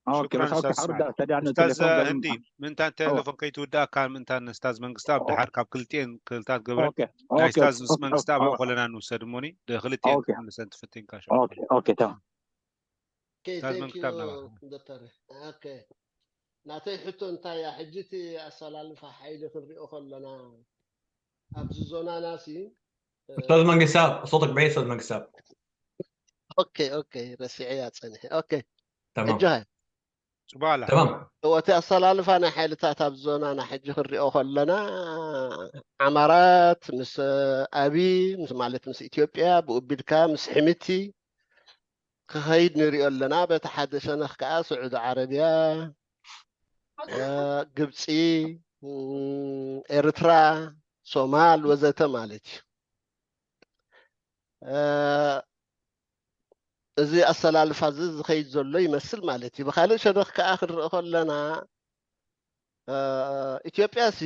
ኦኬ ሽክራን በስ ኦኬ ኡስታዝ ሓውዳ ስማዕ። ተዳኑ ኡስታዝ ቴሌፎን ህንዲ ምንታን ቴሌፎን ከይትውድእ ኣካል ምንታን ኡስታዝ መንግስታብ ድሓር ካብ ክልቲኤን ክልታት ገበን ኦኬ ናይ ኦኬ ኡስታዝ ምስ ኦኬ መንግስታብ ኦኬ ኣብኡ ከለና ንውሰድ እሞኒ ክልቲኤን ኦኬ ክትምልሰን ትፍትን ካሽ ኦኬ ኦኬ ተማም Okay, ኡስታዝ thank መንግስታብ you, ናባኻ ዶክተር። Okay. ናተይ ሕቶ እንታይ እያ? ሕጂ እቲ ኣሰላልፋ ሓይሊ ክንሪኦ ከለና ኣብዚ ዞናና ሲ استاذ منقساب، صوتك بعيد استاذ منقساب. Okay, okay, ረሲዐያ ጸኒሐ። Okay. تمام ሕጂ ሃይ ጽቡቅ ኣላ تمام እቲ ኣሰላልፋ ናይ ሓይልታት ኣብ ዞናና ሕጂ ክንሪኦ ከለና ዓማራት ምስ ኣቢ ምስ ማለት ምስ ኢትዮጵያ ብኡ ቢልካ ምስ ሕምቲ ክኸይድ ንሪኦ ኣለና። በቲ ሓደ ሸነኽ ከዓ ስዑዲ ዓረብያ፣ ግብፂ፣ ኤርትራ፣ ሶማል ወዘተ ማለት እዩ። እዚ ኣሰላልፋ እዚ ዝኸይድ ዘሎ ይመስል ማለት እዩ። ብካልእ ሸነኽ ከዓ ክንርኢ ከለና ኢትዮጵያ ሲ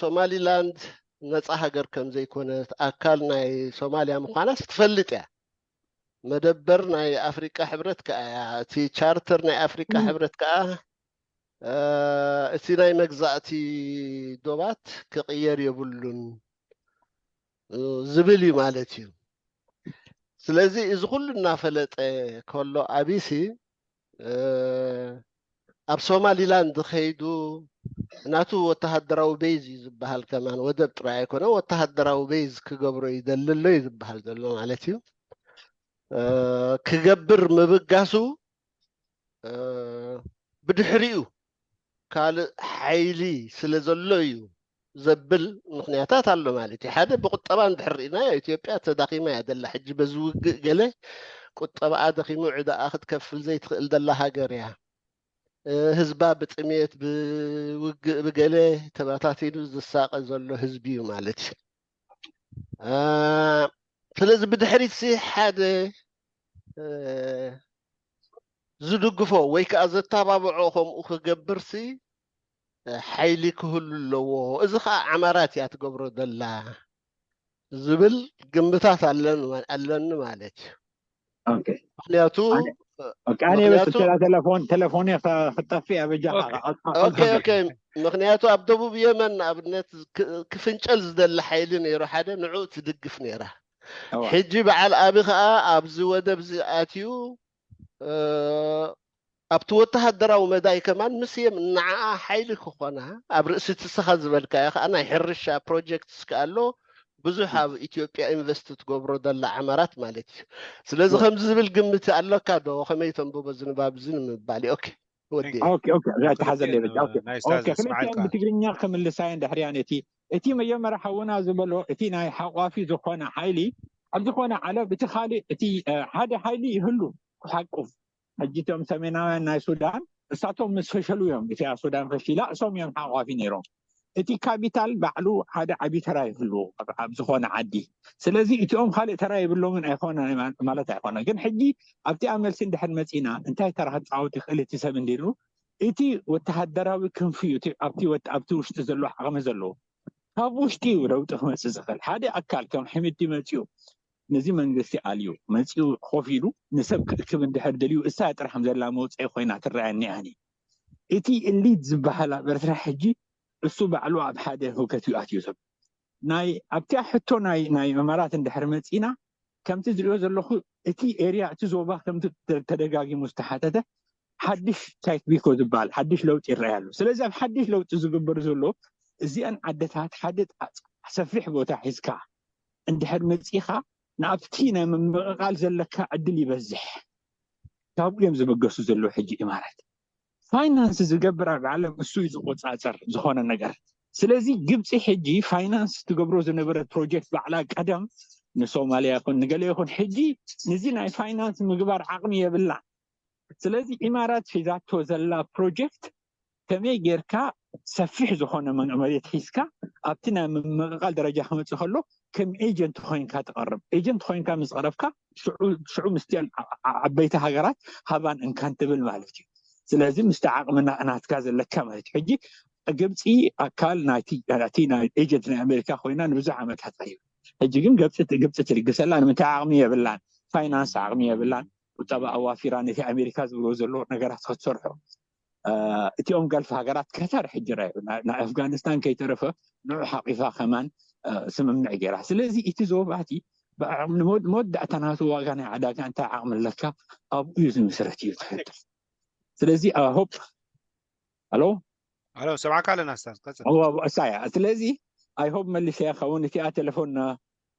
ሶማሊላንድ ነፃ ሃገር ከም ዘይኮነት ኣካል ናይ ሶማልያ ምዃናስ ትፈልጥ እያ። መደበር ናይ ኣፍሪቃ ሕብረት ከዓ እያ። እቲ ቻርተር ናይ ኣፍሪቃ ሕብረት ከዓ እቲ ናይ መግዛእቲ ዶባት ክቕየር የብሉን ዝብል እዩ ማለት እዩ። ስለዚ እዚ ኩሉ እናፈለጠ ከሎ ኣቢሲ ኣብ ሶማሊላንድ ከይዱ ናቱ ወተሃደራዊ ቤዝ እዩ ዝበሃል። ከማን ወደብ ጥራይ ኣይኮነ፣ ወተሃደራዊ ቤዝ ክገብሮ ይደሊ ኣሎ እዩ ዝበሃል ዘሎ ማለት እዩ። ክገብር ምብጋሱ ብድሕሪኡ ካልእ ሓይሊ ስለ ዘሎ እዩ ዘብል ምኽንያታት ኣሎ ማለት እዩ። ሓደ ብቁጠባ እንድሕር ርኢናዮ፣ ኢትዮጵያ ተዳኺማ እያ ዘላ ሕጂ። በዚ ውግእ ገለ ቁጠባኣ ደኺሙ፣ ዕዳኣ ክትከፍል ዘይትኽእል ዘላ ሃገር እያ። ህዝባ ብጥሜት፣ ብውግእ፣ ብገለ ተበታቲኑ ዝሳቐ ዘሎ ህዝቢ እዩ ማለት እዩ። ስለዚ ብድሕሪት ሲ ሓደ ዝድግፎ ወይ ከዓ ዘተባብዖ ከምኡ ክገብርሲ ሓይሊ ክህሉ ኣለዎ። እዚ ከዓ ዓማራት እያ ትገብሮ ዘላ ዝብል ግምታት ኣለኒ ማለት እዩ። ምክንያቱ ኣነ በስተ ቴሌፎን ቴሌፎን ክጠፍእ ኣበጃ ምክንያቱ ኣብ ደቡብ የመን ንኣብነት ክፍንጨል ዝደሊ ሓይሊ ነይሩ፣ ሓደ ንዑ ትድግፍ ነይራ። ሕጂ በዓል ኣቢ ከዓ ኣብዚ ወደብ እዚ ኣትዩ ኣብቲ ወተሃደራዊ መዳይ ከማን ምስ የም ንዓኣ ሓይሊ ክኾና ኣብ ርእሲ ትስኻ ዝበልካዮ ከዓ ናይ ሕርሻ ፕሮጀክትስ ከኣ ኣሎ። ብዙሕ ኣብ ኢትዮጵያ ኢንቨስት ትገብሮ ዘላ ዓማራት ማለት እዩ። ስለዚ ከምዚ ዝብል ግምት ኣለካ ዶ? ከመይ ተንብቦ ዝንባብ እዚ ንምባል እዩ። ኦኬ ወዲ ኦኬ ኦኬ እዛ ተሓዘለይ በጃ ኦኬ ናይ ስታዝ ኦኬ ክልቲኦም ስምዓልካ ብትግርኛ ክምልሳ እየ እንድሕር እያ ነቲ እቲ መጀመርያ ሓውና ዝበሎ እቲ ናይ ሓቋፊ ዝኾነ ሓይሊ ኣብ ዝኾነ ዓለም እቲ ካልእ እቲ ሓደ ሓይሊ ይህሉ ክሓቁፍ ሕጂ እቶም ሰሜናውያን ናይ ሱዳን እሳቶም ምስ ፈሸሉ እዮም እቲኣ ሱዳን ፈሺላ እሶም እዮም ሓቋፊ ነይሮም እቲ ካፒታል ባዕሉ ሓደ ዓብዪ ተራ ይህልዎ ኣብ ዝኾነ ዓዲ ስለዚ እቲኦም ካልእ ተራ የብሎምን ኣይኮነ ማለት ኣይኮነ ግን ሕጂ ኣብቲኣ መልሲ እንድሕር መፂና እንታይ ተራ ክፃወት ይኽእል እቲ ሰብ እንዲሉ እቲ ወተሃደራዊ ክንፊ እዩ ኣብቲ ውሽጢ ዘሎ ዓቕሚ ዘለዎ ካብ ውሽጢ እዩ ለውጢ ክመፅእ ዝኽእል ሓደ ኣካል ከም ሕምቲ መፂኡ ነዚ መንግስቲ ኣልዩ መፂኡ ኮፍ ኢሉ ንሰብ ክእክብ እንድሕር ደልዩ እሳ ጥራሕ ከም ዘላ መውፅኢ ኮይና ትረኣየኒ ኣኒ እቲ እሊት ዝበሃል ኣብ ኤርትራ ሕጂ እሱ ባዕሉ ኣብ ሓደ ህውከት እዩ ኣትዩ ዘሎ ናይ ኣብቲኣ ሕቶ ናይ ናይ መማራት እንድሕር መፂና ከምቲ ዝሪኦ ዘለኹ እቲ ኤርያ እቲ ዞባ ከምቲ ተደጋጊሙ ዝተሓተተ ሓድሽ ታይት ቢኮ ዝበሃል ሓድሽ ለውጢ ይረኣይ ኣሎ ስለዚ ኣብ ሓድሽ ለውጢ ዝግበር ዘሎ እዚአን ዓድታት ሓደ ሰፊሕ ቦታ ሒዝካ እንድሕር መፂኻ ንኣብቲ ናይ ምምቕቓል ዘለካ ዕድል ይበዝሕ ካብኡ እዮም ዝበገሱ ዘለዉ ሕጂ ኢማራት ፋይናንስ ዝገብር ኣብ ዓለም እሱ እዩ ዝቆፃፀር ዝኾነ ነገር ስለዚ ግብፂ ሕጂ ፋይናንስ ትገብሮ ዝነበረት ፕሮጀክት ባዕላ ቀደም ንሶማልያ ይኹን ንገለ ይኹን ሕጂ ንዚ ናይ ፋይናንስ ምግባር ዓቕሚ የብላን ስለዚ ኢማራት ሒዛቶ ዘላ ፕሮጀክት ከመይ ጌርካ ሰፊሕ ዝኾነ መሬት ሒዝካ ኣብቲ ናይ ምምቕቓል ደረጃ ክመፅእ ከሎ ከም ኤጀንት ኮይንካ ትቐርብ ኤጀንት ኮይንካ ምስ ቀረብካ ሽዑ ምስቲኣን ዓበይቲ ሃገራት ሃባን እንካን ትብል ማለት እዩ ስለዚ ምስቲ ዓቕሚ ናትካ ዘለካ ማለት እዩ ሕጂ ግብፂ ኣካል ናይቲ ናይ ኤጀንት ናይ ኣሜሪካ ኮይና ንብዙሕ ዓመታት እዩ ሕጂ ግን ግብፂ ትልግሰላ ንምንታይ ዓቕሚ የብላን ፋይናንስ ዓቕሚ የብላን ቁጠባ ኣዋፊራ ነቲ ኣሜሪካ ዝብሎ ዘሎ ነገራት ክትሰርሖ እቲኦም ገልፍ ሃገራት ከታር ሕጂ ራዩ ናይ ኣፍጋኒስታን ከይተረፈ ንዑ ሓቂፋ ከማን ስምምዕ ገይራ ስለዚ እቲ ዞባቲ መወዳእታ ናቱ ዋጋ ናይ ዕዳጋ እንታይ ዓቕሚ ኣለካ ኣብኡ እዩ ዝምስረት እዩ ትሕቶ ስለዚ ሆፕ ኣሎ ኣሎ ሰብዓካ ኣለና ስታዝ ቀፅል እሳ እያ ስለዚ ኣይሆፕ መሊሰ ኸውን እቲኣ ቴሌፎን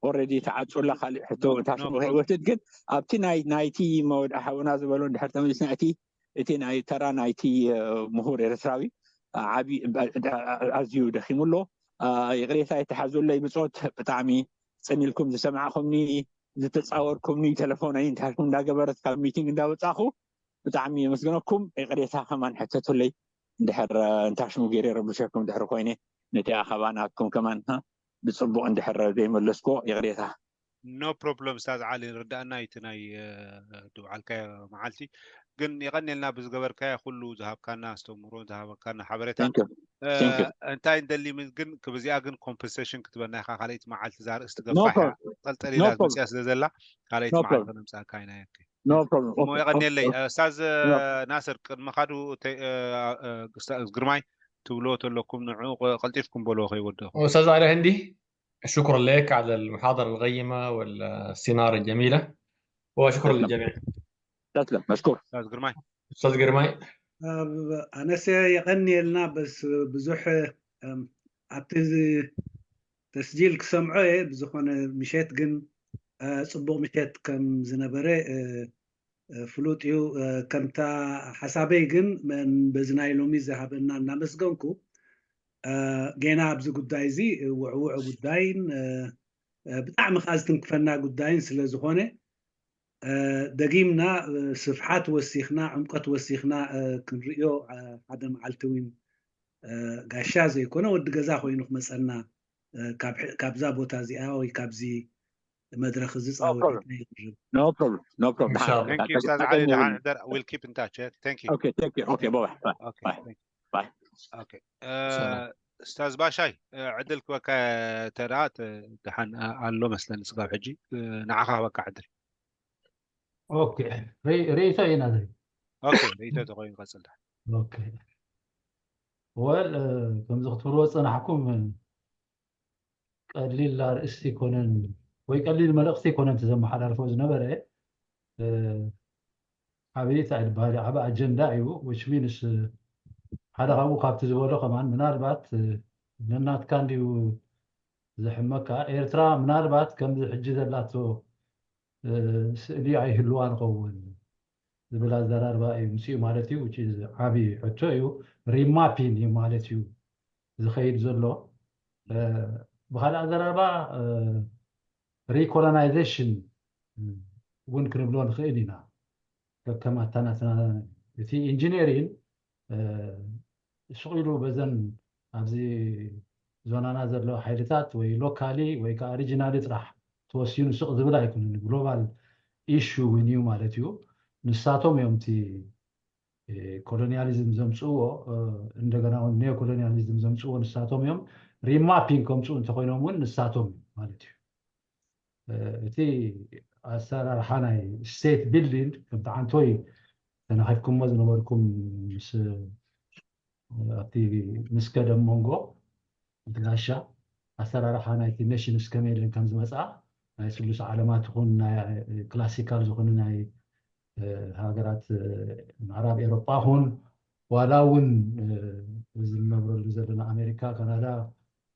ኦረዲ ተዓፁላ ካልእ ሕቶ ታሽሙ ከይወትድ ግን ኣብቲ ናይ ናይቲ መወድኣ ሓውና ዝበሎ እንድሕር ተመሊስና እቲ እቲ ናይ ተራ ናይቲ ምሁር ኤርትራዊ ዓቢ ኣዝዩ ደኺሙ ኣሎ ይቕሬታ የተሓዙለይ ብፆት ብጣዕሚ ፅን ኢልኩም ዝሰማዕኹምኒ ዝተፃወርኩምኒ ተለፎነይ እንታይ እንዳገበረት ካብ ሚቲንግ እንዳወፃኹ ብጣዕሚ የመስግነኩም ይቕሬታ ከማን ሕተቱለይ እንድሕር እንታሽሙ ገይረ ረብሸኩም ድሕሪ ኮይነ ነቲ ኣኸባ ናትኩም ከማን ብፅቡቅ እንድሕር ዘይመለስኮ ይቕሬታ no problem ስታዝ ዓሊ ንርዳእና እቲ ናይ ድውዓልካዮ መዓልቲ ግን የቐንየልና ብዝገበርካዮ ኩሉ ዝሃብካና ኣስተምሮ ዝሃበካና ሓበሬታ እንታይ እንደሊ ግን ክብዚኣ ግን ኮምፐንሴሽን ክትበና ኢኻ ካልኣይቲ መዓልቲ እዛ ርእስቲ ገፋሕ ጠልጠል ኢላ ዝመፅያ ስለ ዘላ ካልኣይቲ መዓልቲ ነምፃእካ ኢና no problem እሞ የቐንየለይ ስታዝ ናስር ቅድሚ ካዱ ግርማይ ትብልዎ ተለኩም ንዑ ቀልጢፍኩም በልዎ ከይወደኹ استاذ علي هندي شكرا لك على المحاضرة القيمة والسيناريو الجميلة وشكرا للجميع تسلم مشكور استاذ ግርማይ استاذ ግርማይ ኣነሰ የቐንየልና በስ ብዙሕ ኣብቲ ተስጂል ክሰምዖ እየ። ብዝኾነ ምሸት ግን ፅቡቕ ምሸት ከም ዝነበረ ፍሉጥ እዩ። ከምታ ሓሳበይ ግን በዚ ናይ ሎሚ ዝሃበና እናመስገንኩ፣ ጌና ኣብዚ ጉዳይ እዚ ውዕውዕ ጉዳይን ብጣዕሚ ከዓ ዝትንክፈና ጉዳይን ስለ ዝኾነ፣ ደጊምና ስፍሓት ወሲኽና፣ ዕምቀት ወሲኽና ክንርእዮ፣ ሓደ መዓልቲ እውን ጋሻ ዘይኮነ ወዲ ገዛ ኮይኑ ክመፀና፣ ካብዛ ቦታ እዚኣ ወይ ካብዚ መድረኽ እዚ ፃወት ይቕርብ። Thank you, Ustaz Ali. We'll keep in touch. Thank you. Okay, thank you. Okay, bye bye. Okay, thank you. Bye. Okay. Ustaz Bashai, ዕድል ክበካ ተራ ደሓን ኣሎ መስለኒ ስጋብ ሕጂ ንዓኻ ክበካ ዕድል። Okay. ርእይቶ ኢና ዘይ Okay, ርእይቶ ተኮይኑ ቀጽል ደሓን። Okay. Well, ከምዚ ክትብልዎ ዝጸናሕኩም ቀሊል ኣርእስቲ ይኮነን ወይ ቀሊል መልእኽቲ ይኮነን ዘመሓላልፎ ዝነበረ። ዓብይ እንታይ ዝበሃል ዓብ ኣጀንዳ እዩ። Which means ሓደ ካብኡ ካብቲ ዝበሎ ከማን ምናልባት ነናትካ እንዲዩ ዘሕመካ። ኤርትራ ምናልባት ከምዚ ሕጂ ዘላቶ ስእሊ ኣይህልዋ ንኸውን ዝብል ኣዘራርባ እዩ ምፅኡ ማለት እዩ። Which is ዓብይ ሕቶ እዩ። Remapping እዩ ማለት እዩ ዝኸይድ ዘሎ። ብካልእ ኣዘራርባ recolonization እውን ክንብሎ ንኽእል ኢና። ከከም ኣታናትና እቲ ኢንጂነሪን ስቕ ኢሉ በዘን ኣብዚ ዞናና ዘለዉ ሓይልታት ወይ locally ወይ ከዓ regionally ጥራሕ ተወሲኑ ስቕ ዝብል ኣይኮነን። Global issue እውን እዩ ማለት እዩ። ንሳቶም እዮም እቲ ኮሎኒያሊዝም ዘምፅእዎ፣ እንደገና እውን ኒዮኮሎኒያሊዝም ዘምፅእዎ ንሳቶም እዮም። Remapping ከምፅኡ እንተኮይኖም እውን ንሳቶም እዩ ማለት እዩ። እቲ ኣሰራርሓ ናይ state building ከምቲ ዓንቶይ ተናኺፍኩሞ ዝነበርኩም ምስ ኣብቲ ምስ ቀደም መንጎ እቲ ጋሻ ኣሰራርሓ ናይቲ ኔሽንስ ከመይ ኢለን ከም ዝመፅኣ ናይ ስሉስ ዓለማት ይኹን ናይ ክላሲካል ዝኾኑ ናይ ሃገራት ምዕራብ ኤሮጳ ይኹን ዋላ እውን እዚ ንነብረሉ ዘለና ኣሜሪካ፣ ካናዳ፣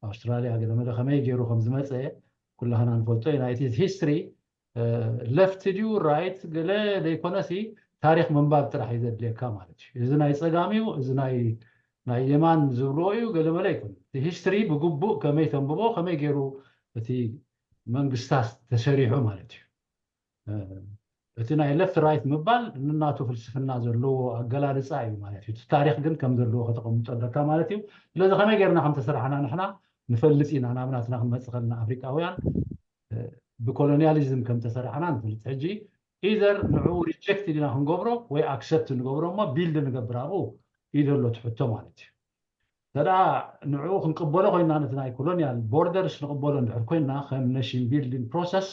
ኣውስትራሊያ ገለመለ ከመይ ገይሩ ከም ዝመፀ ኩላህና ንፈልጦ ኢና። እቲ ሂስትሪ left ድዩ right ገለ ዘይኮነሲ ታሪክ ምንባብ ጥራሕ እዩ ዘድልየካ ማለት እዩ። እዚ ናይ ፀጋም እዩ፣ እዚ ናይ ናይ የማን ዝብልዎ እዩ ገለመለ ኣይኮነ። እቲ ሂስትሪ ብግቡእ ከመይ ተንብቦ ከመይ ገይሩ እቲ መንግስታት ተሰሪሑ ማለት እዩ። እቲ ናይ left right ምባል ንናቱ ፍልስፍና ዘለዎ ኣገላልፃ እዩ ማለት እዩ። እቲ ታሪክ ግን ከም ዘለዎ ከተቐምጦ ኣለካ ማለት እዩ። ስለዚ ከመይ ገይርና ከም ተሰራሕና ንሕና ንፈልጥ ኢና። ናብናትና ክንመፅእ ከለና ኣፍሪቃውያን ብኮሎኒያሊዝም ከም ተሰራሕና ንፈልጥ። ሕጂ either ንዕኡ reject ዲና ክንገብሮ ወይ accept ንገብሮ እሞ build ንገብር ኣብኡ እዩ ዘሎ እቲ ሕቶ ማለት እዩ። ተደኣ ንዕኡ ክንቅበሎ ኮይና ነቲ ናይ ኮሎኒያል ቦርደርስ ንቅበሎ እንድሕር ኮይና ከም nation building process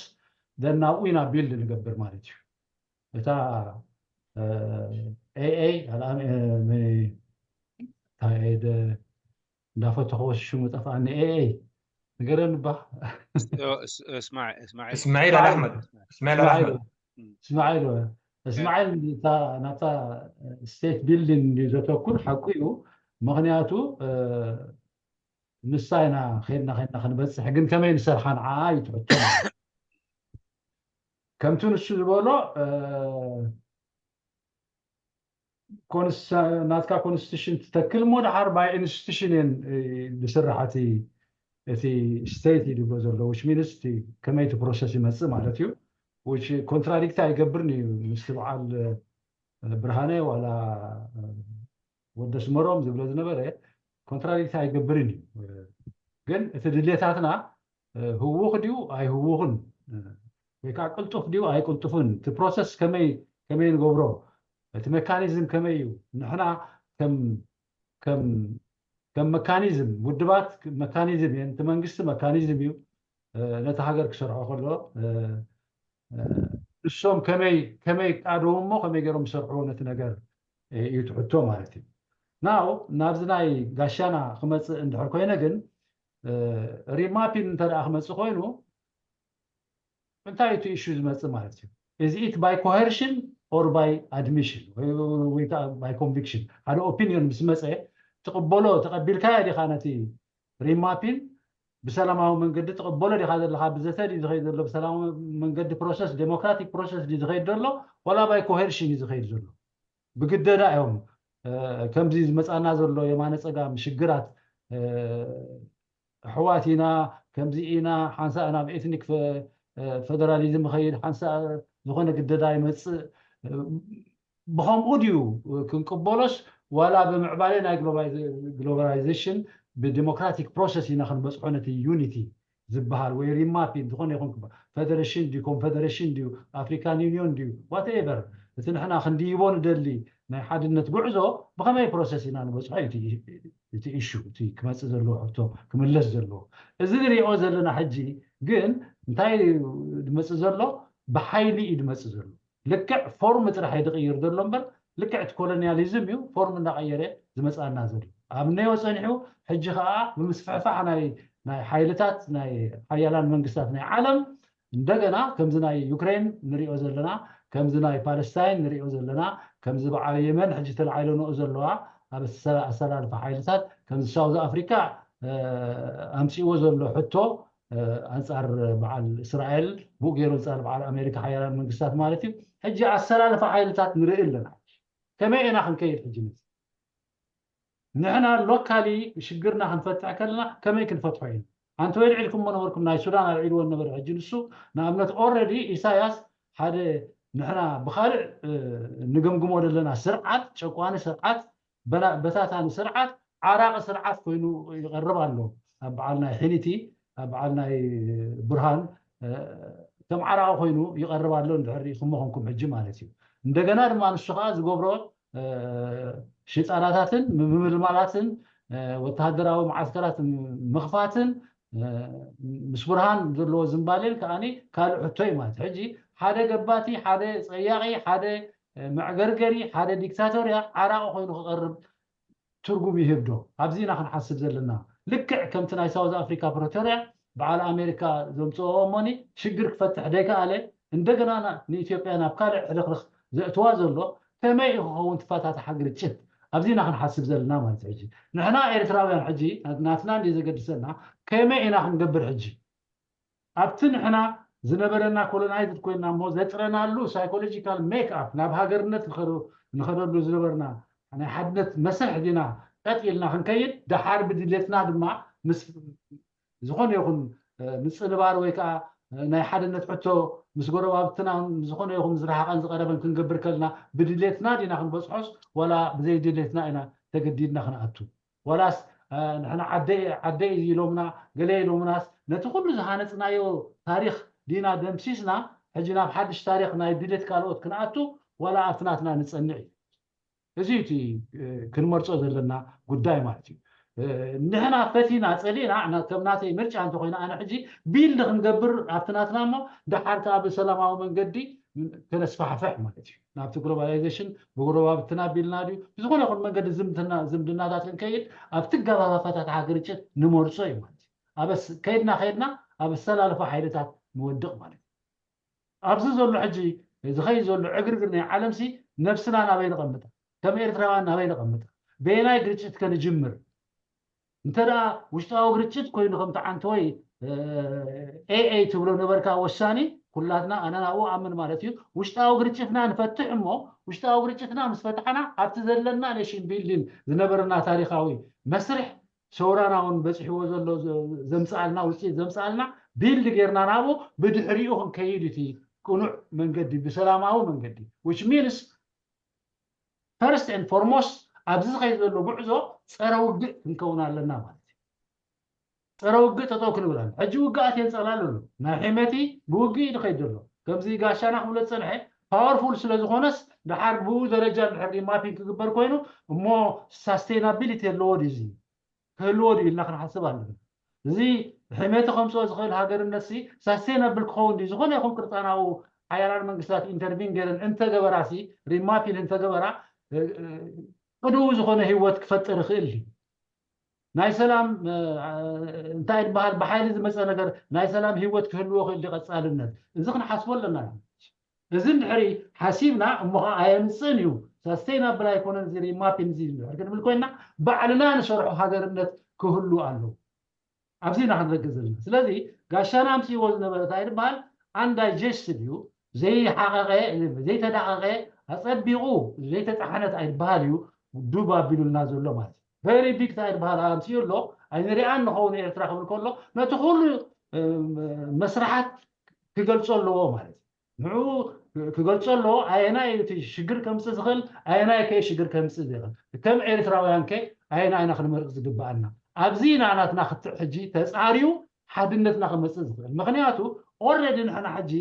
then ናብኡ ኢና build ንገብር ማለት እዩ። እታ AA እንዳፈተኸዎ ሽሙ ጠፍኣኒ። AA ንገረኒ እባ። እስማዒል ኣልኣሕመድ። እስማዒል ኣልኣሕመድ። እስማዒል እስማዒል ናብታ state building ዘተኩር ሓቁ እዩ። ምክንያቱ ንሳ ኢና ከድና ከድና ክንበፅሕ ግን ከመይ ንሰርሓ ንዓ ይትሕቶ። ከምቲ ንሱ ዝበሎ ናትካ constitution ትተክል እሞ ድሓር by institution እየን ዝስራሕ እቲ እቲ state እዩ ዝብሎ ዘሎ። Which means ከመይ እቲ process ይመፅእ ማለት እዩ። Which contradict ኣይገብርን እዩ ምስቲ በዓል ብርሃነ ዋላ ወዲ ኣስመሮም ዝብሎ ዝነበረ contradict ኣይገብርን እዩ። ግን እቲ ድሌታትና ህውኽ ድዩ ኣይህውኽን ወይ ከዓ ቅልጡፍ ድዩ ኣይቅልጡፍን፣ እቲ process ከመይ ከመይ ንገብሮ፣ እቲ mechanism ከመይ እዩ፣ ንሕና ከም ከም ከም mechanism ውድባት mechanism እየን፣ እቲ መንግስቲ mechanism እዩ። ነቲ ሃገር ክሰርሖ ከሎ ንሶም ከመይ ከመይ ቃደው እሞ ከመይ ገይሮም ዝሰርሕዎ ነቲ ነገር እዩ ትሕቶ ማለት እዩ። ናው ናብዚ ናይ ጋሻና ክመፅእ እንድሕር ኮይነ ግን remapping እንተ ደኣ ክመፅእ ኮይኑ እንታይ እቲ issue ዝመፅእ ማለት እዩ? Is it by coercion or by admission ወይ ከዓ by conviction ሓደ opinion ምስ መፀ ትቕበሎ ተቐቢልካዮ ዲኻ ነቲ ሪማፒን ብሰላማዊ መንገዲ ትቕበሎ ዲኻ ዘለኻ ብዘተ ድዩ ዝኸይድ ዘሎ ብሰላማዊ መንገዲ process democratic process ድዩ ዝኸይድ ዘሎ ዋላ by coercion እዩ ዝኸይድ ዘሎ ብግደዳ እዮም ከምዚ ዝመፃና ዘሎ የማነ ፀጋም ሽግራት ኣሕዋት ኢና ከምዚ ኢና ሓንሳእ ናብ ኤትኒክ ፈደራሊዝም ኸይድ ሓንሳእ ዝኾነ ግደዳ ይመፅእ ብኸምኡ ድዩ ክንቅበሎስ ዋላ ብምዕባለ ናይ ግሎባላይዜሽን ብዲሞክራቲክ ፕሮሰስ ኢና ክንበፅሖ ነቲ ዩኒቲ ዝበሃል ወይ ሪማፒን ዝኾነ ይኹን ፈደሬሽን ድዩ ኮንፈደሬሽን ድዩ ኣፍሪካን ዩኒዮን ድዩ ዋተኤቨር እቲ ንሕና ክንድይቦ ንደሊ ናይ ሓድነት ጉዕዞ ብኸመይ ፕሮሰስ ኢና ንበፅሖ እቲ ኢሹ እቲ ክመፅእ ዘለዎ ሕቶ ክምለስ ዘለዎ እዚ ንሪኦ ዘለና ሕጂ ግን እንታይ ድመፅእ ዘሎ ብሓይሊ እዩ ድመፅእ ዘሎ ልክዕ ፎርም ጥራሕ እዩ ድቕይር ዘሎ እምበር ልክዕ እቲ ኮሎኒያሊዝም እዩ ፎርም እንዳቐየረ ዝመፅኣና ዘሎ ኣብ ነዮ ፀኒሑ ሕጂ ከዓ ብምስፍሕፋሕ ናይ ናይ ሓይልታት ናይ ሓያላን መንግስታት ናይ ዓለም እንደገና ከምዚ ናይ ዩክሬን ንሪኦ ዘለና ከምዚ ናይ ፓለስታይን ንሪኦ ዘለና ከምዚ በዓል የመን ሕጂ ተላዒለንኦ ዘለዋ ኣብ ኣሰላልፋ ሓይልታት ከምዚ ሳውዝ ኣፍሪካ ኣምፅእዎ ዘሎ ሕቶ ኣንፃር በዓል እስራኤል ብኡ ገይሩ ኣንፃር በዓል ኣሜሪካ ሓያላን መንግስታት ማለት እዩ ሕጂ ኣሰላልፋ ሓይልታት ንርኢ ኣለና ከመይ ኢና ክንከይድ ሕጂ ነዚ ንሕና ሎካሊ ሽግርና ክንፈትሕ ከለና ከመይ ክንፈትሖ ኢና ኣንቲ ወይ ልዒልኩሞ ነበርኩም ናይ ሱዳን ኣልዒልዎ ነበረ ሕጂ ንሱ ንኣብነት ኦረዲ ኢሳያስ ሓደ ንሕና ብካልእ ንግምግሞ ዘለና ስርዓት ጨቋኒ ስርዓት በታታኒ ስርዓት ዓራቂ ስርዓት ኮይኑ ይቐርብ ኣሎ ኣብ በዓል ናይ ሕኒቲ ኣብ በዓል ናይ ብርሃን ከም ዓራቂ ኮይኑ ይቐርብ ኣሎ እንድሕር ሪኢኹሞ ኮንኩም ሕጂ ማለት እዩ እንደገና ድማ ንሱ ከዓ ዝገብሮ ሽጣራታትን ምምልማላትን ወተሃደራዊ መዓስከራት ምኽፋትን ምስ ብርሃን ዘለዎ ዝምባሌን ከዓኒ ካልእ ሕቶ እዩ ማለት ሕጂ ሓደ ገባቲ ሓደ ፀያቂ ሓደ መዕገርገሪ ሓደ ዲክታቶርያ ዓራቂ ኮይኑ ክቐርብ ትርጉም ይህብ ዶ? ኣብዚ ኢና ክንሓስብ ዘለና። ልክዕ ከምቲ ናይ ሳውዝ ኣፍሪካ ፕሪቶርያ በዓል ኣሜሪካ ዘምፅኦ እሞኒ ሽግር ክፈትሕ ደይከኣለ እንደገና ንኢትዮጵያ ናብ ካልእ ሕልኽልኽ ዘእትዋ ዘሎ ከመይ እዩ ክኸውን ትፈታትሓ ግርጭት? ኣብዚ ኢና ክንሓስብ ዘለና ማለት ሕጂ ንሕና ኤርትራውያን ሕጂ ናትና እንዲ ዘገድሰና ከመይ ኢና ክንገብር ሕጂ? ኣብቲ ንሕና ዝነበረና ኮሎናይዝድ ኮይንና እሞ ዘጥረናሉ ሳይኮሎጂካል ሜክ ኣፕ ናብ ሃገርነት ንኸደሉ ዝነበርና ናይ ሓድነት መስርሕ ዲና ቀጥ ኢልና ክንከይድ ደሓር ብድሌትና ድማ ምስ ዝኾነ ይኹን ምፅንባር ወይ ከዓ ናይ ሓድነት ሕቶ ምስ ጎረባብትና ዝኾነ ይኹን ዝረሓቐን ዝቐረበን ክንገብር ከልና ብድሌትና ዲና ክንበፅሖስ ዋላ ብዘይ ድሌትና ኢና ተገዲድና ክንኣቱ ዋላስ ንሕና ዓደይ ዓደይ ኢሎምና ገለ ኢሎምናስ ነቲ ኩሉ ዝሃነፅናዮ ታሪክ ዲና ደምሲስና ሕጂ ናብ ሓድሽ ታሪክ ናይ ድሌት ካልኦት ክንኣቱ ዋላ ኣብቲ ናትና ንፀንዕ እዩ እዚ እቲ ክንመርፆ ዘለና ጉዳይ ማለት እዩ ንሕና ፈቲና ፀሊእና ከም ናተይ ምርጫ እንተኮይና ኣነ ሕጂ ቢልድ ክንገብር ኣብቲ ናትና እሞ ደሓር ከዓ ብሰላማዊ መንገዲ ከነስፋሕፍሕ ማለት እዩ ናብቲ ግሎባላይዜሽን ብጎረባብትና ቢልና ድዩ ብዝኾነ ይኹን መንገዲ ዝምድናታት ክንከይድ ኣብቲ ገባባፋታት ግርጭት ንመርፆ እዩ ማለት እዩ ኣበስ ከይድና ከይድና ኣብ ኣሰላልፋ ሓይልታት ንወድቕ ማለት እዩ ኣብዚ ዘሎ ሕጂ ዝኸይ ዘሎ ዕግርግር ናይ ዓለምሲ ነብስና ናበይ ንቐምጣ ከም ኤርትራውያን ናበይ ንቐምጣ በየናይ ግርጭት ከንጅምር እንተ ደኣ ውሽጣዊ ግርጭት ኮይኑ ከምቲ ዓንተወይ ኤኤ ትብሎ ነበርካ ወሳኒ ኩላትና ኣነ ናብኡ ኣምን ማለት እዩ ውሽጣዊ ግርጭትና ንፈትሕ እሞ ውሽጣዊ ግርጭትና ምስ ፈትሓና ኣብቲ ዘለና ኔሽን ቢልዲን ዝነበረና ታሪካዊ መስርሕ ሰውራና እውን በፂሕዎ ዘሎ ዘምፅኣልና ውፅኢት ዘምፅኣልና ቢልድ ጌርና ናብኡ ብድሕሪኡ ክንከይድ እቲ ቅኑዕ መንገዲ ብሰላማዊ መንገዲ which means first and foremost ኣብዚ ዝኸይድ ዘሎ ጉዕዞ ፀረ ውግእ ክንከውን ኣለና ማለት እዩ ፀረ ውግእ ጠጠው ክንብል ኣሎ ሕጂ ውግኣት የንፀላል ኣሎ ናይ ሕመቲ ብውግእ እዩ ዝኸይድ ዘሎ ከምዚ ጋሻና ክብሎ ዝፀንሐ ፓወርፉል ስለ ዝኾነስ ድሓር ብኡ ደረጃ ድሕር ሪማፒንግ ክግበር ኮይኑ እሞ ሳስቴናቢሊቲ ኣለዎ ድዩ ክህልዎ ድዩ ኢልና ክንሓስብ ኣለና እዚ ሕመቲ ከምፅኦ ዝኽእል ሃገርነት ሲ ሳስቴናብል ክኸውን ድዩ ዝኾነ ይኹን ቅርፃናዊ ሓያላን መንግስታት ኢንተርቪን ገይረን እንተገበራ ሲ ሪማፒን እንተገበራ ቅድው ዝኾነ ህይወት ክፈጥር ይኽእል እዩ ናይ ሰላም እንታይ ዝበሃል ብሓይሊ ዝመፀ ነገር ናይ ሰላም ህይወት ክህልዎ ክእል ቀፃልነት እዚ ክንሓስቦ ኣለና እዚ እንድሕሪ ሓሲብና እሞ ከዓ ኣየምፅእን እዩ፣ ሳስተይናብል ኣይኮነን፣ እዚ ሪማፒንግ እዚ እንድሕር ክንብል ኮይና ባዕልና ንሰርሖ ሃገርነት ክህሉ ኣለዎ። ኣብዚ ኢና ክንረክብ ዘለና። ስለዚ ጋሻና ኣምፅእዎ ዝነበረ እንታይ ዝበሃል ኣንዳይጀስትድ እዩ፣ ዘይሓቐቐ ዘይተዳቐቐ ኣፀቢቑ ዘይተፃሕነት ኣይበሃል እዩ። ዱብ ኣቢሉልና ዘሎ ማለት እዩ። ቨሪ ቢግ እንታይ ዝበሃል ኣምፅኡ ኣሎ ኣይንሪኣን ንኸውን ኤርትራ ክብል ከሎ ነቲ ኩሉ መስርሓት ክገልፆ ኣለዎ ማለት እዩ። ንዕኡ ክገልፆ ኣለዎ። ኣየናይ እቲ ሽግር ከምፅእ ዝኽእል ኣየናይ ከ ሽግር ከምፅእ ዘይኽእል ከም ኤርትራውያን ከ ኣየናይ ኢና ክንመርፅ ዝግበኣና? ኣብዚ ኢና ናትና ክትዕ ሕጂ ተፃርዩ ሓድነትና ክመፅእ ዝኽእል። ምክንያቱ ኦልሬዲ ንሕና ሕጂ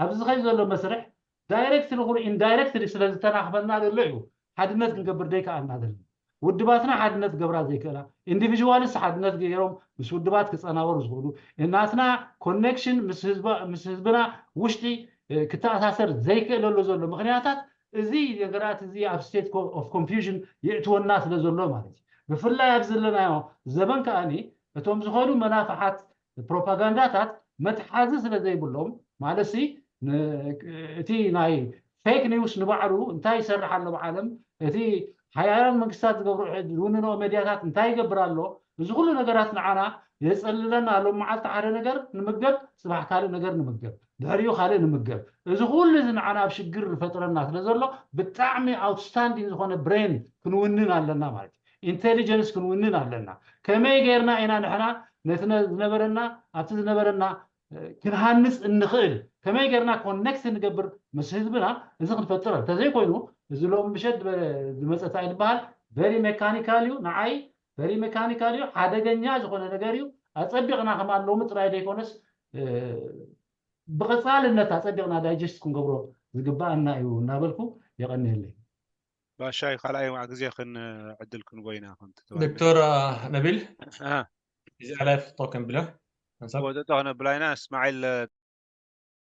ኣብዚ ዝኸይ ዘሎ መስርሕ ዳይሬክትሊ ይኹን ኢንዳይሬክትሊ ስለ ዝተናኽፈና ዘሎ እዩ ሓድነት ክንገብር ደይከኣልና ዘለና። ውድባትና ሓድነት ክገብራ ዘይክእላ፣ ኢንዲቪዥዋልስ ሓድነት ገይሮም ምስ ውድባት ክፀናበሩ ዝኽእሉ፣ ናትና ኮኔክሽን ምስ ህዝብና ውሽጢ ክተኣሳሰር ዘይክእለሉ ዘሎ ምክንያታት እዚ ነገራት እዚ ኣብ ስቴት ኦፍ ኮንፊውዥን የእትወና ስለ ዘሎ ማለት እዩ። ብፍላይ ኣብ ዘለናዮ ዘበን ከኣኒ እቶም ዝኾኑ መናፍሓት ፕሮፓጋንዳታት መትሓዚ ስለ ዘይብሎም ማለት ሲ እቲ ናይ ፌክ ኒውስ ንባዕሉ እንታይ ይሰርሕ ኣሎ ብዓለም እቲ ሓያላን መንግስታት ዝገብሩ ዝውንንኦ ሜድያታት እንታይ ይገብር ኣሎ? እዚ ኩሉ ነገራት ንዓና የፀልለና ኣሎ። መዓልቲ ሓደ ነገር ንምገብ፣ ፅባሕ ካልእ ነገር ንምገብ፣ ድሕሪኡ ካልእ ንምገብ። እዚ ኩሉ እዚ ንዓና ኣብ ሽግር ዝፈጥረና ስለ ዘሎ ብጣዕሚ ኣውትስታንዲንግ ዝኾነ ብሬን ክንውንን ኣለና ማለት እዩ። ኢንቴሊጀንስ ክንውንን ኣለና። ከመይ ጌርና ኢና ንሕና ነቲ ዝነበረና ኣብቲ ዝነበረና ክንሃንፅ እንኽእል ከመይ ጌርና ኮኔክት ንገብር ምስ ህዝብና እዚ ክንፈጥር እንተዘይኮይኑ እዚ ሎም ምሸት ዝመፀ እንታይ ዝበሃል ቨሪ ሜካኒካል እዩ። ንዓይ ቨሪ ሜካኒካል እዩ፣ ሓደገኛ ዝኾነ ነገር እዩ። ኣፀቢቕና ከማን ሎሚ ጥራይ ዘይኮነስ ብቐፃልነት ኣፀቢቕና ዳይጀስት ክንገብሮ ዝግበኣና እዩ እናበልኩ የቐንየለይ። ባሻይ ካልኣይ ግዜ ክን ዕድል ክንቦ ኢና ከምቲ ዶክተር ነቢል is alive token ብሎ ወጥጦ ክነብላ ኢና። እስማዒል